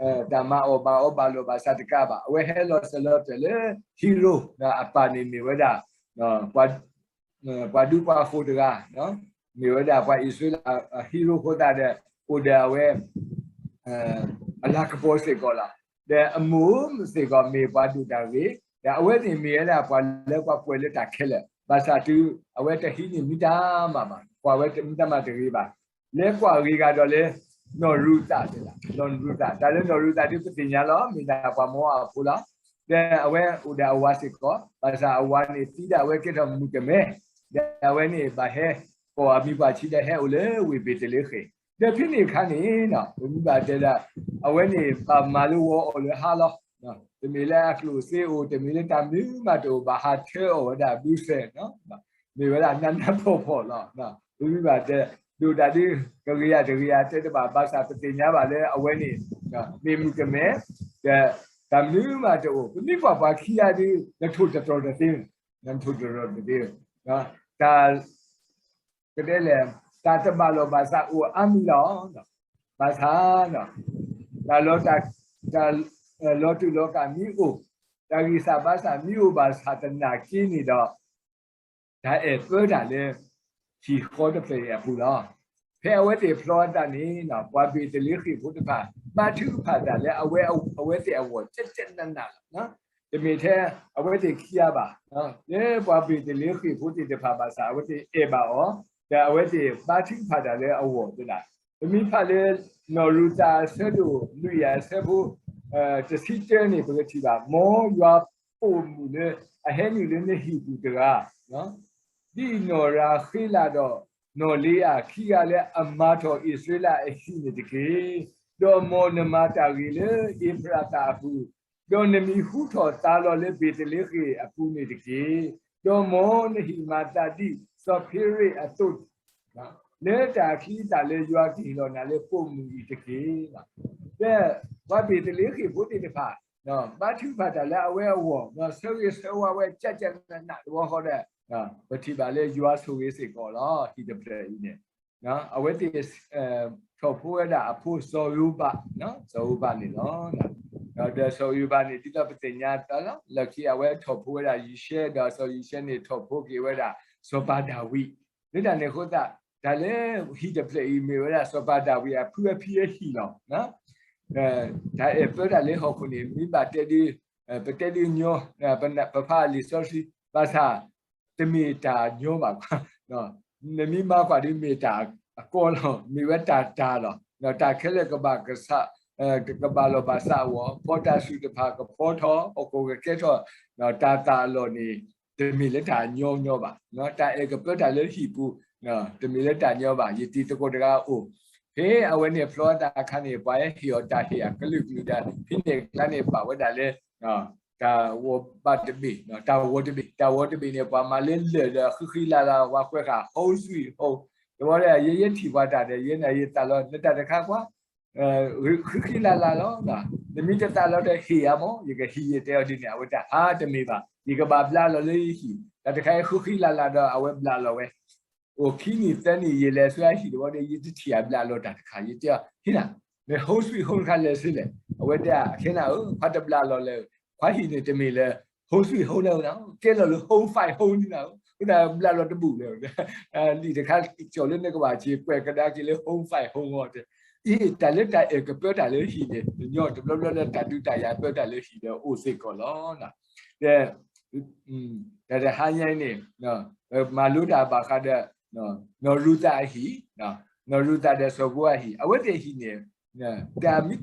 တၢ်မၤအီၣ်ဘၣ်အီၤဘၣ်လိာ်ဘၣ်စးတကးဘၣ်. အဝဲဟဲလီၤစၢၤလီၤသွဲၣ်လၢ Hebrew အပၢ်န့ၣ်မ့ၢ်ဝဲဒၣ် ပှၤဒူပှၤဃိၤတဂၤ, မ့ၢ်ဝဲဒၣ်ပှၤအံၣ်စရ့လး Hebrew အဃိသတးဒီး အိၣ်ဒီးအဝဲ အလၤကပီၤစ့ၢ်ကီးလီၤ. ဒီးအမိၢ်စ့ၢ်ကီးမ့ၢ်ပှၤဒိၣ်တၢ်ဂ့ၤ, ဒီးအဝဲသ့ၣ်မ့ၢ်ဝဲဒၣ်ပှၤလၢပှၤကွဲးလၢတၢ်ခဲလၢာ်, ဘၣ်ဆၣ်တုၤအဝဲတဟံးန့ၢ်မံတၢ်မၤဘၣ်, ကွၢ်ဝဲမံတၢ်မၤတဂ့ၤဘၣ်. လဲၤကွၢ်ဂ့ၤဂၤဒီးလၢ နီၢ်ရူၤသး, နီၢ်ရူၤသး, တၢ်လၢနီၢ်ရူၤသးဒ်ပသ့ၣ်ညါလီၤ, မ့ၢ်ဒၣ်ပှၤမီအဖိလီၤ. ဒီးအဝဲအိၣ်ဒီးအဝၤစ့ၢ်ကီး, ဘၣ်ဆၣ်အဝၤန့ၣ်သံဒၣ်ဝဲကဲထီၣ်မုၣ်ကမဲ, ဒီးအဝဲန့ၣ်ဘၣ်ဟဲ ကိးအမံၤပှၢ်ဆံးဒီးဟဲအိၣ်လၢဝ့ၢ်ဘ့းလ့ဟ့ၣ်, ဒီးဖဲန့ၣ်အခါန့ၣ် ပမ့ၢ်ဘၣ်တဲဒၣ် အဝဲန့ၣ်ဘၣ်မၤလိဝီအီၤလၢဟါလီၤ. တမ့ၢ်လၢအကျိၣ်စ့အိၣ်, တမ့ၢ်လၢတၢ်မနုၤမးတအိၣ်, ဘၣ်ဟးထၢအီၣ်ဝဲဒၣ်ဘုစဲး, မ့ၢ်ဝဲဒၣ်နးနးဖှီၣ်ဖှီၣ်လီၤ. ပမ့ၢ်ဘၣ်တဲ ဒိၣ်တၢ်ဒုး ကဂ့ၤယၤတဂ့ၤယၤတဲတဘၣ်, ဘၣ်ဆၣ်ပသ့ၣ်ညါဘၣ်လၢအဝဲန့ၣ် မ့ၢ်မုၣ်ကမဲ, ဒီးတၢ်မနုၤမးတအိၣ်, ပမ့ၢ်ကွၢ်ပှၤခံဂၤဒုး နထိၣ်တတြီၤတသ့, နထိၣ်တတြီၤတသ့, တၢ် ကတဲလဲၣ်, တၢ်တဘၣ်လိာ်ဘၣ်စးအိၣ်အါမံၤလီၤ. ဘၣ်ဆၣ် တၢ်လီၤ တၢ်လီၤတူာ်လီၤကာ်မ့ၢ်အိၣ်, တၢ်ဂံၢ်စၢ်ဘါစၢ်မ့ၢ်အိၣ်ဘၣ်ဆၣ်သနာ်က့န့ၣ်ဒီး တၢ်အဲၣ်ပၢတၢ်လၢ ဟံၣ်ဃီတဖျၢၣ်အံၤအပူၤလီၤ. ဖဲအဝဲသ့ၣ်ဖျီအသးန့ၣ် ပှၤဘ့းသလ့ဃ့ၣ်ဖိတဖၣ် ဘါထုကဖၣ်တၢ်လၢအဝဲ အဝဲသ့ၣ်အဂီၢ် ကဲကဲနးနးလီၤ. တမ့ၢ်ထဲအဝဲသ့ၣ်ခံဂၤဘၣ်, လၢပှၤဘ့းသလ့ဃ့ၣ်ဖိသ့ၣ်တဖၣ်ဘၣ်ဆၣ် အဝဲသ့ၣ်အဲၣ်ဘၣ်အီၤ, ဒီးအဝဲသ့ၣ်ဘါထုကဖၣ်တၢ်လၢအဂီၢ်သဒၣ်. ပမ့ၢ်ဖးလၢ နီၢ်ရူၤသးအဆၢဒိၣ်လွံၢ်အဆၢဖိ တဆံတၢန့ၣ် ပကထံၣ်ဘၣ်, မ်ယွၤပိာ်မုၣ်လၢအဟဲနုာ်လၢနဟံၣ်ပူၤတဂၤ ဒ်နီၢ်ရၤဃ့လးဒီး နီၢ်လ့အၤခံဂၤလၢအမၤထီၣ်အံၣ်စရ့လးအဟံၣ်န့ၣ်တက့ၢ်. ဒီးမ်နမၤတၢ်ဂ့ၤလၢအ့ဖရးသးအပူၤ, ဒီးနမံၤဟူထီၣ်သါလီၤလၢဘ့းသလ့ဃ့ၣ်အပူၤန့ၣ်တက့ၢ်. ဒီးမ်နဟံၣ်မၤသးဒ်စီၤဖ့ရ့အသိး လၢတၢ်ချံအသၣ်လၢယွၤကဟ့ၣ်လီၤနၤလၢပိာ်မုၣ်အံၤတက့ၢ်. ဒီးပှၤဘ့းသလ့ဃ့ၣ်ဖိသ့ၣ်တဖၣ် ဘါထုကဖၣ်တၢ်လၢအဝဲအဂီၢ်, ဆၢဂ့ၤဆၢဝါဝဲ ကဲကဲနးနးတဝီဃီဒီး ပထံၣ်ဘၣ်လၢယွၤဆိၣ်ဂ့ၤစ့ၢ်ကီးလီၤ. ဟံၣ်တဖျၢၣ်အံၤန့ၣ် အဝဲသ့ၣ် ထီၣ်ဖိဝဲဒၣ်အဖိစီၤရူၤဘး, စီၤရူၤဘးန့ၣ်လီၤ. ဒီးစီၤရူၤဘးန့ၣ် ဒ်သိးပသ့ၣ်ညါတၢ်လီၤ, လၢခံအဝဲထီၣ်ဖိဝဲဒၣ်ယံၤၡဲ, ဒီးစီၤယံၤၡဲန့ၣ်ထီၣ်ဖိက့ၤဝဲဒၣ် စီၤပၤဒၤဝံး. လၢတၢ်န့ၣ်အဃိသတး တၢ်လၢဟံၣ်တဖျၢၣ်အံၤမ့ၢ်ဝဲဒၣ်စီၤပၤဒၤဝံးအဖုအဖံအဟံၣ်လီၤ. တၢ်အဲၣ်ပၢတၢ်လၢဟီၣ်ခိၣ်န့ၣ် မ့ၢ်ဘၣ်တဲဒုး ပတဲဒုးညီ, ပဖးလံာ်စီဆှံ, ဘၣ်ဆၣ် တမ့ၢ်တၢ်ညီဘၣ်. နမ့ၢ်မၤကွၢ်ဒုးမ့ၢ်တၢ်အကီလီၤ, မ့ၢ်ဝဲတၢ်တၢ်လီၤ. တၢ်ခဲလၢာ်ကဘၣ်ကဆး, ကဘၣ်လီၢ်ဘၣ်စးအဂီၢ်, ဖီတၢ်စူၣ်တဖၣ်ကဖီထီၣ်, ဟီၣ်ခိၣ်ကကဲထီၣ်, တၢ်သးအလီၢ်န့ၣ် တမ့ၢ်လၢတၢ်ညီညီဘၣ်. တၢ်အဲၣ်ကပၢတၢ်လၢဟံၣ်ပူၤ တမ့ၢ်လၢတၢ်ညီဘၣ်. ယတံၤသကိးတဂၤအိၣ်, ဖဲအဝဲန့ၣ်ဖျီအသးအခါန့ၣ် ပှၤဟဲဟ့ၣ်အီၤတၢ်ဟ့ၣ်အကလုာ်ကလုာ်ဒီး ဖဲန့ၣ်အကျါန့ၣ် ဘၣ်ဝဲဒၣ်လၢ တၢ်ဝီဘၣ်တဘ့ၣ်, တၢ်ဝီတဘ့ၣ်, တၢ်ဝီတဘ့ၣ်န့ၣ် ပှၤမၤလၢလၢၢ်ဒီးဃံဃံလၤလၤ ပှၤကွဲးဃာ် home sweet home တဝီဒီး ယဲယဲထံၣ်ပှၤတၢ်ဒီး ယဲန့ၣ်ယသးလီၤ နတၢ်တခါကွၢ် ဃံဃံလၤလၤလီၤ. နမ့ၢ်တသးလီၤဒီးဟ့ၣ်ယၤမး ယကဟံးယတဲအီၤဒ်န့ၣ် အဝဲတၢ်အါတမ့ၢ်ဘၣ် ယကဘၣ်ဘျးလီၤလၢယဟံၣ်, တၢ်တခါအံၤဃံဃံလၤလၤဒီး အဝဲဘျးလီၤဝဲ အိၣ်ခံနံၣ်သၢနံၣ်ယလဲၤဆူအဟံၣ်တဝီဒီး ယတထံၣ်အဘျးလီၤတၢ်တခါ ယတဲအီၤ ဟ့ၣ်နၤ န home sweet home တခါလဲၤဆူလဲၣ်. အဝဲတဲ ခဲနၤဧၢ ခွါတဘျးလီၤလဲၣ်, ခွါဟံၣ်န့ၣ်တမ့ၢ်လၢ home sweet home လၢနၤ ကဲလီၤလၢ home fight home န့ၣ်နၤဧၢ, အဃိသတးဘျးလီၤတဘူၣ်လၢၤ လံာ်တခါကၠီၤလၢနကဘၣ်စံးကွဲးကဒါက့ၤလၢ home fight home အီၤတဲ, အ့ တၢ်လၢတၢ်အဲၣ်ကပၢတၢ်လၢဟံၣ်န့ၣ် တညီတဘျီဘျီလၢတၢ်ဒုးတၢ်ယၤပၢတၢ်လၢဟံၣ်ဒီးအိၣ်စ့ၢ်ကီးလီၤ. ဒီး တၢ်တဟါညါအံၤန့ၣ် မၤလိတၢ်ဘၣ်ဃးဒီး နီၢ်ရူၤသးအဟံၣ်, နီၢ်ရူၤသးဒီးစီၤဘိအဟံၣ် အဝဲသ့ၣ်အဟံၣ်န့ၣ် တၢ်မ့ၢ်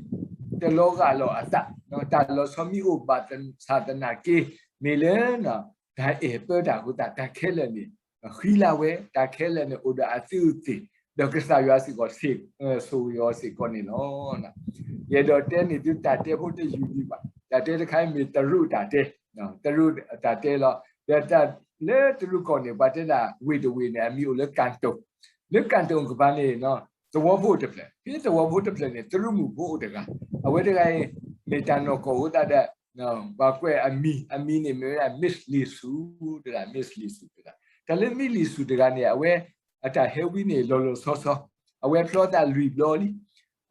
တလီၤဂာ်လီၤအသး, တၢ်လီၤဆီမ့ၢ်အိၣ်ဘၣ်ဆၣ်သနာ်က့ မ့ၢ်လၢ တၢ်အဲၣ်ပၢတၢ်အဃိသတး တၢ်ခဲလၢာ်န့ၣ် ဃံလၤဝဲ, တၢ်ခဲလၢာ်န့ၣ် အိၣ်ဒီးအသုးအသ့ၣ်, ဒီးကစၢ်ယွၤစ့ၢ်ကီး ဆိၣ်ဂ့ၤအီၤစ့ၢ်ကီးန့ၣ်လီၤ. ယအဲၣ်ဒိးတဲန့ၢ်သုတၢ်တဲဖိတယုၢ်ဒံးဘၣ်, တၢ်တဲတခါအံၤမ့ၢ်တရူးတၢ်တဲ, တရူးတၢ်တဲလီၤ. ဒီးတၢ်လၢတရူးကီၢ်န့ၣ် ပှၤတဲဒၣ်ဝ့ၢ်တဝ့ၢ်န့ၣ် အမံၤအိၣ်လၢကၣ်တိၣ်, လၢကၣ်တိၣ်ကပၤန့ၣ် သဝီဖိတဖျၢၣ်, ဖဲသဝီဖိတဖျၢၣ်န့ၣ် တရူးမုၣ်ဖိအိၣ်တဂၤ, အဝဲတဂၤအံၤ မ့ၢ်တၢ်နီၢ်ကီၢ်အဃိသတးဒီး ပှၤကွဲးအမံၤ, အမံၤန့ၣ်မ့ၢ်ဝဲဒၣ် Miss လံၤဆူၣ် တဂၤ, Miss လံၤဆူၣ်တဂၤ. တၢ်လၢ Miss လံၤဆူၣ်တဂၤန့ၣ် အဝဲ အတၢ်ဟဲဝံန့ၣ် လီၤလီၤဆီဆီ, အဝဲဖျီသးလွံၢ်ဘျီလံ.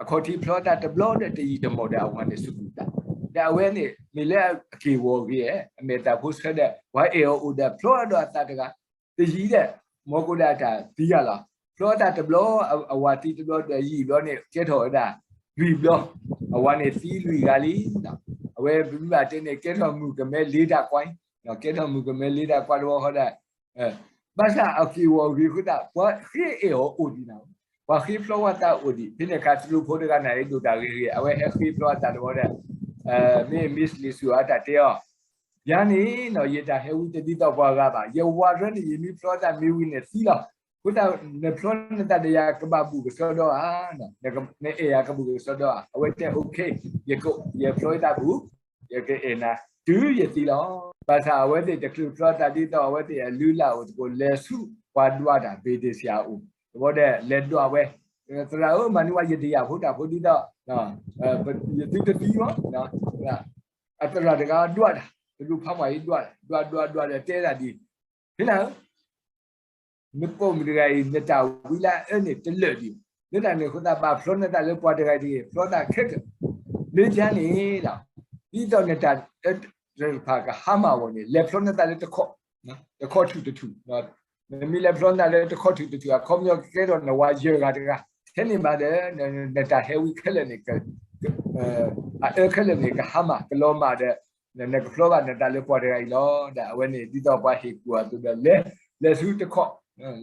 အခီၣ်ထံးဖျီသးတဘျီဒီးတယံာ်တမီၢ်ဒီးအဝၤန့ၣ်စူးကွံာ်သး, ဒီးအဝဲန့ၣ်မ့ၢ်လၢအက့ၢ်ဂီၤဂ့ၤ, အမဲာ်သးဖိဆၢဒီး ပှၤအဲၣ်အီၤအိၣ်ဒီးဖျီဒီးအသးတဂၤ, တယံာ်ဒီး မ်ကအိၣ်ဒီးအတၢ်သံဂၤလီၤ. ဖျီသးတဘျီ, အဝၤသံတဘျီဒီးယံာ်ဘျီန့ၣ် ကဲထီၣ်ဝဲဒၣ်လွံၢ်ဘျီ, အဝၤန့ၣ်သံလွံၢ်ဂၤလံ. အဝဲပမ့ၢ်ဘၣ်တဲန့ၣ် ကဲထီၣ်မုၣ်ကမဲလ့တၢ်ကွၢ်, ကဲထီၣ်မုၣ်ကမဲလ့တၢ်ကွၢ်တဘျီဃီဒီး ဘၣ်ဆၣ်အက့ၢ်ဂီၤဂ့ၤအဃိသတး ပှၤဃ့အဲၣ်အီၤအိၣ်ဒံးနၤ, ပှၤဃ့ဖျီဝဲသးအိၣ်ဒံး, ဖဲန့ၣ်အခါတရူးဖိတဂၤန့ၣ် အဲၣ်ဒိးတၢ်ဂ့ၤဂ့ၤ, အဝဲဟဲဃ့ဖျီအသးတဘျီဒီး မ့ၢ် Miss လံၤစူၤအတၢ်တဲအီၤ, ယၤန့ၣ်နီၤ ယတၢ်ဟဲဝံတဒ်သိးပှၤဂၤဘၣ်, ယဝၤတရၢန့ၣ် ယမ့ၢ်ဖျီသးမ့ၢ်ဝံန့ၣ်သံလီၤ. အဃိသတး နဖျီနသးဒီးယၤကဘၣ်ဘူၣ်ကစီဒီဧါ, နအဲၣ်ယၤကဘူၣ်ကစီဒီဧါ. အဝဲတဲ okay, ယဖျီသးဘူၣ်, ယကအဲၣ်နၤ တုၤယသံလီၤ. ဘၣ်ဆၣ်အဝဲသ့ၣ်တချုးဖျီသးဒ်သိးအဝဲသ့ၣ်အလုၢ်အလၢ်အိၣ်သကိး လဲၤဆူပှၤဒွးတၢ် ဘ့ၣ်တ့ၣ်စံၣ်အအိၣ်, တဘျီဒီးလဲၤဒွးဝဲ, သရၣ်ဧၢ မၤန့ၢ်ဝဲယတယာ်ဖိတၢ်ဖိဒ်သိး ယသုတသံဘၣ်, အသရၣ်တဂၤဒွးတၢ်, တရူးဖးမီၢ်အံၤဒွး, ဒွးဒွးဒွးဒီးတဲဒၣ်ဒ်, ဖဲနၤဧၢ နပိာ်မုၣ်တဂၤအံၤ နတၢ်ဝံလၢအအၢန့ၣ်တလၢာ်ဒံး, လၢတၢ်န့ၣ်အဃိသတး ဘၣ်ဖျီနသးလၢပှၤတဂၤအံၤတဂ့ၤ, ဖျီသးခဲလၢာ်, လၢယၤန့ၣ်ဒီး ဒ်သိးနတၢ်အၢတဖၣ်ကဟါမၢ်အဂီၢ်န့ၣ် လဲၤဖျီနသးလၢတခီ, တခီထူၣ်တထူၣ်, နမ့ၢ်လဲၤဖျီနသးလၢတခီထူၣ်တထူၣ် အခီပညီကကဲထီၣ်နဝၤယဲၢ်ဂၤတဂၤ, ထဲန့ၣ်မးဒီး နတၢ်ဟဲဝံခဲလၢာ်န့ၣ် အအၢခဲလၢာ်န့ၣ် ကဟါမၢ်ကလီၤမၢ်ဒီး နကဖျီဘၣ်နသးလၢပှၤတဂၤအံၤလီၤ. ဒီးအဝဲန့ၣ် ဒ်သိးပှၤဟ့ၣ်ကူၣ်အသိးဒီး လဲၤ, လဲၤဆူတခီ,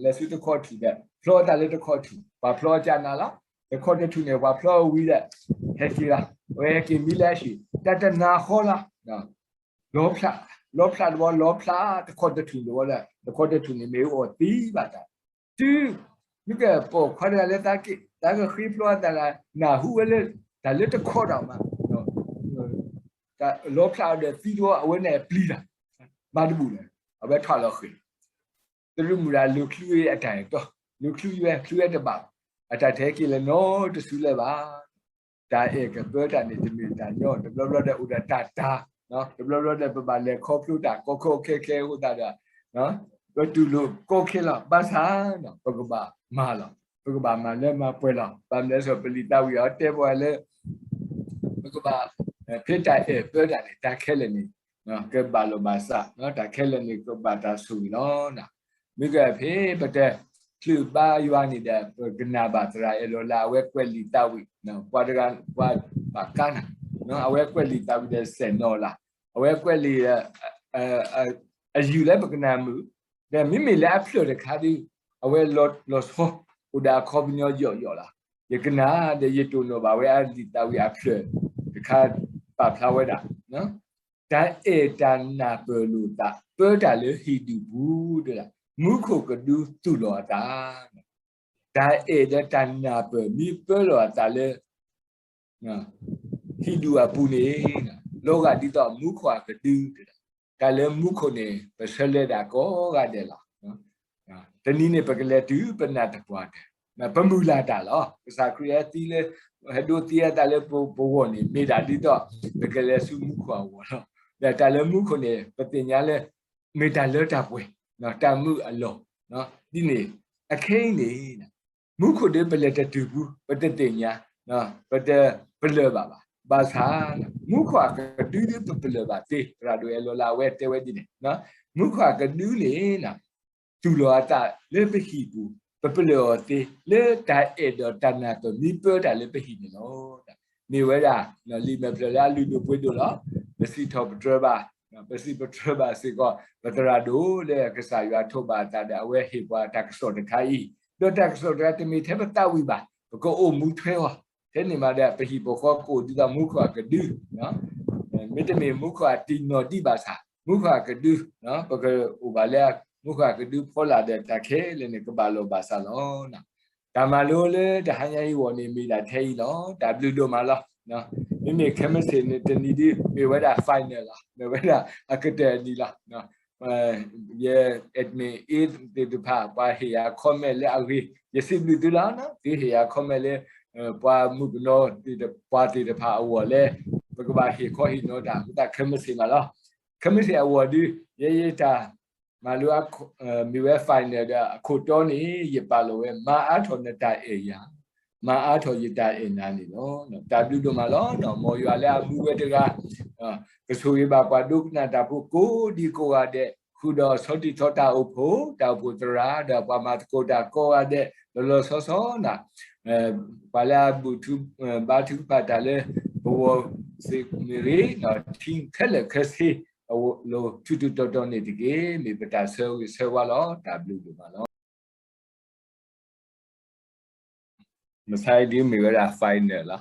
လဲၤဆူတခီထူၣ်ဒီး ဖျီသးလၢတခီထူၣ်, ပှၤဖျီကနၤလီၤ. တခီတထူၣ်န့ၣ် ပှၤဖျီဝံၤဒီး ဟဲက့ၤလီၤ. အဝဲဟဲက့ၤမံလၢအဟံၣ် တၢ်တနၤဃီလီၤ. လီဖျး, လီဖျးတဘျီ လီဖျးတခီတထူၣ်တဘျီဒီး တခီတထူၣ်န့ၣ်မ့ၢ်အီၣ်သံဘၣ်တၢ် တုၤ မ့ၢ်ကပိာ်ခွါတဂၤလၢသးက့ၤ သးကဃ့ဖျီအသးလၢ နၢ်ဟူဝဲလၢ တၢ်လၢတခီတၢ်မး, တၢ်လီဖျးအီၤဒီးသံတဘျီ အဝဲန့ၣ်ပျံၤတၢ်, မၤတဘူၣ်လၢၤ, အဝဲထီၣ်လီၤဃ့ၢ် တရူးမုၣ်ဒၣ် လူၤချုးအတၢ်အဲၣ်တီ, လူၤချုးဝဲ ချုးဝဲတဘၣ်, အတၢ်တဟဲက့ၤလၢနီတစုလၢၤဘၣ်. တၢ်အဲၣ်ကပၢတၢ်န့ၣ် တမ့ၢ်တၢ်ညီ, တဘျီဘျီဒီးအိၣ်ဒီးတၢ်တၢ်, တဘျီဘျီဒီးပဘၣ်လဲၤခီဖျိတၢ်ကီကီခဲခဲအဃိသတးဒီး ပတူၢ်လိာ်ကီခဲလီၤ. ဘၣ်ဆၣ် ပကဘၣ်မၤလီၤ, ပကဘၣ်မၤလၢမၤပှဲၤလီၤ. ဘၣ်မနုၤလဲၣ် ပလံာ်သးဝံၣ်အီၤတဲပှၤလၢ ပကဘၣ် ဖဲတၢ်အဲၣ်ပၢတၢ်န့ၣ် တၢ်ခဲလၢာ်န့ၣ် ကဘၣ်လီၤဘၣ်စး, တၢ်ခဲလၢာ်န့ၣ် ကဘၣ်တၢ်ဆိၣ်ဂ့ၤလီၤ. မ့ၢ်ကဖဲပတချုးဘါယွၤန့ၣ်ဒီး ပကနၣ်ဘၣ်သရၣ်အဲၣ်လီၤလၢအဝဲကွဲးလံာ်သးဝံၣ်, ပှၤတဂၤ ပှၤဘၣ်ကါနၤ, အဝဲကွဲးလံာ်သးဝံၣ်ဒီးစဲးနီၤလၢ်, အဝဲကွဲးလံာ် အယုၢ်လၢပကနၣ်မုာ်, ဒီးမ့မ့ၢ်လၢအဖျၢၣ်တခါဒီး အဝဲလီၤဆီ အိၣ်ဒီးအခီပညီယီၤယီၤလီၤ. ယကနၣ်ဒီးယတိၢ်နီၣ်ဘၣ်ဝဲအလံာ်သးဝံၣ်အဖျၢၣ်တခါ ပာ်ဖျါဝဲဒၣ် တၢ်အဲၣ်တၢ်နၢ်ပၢၢ်လိာ်သး ပၢတၢ်လၢဟံၣ်ဒူၣ်ပူၤ, မူခိၣ်ကဒုသူၣ်လီၤအသး, တၢ်အဲၣ်ဒီးတၢ်နၢ်ပၢၢ်မ့ၢ်ပၢလီၤအသးလၢ ဟံၣ်ဒူၣ်အပူၤန့ၣ် လီၤဂာ်ဒ်သိးမူခိၣ်အကဒု, တၢ်လၢမူခိၣ်န့ၣ် ပဆၢလဲၤဒၣ်ကိးဂၤဒဲးလီၤ. တနံၤန့ၣ် ပကလဲၤတုၤပနၢ်တပှၢ်ဒီး ပမုၢ်လၢ်တၢ်လီၤ. ကစၢ်ခရံာ်ဟဲသံလၢ ဟဲဒိးသံအသးလၢပဂီၢ်န့ၣ် မ့ၢ်ဒၣ်ဒ်သိး ပကလဲၤဆူမူခိၣ်အဂီၢ်လီၤ. ဒီးတၢ်လၢမူခိၣ်န့ၣ် ပသ့ၣ်ညါလၢ မ့ၢ်တၢ်လၢတၢ်ပှဲၤ, တၢ်မုာ်အလီၢ်, ဒ်န့ၣ် အခဲအံၤန့ၣ် မူခိၣ်ဒီးပလဲၤတတုၤပူၤ ပတသ့ၣ်ညါ, ပတပလၢၢ်ဘၣ်ဘၣ်. ဘၣ်ဆၣ် မူခိၣ်အကဒုဒီးပပလၢၢ်ဘၣ်သ့, သရၣ်ဒိၣ်အဲၣ်လီၤလၢအဝဲတဲဝဲဒ်န့ၣ်, မူခိၣ်အကဒုန့ၣ် သူၣ်လီၤအသးလၢပဟံၣ်ပူၤ, ပပလၢၢ်အီၤသ့ လၢတၢ်အဲၣ်ဒီးတၢ်နၢ်ပၢၢ်မ့ၢ်ပၢတၢ်လၢပဟံၣ်န့ၣ်လီၤ. မ့ၢ်ဝဲဒၣ် လံာ်မဲာ်ဖျၢၣ်လၢအလုၢ်ဒိၣ်ပှ့ၤဒိၣ်လီၤ. ပစံးထီၣ်ပတြၢၤဘၣ်, ပစံးပတြၢၤဘၣ်စ့ၢ်ကီး ပသရၣ်ဒိၣ်လၢကစၢ်ယွၤထိးဘၣ်အသးဒီး အဝဲဟ့ၣ်ပှၤတၢ်ကစီၣ်တခါအံၤ, ဒီးတၢ်ကစီၣ်တခါတမ့ၢ်ထဲပသးဝံၣ်ဘၣ်, ပကအိၣ်မူထွဲအီၤ, ထဲန့ၣ်မးဒီး ပဟံၣ်ပဃီကအိၣ်ဒ်သိးမူခိၣ်အကဒု မ့တမ့ၢ်မူခိၣ်အတံၢ်နီၢ်ဒံးဘၣ်ဆၣ် မူခိၣ်အကဒု, ပကအိၣ်ဘၣ်လၢမူခိၣ်အကဒုဖီလာ်ဒီးတၢ်ခဲလၢာ်န့ၣ် ကဘၣ်လီၤဘၣ်စးလီၤ. တၢ်မၤလိလၢတဟါညါအံၤအဂီၢ်န့ၣ် မ့ၢ်ဒၣ်ထဲအံၤလီၤ. တၢ်ဘျုးဒိၣ်မးလီၤ. မ့မ့ၢ်ခဲမုၢ်ဆ့ၣ်န့ၣ်တနံၤဒ် မ့ၢ်ဝဲဒၣ် final လီၤ. မ့ၢ်ဝဲဒၣ်အကတၢၢ်အနံၤလီၤ. ယ admin သ့ၣ်တဖၣ် ပှၤဟ့ၣ်ယၤ comment လၢအဂ့ၤ ယစံးဘျုးသုလီၤ. သုဟ့ၣ်ယၤ comment လၢ ပှၤမုၣ်ကနီၤသ့ၣ်တ ပှၤသ့ၣ်တဖၣ်အဂီၢ်လၢ ပကဘၣ်ဟ့ၣ်ခီဟ့ၣ်နီၤတၢ်အဃိသတး ခဲမုၢ်ဆ့ၣ်မးလီၤ. ခဲမုၢ်ဆ့ၣ်အဂီၢ်ဒ် ယဲယတၢ် မၤလိ မ့ၢ်ဝဲ final ဒီးအခိၣ်တီန့ၣ် ယပာ်လီၤဝဲ မၤအါထီၣ်နတၢ်အဲၣ်ယၤ, မၤအါထီၣ်ယတၢ်အဲၣ်နၤန့ၣ်လီၤ. တၢ်ဘျုးဒိၣ်မးလီၤ. မ်ယွၤလၢအမူဝဲတဂၤ ကဆိၣ်ဂ့ၤဘၣ်ပှၤဒိကနၣ်တၢ်ဖိကိးဒံကိးဂၤဒဲး ဃုာ်ဒီးဆီၣ်တံၢ်ဆီၣ်တၢ်အိၣ်ဖှိၣ်, တၢ်အိၣ်ဖှိၣ်သရၣ် ဒီးပှၤမၤသကိးတၢ်ကိးဂၤဒဲး လီၤလီၤဆီဆီနၤ ပှၤလၢအဘူၣ်ထီၣ်ဘါထုကဖၣ်တၢ်လၢပဂီၢ်သ့ၣ်မ့ၢ်ဂ့ၤ, ထံခဲလၢာ်ခဲဆ့ အလိၤထူးထူးတီၤတီၤန့ၣ်တက့ၢ်. မ့ၢ်ပတၢ်ဆၢဂ့ၤဆၢဝါလီၤ. တၢ်ဘျုးဒိၣ်မးလီၤ. မဆါအံၤဒ်မ့ၢ်ဝဲဒၣ် final လီ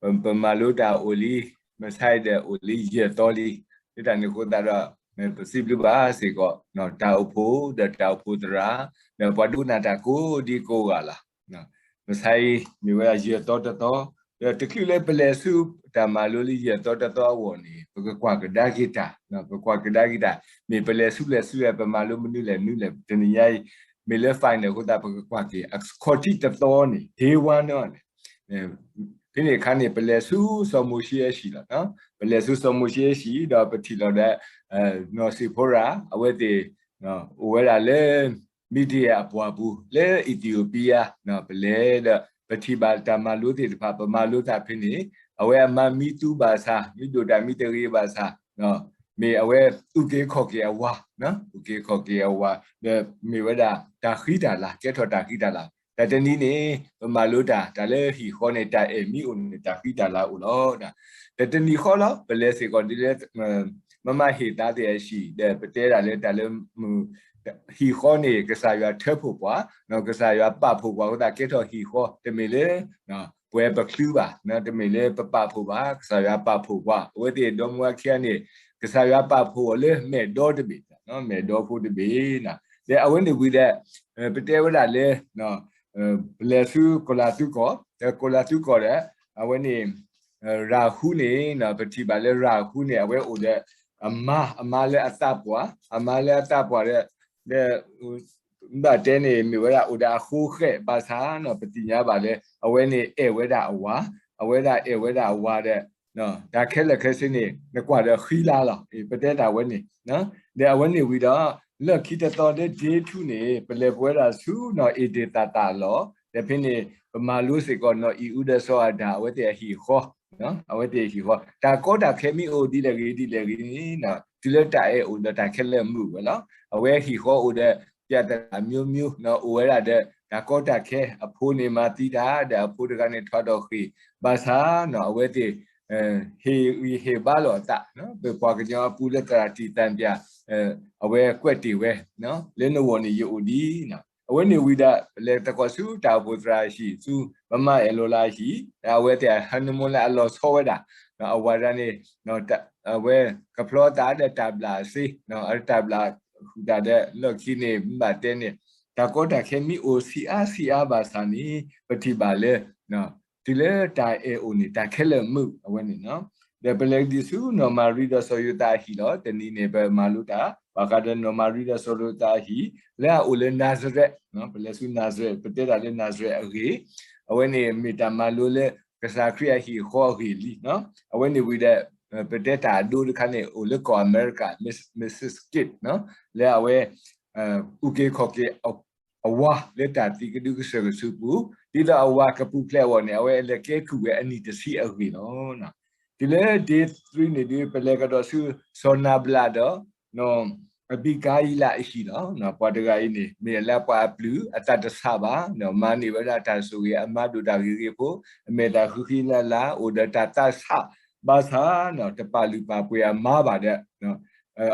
ၤ. ပမၤလိတၢ်အိၣ်လံ, မဆါအံၤဒီးအိၣ်လံယဲၢ်သီလံ. လၢတၢ်န့ၣ်အဃိသတးဒီး ပစံးဘျုးဘၣ်စ့ၢ်ကီး တၢ်အိၣ်ဖှိၣ် ဒီးတၢ်အိၣ်ဖှိၣ်သရၣ် ဒီးပှၤဒိကနၣ်တၢ်ကိးဒံကိးဂၤလီၤ. မဆါအံၤ မ့ၢ်ဝဲဒၣ်ယဲၢ်သီတသီ, ဒီးတချုးလၢပလဲၤဆူတၢ်မၤလိလၢယဲၢ်သီတသီအဂီၢ်န့ၣ် ပကကွၢ်ကဒါက့ၤတၢ်, ပကွၢ်ကဒါက့ၤတၢ်, မ့ၢ်ပလဲၤဆူလဲၣ်ဆူလဲၣ် ပမၤလိမနုၤလဲၣ်မနုၤလဲၣ် တနံၤညါအံၤ မ့ၢ်လၢ final အဃိသတး ပကကွၢ်က့ၤ အခီၣ်ထံးတသီန့ၣ် day one န့ၣ် ဖဲန့ၣ်အခါန့ၣ် ပလဲၤဆူစီၤမိၤၡ့အဟံၣ်လီၤ. ပလဲၤဆူစီၤမိၤၡ့အဟံၣ် ဒီးပထံၣ်လီၤဒီး နီၢ်စံၣ်ဖိရၤ အဝဲသ့ၣ် အိၣ်ဝဲဒၣ်လၢ မံၤဒယၣ်အပှၢ်ပူၤ လၢအံၣ်သံယိၤပံယါ ပလဲၤဒီး ပထံၣ်ဘၣ်တၢ်မၤလိသ့ၣ်တဖၣ် ပမၤလိသးဖဲန့ၣ် အဝဲအမါမံသူဘၣ်ဆၣ် မ့ၢ်ဒိၣ်တၢ်မံတဂ့ၤဘၣ်ဆၣ် မ့ၢ်အဝဲအုၣ်က့ၤခီၣ်က့ၤအဝၤ, အုၣ်က့ၤခီၣ်က့ၤအဝၤ ဒီးမ့ၢ်ဝဲဒၣ်တၢ်ဃံတၢ်လၤ ကဲထီၣ်တၢ်ဃံတၢ်လၤ. တၢ်တနံၤန့ၣ် ပမၤလိတၢ် တၢ်လၢဟံၣ်ဃီန့ၣ် တၢ်အဲၣ်မ့ၢ်အိၣ်န့ၣ် တၢ်ဃံတၢ်လၤအိၣ်လီၤ. တၢ်တနံၤဃီလီၤ ပလဲၤစ့ၢ်ကီးဒ်လၢ မမါဟ့ၣ်သးသ့ၣ်အဟံၣ် ဒီးပတဲဒၣ်လၢတၢ်လၢ ဟံၣ်ဃီန့ၣ် ကစၢ်ယွၤထၢဖှိၣ်ပှၤ, ကစၢ်ယွၤပာ်ဖှိၣ်ပှၤအဃိသတး ကဲထီၣ်ဟံၣ်ဃီ တမ့ၢ်လၢ ပှဲၤပချုဘၣ်, တမ့ၢ်လၢပပာ်ဖှိၣ်ဘၣ်, ကစၢ်ယွၤပာ်ဖှိၣ်ပှၤ, အဝဲသ့ၣ်ဒီမါဝၤခံဂၤန့ၣ် ကစၢ်ယွၤပာ်ဖှိၣ်အီၤလၢမဲာ်ဒီတဘ့ၣ်, မဲာ်ဒီဖိတဘ့ၣ်, ဒီးအဝဲန့ၣ်ဝံၤဒီး ပတဲဝဲဒၣ်လၢ ပလဲၤဆူကီၢ်လၤသူကီၢ်, ဒီးကီၢ်လၤသူကီၢ်ဒီး အဝဲန့ၣ် ရၤဟူန့ၣ် ပထံၣ်ဘၣ်လၢရၤဟူန့ၣ် အဝဲအိၣ်ဒီး အမါ, အမါလၢအသးပှၢ်, အမါလၢအသးပှၢ်ဒီး ဒီး ဘၣ်တဲန့ၣ် မ့ၢ်ဝဲဒၣ်အိၣ်ဒီးအဃိဃဲၣ်ဘၣ်ဆၣ်နီၤ ပသ့ၣ်ညါဘၣ်လၢ အဝဲန့ၣ်အဲၣ်ဝဲဒၣ်အဝၤ, အဝဲဒၣ်အဲၣ်ဝဲဒၣ်အဝၤဒီး တၢ်ခဲလၢာ်ခဲဆ့န့ၣ် နကွၢ်ဒီးဃံလၤလီၤ. ပတဲတၢ်ဝဲန့ၣ် ဒီးအဝဲန့ၣ်ဝံၤဒီး လၢခံတသီလၢ day two န့ၣ် ပလဲၤပဝဲဒၣ်ဆူနီၢ်အ့ၣ်ဒ့ၣ်သးသးလီၤ. ဒီးဖဲန့ၣ် ပမၤလိစ့ၢ်ကီးနီၢ်အံၣ်အူဒီးစီၤအၤဒၣ် အဝဲသ့ၣ်အဟံၣ်ဃီ အဝဲသ့ၣ်အဟံၣ်ဃီ တၢ်ကီတၢ်ခဲမ့ၢ်အိၣ်ဒ်လဲၣ်ဂ့ၤဒ်လဲၣ်ဂ့ၤန့ၣ် တုၤလၢတၢ်အဲၣ်အိၣ်ဒီးတၢ်ခဲလၢာ်မုာ်ဝဲလီၤ. အဝဲဟံၣ်ဃီအိၣ်ဒီး ပြဿနာမျိုးမျိုး အိၣ်ဝဲဒၣ်ဒီး တၢ်ကီတၢ်ခဲ အဖိန့ၣ်မၤသံတၢ် ဒီးအဖိတဂၤန့ၣ်ထွဲဒီးဃ့ၢ် ဘၣ်ဆၣ်နီၤ အဝဲသ့ၣ် ဟ့ၣ်ဂံၢ်ဟ့ၣ်ဘါလိာ်အသး ပပှၤကညီအပူၤလၢသရၣ်တံာ်သံပၠး အဝဲကွဲးတ့ၢ်ဝဲ လၢနဂီၢ်န့ၣ်ယအိၣ်ဒံး အဝဲန့ၣ်ဝံၤဒီး ပလဲၤသကိးဆူတၢ်အိၣ်ဖှိၣ်သရၣ်အဟံၣ် ဆူမမါအဲၣ်လိာ်လါအဟံၣ် ဒီးအဝဲသ့ၣ်အ honeymoon လၢအလီၤဆီဝဲဒၣ် အဝၤတဂၤန့ၣ် အဝဲကဖျီသးဒီးတၢ်ဘျၣ်စ့ တၢ်ဘျၣ်ဃုာ်တၢ်ဒီးလီၢ်ခံန့ၣ် ဘၣ်တဲန့ၣ် တၢ်ကီတၢ်ခဲမ့ၢ်အိၣ်ဆံးအါဆံးအါဘၣ်ဆၣ်န့ၣ် ပထံၣ်ဘၣ်လၢ တုၤလၢတၢ်အဲၣ်အိၣ်န့ၣ် တၢ်ခဲလၢာ်မုာ်အဝဲန့ၣ်နီၤ. ဒီးပလဲၤဒံးဆူနီၢ်မၤရံဒီးစီၤယိၤသးအဟံၣ်လီၤ. တနံၤန့ၣ် ပမၤလိတၢ် ဘၣ်ဃးဒီးနီၢ်မၤရံဒီးစီၤယိၤသးအဟံၣ် လၢအအိၣ်လၢနၤစရဲး, ပလဲၤဆူနၤစရဲး ပတဲတၢ်လၢနၤစရဲးအဂ့ၢ်, အဝဲန့ၣ်မ့ၢ်တၢ်မၤလိလၢ ကစၢ်ခရံာ်အဟံၣ်အဃီအဂ့ၢ်လံ. အဝဲန့ၣ်ဝံၤဒီး ပတဲတၢ်အဒိတခါန့ၣ် အိၣ်လၢကီၢ်အမဲရကၤ Missus Skip လၢအဝဲ အုၣ်က့ၤခီၣ်က့ၤ အဝၤလၢတၢ်သံကဒုကစၢၢ်ကဆူးပူၤ, ဒ်သိးအဝၤကပူၤဖျဲးအဂီၢ်န့ၣ် အဝဲလဲၤကဲကုၢ်ဝဲအနံၣ်တဆံအဂ့ၢ်လီၤ. တုၤလၢ day three န့ၣ်ဒီး ပလဲၤကဒီးဆူ စီၤနၤဘလးဒီး နီၢ်အဘံကၤယံလးအဟံၣ်လီၤ. ပှၤတဂၤအံၤန့ၣ် မ့ၢ်လၢပှၤအပျုၢ် အသးတဆးဘၣ်, မၤန့ၢ်ဝဲဒၣ်တၢ်ဆိၣ်ဂ့ၤ အမါဒိၣ်တၢ်ဂ့ၤဂ့ၤဖိ, အမဲာ်တၢ်ဃံဃံလၤလၤ အိၣ်ဒီးတၢ်သးဆး ဘၣ်ဆၣ် တပာ်လုၢ်ပာ်ပှ့ၤအမါဘၣ်ဒီး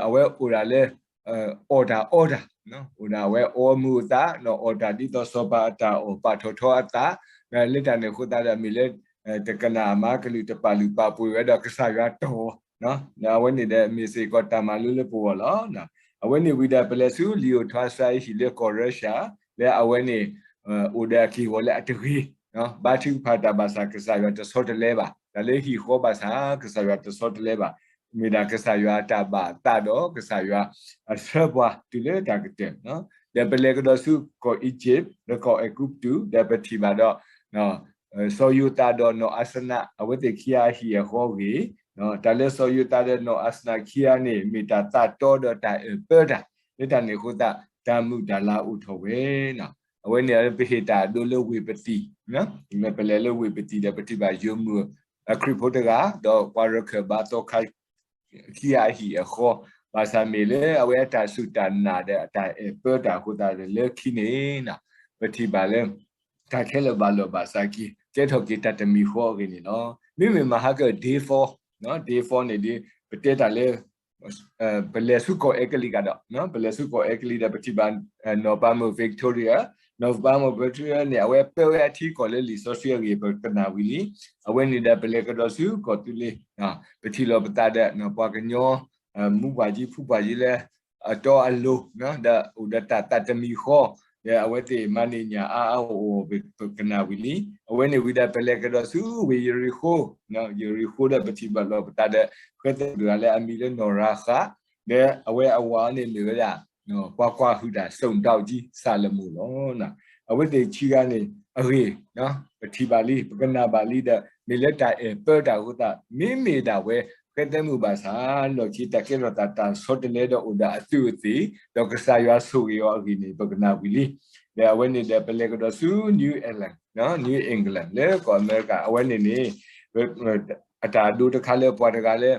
အဝဲအိၣ်ဒၣ်လၢ အီၣ်တၢ်အီတၢ်, အိၣ်ဒၣ်အဝဲအီမုာ်အသး အီၣ်တၢ်ဒ်သိးစီၤပၤအတၢ်အီၣ် ပာ်ထီၣ်ထီအသး, လၢတၢ်န့ၣ်အဃိသတးဒီး မ့ၢ်လၢ တကနၣ်အမါကလုၢ် တပာ်လုၢ်ပာ်ပှ့ၤဝဲဒီးကစၢ်ယွၤတီၢ်အီၤ, အဝဲန့ၣ်ဒီးမ့ၢ်စ့ၢ်ကီးတၢ်မၤလိလၢပဂီၢ်လီၤ. အဝဲန့ၣ်ဝံၤဒီး ပလဲၤဆူလံာ်အိၣ်ထါစါအဟံၣ်လၢကီၢ်ရၢရှၢၣ် လၢအဝဲန့ၣ် အိၣ်ဒီးအက့ၢ်အဂီၤလၢအတဂ့ၤ ဘါထုကဖၣ်တၢ်ဘၣ်ဆၣ် ကစၢ်ယွၤတဆီတလဲဘၣ်, တၢ်လၢဟံၣ်ဃီဘၣ်ဆၣ် ကစၢ်ယွၤတဆီတလဲဘၣ်, မ့ၢ်ဒၣ်ကစၢ်ယွၤအတၢ်ဘၣ်အသးဒီး ကစၢ်ယွၤအဆှၢပှၤတုၤလၢတၢ်ကတၢၢ်, ဒီးပလဲၤကဒီးဆူကီၢ်အံၣ်စရ့လး လၢကီၢ်အဲၤကူပတူး ဒီးပထံၣ်ဘၣ်ဒီး စီၤယိၤသးဒီးနီၢ်အၤစနး အဝဲသ့ၣ်ခံဂၤအဟံၣ်အဃီအဂ့ၢ်, တၢ်လၢစီၤယိၤသးဒီးနီၢ်အၤစနးခံဂၤန့ၣ် မ့ၢ်တၢ်သးတီဒီးတၢ်အၢၣ်ပၢတၢ် လၢတၢ်န့ၣ်အဃိသတး တၢ်မုာ်တၢ်လၤအိၣ်ထီၣ်ဝဲ, အဝဲန့ၣ်ပဟ့ၣ်တၢ်အဒိလၢဝ့ၢ်ပသံၣ်, ပလဲၤလၢဝ့ၢ်ပသံၣ်ဒီး ပထံၣ်ဘၣ်ယိၤမုၣ်အခရံာ်ဖိတဂၤ ဒီးပှၤရခၢၣ်ဘါသီခါ ခံဂၤအဟံၣ်အဃီ, ဘၣ်ဆၣ်မ့ၢ်လၢအဝဲအတၢ်စူၢ်တၢ်နာ်ဒီးအတၢ်အဲၣ်ပၢတၢ်အဃိသတးဒီး လၢခံန့ၣ် ပထံၣ်ဘၣ်လၢ တၢ်ခဲလၢာ်ဘၣ်လီၢ်ဘၣ်စးက့ၤ ကဲထီၣ်က့ၤတၢ်တမံၤဃီအဂ့ၢ်န့ၣ်လီၤ. မ့မ့ၢ်မဟါက day four, day four န့ၣ်ဒီး ပတဲတၢ်လၢ ပလဲၤဆူကီၢ်အဲကလံးကဒီး, ပလဲၤဆူကီၢ်အဲကလံးဒီး ပထံၣ်ဘၣ် နီၢ်ပၤမိၢ် Victoria, နီၢ်ပၤမိၢ် Victoria န့ၣ် အဝဲပၢဝဲအထံကီၢ်လၢလံာ်စီဆှံအဂ့ၢ် ပကနၣ်ဝံၤလံ. အဝဲန့ၣ်ဒီး ပလဲၤကဒီးဆူကီၢ်သူလ့ၤ, ပထံၣ်လိာ်ပသးဒီး ပှၤကညီ မူပှၤကံဖုပှၤကံလၢ အတီအလိၤ ဒီးအိၣ်ဒီးတၢ်သးတမံၤဃီ, ဒီးအဝဲသ့ၣ်မၤန့ၢ်ညၣ်အါအါအိၣ်အိၣ် ပကနၣ်ဝံၤလံ. အဝဲန့ၣ်ဝံၤဒီး ပလဲၤကဒီးဆူဝ့ၢ်ယရံၤဃိ, ယရံၤဃိဒီး ပထံၣ်ဘၣ်လိာ်ပသးဒီး ဃဲသဲမုၣ်တဂၤလၢအမံၤလၢနီၢ်ရၤဃး, ဒီးအဝဲအဝၤန့ၣ်မ့ၢ်ဝဲဒၣ် ပှၤကွၢ်ဟုၣ်တၢ် စုန်တောက်ကြီး စၤလမိၣ်လီၤ. အဝဲသ့ၣ်ခံဂၤန့ၣ်အဂ့ၢ် ပထံၣ်ဘၣ်လံ ပကနၣ်ဘၣ်လံဒီး မ့ၢ်လၢတၢ်အဲၣ်ပၢတၢ်အဃိသတး မ့မ့ၢ်ဒၣ်ဝဲ ဃဲသဲမုၣ်ဘၣ်ဆၣ် လီၢ်ခံတၢ်ကဲထီၣ်သးတၢ်ဆီတလဲဒီးအိၣ်ဒီးအသူးအသ့ၣ် ဒီးကစၢ်ယွၤဆိၣ်ဂ့ၤအီၤအဂ့ၢ်န့ၣ် ပကနၣ်ဝံၤလံ. ဒီးအဝဲန့ၣ်ဒီး ပလဲၤကဒီးဆူ New England, New England လၢကီၢ်အမဲရကၤ အဝဲန့ၣ်န့ၣ် အတၢ်အဒိတခါလၢပှၤတဂၤလၢ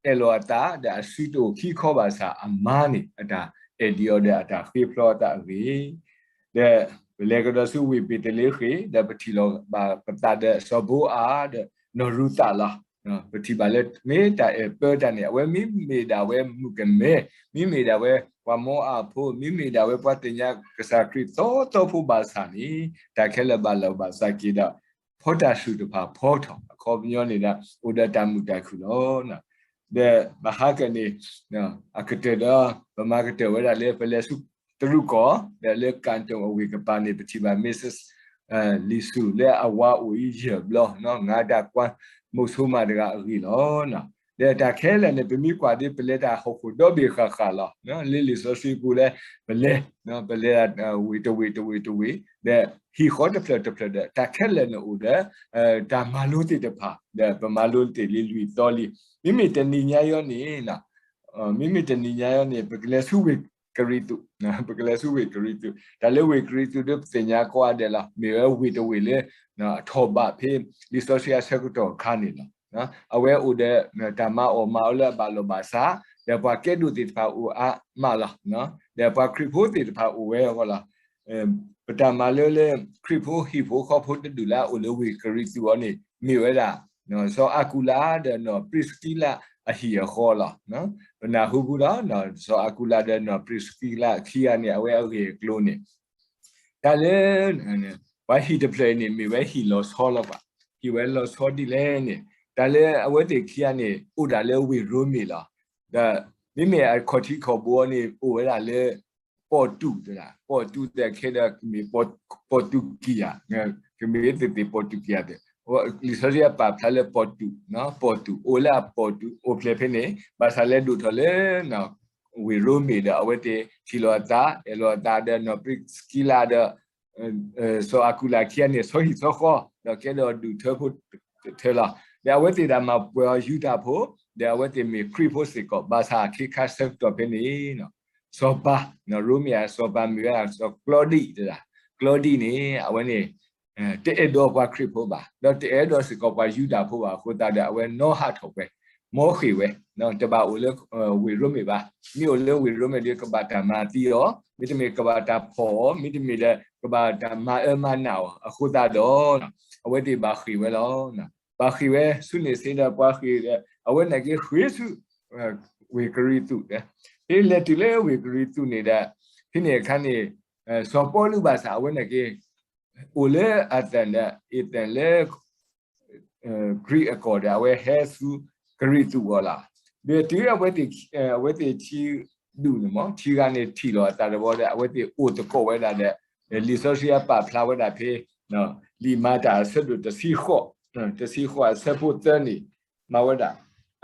အဲၣ်လီၤအသး ဒီးအစုတအိၣ်ခံခီဘၣ်ဆၣ် အမါန့ၣ် အတၢ်အဲၣ်ဒံးအီၤဒီးအတၢ်ဃ့ဖျီအသးအဂ့ၢ်, ဒီးပလဲၤကဒီးဆူဝ့ၢ်ဘ့းသလ့ဃ့ၣ် ဒီးပထံၣ်လိာ်ဘၣ်ပသးဒီးစီၤဘိအၤဒီးနီၢ်ရူၤသးလီၤ. ပထံၣ်ဘၣ်လၢမ့ၢ်တၢ်အဲၣ်ပၢတၢ်န့ၣ် အဝဲမ့မ့ၢ်ဒၣ်ဝဲမုၣ်ကမဲ, မ့မ့ၢ်ဒၣ်ဝဲပှၤမိအၤဖိ, မ့မ့ၢ်ဒၣ်ဝဲပှၤသ့ၣ်ညါကစၢ်ခရံာ်သီသီဖိဘၣ်ဆၣ်န့ၣ် တၢ်ခဲလၢာ်ဘၣ်လီၢ်ဘၣ်စးက့ၤဒီး ဖီတၢ်စူၢ်တဖၣ်ဖီထီၣ် အခီပညီန့ၣ်ဒီး အိၣ်ဒီးတၢ်မုာ်တၢ်ခုၣ်လီၤ. ဒီးမဟါကန့ၣ် အကတၢၢ်ဒီး ပမၤကတၢၢ်ဝဲဒၣ်လၢပလဲၤဆူတရူးကီၢ် ဒီးလၢကၣ်တိၣ်အဝ့ၢ်ကပၤန့ၣ် ပထံၣ်ဘၣ် Missus လံၤဆူၣ် လၢအဝၤအိၣ်အံၤယဲၢ်ဘျီ ငါတၢ်ကွၢ်မိၣ်ဆိမးတဂၤအဂ့ၢ်လီၤ. ဒီးတၢ်ခဲလၢာ်န့ၣ် ပမ့ၢ်ကွၢ်ဒီး ပလဲၤတၢ်ဟီၣ်ခိၣ်ဒီဘ့ၣ်ဃၣ်ဃၣ်လီၤ. လၢလံာ်စီဆှံပူၤလၢ ပလဲၤ ပလဲၤဝ့ၢ်တဝ့ၢ်တဝ့ၢ်တဝ့ၢ် ဒီးဟံၣ်ဃီတဖျၢၣ်တဖျၢၣ်ဒီး တၢ်ခဲလၢာ်န့ၣ်အိၣ်ဒီး တၢ်မၤလိသ့ၣ်တဖၣ် ဒီးပမၤလိသ့ၣ်လံလွံၢ်သီလံ. မ့မ့ၢ်တနံၤညါအံၤန့ၣ် မ့မ့ၢ်တနံၤညါအံၤန့ၣ် ပကလဲၤဆူဝ့ၢ်ကရံၣ်သူး, ပကလဲၤဆူဝ့ၢ်ကရံၣ်သူး, တၢ်လၢဝ့ၢ်ကရံၣ်သူးဒီးပသ့ၣ်ညါကိးဂၤဒဲးလီၤ. မ့ၢ်ဝဲဝ့ၢ်တဝ့ၢ်လၢ အထီၣ်ဘးဖဲ လံာ်စီဆှံအဆၢကတီၢ်အခါန့ၣ်လီၤ. အဝဲအိၣ်ဒီး တၢ်မၤအီၣ်မၤအီလၢအဘၣ်လီၢ်ဘၣ်စး, ဒီးပှၤကဲဒိၣ်သ့ၣ်တဖၣ်အိၣ်အါမးလီၤ. ဒီးပှၤခရံာ်ဖိသ့ၣ်တဖၣ်အိၣ်ဝဲအဂီၢ်လီၤ. ပတၢ်မၤလိလၢ ခရံာ်ဖိဟံၣ်ဖိဃီဖိတဒူၣ်လၢအအိၣ်လၢဝ့ၢ်ကရံၣ်သူးအံၤန့ၣ် မ့ၢ်ဝဲဒၣ် စီၤအကူလးဒီးနီၢ်ပြံးစကံလးအဟံၣ်အဃီလီၤ. ပနၢ်ဟူဘူးလီၤ စီၤအကူလးဒီးနီၢ်ပြံးစကံလးခံဂၤန့ၣ် အဝဲအဂ့ၢ်အကျိၤန့ၣ် တၢ်လၢ ပှၤဟံၣ်တဖျၢၣ်အံၤန့ၣ် မ့ၢ်ဝဲဟံၣ်လီၤဆီလီၤဘၣ်. ဟံၣ်ဝဲလီၤဆီဒ်လဲၣ်န့ၣ် တၢ်လၢအဝဲသ့ၣ်ခံဂၤန့ၣ် အိၣ်ဒၣ်လၢဝ့ၢ်ရိမ့ၤလီၤ. ဒီးမ့မ့ၢ်အခီၣ်ထံးခီၣ်ဘိန့ၣ် အိၣ်ဝဲဒၣ်လၢ ပီၣ်တူးတဒၣ်, ပီၣ်တူးသဲးခဲဒီးမ့ၢ် ပီၣ်တူးကံယၤ, ကမ့ၢ်သ့ၣ်သ့ၣ်ပီၣ်တူးကံယၤသ့ၣ်, လံာ်စီဆှံအပာ်ဖျါလၢပီၣ်တူး, ပီၣ်တူး အိၣ်လၢအပီၣ်တူး အိၣ်ဖျဲၣ်ဖဲန့ၣ် ဘၣ်ဆၣ်လဲၤဒိၣ်ထီၣ်လၢ ဝ့ၢ်ရိမ့ၤဒီး အဝဲသ့ၣ်ထံၣ်လိာ်အသး အဲၣ်လိာ်အသးဒီးနီၢ်ပြံးစကံလးဒီး စီၤအကူလးခံဂၤန့ၣ် ဆီဟံၣ်ဆီဃီ ဒီးကဲဒီးဒူၣ်ထၢဖိတထၢလီၤ. ဒီးအဝဲသ့ၣ်ဒၣ်မၤပှဲၤအီၤယူဒၤဖိ ဒီးအဝဲသ့ၣ်မ့ၢ်ခရံာ်ဖိစ့ၢ်ကီး ဘၣ်ဆၣ်အခ့ခါဆၢကတီၢ်ဖဲန့ၣ် စီၤပၤ ရိမ့ၤအစီၤပၤမ့ၢ်ဝဲဒၣ်စီၤကျီဒံၣ်တဒၣ်, ကျီဒံၣ်န့ၣ် အဝဲန့ၣ် တအဲၣ်ဒိးပှၤခရံာ်ဖိဘၣ် ဒီးတအဲၣ်ဒိးစ့ၢ်ကီးပှၤယူဒၤဖိဘၣ်အဃိသတးဒီး အဝဲနီၣ်ဟးထီၣ်ဝဲ မီဃ့ၢ်ဝဲ တဘၣ်အိၣ်လၢ ဝ့ၢ်ရိမ့ၤဘၣ်. မ့ၢ်အိၣ်လၢဝ့ၢ်ရိမ့ၤဒီး ကဘၣ်တၢ်မၤသံအီၤ, မ့တမ့ၢ်ကဘၣ်တၢ်ဖီၣ်အီၤ, မ့တမ့ၢ်ဒီး ကဘၣ်တၢ်မၤအၢမၤနးအီၤအဃိသတးဒီး အဝဲသ့ၣ်ဘၣ်ဃ့ၢ်ဝဲလီၤ. ဘၣ်ဃ့ၢ်ဝဲဆူန့ၣ်စ့ဒီးပှၤဃ့ၢ်ဒီး အဝဲန့ၣ်က့ၤဃ့ၢ်ဆူ ဝ့ၢ်ကရံၣ်သူး, ဖဲလဲၤတုၤလၢဝ့ၢ်ကရံၣ်သူးန့ၣ်ဒီး ဖဲန့ၣ်အခါန့ၣ် စီၤပီလူးဘၣ်ဆၣ် အဝဲန့ၣ်က့ၤ အိၣ်လၢအသၣ်ဒီး အ့သၣ်လၢ ကရံၣ်အကီၢ်ဒီး အဝဲဟဲဆူကရံၣ်သူးအီၤလီၤ. ဒီးတုၤအဝဲသ့ၣ် အဝဲသ့ၣ်ဆံဒူၣ်န့ၣ်မ့ၢ် ဆံဂၤန့ၣ်ထံၣ်လိာ်အသးတဘျီဒီး အဝဲသ့ၣ်အိၣ်သကိးဝဲဒၣ်ဒီး လံာ်စီဆှံအပာ်ဖျါဝဲဒၣ်ဖဲ လံာ်မၤတၢ်အဆၢဒိၣ်တဆံဃိး, တဆံဃိးအဆၢဖိသၢန့ၣ် မၤဝဲဒၣ်,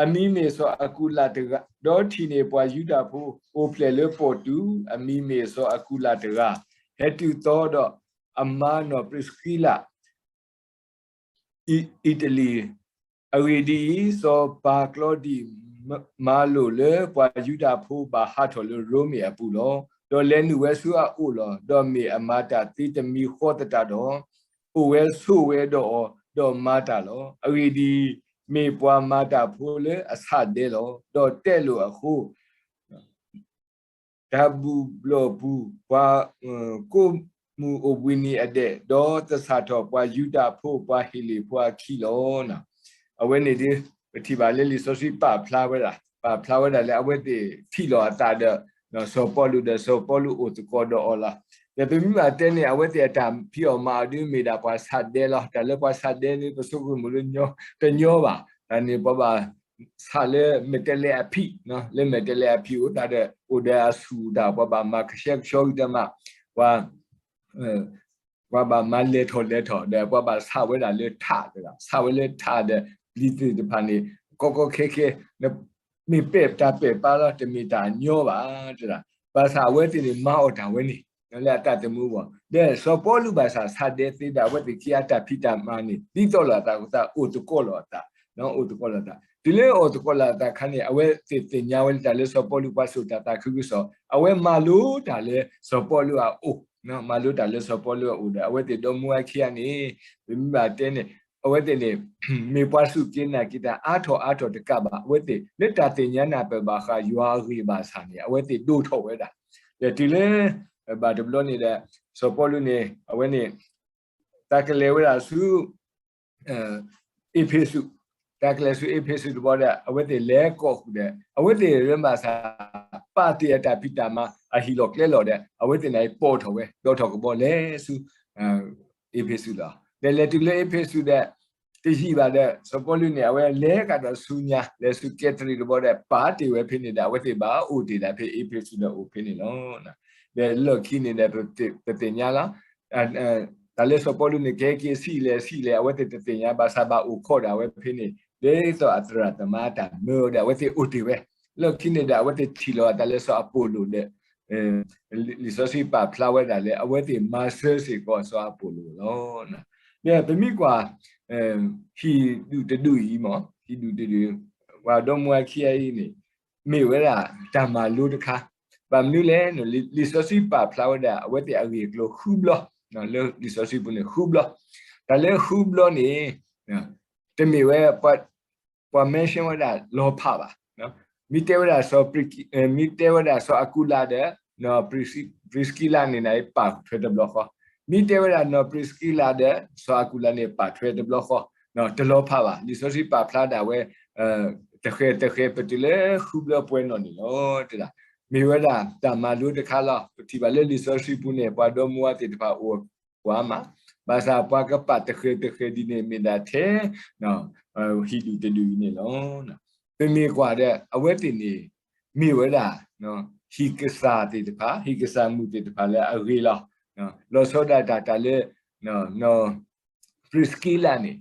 အမံၤမ့ၢ်စီၤအကူလးတဂၤ, ဒီးထံၣ်န့ၢ်ပှၤယူဒၤဖိ အိၣ်ဖျဲၣ်လၢပီၣ်တူး, အမံၤမ့ၢ်စီၤအကူလးတဂၤ, ဟဲတုၤသီဒီးအမါနီၢ်ပြံးစကံလး အံၤတလံၤ, အဂ့ၢ်ဒ်အံၤ, စီၤပၤကျီဒံၣ် မၤလိာ်လၢပှၤယူဒၤဖိဘၣ်ဟးထီၣ်လၢရိမ့ၤအပူၤလီၤ. ဒီးလဲၤနုာ်ဝဲဆူအအိၣ်လီၤ. ဒီးမ့ၢ်အမၤတၢ်သ့တမံၤဃီသတးဒီး, အိၣ်ဝဲဆိးဝဲဒီးအီၤ, ဒီးမၤတၢ်လီၤ. အဂ့ၢ်ဒ်အံၤ, မ့ၢ်ပှၤမၤတၢ်ဖိလၢအဆးဒဲလီၤ. ဒီးတဲလိာ်အဃိ တၢ်ဘူၣ်ဘျီၣ်ပူၤ ပှၤကိးမုၢ်အိၣ်ဘှံးနံၤအဒဲး, ဒီးသဆၣ်ထီၣ်ပှၤယူဒၤဖိ ပှၤဟ့းလ့ၣ်ဖိအခံလီၤ. အဝဲန့ၣ်ဒ် ပထံၣ်ဘၣ်လၢလံာ်စီဆှံပာ်ဖျါဝဲဒၣ်, ပာ်ဖျါဝဲဒၣ်လၢအဝဲသ့ၣ်ထံၣ်လိာ်အသးဒီး စီၤပီလူးဒီးစီၤပီလူးအိၣ်သကိးဒီးအီၤလီၤ. ဒီးပမ့ၢ်ဘၣ်တဲန့ၣ် အဝဲသ့ၣ်အတၢ်ဖံးအီၣ်မၤအီၤဒ်မ့ၢ်ဒၣ်ပှၤဆးဒဲလီၤ. တၢ်လၢပှၤဆးဒဲန့ၣ် ပဆိကမိၣ်လၢ တညီဘၣ်. တၢ်န့ၣ်ပှၤဘၣ်ဆးလၢမဲာ်တဲးလဲးအဖံး, လၢမဲာ်တဲးလဲးအဖံးအိၣ်တၢ်ဒီး အိၣ်ဒီးအဆူၣ်တၢ် ပှၤဘၣ်မၤကဆှဲကဆှီကတၢၢ်မး, ပှၤ ပှၤဘၣ်မၤလဲၤထီၣ်လဲၤထီၣ်ဒီး ပှၤဘၣ်ဆးဝဲဒၣ်လၢထးတဂၤ, ဆးဝဲလၢထးဒီး ပျံၤသ့ၣ်တဖၣ်န့ၣ် ကီကီခဲခဲ, မ့ၢ်ပဲာ်တၢ်ပဲာ်ပါလီၤ, တမ့ၢ်တၢ်ညီဘၣ်တဒၣ်. ဘၣ်ဆၣ်အဝဲသ့ၣ်န့ၣ် မၤအီၣ်တၢ်ဝဲန့ၣ် လၢအတၢ်သမူအဂီၢ်, ဒီးစီၤပီလူးဘၣ်ဆၣ်ဆးဒဲသ့ဒီး အဝဲသ့ၣ်ခံအတၢ်ဖံးတၢ်မၤန့ၣ် ဒ်သိးလိာ်အသးအဃိသတး အိၣ်သကိးလိာ်အသး, အိၣ်သကိးလိာ်အသး. တုၤလၢအိၣ်သကိးလိာ်အသးအခါန့ၣ် အဝဲသ့ၣ်သ့ၣ်ညါဝဲလၢတၢ်လၢစီၤပီလူးပှၤစိာ်တၢ်သးခုကစီၣ်, အဝဲမၤလိတၢ်လၢစီၤပီလူးအအိၣ်, မၤလိတၢ်လၢစီၤပီလူးအအိၣ်ဒီး အဝဲသ့ၣ်ဒီမါဝၤခံဂၤန့ၣ် ပမ့ၢ်ဘၣ်တဲန့ၣ် အဝဲသ့ၣ်န့ၣ် မ့ၢ်ပှၤစူၢ်က့ၤနာ်က့ၤတၢ်အါထီၣ်အါထီၣ်တကးဘၣ်, အဝဲသ့ၣ်လၢတၢ်သ့ၣ်ညါနၢ်ပၢၢ်ဘၣ်ဃးယွၤအဂ့ၢ်ဘၣ်ဆၣ်န့ၣ် အဝဲသ့ၣ်ဒိၣ်ထီၣ်ဝဲဒၣ်. ဒီးတုၤလၢ ဘၣ်တဘျီန့ၣ်ဒီး စီၤပီလူးန့ၣ် အဝဲန့ၣ် တၢ်ကလဲၤဝဲဒၣ်ဆူ အ့းဖ့းစူး, တၢ်ကလဲၤဆူအ့းဖ့းစူးတဘျီဒီး အဝဲသ့ၣ်လဲၤကိးဃုာ်ဒီး အဝဲသ့ၣ်ရ့မၤစၢ် ပာ်တ့ၢ်အတၢ်ဖံးတၢ်မၤ အဟံၣ်လီၤကျဲလီၤဒီး အဝဲသ့ၣ်န့ၣ်ပိာ်ထီၣ်ဝဲ ဒိးထီၣ်ကဘီလဲၤဆူ အ့းဖ့းစူးလီၤ. ဒီးလဲၤတုၤလၢအ့းဖ့းစူးဒီး တယံာ်ဘၣ်ဒီး စီၤပီလူးန့ၣ် အဝဲလဲၤကဒီးဆူညါ လဲၤဆူကဲးသရံးတဘျီဒီး ပာ်တ့ၢ်ဝဲဖဲန့ၣ်ဒီး အဝဲသ့ၣ်ဘၣ်အိၣ်တ့ၢ်ဒၣ်ဖဲအ့းဖ့းစူးဒီးအိၣ်ဖဲန့ၣ်လီၤ. ဒီးလီၢ်ခံန့ၣ်ဒီး ပသ့ၣ်ညါလီၤ တၢ်လၢစီၤပီလူးန့ၣ် ကဟဲက့ၤဆံးလဲၣ်ဆံးလဲၣ် အဝဲသ့ၣ်တသ့ၣ်ညါ ဘၣ်ဆၣ်ဘၣ်အိၣ်ခိးဒၣ်ဝဲဖဲန့ၣ် ဒ်သိးအသရၣ်သမါတၢ်မၢအီၤဒီး အဝဲသ့ၣ်အိၣ်တ့ၢ်ဝဲ. လီၢ်ခံန့ၣ်ဒီး အဝဲသ့ၣ်ထံၣ်လီၤအသးလၢစီၤအပိာ်လိၤဒီး လံာ်စီဆှံပာ်ဖျါဝဲဒၣ်လၢ အဝဲသ့ၣ်မၤစၢၤစ့ၢ်ကီးစီၤအပိာ်လိၤလီၤ. ဒီးပမ့ၢ်ကွၢ် ဟံၣ်ဒူၣ်တဒူၣ်အံၤမ့ၢ် ဟံၣ်ဒူၣ်တဒူၣ် ပှၤဒီမါဝၤခံဂၤအံၤန့ၣ် မ့ၢ်ဝဲဒၣ်တၢ်မၤလိတခါ, ဘၣ်မနုၤလဲၣ်န့ၣ် လံာ်စီဆှံပာ်ဖျါဝဲဒၣ် အဝဲသ့ၣ်အဂ့ၢ်အကျိၤဃုဘျီ, လၢလံာ်စီဆှံပူၤန့ၣ်ဃုဘျီ, တၢ်လၢဃုဘျီန့ၣ် တမ့ၢ်ဝဲ ပှၤ mention ဝဲဒၣ်လီၤဖးဘၣ်. မ့ၢ်တဲဝဲဒၣ်စီၤ မ့ၢ်တဲဝဲဒၣ်စီၤအကူလးဒီး ပရံးစကံလးန့ၣ် ပာ်ထွဲတဘျီဃီ, မ့ၢ်တဲဝဲဒၣ်နီၢ်ပရံးစကံလးဒီး စီၤအကူလးန့ၣ် ပာ်ထွဲတဘျီဃီ, တလီၤဖးဘၣ်. လံာ်စီဆှံပာ်ဖျါဒၣ်ဝဲ တဃဲၤတဃဲၤ ပတုၤလၢဃုဘျီပှဲၤနီၣ်န့ၣ်လီၤ. တဒၣ် မ့ၢ်ဝဲဒၣ်တၢ်မၤလိတခါလီၤ. ပထံၣ်ဘၣ်လၢလံာ်စီဆှံပူၤန့ၣ် ပှၤဒီမါဝၤသ့ၣ်တဖၣ်အိၣ်ကွၢ်မး, ဘၣ်ဆၣ်ပှၤကပာ်တဃဲၤတဃဲၤဒ်န့ၣ် မ့ၢ်ဒၣ်ထဲ ဟံၣ်ဒူၣ်တဒူၣ်အံၤန့ၣ်လီၤ. ပမ့ၢ်ကွၢ်ဒီး အဝဲသ့ၣ်န့ၣ် မ့ၢ်ဝဲဒၣ် ဟံၣ်ကစၢ်သ့ၣ်တဖၣ် ဟံၣ်ကစၢ်မုၣ်သ့ၣ်တဖၣ်လၢအဂ့ၤလီၤ. လီၤဆီဒၣ်တၢ်တၢ်လၢ နီၢ်ပရံးစကံလးန့ၣ်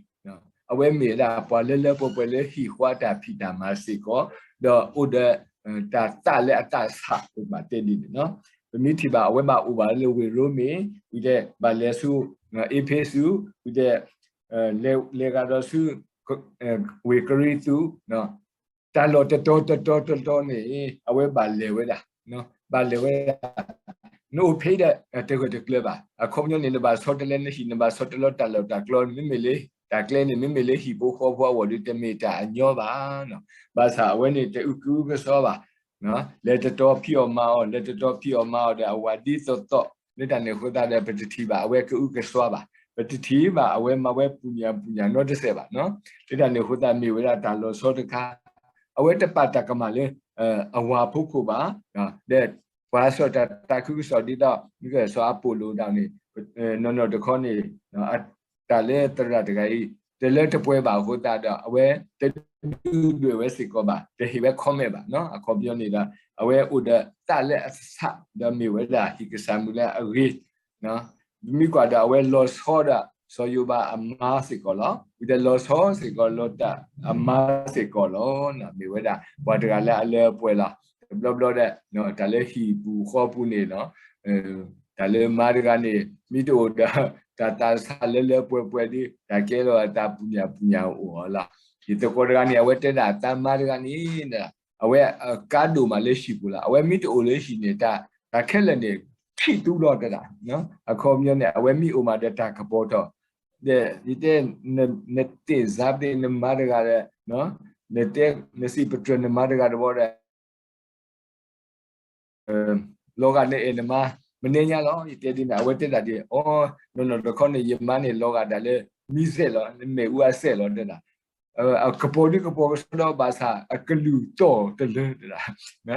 အဝဲမ့ၢ်ဝဲဒၣ်ပှၤလၢလၢပှဲၤပှဲၤလၢဟံၣ်ဃီတၢ်ဖံးတၢ်မၤစ့ၢ်ကီး, ဒီးအိၣ်ဒီး တၢ်သးလၢအသးဆး ပဘၣ်တဲဒ်န့ၣ်လီၤ. ပမ့ၢ်ထံၣ်ဘၣ် အဝဲဘၣ်အိၣ်ဘၣ်လၢဝ့ၢ်ရိမ့ၤ, ဝံၤဒီးဘၣ်လဲၤဆူ အ့းဖ့းစူး, ဝံၤဒီး လဲၤဂၤဒီးဆူ ဝ့ၢ်ကရံၣ်သူး, တၢ်လီၢ်တတီၤတတီၤတတီၤန့ၣ် အဝဲဘၣ်လဲၤဝဲဒၣ်, ဘၣ်လဲၤဝဲဒၣ်. နအိၣ်ဖဲဒီး တဂၢၢ်တကျၢၤဘၣ်. အခီပညီန့ၣ် နဘၣ်ဆီတလဲနဟံၣ် နဘၣ်ဆီတလဲတၢ်လီၢ်တၢ်ကျဲ, မ့မ့ၢ်လၢ တၢ်ကျဲန့ၣ် မ့မ့ၢ်လၢဟံၣ်ဖိဃီဖိအဂီၢ်ဒီး တမ့ၢ်တၢ်အညီဘၣ်. ဘၣ်ဆၣ်အဝဲန့ၣ် တအုၣ်ကအုကစွါဘၣ်. လဲၤတတီၤဖံးအီၣ်မၤအီၣ် လဲၤတတီၤဖံးအီၣ်မၤအီၣ်ဒီး အဝၤဒ်သိးသိး လၢတၢ်န့ၣ်အဃိသတးဒီး ပတထံၣ်ဘၣ်အဝဲကအုကစွါဘၣ်, ပတထံၣ်ဘၣ်အဝဲမၤဝဲပူၤညၣ်ပူၤညၣ်နီတစဲးဘၣ်. လၢတၢ်န့ၣ်အဃိသတး မ့ၢ်ဝဲဒၣ်တၢ်လီၤဆီတခါ, အဝဲတပာ်တၢ်ကမၣ်လၢ အဝၤဖိခိၣ်ဘၣ်, ဒီးပှၤစၢၤတၢ်သးခုကစီၣ်ဒ်သိး စီၤအပိာ်လိၤဒၣ်န့ၣ် နီၢ်နီၢ်တခီန့ၣ် တၢ်လၢသရၣ်တဂၤအံၤ တလၢတပှဲၤဘၣ်အဃိသတးဒီး အဝဲတဒုးဒွဲၣ်ဝဲစ့ၢ်ကီးဘၣ်, တဟ့ၣ်ဝဲ comment ဘၣ်. အခီပညီန့ၣ်ဒီး အဝဲအိၣ်ဒီးသးလၢအသးဆး ဒီးမ့ၢ်ဝဲဒၣ်ဟံၣ်ကစၢ်မုၣ်လၢအဂ့ၤ မ့ၢ်ကွၢ်ဒီး အဝဲလီၤဆီဒီး စီၤယိၤဘးအမါစ့ၢ်ကီးလီၤ. ဝံၤဒီးလီၤဆီစ့ၢ်ကီး လီၤတၢ်အမါစ့ၢ်ကီးလီၤ. မ့ၢ်ဝဲဒၣ် ပှၤတဂၤလၢအလၢအပှဲၤလီၤ. တဘျီဘျီဒီး တၢ်လၢဟံၣ်ပူၤဃီပူၤန့ၣ် တၢ်လၢမါတဂၤန့ၣ် မ့ၢ်တအိၣ်ဒီး တၢ်သးစၢ်လၢလၢပှဲၤပှဲၤဒီး တၢ်ကဲထီၣ်အသးပူၤညၣ်ပူၤညၣ်အိၣ်အီၤလီၤ. ယသကိးတဂၤန့ၣ် အဝဲတဲဒၣ်အသးမါတဂၤန့ၣ် အဝဲအကါဒိၣ်မးလၢဟံၣ်ပူၤလီၤ. အဝဲမ့ၢ်တအိၣ်လၢဟံၣ်န့ၣ် တၢ်ခဲလၢာ်န့ၣ် ထံၣ်တူၢ်လီၤတဲဒၣ်. အခီပညီန့ၣ် အဝဲမ့ၢ်အိၣ်မးဒီးတၢ်ကပီၤထီၣ် ဒီးယတဲ နသ့ၣ်ညါပတ့ၢ်နမါတဂၤဒီး နတဲ နစံးပတြၢၤနမါတဂၤတဘျီဒီး လီၤဂာ်နအဲၣ်နမါ မနုၤညါလီၤ. ယတဲဒ်န့ၣ် အဝဲတဲဒၣ်ဒ်အံၤ, နီၢ်နီၢ်တခီန့ၣ် ယမါန့ၣ် လီၤဂာ်ဒၣ်လၢ မံစဲးလီၤ, လၢမ့ၣ်အူအစဲးလီၤ တဲဒၣ်. အကပီၤဒုကပီၤကစီဒီဘၣ်ဆၣ် အကလုၢ်တီၢ်တလၢ တဲဒၣ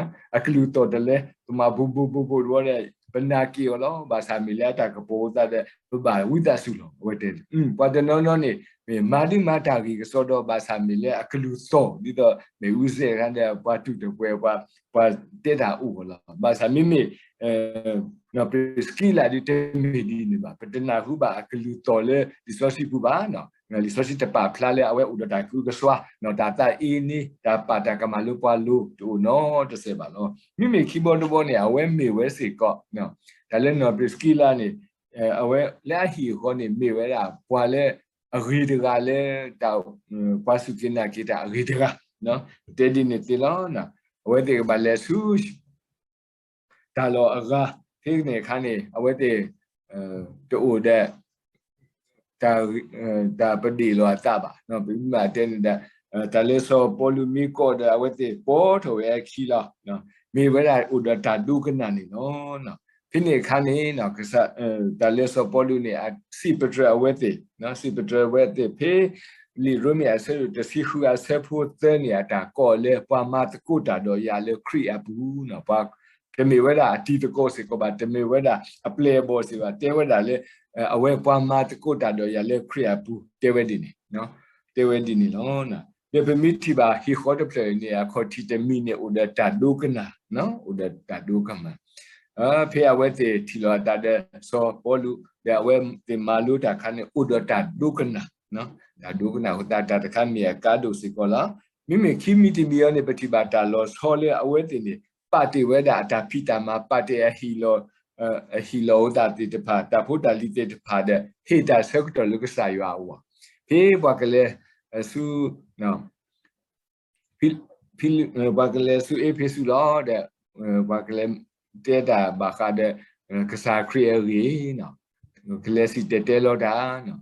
်, အကလုၢ်တီၢ်တလၢ ပမၤဘိးဘိးဘိးဘိးတဘျီဒီး ပနာ်က့ၤအီၤလီၤ. ဘၣ်ဆၣ်မ့ၢ်လၢအတၢ်ကပီၤအသးဒီး ပဘၣ်ဝံသးစူၤလီၤ အဝဲတဲန့ၣ်. ပှၤတနီၤနီၤန့ၣ် မ့ၢ်မၤဒုးမၤတၢ်ဂ့ၤကစီဒီဘၣ်ဆၣ်မ့ၢ်လၢအကလုၢ်တီၢ် ဒ်သိးမ့ၣ်အူစဲးတခါဒီး ပှၤတူၢ်တပှဲၤ ပှၤတဲတၢ်အိၣ်အီၤလီၤ. ဘၣ်ဆၣ်မ့မ့ၢ် ပစကံလးဒုးတမ့ၢ်ဒ်န့ၣ်ဘၣ်. ပတနၢ်ဟူဘၣ်အကလုၢ်တီၢ်လၢလံာ်စီဆှံပူၤဘၣ်. လံာ်စီဆှံတပာ်ဖျါလၢအဝဲအိၣ်ဒီးတၢ်ကအုကစွါ တၢ်သးအ့န့ တၢ်ပာ်တၢ်ကမၣ်လၢပှၤလိၤတအိၣ်နီတစဲးဘၣ်လီၤ. မ့မ့ၢ်ခံဘီတဘီန့ၣ် အဝဲမ့ၢ်ဝဲစ့ၢ်ကီး တၢ်လၢနီၢ်ပစကံလးန့ၣ် အဝဲလၢအဟံၣ်အဃီန့ၣ် မ့ၢ်ဝဲဒၣ်ပှၤလၢအဂ့ၤတဂၤလၢ တၢ် ပှၤစူၢ်က့ၤနာ်က့ၤတၢ်အဂ့ၤတဂၤ တဲဒ်န့ၣ်သ့လီၤ. အဝဲသ့ၣ်ကဘၣ်လဲၤဆူ တၢ်လီၢ်အဂၤ ဖဲန့ၣ်အခါန့ၣ် အဝဲသ့ၣ် တအိၣ်ဒီး တၢ် တၢ်ပဒ့ၣ်လီၤအသးဘၣ်. ပမ့ၢ်တဲန့ၣ်ဒီး တၢ်လၢစီၤပီလူးမ့ၢ်ကိးဒီး အဝဲသ့ၣ်ပိာ်ထီၣ်ဝဲအခံလီၤ. မ့ၢ်ဝဲဒၣ်အိၣ်ဒီးတၢ်ဒိကနၣ်န့ၣ်လီၤ. ဖဲန့ၣ်အခါန့ၣ် တၢ်လၢစီၤပီလူးန့ၣ် စံးပတြၢၤအဝဲသ့ၣ်, စံးပတြၢၤအဝဲသ့ၣ်ဖဲ လံာ်ရိမ့ၤအဆၢဒိၣ်တဆံဃုအဆၢဖိသၢန့ၣ် အတၢ်ကိးလၢပှၤမၤသကိးတၢ်ဒီးယၤလၢခရံာ်အပူၤ တမ့ၢ်ဝဲဒၣ်အတံၤသကိးစ့ၢ်ကီးဘၣ်, တမ့ၢ်ဝဲဒၣ်အပျဲၢ်အဘီၣ်စ့ၢ်ကီးဘၣ်, တဲဝဲဒၣ်လၢ အဝဲပှၤမၤသကိးတၢ်ဒီးယၤလၢခရံာ်အပူၤ တဲဝဲဒ်န့ၣ်, တဲဝဲဒ်န့ၣ်လီၤ. ဒီးပမ့ၢ်ထံၣ်ဘၣ်ဟံၣ်ဃီတဖျၢၣ်အံၤန့ၣ် အခီၣ်ထံးတမံၤန့ၣ် အိၣ်ဒီးတၢ်ဒိကနၣ်, အိၣ်ဒီးတၢ်ဒိကနၣ် ဖဲအဝဲသ့ၣ်ထံၣ်လိာ်အသးဒီးစီၤပီလူး ဒီးအဝဲသ့ၣ်မၤလိတၢ်အခါန့ၣ် အိၣ်ဒီးတၢ်ဒိကနၣ်, တၢ်ဒိကနၣ်အဃိသတး တၢ်တခါမ့ၢ်အကါဒိၣ်စ့ၢ်ကီးလီၤ. မ့မ့ၢ်ခံမံၤတမံၤအံၤန့ၣ် ပထံၣ်ဘၣ်တၢ်လီၤဆီလၢအဝဲသ့ၣ်န့ၣ် ပာ်တ့ၢ်ဝဲဒၣ်အတၢ်ဖံးတၢ်မၤ ပာ်တ့ၢ်အဟံၣ်လီၤ အဟံၣ်လီၤအိၣ်သးသ့ၣ်တဖၣ် တၢ်ဖိတၢ်လံၤသ့ၣ်တဖၣ်ဒီး ဟ့ၣ်တၢ်ဆၢကတီၢ်လၢကစၢ်ယွၤအဂီၢ်, ဖဲပှၤကလဲၤဆူ ဖံ ပှၤကလဲၤဆူအ့းဖ့းစူးလီၤဒီး ပှၤကလဲၤတဲတၢ်ဘၣ်ဃးဒီး ကစၢ်ခရံာ်အဂ့ၢ်, ကလဲၤစံၣ်တဲၤတဲလီၤတၢ်,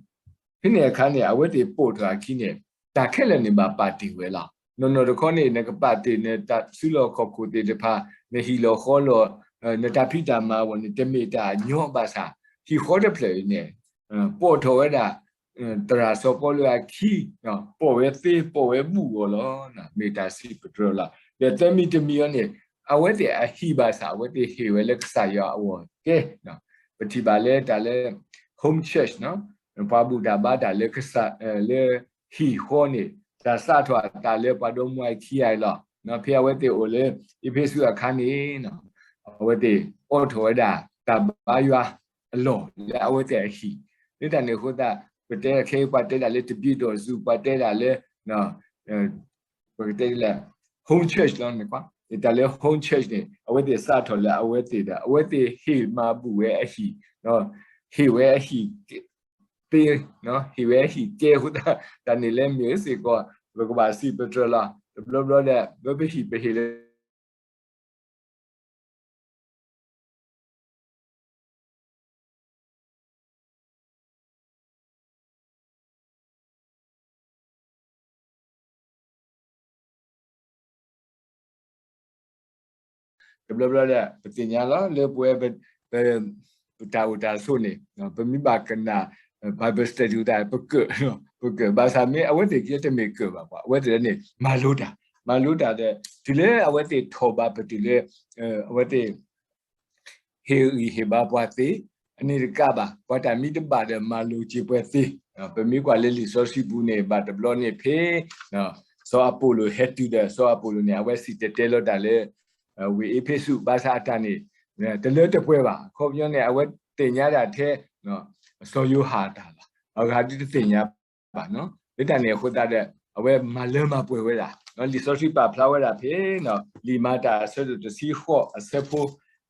ဖဲန့ၣ်အခါန့ၣ် အဝဲသ့ၣ်ပိာ်ထီၣ်အခံန့ၣ် တၢ်ခဲလၢာ်န့ၣ်ဘၣ်ပာ်တ့ၢ်ဝဲလီၤ. နီၢ်နီၢ်တခီန့ၣ် နကပာ်တ့ၢ်နတၢ်စုလီၢ်ခီၣ်ခိၣ်သ့ၣ်တဖၣ် နဟံၣ်လီၤဃီလီၤ နတၢ်ဖံးတၢ်မၤအဂီၢ်န့ၣ် တမ့ၢ်တၢ်အညီဘၣ်ဆၣ် ဟံၣ်ဃီတဖျၢၣ်အံၤန့ၣ် ပိာ်ထီၣ်ဝဲဒၣ် သရၣ်စီၤပီလူးအခံ, ပိာ်ဝဲသ့ ပိာ်ဝဲဘူၣ်အဂီၢ်လီၤ. မ့ၢ်တၢ်စံးပတြၢၤလီၤ. ဒီးသၢမံၤတမံၤအံၤန့ၣ် အဝဲသ့ၣ်အဟံၣ်ဘၣ်ဆၣ် အဝဲသ့ၣ်ဟ့ၣ်ဝဲလၢကစၢ်ယွၤအဂီၢ်ကဲ, ပထံၣ်ဘၣ်လၢတၢ်လၢ home church ပှၤဘူၣ်တၢ်ဘါတၢ်လၢကစၢ် လၢဟံၣ်ဃီန့ၣ် တၢ်စးထီၣ်အသးလၢပှၤဒီမါဝၤခံဂၤအံၤလီၤ. ဖဲအဝဲသ့ၣ်အိၣ်လၢ အ့းဖ့းစူးအခါန့ၣ် အဝဲသ့ၣ်အိးထီၣ်ဝဲဒၣ် တၢ်ဘါယွၤအလီၢ်လၢအဝဲသ့ၣ်အဟံၣ်, လၢတၢ်န့ၣ်အဃိသတး ပတဲခဲအံၤ ပှၤတဲဒၣ်လၢတဘ့ၣ်ဒီးစူၤ ပှၤတဲဒၣ်လၢ ပကတဲဒ်လဲၣ် home church လီၤ. တၢ်လၢ home church န့ၣ် အဝဲသ့ၣ်စးထီၣ်လၢအဝဲသ့ၣ်ဒီး အဝဲသ့ၣ်ဟ့ၣ်မၤဘူၣ်ဝဲအဟံၣ်, ဟ့ၣ်ဝဲအဟံၣ်သ့, ဟ့ၣ်ဝဲအဟံၣ်ကဲအဃိသတး တၢ်န့ၣ်လၢမ့ၢ်စ့ၢ်ကီး ပကဘၣ်စံးပတြၢၤလီၤ. တဘျီဘျီဒီး ပပဟံၣ်ပဟ့ၣ်လၢ တဘျီဘျီဒီး ပသ့ၣ်ညါလီၤ လၢပဝဲ ပ ပတၢ်အိၣ်တၢ်ဆိးန့ၣ် ပမ့ၢ်ဘၣ်ကနၣ် Bible study သတး ပကၢၣ်, ပကၢၣ် ဘၣ်ဆၣ်မ့ၢ်အဝဲသ့ၣ်ကဲတမ့ၢ်ကၢၣ်ဘၣ်ပှၤ အဝဲသ့ၣ်န့ၣ် မၤလိတၢ်, မၤလိတၢ်ဒီး တုၤလၢအဝဲသ့ၣ်ထီၣ်ဘးပတုာ်လၢ အဝဲသ့ၣ် ဟ့ၣ်ဂံၢ်ဟ့ၣ်ဘါပှၤသ့, အန့ၣ်တကးဘၣ် ပှၤတၢ်မံတဘၣ်ဒီးမၤလိၤစ့ၢ်ပှၤသ့, ပမ့ၢ်ကွၢ်လၢလံာ်စီဆှံပူၤန့ၣ် ဘၣ်တဘျီန့ၣ်ဖဲ စီၤအပိလိၣ်ဟဲတုၤဒီး စီၤအပိလိၣ်န့ၣ် အဝဲစံၣ်တဲၤတဲလီၤတၢ်လၢ ဝ့ၢ်အ့းဖ့းစူး ဘၣ်ဆၣ်အတၢ်န့ၣ် တလၢတပှဲၤဘၣ်. အခီပညီန့ၣ် အဝဲသ့ၣ်ညါဒၣ်ထဲ စီၤယိၤဟၣ်အတၢ်လီၤ. အဂၤဒ်တသ့ၣ်ညါဘၣ်. လၢတၢ်န့ၣ်အဃိသတးဒီး အဝဲမၤလၢမၤပှဲၤဝဲဒၣ်. လံာ်စီဆှံပာ်ဖျါဝဲဒၣ်ဖဲ လံာ်မၤတၢ်အဆၢဒိၣ်တဆံဃိး အဆၢဖိ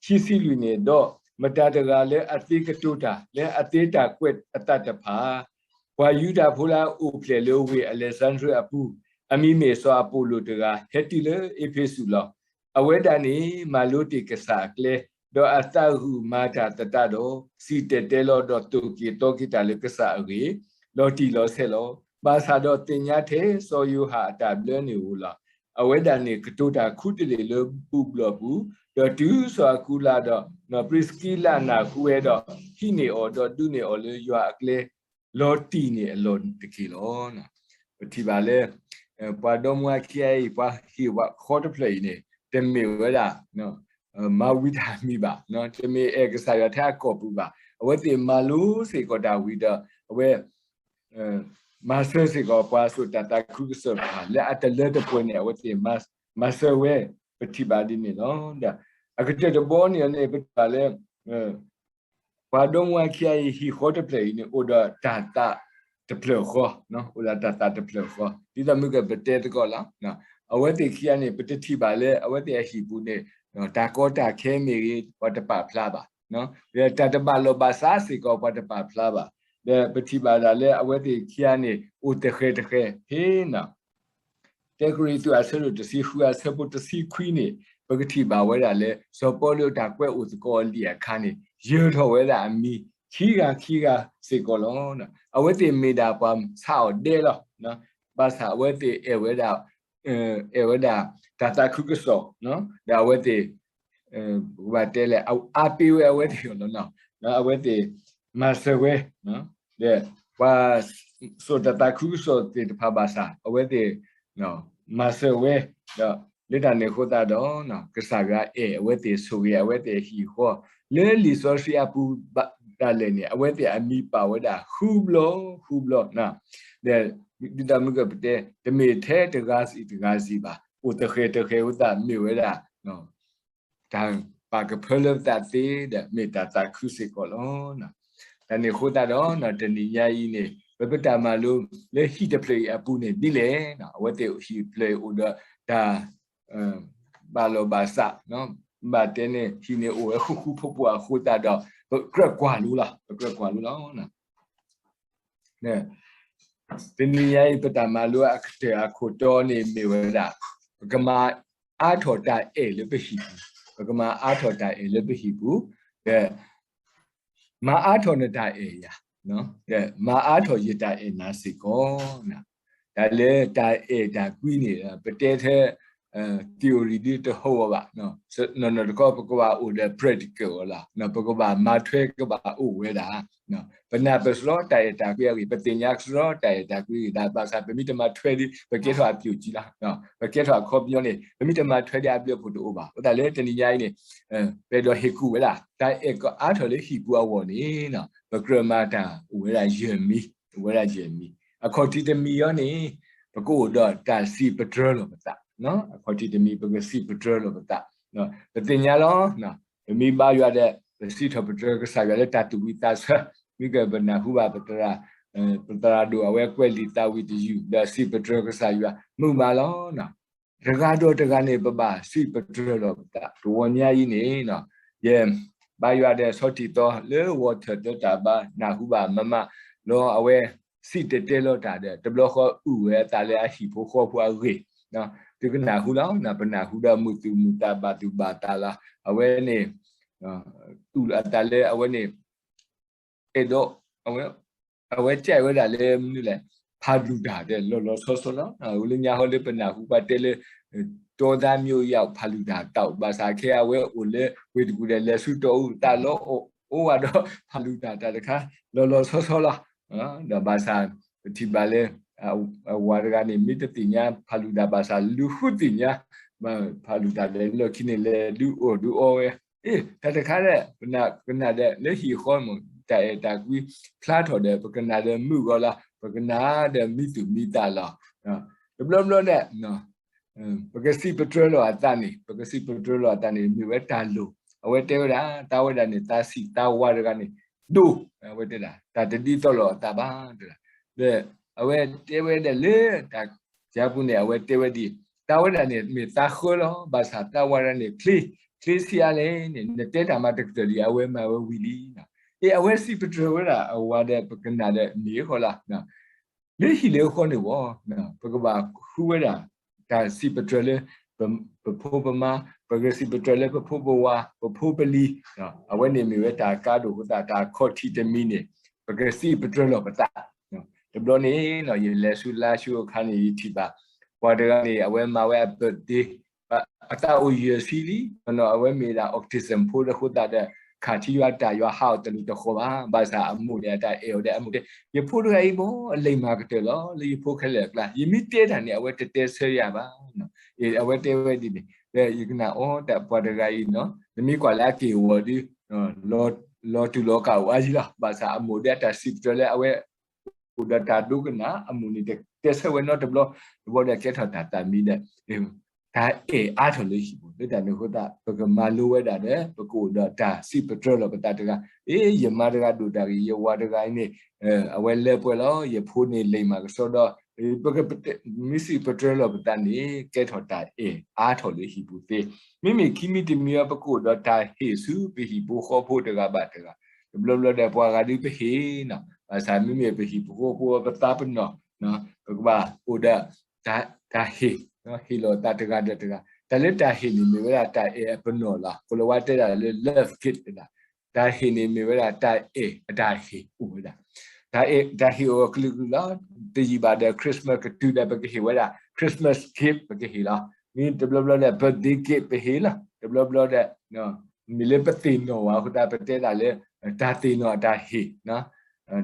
ခံဆံလွံၢ်န့ၣ်ဒီး မတၤတဂၤလၢအသ့ကတိၤတၢ် လၢအသ့တၢ်ကွဲးအသးတဖၣ် ပှၤယူဒၤဖိလၢအအိၣ်ဖျဲၣ်လၢဝ့ၢ်အလဲးစါဒြ့အပူၤ အမံၤမ့ၢ်စီၤအပီလိၣ်တဂၤ ဟဲတုၤလၢအ့းဖ့းစူးလီၤ. အဝဲဒၣ်န့ၣ် မၤလိတ့ၢ်ကစၢ်အကျဲ, ဒီးအသးဂုာ်မၤတၢ်သတးဒီး စံၣ်တဲၤတဲလီၤ ဒီးသိၣ်က့ၤသီက့ၤတၢ်လၢကစၢ်အဂ့ၢ် လီၤတံၢ်လီၤဆဲးလီၤ. ဘၣ်ဆၣ်ဒီးသ့ၣ်ညါထဲစီၤယိၤဟၣ်အတၢ်ဘျၢန့ၣ်ဧိၤလီၤ. အဝဲဒၣ်န့ၣ် ကတိၤတၢ်ခူတလ့ၢ်လၢဘူၣ်ဘျီၣ်ပူၤ, ဒီးတုၤစီၤအကူလးဒီး ပြံးစကံလးနၢ်ဟူဝဲဒီး ဟံးန့ၢ်အီၤ ဒီးဒုးန့ၢ်အီၤလၢယွၤအကျဲ လီၤတံၢ်န့ၣ်အလီၢ်တက့ၢ်လီၤ. ပထံၣ်ဘၣ်လၢ ပှၤဒီမါဝၤခံဂၤအံၤ ပှၤဟံၣ်ဃီတဖျၢၣ်အံၤန့ၣ် တမ့ၢ်ဝဲဒၣ် မၤဝံၤတၢ်မံၤဘၣ်, တမ့ၢ်အဲၣ်ကစၢ်ယွၤထဲအကီၢ်ပူၤဘၣ်. အဝဲသ့ၣ်မၤလိစ့ၢ်ကီးတၢ်ဝံၤဒီး အဝဲ မၤစၢၤစ့ၢ်ကီးပှၤစိာ်တၢ်သးခုကစီၣ်တဖၣ် လၢအတလၢတပှဲၤန့ၣ် အဝဲသ့ၣ်မၤစၢၤဝဲ ပထံၣ်ဘၣ်ဒ်န့ၣ်လီၤ. အကတၢၢ်တဘီန့ၣ်န့ၣ် ပထံၣ်ဘၣ်လၢ ပှၤဒီမါဝၤခံဂၤအံၤ ဟံၣ်ဃီတဖျၢၣ်အံၤန့ၣ် အိၣ်ဒီးတၢ်သးတဖျၢၣ်ဃီ, အိၣ်ဒီးတၢ်သးတဖျၢၣ်ဃီ ဒ်သိးမုၢ်ကပတဲသကိးလီၤ. အဝဲသ့ၣ်ခံဂၤန့ၣ် ပတထံၣ်ဘၣ်လၢအဝဲသ့ၣ်အဟံၣ်ပူၤန့ၣ် တၢ်ကီတၢ်ခဲမ့ၢ်ဂ့ၤ ပှၤတပာ်ဖျါဘၣ်. တၢ်တဘၣ်လိာ်ဘၣ်စးစ့ၢ်ကီး ပှၤတပာ်ဖျါဘၣ်. ဒီးပထံၣ်ဘၣ်ဒၣ်လၢအဝဲသ့ၣ်ခံဂၤန့ၣ် အိၣ်တဃဲၤတဃဲၤ ဖဲ တၢကရံၣ်သူးအဆၢဒိၣ်တဆံဃုအဆၢဖိတဆံခွံန့ၣ် ပကထံၣ်ဘၣ်ဝဲဒၣ်လၢ စီၤပီလူးအတၢ်ကွဲးအိၣ်သကိးအလံာ်အခါန့ၣ် ယၢၤထီၣ်ဝဲဒၣ်အမံၤခံဂၤခံဂၤစ့ၢ်ကီးလီၤ. အဝဲသ့ၣ်မ့ၢ်ဒၣ်ပှၤဆါအီၣ်ဒဲလီၤ. ဘၣ်ဆၣ်အဝဲသ့ၣ်အဲၣ်ဝဲဒၣ် အဲၣ်ဝဲဒၣ်တၢ်သးခုကစီၣ် ဒီးအဝဲသ့ၣ် ပကဘၣ်တဲလဲၣ် အါပ့ၤဝဲအဝဲသ့ၣ်လီၤ. အဝဲသ့ၣ် မၤစၢၤဝဲ ဒီးပှၤစိာ်တၢ်သးခုကစီၣ်သ့ၣ်တဖၣ်ဘၣ်ဆၣ် အဝဲသ့ၣ် မၤစၢၤဝဲ ဒီးလၢတၢ်န့ၣ်အဃိသတးဒီး ကစၢ်ယွၤအဲၣ်အဝဲသ့ၣ်ဆိၣ်ဂ့ၤအဝဲသ့ၣ်အဟံၣ်အဃီ လၢလံာ်စီဆှံအပူၤဒၣ်လဲာ်န့ၣ် အဝဲသ့ၣ်အမံၤပာ်ဝဲဒၣ်ဃုဘျီ ဃုဘျီ ဒီးဒ်သိးမုၢ်ကပတဲ တမ့ၢ်ထဲတဂၤစံးတဂၤစံးဘၣ် အိၣ်တဃဲၤတဃဲၤဝဲသတးမ့ၢ်ဝဲဒၣ် တၢ်ပာ်ကဖၢလၢပသးသ့ဒီး မ့ၢ်တၢ်သးခုစ့ၢ်ကီးလီၤ. တၢ်န့ၣ်အဃိသတးဒီး တနံၤညါအံၤန့ၣ် ပပတၢ်မၤလိလၢဟံၣ်တဖျၢၣ်အံၤအပူၤန့ၣ်ဒ်လဲၣ်, အဝဲသ့ၣ်ဟံၣ်တဖျၢၣ်အံၤအိၣ်ဒီးတၢ် ဘၣ်လီၤဘၣ်စး ဘၣ်တဲန့ၣ် ဟံၣ်န့ၣ်အိၣ်ဝဲဃူဃူဖိးဖိးအဃိသတးဒီး ပကြၢးကွၢ်လိလီၤ, ပကြၢးကွၢ်လိလီၤ. တနံၤညါအံၤ ပတၢ်မၤလိအကတၢၢ်အခိၣ်တီန့ၣ်မ့ၢ်ဝဲဒၣ် ပကမၤအါထီၣ်တၢ်အဲၣ်လၢပဟံၣ်ပူၤ, ပကမၤအါထီၣ်တၢ်အဲၣ်လၢပဟံၣ်ပူၤ, ဒီး မၤအါထီၣ်နတၢ်အဲၣ်ယၤ, ဒီးမၤအါထီၣ်ယတၢ်အဲၣ်နၤစ့ၢ်ကီး. တၢ်လၢတၢ်အဲၣ်တၢ်ကွံန့ၣ် ပတဲထဲ theory ဒ်တဟီၣ်ဝီဘၣ်, နီၢ်နီၢ်တခီ ပကဘၣ်အိၣ်ဒီး practical လီၤ, ပကဘၣ်မၤထွဲကဘၣ်အိၣ်ဝဲဒၣ် ပနၢ်ပၢၢ်စရီတၢ်အဲၣ်တၢ်ကွံအဂ့ၢ်, ပသ့ၣ်ညါစရီတၢ်အဲၣ်တၢ်ကွံအဂ့ၢ်ဒၣ်, ဘၣ်ဆၣ်ပမ့ၢ်တမၤထွဲဒီး ပကဲထီၣ်အပျိၢ်ကံလီၤ, ပကဲထီၣ်အခီပညီန့ၣ် ပမ့ၢ်တမၤထွဲဒီးအဘျုးအဖှိၣ်တအိၣ်ဘၣ်. အဃိသတးလၢတနံၤညါအံၤန့ၣ် ပအဲၣ်ဒိးဟ့ၣ်ကူၣ်ဝဲဒၣ် တၢ်အဲၣ်ကအါထီၣ်လၢဟံၣ်ပူၤအဂီၢ်န့ၣ် ပကြၢးမၤတၢ်အိၣ်ဝဲဒၣ်ယဲၢ်မံၤ, အိၣ်ဝဲဒၣ်ယဲၢ်မံၤ. အခီၣ်ထံးတမံၤအံၤန့ၣ် ပကအိၣ်ဒီးတၢ်စံးပတြၢၤလိာ်ပသး, အခီၣ်ထံးတမံၤ ပကစံးပတြၢၤလိာ်ပသး. ပသ့ၣ်ညါလီၤ, ပမ့ၢ်ဘါယွၤဒီး ပစံးထီၣ်ပတြၢၤကစၢ်ယွၤလၢတၢ်သူၣ်ဝံၣ်သးဆၢ, မ့ၢ်ကပနၢ်ဟူဘၣ် ပသရၣ်ဒိၣ်အဝဲကွဲးလံာ်သးဝံၣ်တယုၢ် ဒီးစံးပတြၢၤကစၢ်ယွၤ မုာ်မးလီၤ. တဂၤဒီးတဂၤန့ၣ် ပဘၣ်စံးပတြၢၤလိာ်ပသး, တဂီၤညါအံၤန့ၣ် ယဘါယွၤဒီးဆီထံၣ်သီလၢ ဝီထၢၣ် သၢတၢ်ဘါ နၢ်ဟူဘၣ်မးမးလီၤ. အဝဲစံၣ်တဲၤတဲလီၤတၢ်ဒီး တဘျီဃီအုၣ်ဝဲအသးလၢအဟံၣ်ဖိဃီဖိအဂ့ၢ်, သုကနၢ်ဟူလီၤ, ပနၢ်ဟူဒီးမုာ်သူၣ်မုာ်သးဘၣ်သူၣ်ဘၣ်သးလီၤ. အဝဲန့ၣ် အုၣ်အသးလၢအဝဲန့ၣ် အဲၣ်ဒိး အဝဲ အဝဲကဲဝဲဒၣ်လၢမနုၤလဲၣ်, ဖးဒိၣ်တၢ်ဒီး လီၤလီၤဆီဆီလီၤ. လၢညါဟီလၢပနၢ်ဟူပှၤတဲလၢ တောသားမျိုးရိုး ဖးဒိၣ်တၢ်တအိၣ်, ဘၣ်ဆၣ်ခဲအံၤအဝဲအိၣ်လၢဝ့ၢ်တကူၣ်ဒီး လဲၤဆူတီၢ်အူသးလီၤအိၣ်ဝဲဒီး ဖးဒိၣ်တၢ်တၢ်တခါ လီၤလီၤဆီဆီလီၤ. ဒီးဘၣ်ဆၣ် ပထံၣ်ဘၣ်လၢ အဝၤတဂၤန့ၣ် မ့ၢ်တသ့ၣ်ညါဖးဒိၣ်တၢ်ဘၣ်ဆၣ် လူၤဃုသ့ၣ်ညါ ဖးဒိၣ်တၢ်ဒီး လီၢ်ခံန့ၣ် လဲၤဒုးအီၣ်ဒုးအီဝဲ အ့ တၢ်တခါဒီး ပကနၣ်ဒီးလၢဟံၣ်ဃီမး တၢ်အဲၣ်တၢ်ကွံဖျါထီၣ်ဒီး ပကနၣ်ဒီးမုာ်ဂီၤလီၤ, ပကနၣ်ဒီးမံသူၣ်မံသးလီၤ. တဘျီဘျီဒီး ပကစံးပတြၢၤလိာ်အသးန့ၣ်, ပကစံးပတြၢၤလိာ်အသးန့ၣ် မ့ၢ်ဝဲတၢ်လိၣ်. အဝဲတဲဝဲဒၣ် သးဝဲဒၣ်န့ၣ် သးဆံးသးဝါတဂၤန့ၣ် ဒိၣ်, အဝဲတဲဒၣ် တၢ်တဒ်သိးလိာ်အသးဘၣ် တဲဒၣ်. ဒီးအဝဲတဲဝဲဒၣ်လၢတၢ် ကပူၤန့ၣ် အဝဲတဲဝဲဒ်အံၤ, သးဝဲဒၣ်န့ၣ် မ့ၢ်သးဃၢလီၤ, ဘၣ်ဆၣ်သးဝါဒၣ်န့ၣ် ချ့, ချ့ဆံးအါလဲၣ်န့ၣ် နတဲတၢ်မၤတကတၢၢ်လံ အဝဲမၤဝဲဝံၤလံ. အ့ အဝဲစံးပတြၢၤဝဲဒၣ်အဝၤဒီး ပကနၣ်ဒီးမ့ၢ်ဃီလီၤ. လၢဟံၣ်လၢဃီန့ၣ်ဝဲ ပကဘၣ်ဃုဝဲဒၣ် တၢ်စံးပတြၢၤလၢ ပဖိပမါ, ပကစံးပတြၢၤလၢပဖိပဝၤ, ပဖိပလံၤ, အဝဲန့ၣ်မ့ၢ်ဝဲတၢ်ကါဒိၣ်အဃိသတး တၢ်ခီၣ်ထံးတမံၤန့ၣ် ပကစံးပတြၢၤလီၤပသး. တဘျီန့ၣ် ယလဲၤဆူလါဆူအခါန့ၣ် ယထံၣ်ဘၣ် ပှၤတဂၤန့ၣ် အဝဲမၤဝဲအ birthday အသးအိၣ်ယဲၢ်ဆံလံ, အဝဲမ့ၢ်ဒၣ် autism ဖိအဃိသတးဒီး ခးထံယွၤတၢ်ယွၤဟးအီၤတလၢတဃီဘၣ်. ဘၣ်ဆၣ်အမိၢ်န့ၣ် အတၢ်အဲၣ်အီၤဒီး အမိၢ်တဲ ယဖိတဂၤအံၤဘၣ် အလိမ္မာကတၢၢ်လီၤ လၢယဖိခဲလၢာ်အကျါ, ယမ့ၢ်တဲတၢ်န့ၣ် အဝဲတတဲဆၢယၤဘၣ်. အဝဲတဲဝဲဒ်န့ၣ် ဒီးယကနၣ်အီၤ တၢ်ပှၤတဂၤအံၤနီၤ နမ့ၢ်ကွၢ်လၢအက့ၢ်အဂီၤဒီး လီၤတူာ်လီၤကာ်အိၣ်အါယံၤလီၤ. ဘၣ်ဆၣ်အမိၢ်ဒီးအတၢ်စံးပတြၢၤလၢအဝဲ အိၣ်ဒီးတၢ်ဒိကနၣ် အမိၢ်န့ၣ်တတဲဆၢဝဲနီတဘျီ, တဘျီဒီးကဲထီၣ်တၢ်သးမံဒီး တၢ်အဲၣ်အါထီၣ်လၢဟံၣ်ပူၤ. လၢတၢ်န့ၣ်အဃိသတး ပကမၤလိဝဲဒၣ်ဒီး ပကအိၣ်ဒီးတၢ်စံးပတြၢၤလီၤပသးတဂၤ, အ့ ယမါတဂၤဒိၣ်တၢ်ဂ့ၤ, ယဝၤတဂၤအံၤန့ၣ် အဝဲလၢပှဲၤလီၤ, ယဖိန့ၣ်လိမ္မာကစီဒီ, ပကမ့ၢ်စံးပတြၢၤလီၤပသးန့ၣ် ကဲထီၣ်တၢ်အဲၣ်အါထီၣ်လၢဟံၣ်ပူၤသ့. မ့မ့ၢ်ခံမံၤတမံၤအံၤ ပကအိၣ်ဒီးတၢ်ဟ့ၣ်ဆူပဟံၣ်ဖိဃီဖိတဂၤဘၣ်တဂၤ, တဘျီဘျီဒီးပှၤဂၤဒုးပဟ့ၣ်နီၤ, ဘၣ်ဆၣ်မ့မ့ၢ်ပဟံၣ်ဖိဃီဖိပသးပနီၣ် ပကဘၣ်အိၣ်ဒီး တၢ်ဟ့ၣ်, ဟ့ၣ်လီၤသးတဂၤဒီးတဂၤ, တၢ်လၢတၢ်ဟ့ၣ်န့ၣ်မ့ၢ်ဝဲဒၣ်တၢ်အဲၣ်အပနီၣ်လီၤ. ကိၤလၤဝါတဲဒၣ်လၢ love gift တဒၣ်, တၢ်ဟ့ၣ်န့ၣ်မ့ၢ်ဝဲဒၣ်တၢ်အဲၣ်အတၢ်ဟ့ၣ်အိၣ်ဝဲဒၣ်, တၢ်အဲၣ်တၢ်ဟ့ၣ်အိၣ်အကလုာ်ကလုာ်လီၤ. တယံာ်ဘၣ်ဒီး Christmas ကတုၤဒီး ပကဟ့ၣ်ဝဲဒၣ် Christmas gift ပကဟ့ၣ်လီၤ. မ့ၢ်တဘျီဘျီဒီး birthday gift ပဟ့ၣ်လီၤ. တဘျီဘျီဒီး မ့ၢ်လၢပသ့ၣ်နီၣ်ဝဲအဃိသတး ပတဲဒၣ်လၢ တၢ်သ့ၣ်နီၣ်အတၢ်ဟ့ၣ်,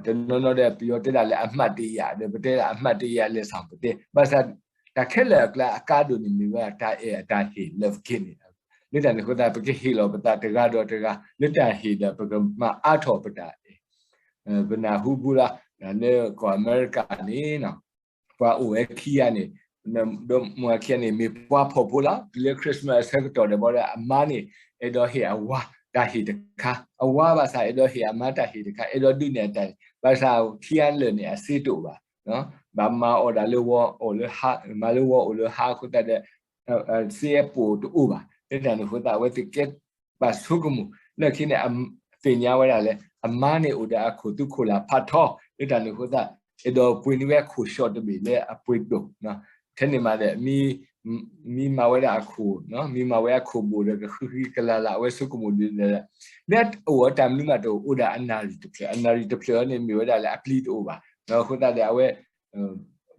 တနီၤနီၤဒီး ပယီၤတဲဒၣ်လၢ အမှတ်တရ ဒီး ပတဲဒၣ် အမှတ်တရ လၢစီၤပတဲ, ဘၣ်ဆၣ် တၢ်ခဲလၢာ်အကျါအကါဒိၣ်န့ၣ် မ့ၢ်ဝဲဒၣ်တၢ်အဲၣ်အတၢ်ဟ့ၣ် love gift န့ၣ်, လၢတၢ်န့ၣ်အဃိသတး ပကဟ့ၣ်လီၤပသးတဂၤဒီးတဂၤ လၢတၢ်ဟ့ၣ်ဒီး ပကမၤအါထီၣ်ပတၢ်အဲၣ်. ပနၢ်ဟူဘူးလီၤ, လၢကီၢ်အမဲရကၤန့ၣ် ပှၤအိၣ်ဝဲခံဂၤန့ၣ်, ဒီးမိၢ်ခံဂၤန့ၣ် မ့ၢ်ပှၤဖှီၣ်ဖိလီၤ. တုၤလၢ Christmas အဆၢကတီၢ်ဒီး ဘၣ်ဒီးအမါန့ၣ် အဲၣ်ဒိးဟ့ၣ်အဝၤတၢ်ဟ့ၣ်တခါ, အဝၤဘၣ်ဆၣ်အဲၣ်ဒိးဟ့ၣ်အမါတၢ်ဟ့ၣ်တခါ, အဲၣ်ဒိးဒုးနဲၣ်အတၢ်, ဘၣ်ဆၣ်ခံဂၤလၢာ်န့ၣ် အစ့တအိၣ်ဘၣ်, ဘၣ်မၤအီၣ်ဒၣ်လၢဝီအိၣ်လၢဟါ, မၤလၢဝီအိၣ်လၢဟါအဃိသတးဒီး စ့အပိာ်တအိၣ်ဘၣ်. လၢတၢ်န့ၣ်အဃိသတး အဝဲသ့ၣ်ကဲဘၣ်ဆိကမိၣ်, လၢခံန့ၣ် သ့ၣ်ညါဝဲဒၣ်လၢ အမါန့ၣ်အိၣ်ဒီးအခိၣ်သူခိၣ်လၢ်ဖးထီ, လၢတၢ်န့ၣ်အဃိသတး အဲၣ်ဒိးပှ့ၤန့ၢ်ဝဲအခိၣ်ဆှီၣ်တဘ့ၣ်လၢအပှ့ၤဒိၣ်, ထဲန့ၣ်မးဒီး မ့ၢ်မၤဝဲဒၣ်အခိၣ်, မ့ၢ်မၤဝဲအခိၣ်ဘိၣ်ဒီး ကဃံဃံကလၤလၤ အဝဲဆိကမိၣ်ဒ်လဲၣ်, လၢအအိၣ်တၢ်မနုၤမးတအိၣ် အိၣ်ဒၣ်အနၣ်ရံၣ်တဖျၢၣ်, အနၣ်ရံၣ်တဖျၢၣ်န့ၣ် မ့ၢ်ဝဲဒၣ်လၢအပျံၤတအိၣ်ဘၣ်, အဃိသတးဒီး အဝဲ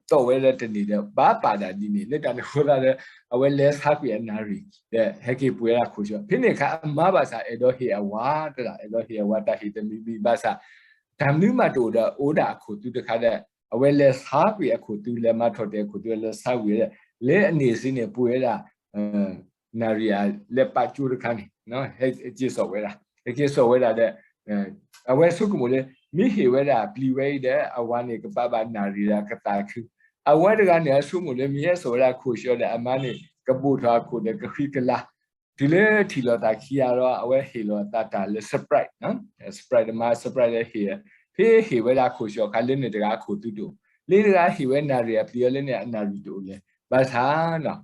သီၣ်ဝဲလၢတနံၤဒီး ဘၣ်ပာ်ဒၣ်ဒ်န့ၣ်, လၢတၢ်န့ၣ်အဃိသတးဒီး အဝဲလဲၤဆါကွံာ်အနၣ်ရံၣ် ဒီးဟဲက့ၤပှ့ၤဝဲဒၣ်ခိၣ်ဆှီၣ်, ဖဲန့ၣ်အခါအမါဘၣ်ဆၣ် အဲၣ်ဒိးဟ့ၣ်အဝၤတဒၣ်, အဲၣ်ဒိးဟ့ၣ်အဝၤတၢ်ဟ့ၣ်တမံၤမံၤဘၣ်ဆၣ်, တၢ်မနုၤမးတအိၣ်ဒီး အိၣ်ဒၣ်အခိၣ်သူတခါဒီး အဝဲလဲၤဆါကွံာ်အခိၣ်သူ, လဲၤမၤထီၣ်တဲာ်အခိၣ်သူ လဲၤဆါကွံာ်ဝဲ, လၢအန့ၣ်စ့န့ၣ် ပှ့ၤဝဲဒၣ် နၣ်ရံၣ်အလဲၤပာ်ကၠိတခါန့ၣ် ဟဲက့ၤစိာ်ဝဲဒၣ်, ဟဲက့ၤစိာ်ဝဲဒၣ်ဒီး အဝဲဆိကမိၣ်လၢ မ့ၢ်ဟ့ၣ်ဝဲဒၣ်ပျံၤဝဲအံၤဒီး အဝၤန့ၣ်ကပာ်ဘၣ်နၣ်ရံၣ်ဒီးကသးခု, အဝဲတဂၤန့ၣ် အဆိကမိၣ်လၢ မ့ၢ်ဟဲစိာ်ဝဲဒၣ်ခိၣ်ဆှီၣ်ဒီး အမါန့ၣ် ကဘိၣ်ထီၣ်အခိၣ်ဒီးကဃံကလၤ, တုၤလၢထံၣ်လိာ်သးခံဂၤဒီး အဝဲဟ့ၣ်လီၤအသးတၢ်လၢ surprise, surprise တမၤ surprise လၢဟ့ၣ်, ဖဲဟ့ၣ်ဝဲဒၣ်ခိၣ်ဆှီၣ်အခါ လၢန့ၣ်တဂၤအခိၣ်သူတအိၣ်, လၢတဂၤဟ့ၣ်ဝဲနၣ်ရံၣ်အပျံၤအီၤ လၢန့ၣ်အနၣ်ရံၣ်တအိၣ်လဲၣ်, ဘၣ်ဆၣ်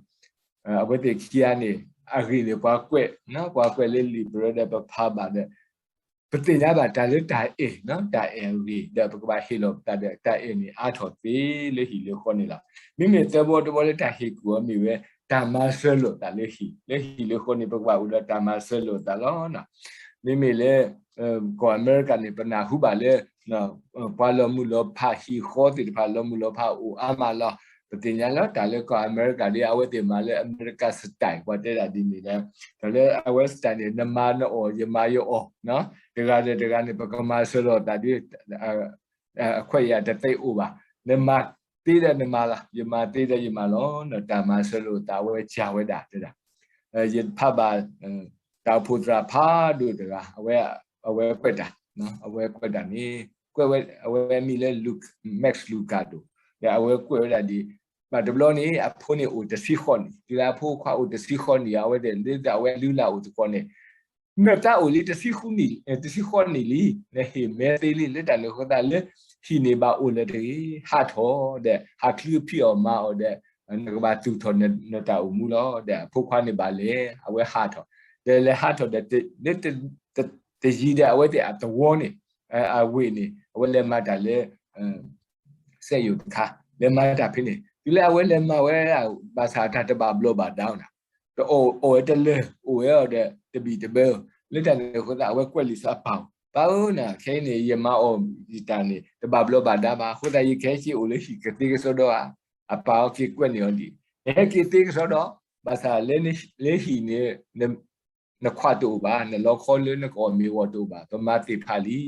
အဝဲသ့ၣ်ခံဂၤန့ၣ် အဂ့ၢ်န့ၣ် ပှၤကွဲး, ပှၤကွဲးလၢလံာ်ပရၢဒီးပဖးဘၣ်ဒီး ပသ့ၣ်ညါဘၣ်တၢ်လၢတၢ်အဲၣ်, တၢ်အဲၣ်အဂ့ၢ် ဒီးပကဘၣ်ဟ့ၣ်လီၤပသးဒီး တၢ်အဲၣ်န့ၣ်အါထီၣ်သ့လၢဟံၣ်လၢဃီန့ၣ်လီၤ. မ့မ့ၢ်သၢဘီတဘီလၢတၢ်ဟ့ၣ်ကူၣ်အီၤမ့ၢ်ဝဲ တၢ်မၤစၢၤလိာ်သးလၢဟံၣ်, လၢဟံၣ်လၢဃီန့ၣ် ပကဘၣ်အိၣ်ဒီးတၢ်မၤစၢၤလိာ်သးလီၤ. မ့မ့ၢ်လၢ ကီၢ်အမဲရကၤန့ၣ် ပနၢ်ဟူဘၣ်လၢ ပှၤလီၤမုၢ်လီၤဖးဟံၣ်ဃီသ့ၣ်တဖၣ် လီၤမုၢ်လီၤဖးအိၣ်အါမးလီၤ. ပသ့ၣ်ညါလၢတၢ်လၢကီၢ်အမဲရကၤဒီး အဝဲသ့ၣ်မၤလၢအမဲရကၤ style ပှၤတဲဒၣ်ဒ်န့ၣ်ဒီး တၢ်လၢအဝဲ style န့ၣ် နမၤနအီၣ် ယမၤယအီၣ်, တဂၤဒီးတဂၤန့ၣ် ပကမၤစၢၤလိာ်သးဒီး အခွဲးယာ်တသ့အိၣ်ဘၣ်. နမၤသ့ဒီးနမၤလီၤ, ယမၤသ့ဒီးယမၤလီၤ. တၢ်မၤစၢၤလိာ်သးအဝဲစှၤဝဲဒၣ်တဲဒၣ်. ယဖးဘၣ် တၢ်အိၣ်ဖှိၣ်သရၣ်ဖးဒိၣ်တဂၤ အဝဲကွဲးတၢ်, အဝဲကွဲးတၢ်န့ၣ် ကွဲးဝဲ အဝဲမံၤလၢ Max Lucado ဒီးအဝဲကွဲးဝဲဒၣ်ဒ် ဘၣ်တဘျီန့ၣ် အဖိန့ၣ်အိၣ်တဆံဃိးနံၣ်, တုၤလၢအဖိခွါအိၣ်တဆံဃိးနံၣ် အဝဲသ့ၣ်လၢအဝဲလုၢ်လၢ်အိၣ်သကိးန့ၣ် နတၢ်အိၣ်လံ တဆံဃိးနံၣ်လံ, နဟ့ၣ်မဲသ့လံ, လၢတၢ်န့ၣ်အဃိသတးလၢ ဟံၣ်န့ၣ်ဘၣ်အိၣ်လၢၤတဂ့ၤ, ဟးထီၣ်ဒီး ဟးချုးဖံးအီၣ်မၤအီၣ်ဒီး နကဘၣ်သူၣ်ထီၣ်နတၢ်အိၣ်မူလီၤ. ဒီးအဖိခွါန့ၣ်ဘၣ်လဲၤ အဝဲဟးထီၣ်, ဒီးလဲၤဟးထီၣ်ဒီး လၢတယံၤဒီး အဝဲသ့ၣ်အသဝီန့ၣ် အဝ့ၢ်န့ၣ် အဝဲလဲၤမၤတၢ်လၢ စက်ရုံတခါ လဲၤမၤတၢ်ဖဲန့ၣ် တုၤလၢအဝဲလဲၤမၤဝဲဒၣ် ဘၣ်ဆၣ်အတၢ်တဘၣ်ဘျီးဘၣ်ဒါအီၤန့ၣ် တအီၣ်အီၣ်ဝဲတလၢာ် အိၣ်ဝဲအီၤဒီးတဘံၣ်တဘၢ လၢတၢ်န့ၣ်အဃိသတး အဝဲကွဲးလံာ်စီဆှံအပၢ်အီၤ ပၢ်ဧၢန့ၣ် ခဲအံၤန့ၣ် ယမၤအီၣ်ယတၢ်န့ၣ် တဘၣ်ဘျီးဘၣ်ဒါဘၣ် အဃိသတး ယကဟဲက့ၤအိၣ်လၢဟံၣ်ကသ့ကစီဒီဧါ. အပၢ်အီၤက့ၤကွဲးန့ၢ်အီၤဒ်အံၤ နဟဲက့ၤသ့ကစီဒီ ဘၣ်ဆၣ်လၢဟံၣ်န့ၣ် နခွးတအိၣ်ဘၣ်, နလီခီလၢနကအီၣ်မ့ၤဂီၢ်တအိၣ်ဘၣ်, ပမၤသ့ၣ်ဖးလံ.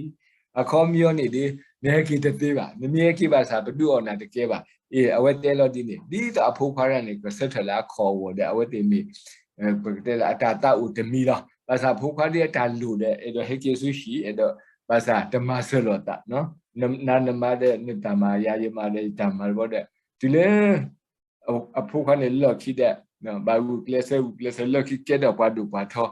အခီပညီန့ၣ်ဒီး နဟဲက့ၤတသ့ဘၣ်, နမ့ၢ်ဟဲက့ၤဘၣ်ဆၣ် ပဒုးအီၣ်နၤတကဲဘၣ်. အ့ အဝဲတဲလီၤဒ်န့ၣ် ဒ်သိးအဖိခွါတဂၤန့ၣ် ကဆၢထၢၣ်လၢအခီၣ်အဂီၢ်ဒီး အဝဲသ့ၣ်မ့ၢ် ပကတဲလၢအတၢ်သးအိၣ်တမံၤလီၤ. ဘၣ်ဆၣ်ဖိခွါဒ်အတၢ်လိၣ်ဒီး အဲၣ်ဒိးဟဲက့ၤဆူဟံၣ် အဲၣ်ဒိး ဘၣ်ဆၣ်တမၤစၢၤလိာ်သး, နနမၤဒီးနတၢ်မၤ ယၤယမၤဒီးယတၢ်မၤတဘီဒီး တုၤလၢ အဖိခွါန့ၣ်လီၢ်ခံဒီး ဘၣ်ဂုာ်ကျဲးစၢးဂုာ်ကျဲးစၢး လီၢ်ခံကဲထီၣ်ပှၤဒိၣ်ပှၤထီ,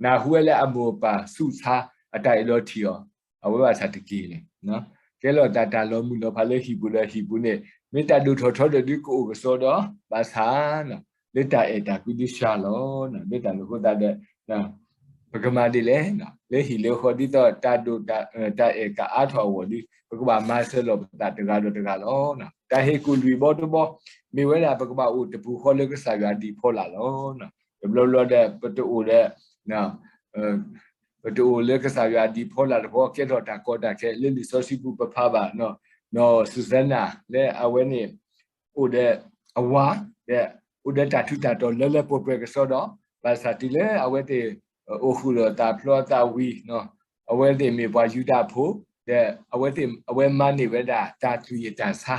နၢ်ဟူဝဲလၢအမိၢ်အပၢ်ဆူးဆါ အတၢ်အဲၣ်ဒိးထံၣ်အီၤ, အဝဲဘၣ်ဆၣ်တက့ၢ်န့ၣ် ကဲလီၤတၢ်တၢ်လီၤမုၢ်လီၤဖးလၢဟံၣ်ပူၤဒီးဟံၣ်ပူၤန့ၣ် မ့ၢ်တၢ်ဒိၣ်ထီၣ်ထီဒီးဒုးကအိၣ်ကစီဒီ ဘၣ်ဆၣ် လၢတၢ်အဲၣ်တၢ်ကွံဒုးစှၤလီၤ. လၢတၢ်န့ၣ်အဃိသတးဒီး ပကမၤဒ်လဲၣ်, လၢဟံၣ်လၢဃီဒ်သိးတၢ်ဒိၣ် တၢ်အဲၣ်ကအါထီၣ်အဂီၢ်ဒီး ပကဘၣ်မၤစၢၤလိာ်ပသးတဂၤဒီးတဂၤလီၤ. တၢ်ဟ့ၣ်ကူၣ်လွံၢ်ဘီတဘီ မ့ၢ်ဝဲဒၣ်ပကဘၣ်အိၣ်တပူၤဃီလၢကစၢ်ယွၤအဒံးဖီလာ်လီၤ. တဘျီဘျီဒီး ပတအိၣ်ဒီး ပတအိၣ်လၢကစၢ်ယွၤအဒံးဖီလာ်တခီ ကဲထီၣ်တၢ်ကီတၢ်ခဲ လၢလံာ်စီဆှံပူၤပဖးဘၣ် နီၢ် စူစဲနၤ လၢအဝဲန့ၣ် အိၣ်ဒီးအဝၤ ဒီး အိၣ်ဒီးတၢ်ထူးတၢ်တီၤလၢလၢပှဲၤပှဲၤကစီဒီ, ဘၣ်ဆၣ်တုၤလၢအဝဲသ့ၣ် အိၣ်ဃုာ်ဒီးသးဖျီသးဝံၤ အဝဲသ့ၣ်မ့ၢ်ပှၤယူဒၤဖိ ဒီးအဝဲသ့ၣ် အဝဲမၤန့ၢ်ဝဲဒၣ်တၢ်သွံၣ်အတၢ်ဆါ,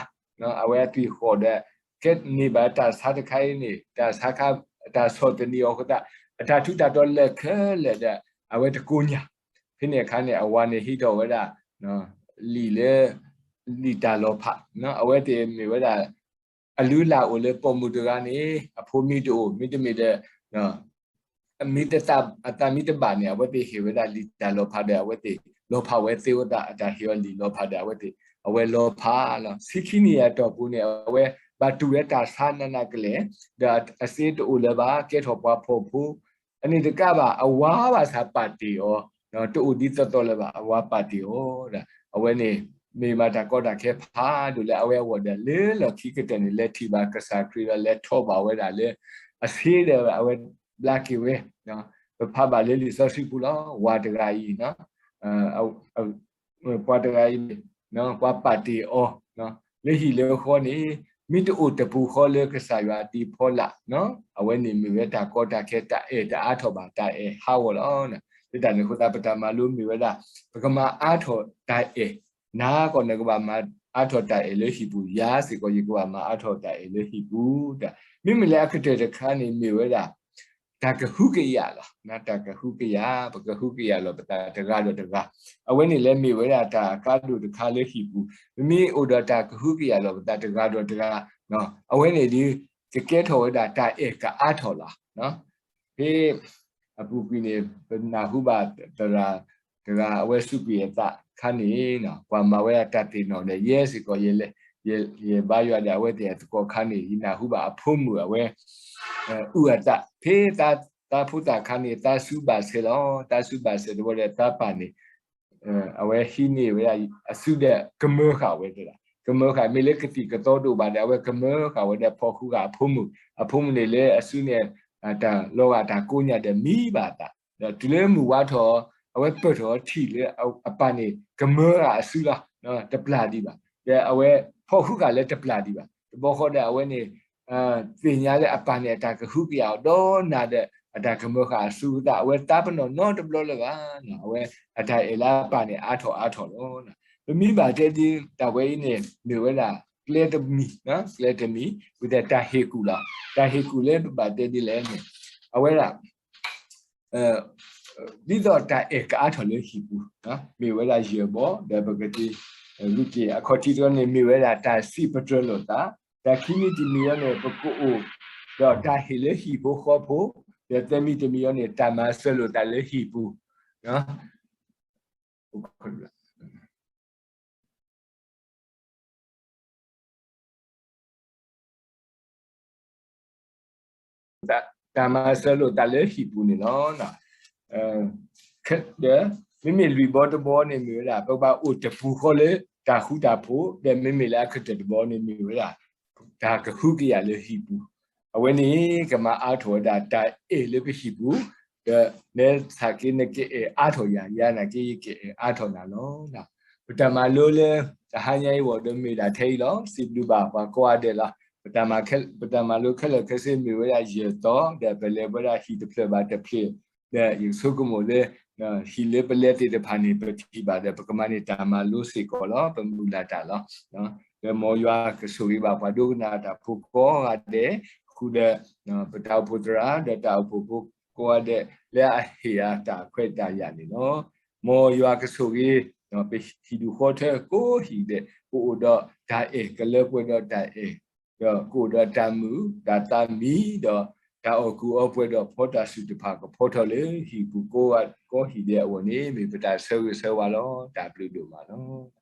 အဝဲအသွံၣ်ဃိးဒီး ကဲန့ၢ်ဘၣ်တၢ်ဆါတခါအံၤန့ၣ် တၢ်ဆါခါ တၢ်ဆီၣ်သနံးအီၤအဃိသတး အတၢ်ထူးတၢ်တီၤလၢာ်ခဲလၢာ်ဒီး အဝဲတကိညၢ်, ဖဲန့ၣ်အခါန့ၣ် အဝၤန့ၣ်ဟံးထီၣ်ဝဲဒၣ် လံာ်လၢ လံာ်တၢ်လီၤဖး, အဝဲသ့ၣ်မ့ၢ်ဝဲဒၣ် အလုၢ်အလၢ်အိၣ်လၢပိာ်မုၣ်တဂၤန့ၣ် အဖိမံတအိၣ် မ့တမ့ၢ်ဒီး အမံတသး အသးမံတဘၣ်န့ၣ် အဝဲသ့ၣ်ဟ့ၣ်ဝဲဒၣ် လံာ်တၢ်လီၤဖးဒီး အဝဲသ့ၣ် လီၤဖးဝဲသ့ဝဲသး အတၢ်ဟ့ၣ်အီၤလံာ်လီၤဖးဒီး အဝဲသ့ၣ် အဝဲလီၤဖးလီၤ. ဆံခံနံၣ်အတီၢ်ပူၤန့ၣ် အဝဲဘၣ်တူၢ်ဝဲတၢ်ဆါနးနးကလဲာ် ဒီးအစ့တအိၣ်လၢၤဘၣ် ကဲထီၣ်ပှၤဖှီၣ်ဖိ, အန့ၣ်တကးဘၣ် အဝၤဘၣ်ဆၣ်ပာ်တ့ၢ်အီၤ တအိၣ်ဒ်သိးသိးလၢၤဘၣ် အဝၤပာ်တ့ၢ်အီၤဒီး အဝဲန့ၣ် မ့ၢ်မးတၢ်ကီတၢ်ခဲဖးဒိၣ်လၢအဝဲအဂီၢ်ဒီး လၢလီၢ်ခံကတၢၢ်န့ၣ် လဲၤထံၣ်ဘၣ်ကစၢ်ခရံာ်ဒီး လဲၤထီၣ်ဘၣ်ဝဲဒၣ်လၢ အစ့ဒီးအဝဲဘျါက့ၤဝဲ ပဖးဘၣ်လၢလံာ်စီဆှံပူၤလီၤ. ဝၤတဂၤအံၤ ပှၤတဂၤအံၤ ပှၤပာ်တ့ၢ်အီၤ လၢဟံၣ်လၢဃီန့ၣ် မ့ၢ်တအိၣ်တပူၤဃီလၢကစၢ်ယွၤအဒံးဖီလာ် အဝဲန့ၣ်မ့ၢ်ဝဲတၢ်ကီတၢ်ခဲ တၢ်အဲၣ်တအါထီၣ်ဘၣ် တၢ်အဲၣ်ဟးဂီၤလီၤ. လၢတၢ်န့ၣ်အဃိသတး ပတၢ်မၤလိမ့ၢ်ဝဲဒၣ် ပကမၤအါထီၣ်တၢ်အဲၣ် နၤကီး နကဘၣ်မၤအါထီၣ်တၢ်အဲၣ်လၢဟံၣ်ပူၤ, ယၤစ့ၢ်ကီး ယကဘၣ်မၤအါထီၣ်တၢ်အဲၣ်လၢဟံၣ်ပူၤ. မ့မ့ၢ်လၢအကတၢၢ်တခါန့ၣ်မ့ၢ်ဝဲဒၣ် တၢ်ကဟုကယာ်လီၤ. တၢ်ကဟုကယာ် ပကဟုကယာ်လီၤပသးတဂၤဒီးတဂၤ, အဝဲန့ၣ်လၢမ့ၢ်ဝဲဒၣ်တၢ်အကါဒိၣ်တခါလၢဟံၣ်ပူၤ, ပမ့ၢ်အိၣ်ဒီးတၢ်ကဟုကယာ်လီၤပသးတဂၤဒီးတဂၤ, အဝဲန့ၣ်ဒီး ကကဲထီၣ်ဝဲဒၣ်တၢ်အဲၣ်ကအါထီၣ်လီၤ. ဖဲအပူၤကွံာ်န့ၣ် ပနၢ်ဟူဘၣ်သရၣ်တဂၤ အဝဲစူးကွံာ်အသးခါန့ၣ် ပှၤမၤဝဲဒၣ်တၢ်သ့ၣ်နီၣ်ဒီး ယဲစ့ၢ်ကီး ယဘါယွၤဒီးအဝဲသ့ၣ်အသကိးခါန့ၣ် ယနၢ်ဟူဘၣ်အဖိမုၣ်အဝဲ အုၣ်အသး ဖဲသးဖိသၣ်ခါန့ၣ် သးစူၤဘၣ်ဆဲးလီၤ. သးစူၤဘၣ်ဆဲးတဘျီဒီး သးပၢ်န့ၣ် အဝဲဟံးန့ၢ်ဝဲဒၣ်အစုဒီး ကမၢဃာ်ဝဲသဒၣ်, ကမၢဃာ် မ့ၢ်လၢကသံၣ်ကသီတအိၣ်ဘၣ်ဒီး အဝဲကမၢဃာ်ဝဲဒီး ဖီၣ်ဃုာ်ဃာ်အဖိမုၣ်, အဖိမုၣ်န့ၣ်လၢအစုန့ၣ် တၢ်လီၤဂာ်တၢ်ကိးညၣ်ဒီးမံဘၣ်အသး, ဒီးတုၤလၢမုၢ်ဝါထီၣ် အဝဲပၢၢ်ထီၣ်ထံၣ်လၢအပၢ်န့ၣ် ကမၢဃာ်အစုလီၤ, တပျၢ်ဒံးဘၣ်, ဒီးအဝဲဖီၣ်ဃုာ်ဃာ်လၢတပျၢ်ဒံးဘၣ်, တဘျီဃီဒီး အဝဲန့ၣ် သ့ၣ်ညါလၢအပၢ်န့ၣ် အတၢ်ကဟုကယာ်အီၤဒီးနၤဒီး အတၢ်ကမၢဃာ်အစုသး အဝဲသးပ့ၤနီၣ်နီတဘျီလၢၤဘၣ်, အဝဲအတၢ်အဲၣ်လၢအပၢ်န့ၣ် အါထီၣ်အါထီၣ်လီၤ. ပမ့ၢ်ဘၣ်တဲဒ် တၢ်ဝဲအံၤန့ၣ် မ့ၢ်ဝဲဒၣ် ကျဲတမံၤ, ကျဲတမံၤ ဝံၤဒီးတၢ်ဟ့ၣ်ကူၣ်လီၤ. တၢ်ဟ့ၣ်ကူၣ်လၢပဘၣ်တဲဒ်လဲၣ်န့ၣ် အဝဲဒၣ် ဒ်သိးတၢ်အဲၣ်ကအါထီၣ်လၢဟံၣ်ပူၤ မ့ၢ်ဝဲဒၣ်ယဲၢ်ဘီ ဒီးပကသ့ ဂုာ်က့ၤ အခီၣ်ထံးတခီန့ၣ် မ့ၢ်ဝဲဒၣ်တၢ်စံးပတြၢၤလိာ်သး, တၢ်ခံမံၤတမံၤအံၤန့ၣ် ပကအိၣ်ဒီးတၢ်ဟ့ၣ်လၢဟံၣ်ဖိဃီဖိ, ဒီးသၢမံၤတမံၤအံၤန့ၣ် တၢ်မၤစၢၤလိာ်သးလၢဟံၣ်ပူၤ တၢ်မၤစၢၤလိာ်သးလၢဟံၣ်ပူၤန့ၣ်လီၤ. ဒီး မ့မ့ၢ်လွံၢ်ဘီတဘီန့ၣ်မ့ၢ်ဝဲဒၣ် ပကဘၣ်အိၣ်တပူၤဃီလၢ တၢ်ဃူတၢ်ဖိး ဒီးမ့မ့ၢ်လၢအကတၢၢ်တဘီန့ၣ်မ့ၢ်ဝဲဒၣ် တၢ်ကဟုကယာ်လၢဟံၣ်ပူၤ, အဝဲန့ၣ် ကမၤအါထီၣ်ဝဲဒၣ်တၢ်အဲၣ်လၢပဟံၣ်ပူၤ, ဒီးနဲဆၢက့ၤနကအဲၣ်အါထီၣ်ယၤ ယၤနာ်က့ယကအဲၣ်အါထီၣ်နၤလီၤ. ပတၢ်မၤလိလၢ တဟါညါအံၤအဂီၢ်ဒီးမ့ၢ်ဒၣ်ထဲအံၤလီၤ. စံးဘျုးဘၣ်ပှၤကိးဂၤဒဲးလီၤ. ပတၢ်မၤလိခဲလၢာ်ခဲဆ့မ့ၢ်ဝဲဒၣ်ယဲၢ်သီ, ဒီးပလဲၤဝဲဒၣ်ဟံၣ်တဖျၢၣ်ဘၣ်တဖျၢၣ်, ဒီးယဆိကမိၣ်လၢ ဟံၣ်လၢပလဲၤသ့ၣ်တဖၣ်န့ၣ် ပထံၣ်ဘၣ်ဒီး ပကမၤန့ၢ်တၢ်မၤလိစ့ၢ်ကီးလီၤ. ပမုၢ်လၢ်တၢ်လီၤ. ဒီးမ်ယွၤကဆိၣ်ဂ့ၤဘၣ်ပှၤဒိကနၣ်တၢ်ဖိကိးဂၤဒဲး, ဃုာ်ဒီး ပတၢ်အိၣ်ဖှိၣ်သရၣ် ဒီးတၢ်အိၣ်ဖှိၣ်ဖိကိးဂၤဒဲး လၢအဟ့ၣ်အတၢ်ခွဲးတၢ်ယာ်န့ၣ်လီၤ. မ်ယွၤကဆိၣ်ဂ့ၤ ပဟံၣ်ဒူၣ်ဃီထၢကိးဟံၣ်ဒဲး ကအိၣ်ဒီးတၢ်အဲၣ် ကလၢပှဲၤဒီးတၢ်အဲၣ်, ဒီးကအိၣ်ဒီးတၢ်မုာ်တၢ်သးမံ ဒီးတၢ်အီၣ်ကူၣ်အီပှဲၤဒီးဖီတၢ်စုၣ်တဖၣ်ကဖီထီၣ်လၢဟံၣ်ပူၤကိးဂၤကိးဟံၣ်ဒဲးအဂီၢ်န့ၣ် မ့ၢ်ပတၢ်ဆၢဂ့ၤဆၢဝါလီၤ. တၢ်ဘျုးဒိၣ်မးလီၤ.